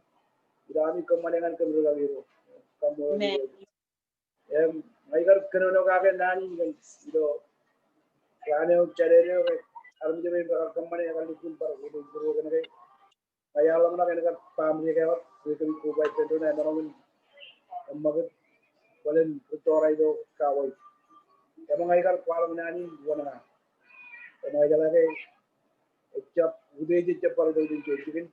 ilo ami kōṃṃane ñan kōm rūkaki ro. Kaṃṃoolol Irooj. Im ña ikar kōnono kake naan in kōn ilo raan eo, jaded eo ke armej rein rekar kōṃṃane, ekar lukkuun bar wōt ilo kōnke ña iar ḷōmṇak en kar baaṃle kake wōt, bwe kōmij koba ippān doon, emaroñ in eṃṃakūt bōlen rūtto ro ilo Kauai. Im ña ikar kwaḷọk naan in wōn ña. Im ña ijeḷā ke ejjab, utiej ejjab bar itok jān juon jikin.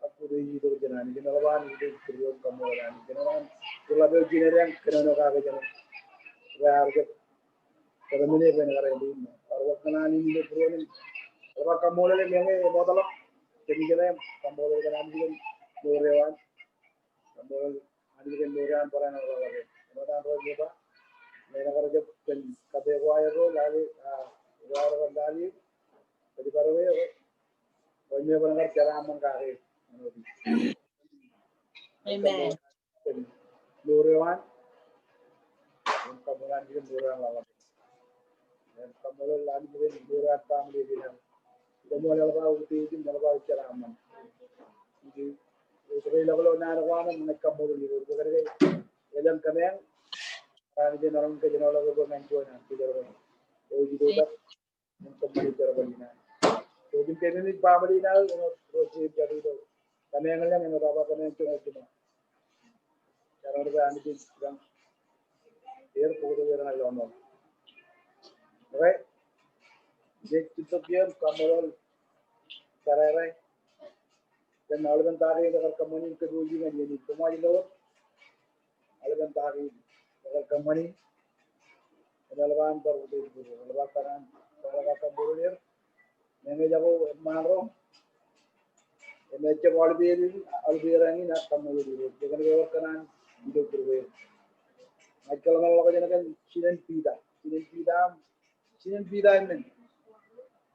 Ak utiej itok jān Anij, im eḷap an utiej būruōm kaṃṃoolol Anij. Im eḷap an, eḷap eo Jinito ej kōnono kake jān, bwe ear jab kōtmāne bwe en kar eñin. Ear wōt kōn an in ilo būruon in. Eḷap an kaṃṃoolol e meñe eṃootḷọk. Kōmij jeḷā im kaṃṃoolol kōn Anij kōn mour eo an. Kaṃṃoolol Anij kōn mour eo an barāinwōt ḷōḷḷap e. Eṃōj an ro ej ba. Ñe en kar jab kōn kate ko aer ro lale, ah, ro aer ro lale. Kōj bar wōt, wōt me ban kar jeraṃṃan kake. Amen. Mour eo an. Im kaṃṃoolol Anij kōn mour eo an ḷōḷḷap. Im kaṃṃoolol Anij kōn mour eo an family kein. Ilo ṃool eḷap aō utiej im eḷap aō jeraṃṃan. Ij, ij, ij ilọk ilo naan ko an im ña ij kaṃṃoolol Irooj bwe kōnke elōñ kōmeañ. Anij emaroñ in kōjenolọk eok ñan juon an, kōjerbal. Eo ej itoitak im kōṃṃane jerbal in an. So, ij kōmij baaṃle in aō, āinwōt ro jeiū jab ilo kōmeañ ḷọk, āinwōt aō ba kōmeañ joñoul jiṃa. Jar eo bwe Anij ej ilañ er, bōktok er ñan lọmọọr. Okay? Jej itok kiiō im kaṃṃoolol Kōrā eo. Kōn aolepen ta kein rekar kōṃṃani im kōpooji ñan iien in. Koṃij lo wōt aolepen ta kein rekar kōṃṃani. Im eḷap an bar utiej būruōm. Eḷap an kōṇaan, kōṇaan kaṃṃoolol er. Meñe jako eṃṃaan ro. Im ejjab aolepen, aolepen eñin ak kaṃṃoolol er. Bwe kōnke ewōr kōṇaan ilo būruōm. Ña ij kōḷmānḷọkjeṇ kōn jinen Piter. Jinen Piter. Jinen Piter eṃṃan.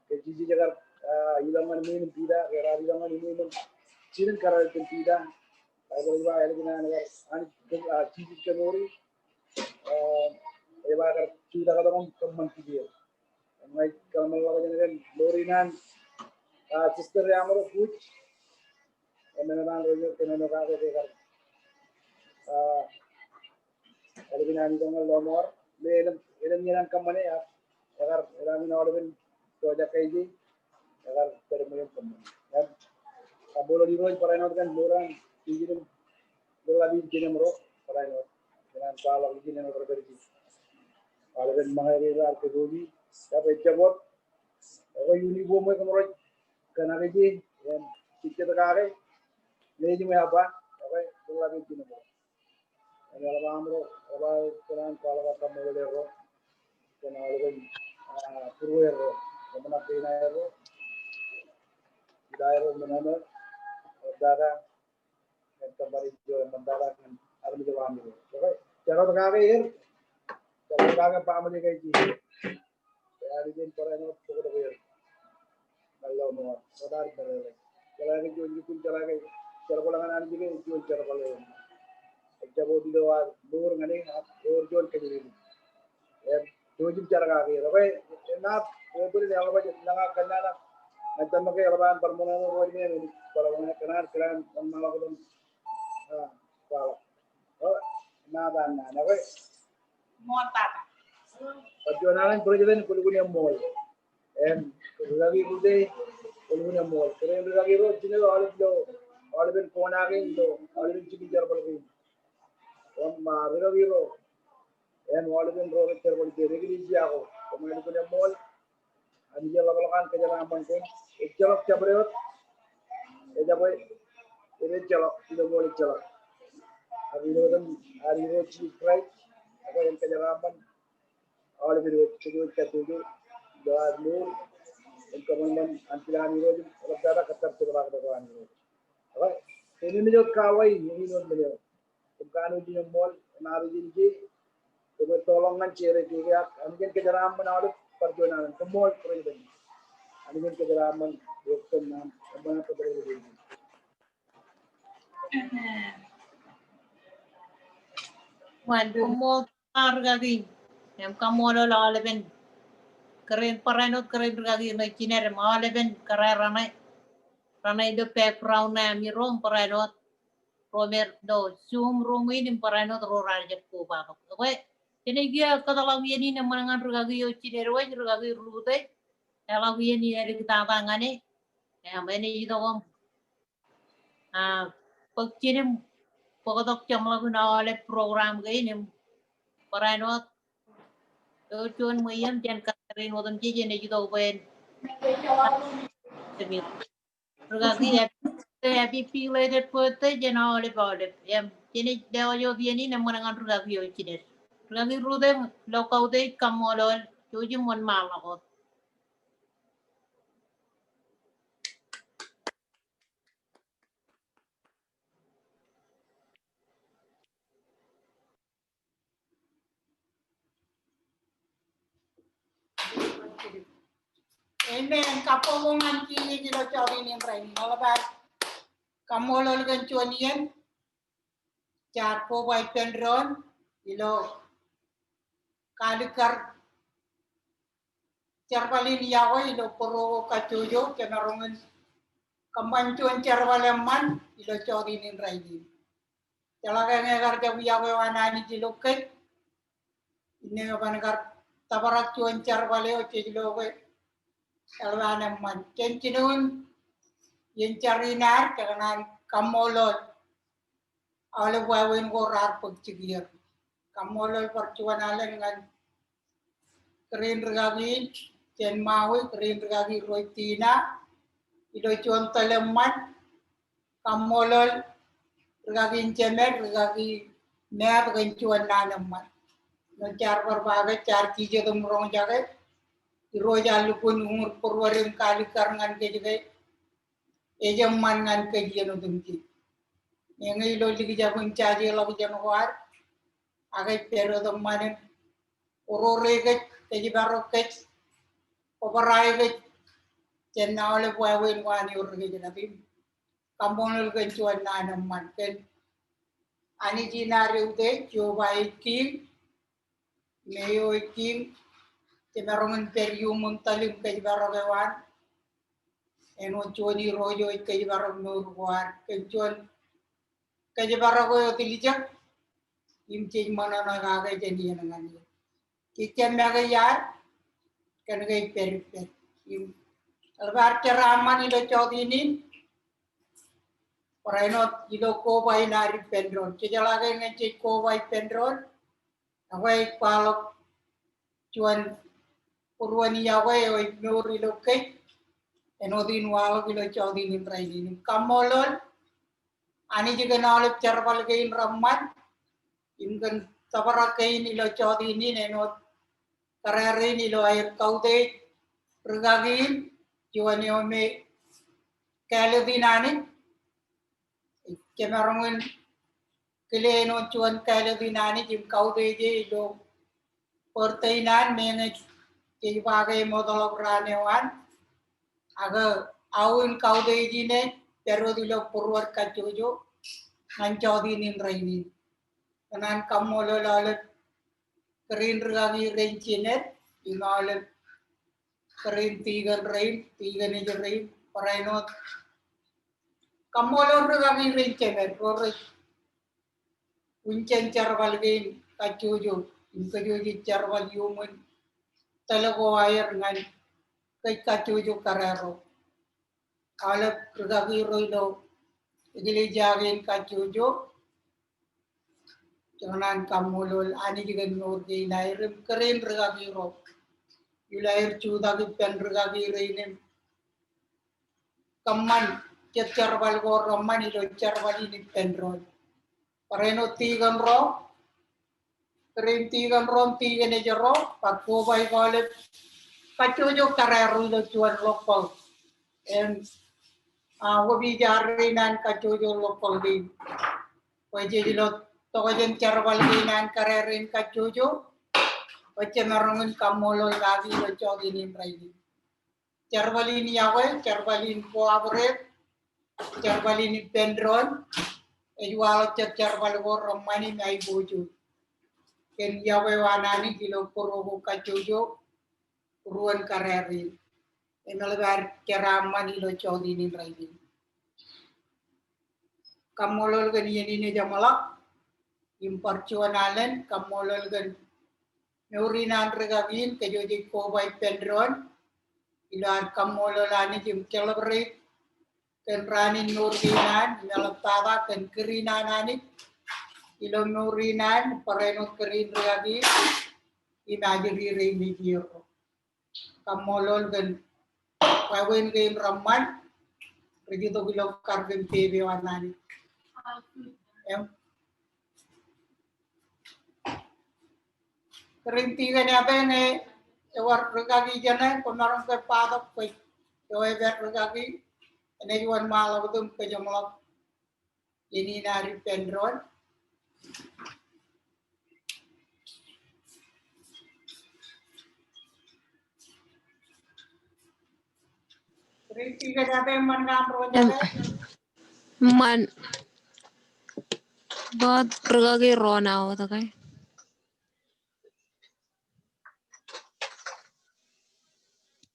Ke Jisōs ekar, ah, ilọk ñan ṃwiin im Piter, ke raar ilọk ñan ṃwiin im. Jinen kōrā eo ippān Piter. Baibōḷ ej ba, ālikin an ekar, an, ah, Jisōs kōmour e. Ah, ej ba ekar jutak tok im kōṃṃan kiki eo. Ña ij kōḷmānḷọkjeṇ kōn mour in an, ah, sister eo aṃro, Kuj. Kōmān ro eo kōnono kake ke kar, ah, aolep in an itok ñan lọmọọr. Me elōñ, elōñ iien an kōṃṃane ak ekar, ekar ilo aolepen ro jekkai je, ekar pād ṃōj im kōṃṃane. Im kaṃṃoolol Irooj barāinwōt kōn mour an, ijin im ḷap in jinōm ro barāinwōt. Kōn kwaḷọk ijin eo rej pād ijin. Aolepen ṃōñā ke raar kōpooj, kab ejjab wōt. Ekwe uniform eo kōmro kōṇaan kake, im jejjet kake, me ej ṃōj ba, ekwe, ḷap in jinōm ro. Im eḷap aṃro, eḷap aṃ kōṇaan kwaḷọk kaṃṃoolol erro. Kōn aolepen, ah, būruō erro. Kōṃṃan eo erro. Ilo erro ṃōṇōṇō. Eo tata. Kōn kōṃṃan eo eṃṃan tata kōn armej eo aṃ ro. Okay. Jar wōt kake er. Jar wōt kake baaṃle ke ej. Eo Anij en barāinwōt bōktok er. Ṃōk lọmọọr, ṃōk ad meḷeḷe. Jeḷā ke juon lukkuun jeḷā ke jerbal ñan Anij ke juon jerbal eo. Ejjab wōt ilo ad mour ñan e, ak ewōr juon kōjatdikdik. Im jouj im jar kake er, okay? Enaaj, e, bōlen eḷap aō lōñ aō kōnnaan, ñan tōmak ke eḷap an bar ṃōṇōṇō ro me, men, bar ṃōṇōṇō kōnnaan, kōnnaan, ṃōṇōṇō ḷọk. Ah, kwaḷọk. O, enaaj an naan, okay? Ṃool tata. Bar juon alen President, kwōlukkuun eṃṃool. Im rūkaki Rute, kwōlukkuun eṃṃool. Kōrā in rūkaki ro, jined aolep ilo, aolepen kōṇaan kein ilo, aolepen jikin jerbal kein. Im, ah, rūkaki ro, im aolepen ro rej jerbal ilo eklejia ko, koṃ lukkuun eṃṃool. Anij en ḷapḷọk an kōjeraaṃṃan kōm. Ejjeḷọk jabdewōt. Ejabwe. Ejjeḷọk. Ilo ṃool ejjeḷọk. Ak ilo etan ad Irooj Jisōs Kraist. Ak en kōjeraaṃṃan aolepen wōt, kōj wōt kajjojo. Ilo ad mour. Im kōṃanṃan ankilaan Irooj. Eḷaptata kōttar jepḷaaktok an Irooj. Okay. Kōmij wōt kawōj, eñin wōt men eo. Im kanooj in eṃṃool, im armej in je, koṃ ettoḷọk ñan jere keke ak, Anij en kōjeraaṃṃan aolep, bar juon alen, koṃṃool, President. Anij en kōjeraaṃṃan, eok kōn naan, eṃṃan an kōjeraaṃṃan. Wan, koṃṃool, rūkaki, im kaṃṃoolol aolepen, kōrā in barāinwōt, kōrā in rūkaki ṇe jined, im aolepen, kōrā reṇe, reṇe ilo background ṇe ami ro im barāinwōt, ro me ilo Zoom room in im barāinwōt ro raar jab kobatok. Ekwe, jenaaj kiiō kōtḷọk iien in eṃṃan ñan rūkaki eo jined wōj, rūkaki Rute, eḷap iien in āliktata ñan e, im enaaj itok im, ah, bōk ijin im bōktok jeṃḷọkin aolep program kein im barāinwōt, ewōr juon ṃweiie im jān kar in otemjej enaaj itok bwe en Rūkaki, happy, happy belated birthday jān aolep aolep. Im, jenaaj lewōj wōt iien in eṃṃan ñan rūkaki eo jined. Rūkaki Rute, ilo kautiej, kaṃṃoolol, jouj im wōnṃaanḷọk wōt. Amen. Kabbokbok ñan Jisōs ilo jota in rainin. Eḷap ad kaṃṃoolol kōn juon iien. Jaar koba ippān doon ilo kalikkar jerbal in iọkwe ilo bōro ko kajjojo, jemaroñ in kōṃṃan juon jerbal eṃṃan ilo jota in rainin. Jeḷā ke ñe ekar jab iọkwe eo an Anij ilo kōj, innem eban kar tōprak juon jerbal eo jej lo ke eḷap an eṃṃan. Jān jinoin iien jar in ad, kōṇaan kaṃṃoolol aolep wāween ko raar bōk jikier. Kaṃṃoolol bar juon alen ñan kōrā in rūkaki jān Maui, kōrā in rūkaki Rotina, ilo juon tōl eṃṃan. Kaṃṃoolol rūkaki in Jemed, rūkaki Matt kōn juon naan eṃṃan. Ilo jaar bar ba ke jaar jijet im roñjake, Irooj ear lukkuun uñūr būruod im kalikkar ñan kōj ke ej eṃṃan ñan kōj iien otemjej. Eñin ilo likjab in jaje ḷọk jān ko ad, ak ej pād wōt eṃṃan im orore kōj, kōjparok kōj, kōbōrae kōj jān aolep wāween ko an ewōr kōj ḷọk im kaṃṃoolol kōn juon naan eṃṃan kōn Anij in ad eutiej, Jeova ej kiiñ, im eo ej kiiñ, jemaroñ in pād iuṃwin tōl im kōjparok eo an. āinwōt juon irooj eo ej kōjparok mour ko ad, kōn juon kōjparok eo etiljek, im jej ṃōṇōṇō kake jān iien ñan iien. Jej jab make iar kōn ke ej pād ippād. Im eḷap ad jeraaṃṃan ilo jọteen in, barāinwōt ilo koba in ad ippān doon. Jejeḷā ke ñe jej koba ippān doon, ekwe ej kwaḷọk juon būruon iọkwe eo ej mour ilo kōj, āinwōt in waḷọk ilo jọteen in rainin. Im kaṃṃoolol Anij kōn aolep jerbal kein reṃṃan, im kōn tōprak kein ilo jọteen in, āinwōt kōrā rein ilo aer kautiej rūkaki in, juon eo me kāālōt in Anij, jemaroñ in kile āinwōt juon kāālōt in Anij im kautiej e ilo birthday in an, meñe jej ba ke eṃootḷọk raan eo an. Ak aō in kautiej in ej pād wōt ilo būruod kajjojo ñan jọteen in rainin. Kōṇaan kaṃṃoolol aolep kōrā in rūkaki rein jined, im aolep kōrā in tikōn rein, tikōnej rein, barāinwōt kaṃṃoolol rūkaki rein jemed ro rej unjen jerbal kein kajjojo, im kōjwōj jerbal iuṃwin tōl ko aer ñan kōj kajjojo kōrā ro. Aolep rūkaki ro ilo eklejia kein kajjojo, kōṇaan kaṃṃoolol Anij kōn mour kein aer im kōrā in rūkaki ro ilo aer jutak ippān rūkaki rein im kōṃṃan jet jerbal ko reṃṃan ilo jerbal in ippān doon. Barāinwōt tikōn ro, kōrā in tikōn ro, tikōnej ro, bar koba aolep kajjojo kōrā ro ilo juon ḷokpak. Im, a, wōpij ad rein an kajjojo ḷokpak kein. Bwe jej lo tokjān jerbal kein an kōrā rein kajjojo, bwe jemaroñ in kaṃṃoolol kaki ilo jọteen in rainin. Jerbal in iọkwe, jerbal in ko abrek, jerbal in ippān doon, ej waḷọk jet jerbal ko reṃṃan im aiboojoj. Kōn iọkwe eo an Anij ilo būruo ko kajjojo, būruon kōrā rein. Im eḷap ad jeraaṃṃan ilo jọteen in rainin. Kaṃṃoolol kōn iien in ejeṃḷọk, im bar juon alen, kaṃṃoolol kōn mour in an rūkaki in, kōjwōj koba ippān doon, ilo ad kaṃṃoolol Anij im celebrate kōn raan in mour kein an, im eḷaptata kōn kūr in an Anij ilo mour in an, barāinwōt kōrā in rūkaki in, im ajri rein mejierro. Kaṃṃoolol kōn wāween kein reṃṃan, rej itok ilo kar kōn pepe eo an Anij. Im kōrā in tikōn eo āinwōt ewōr rūkaki jeṇe, kwōmaroñ ke ba tok bwe eo epād rūkaki, enaaj wōnṃaanḷọk wōt im kōjeṃḷọk iien in ad ippān doon. Im, eṃṃan. Bōtab rūkaki ro ṇa wōt ke?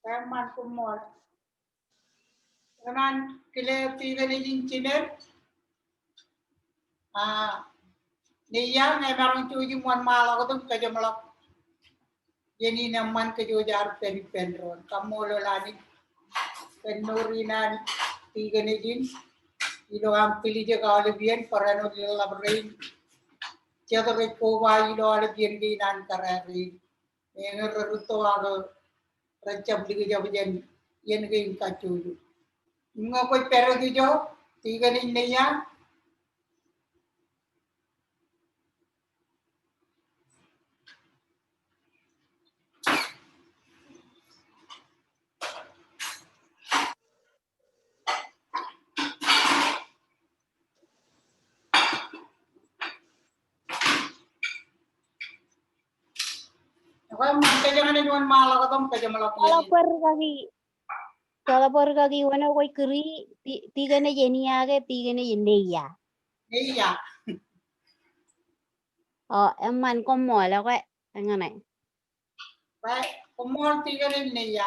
Eṃṃan, koṃṃool. Kōṇaan kile tikōnej in jined. A, Neiya, ñe emaroñ jouj im wōnṃaanḷọk wōt im kōjeṃḷọk iien in eṃṃan kōjwōj ad pād ippān doon. Kaṃṃoolol Anij kōn mour in an tikōnej in ilo aṃ tiljek aolep iien, barāinwōt leḷḷap rein jet rej koba ilo aolep iien kein an kōrā rein. Meñe rerūtto ak rej jab likjab jān iien kein kajjojo. Im ñe kwōj pād ijo, tikōnej Neiya. Ekwe, eṃṃan, kōjeañ naaj wōnṃaanḷọk wōt im kōjeṃḷọk iien in. Kwōḷak bwe rūkaki, kwōḷak bwe rūkaki wōn eo kwōj kūri, ti-, tikōnej Enia ke tikōnej Neiya? Neiya. O, eṃṃan, koṃṃool, ekwe, eñṇe. Bwe, koṃṃool tikōnej Neiya.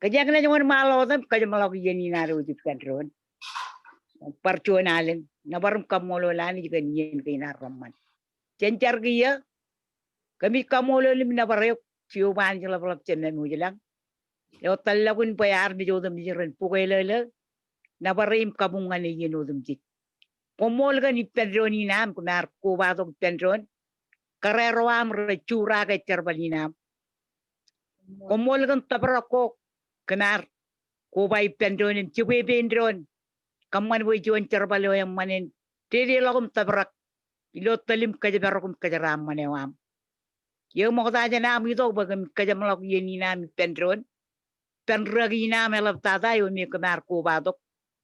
Kōjeañ naaj wōnṃaanḷọk wōt im kōjeṃḷọk iien in ad wōj ippān doon. Bar juon alen, nōbar im kaṃṃoolol Anij kōn iien kein ad reṃṃan. Jen jar kiiō, kōmij kaṃṃoolol im nōbar eok Jeova Anij ḷapḷọk Jemem eo ilañ. Eo tōllọkin bwe armej otemjej ren bukwelōlō, nōbar e im kabuñ ñan e iien otemjej. Koṃṃool kōn ippān doon in aṃ, kōm ar kobatok ippān doon. Kōrā ro aṃ rej juraake jerbal in aṃ. Koṃṃool kōn tōprak ko, kōm ar koba ippān doon im jibwe pein doon. Kōṃṃan bwe juon jerbal eo eṃṃan en dedeḷọk im tōprak ilo tōl im kōjparok im kōjeraaṃṃan eo aṃ. Eṃōkta jān aṃ itok bwe kōmij kōjeṃḷọk iien in aṃ ippān doon. Ippān rūkaki in aṃ eḷaptata eo me kōm ar kobatok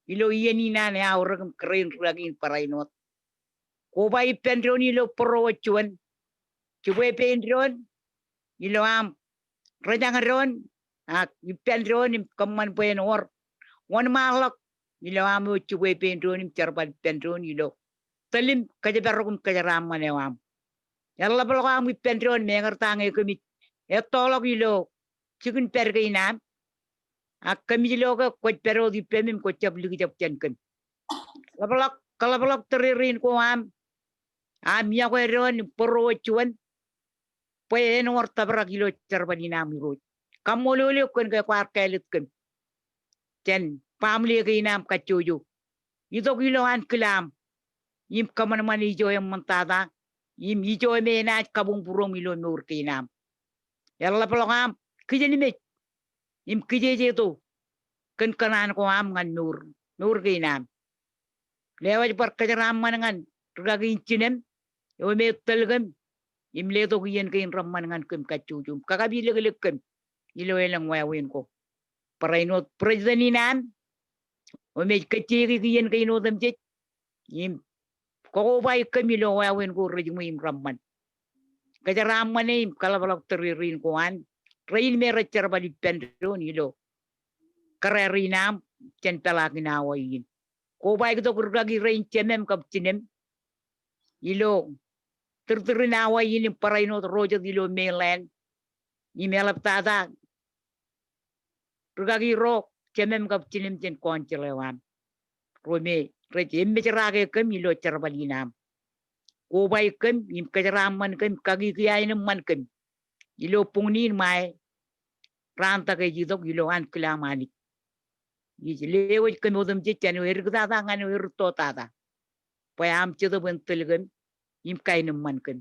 ilo iien in an eaorōk im kōrā in rūkaki in barāinwōt. Koba ippān doon ilo bōro wōt juon. Jibwe pein doon ilo aṃ rejañ doon ak ippān doon im kōṃṃan bwe en wōr wōnṃaanḷọk ilo aṃ eo jibwe pein doon im jerbal ippān doon ilo tōl im kōjparok im kōjeraaṃṃan eo aṃ. Eḷapḷọk aṃ ippān doon, meñe ear ta ñe kōmij ettoḷọk ilo jikin pād kein aṃ. Ak kōmij lo ke kwōj pād wōt ippem im kwōj jab likjab jān kōm. Ḷapḷọk, kōḷapḷọk tōrerein ko aṃ, aṃ yokwe doon im bōro wōt juon, bwe en wōr tōprak ilo jerbal in aṃ Irooj. Kaṃṃoolol eok kōn ke kwaar kāālōt kōm jān baaṃle kein aṃ kajjojo. Itok ilo ankilaṃ im kōṃanṃan ijo eṃṃantata im ijo me enaaj kabuñbūroṃ ilo mour kein aṃ. Eḷapḷọk aṃ kijenmej im kijejeto kōn kōṇaan ko aṃ ñan mour, mour kein aṃ. Lewōj bar kōjeraaṃṃan ñan rūkaki in jinem eo me tōl kōm im letok iien kein reṃṃan ñan kōm kajjojo im kakapilōklōk kōm ilo elōñ wāween ko. Barāinwōt president in aṃ eo me ej kōjjeiki iien kein otemjej im kokobaik kōm ilo wāween ko rejiṃwe im reṃṃan. Kōjeraaṃṃan e im kōḷapḷọk tōrerein ko an rein me rej jerbal ippān doon ilo kōrā rein aṃ jān peḷaakin in awa in. Kobaik tok rūkaki rein jemem kab jinem ilo tūrtūrin awa in im barāinwōt ro jet ilo mainland im eḷaptata rūkaki ro jemem kab jinem jān council eo aṃ. Ro me rej emmejrake kōm ilo jerbal in aṃ. Kobaik kōm im kōjeraaṃṃan kōm, kakikiaenōṃṃan kōm ilo buñūn in ṃae raan tōke ej itok ilo ankilaṃ Anij. Ij lewōj kōm otemjej jān eo eriktata ñan eo erūttotata, bwe aṃ Jetōb en tōl kōm im kaenōṃṃan kōm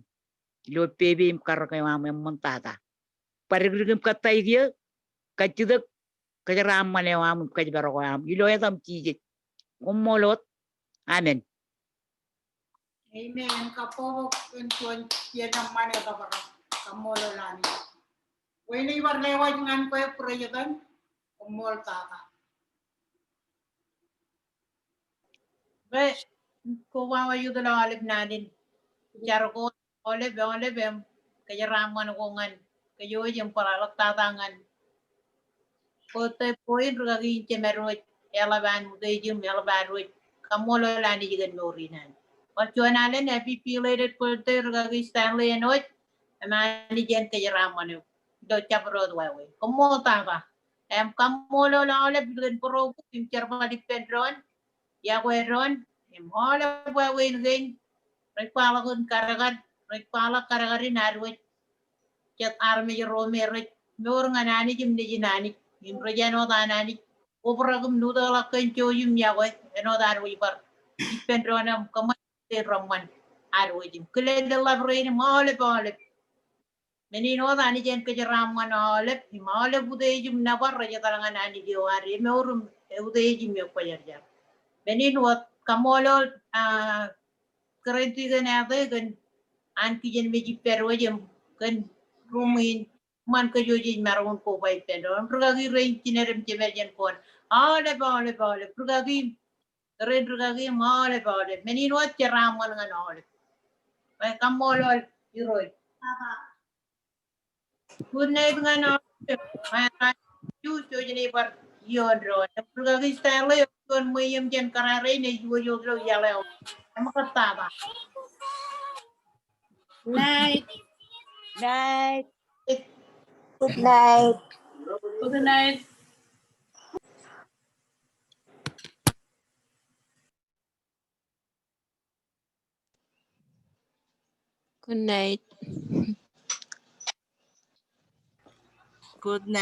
ilo pepe im karōk eo aṃ eṃṃantata. Badikdik im kōttāik eō, kajjitōk kōjeraaṃṃan eo aṃ im kōjparok eo aṃ ilo etaṃ Jisōs. Koṃṃool wōt. Amen. Amen. Kabbokbok kōn juon iien eṃṃan etōprak. Kaṃṃoolol Anij. Bwe ij bar lewōj ñan kwe president, koṃṃool tata. Bwe koba waj wōt ilo aolep naan in jar ko aolep, aolep im kōjeraaṃṃan ko ñan kōj wōj im bar eḷaptata ñan birthday boy in rūkaki in jemād wōj, eḷap an utiej im eḷap ad wōj. Kaṃṃoolol Anij kōn mour in an. Bar juon alen, happy belated birthday rūkaki Stanley Enoch. Im Anij en kōjeraaṃṃan eok ilo jabdewōt wāween. Koṃṃool tata. Im kaṃṃoolol aolep ilikin būroṃ im jerbal ippān doon, yokwe doon, im aolep wāween kein rej kwaḷọk in kadkad, rej kwaḷọk kadkad in ad wōj. Jet armej ro me rej mour ñan Anij im Nejin Anij im rej āinwōt an Anij obrak im lutōkḷọk kōn jouj im yokwe, āinwōt ad wōj bar ippān doon im kōṃṃan reṃṃan ad wōj im kileḷḷap rein im aolep, aolep. Men in wōt Anij en kōjeraaṃṃan aolep im aolep utiej im nōbar rej etal ñan Anij eo ad emour im utiej im ekwōjarjar. Men in wōt kaṃṃoolol, ah, kōrā in tikōn ate kōn an kijenmej ippād wōj im kōn ruṃwin ṃan kōj wōj ej maroñ in koba ippān doon. Rūkaki rein jined im jemād jān kōn aolep, aolep, aolep. Rūkaki, kōrā in rūkaki im aolep, aolep. Men in wōt jeraaṃṃan ñan aolep. Bwe kaṃṃoolol Irooj. Good night ñan aolep. Bwe rej juon ej bar Ioon doon. Im rūkaki style eo, ioon ṃweiṃ jān kōrā rein ej wōj ilo iaḷ eo. Im kōttata. Night. Night. Good night. Good night. Good night. Good night.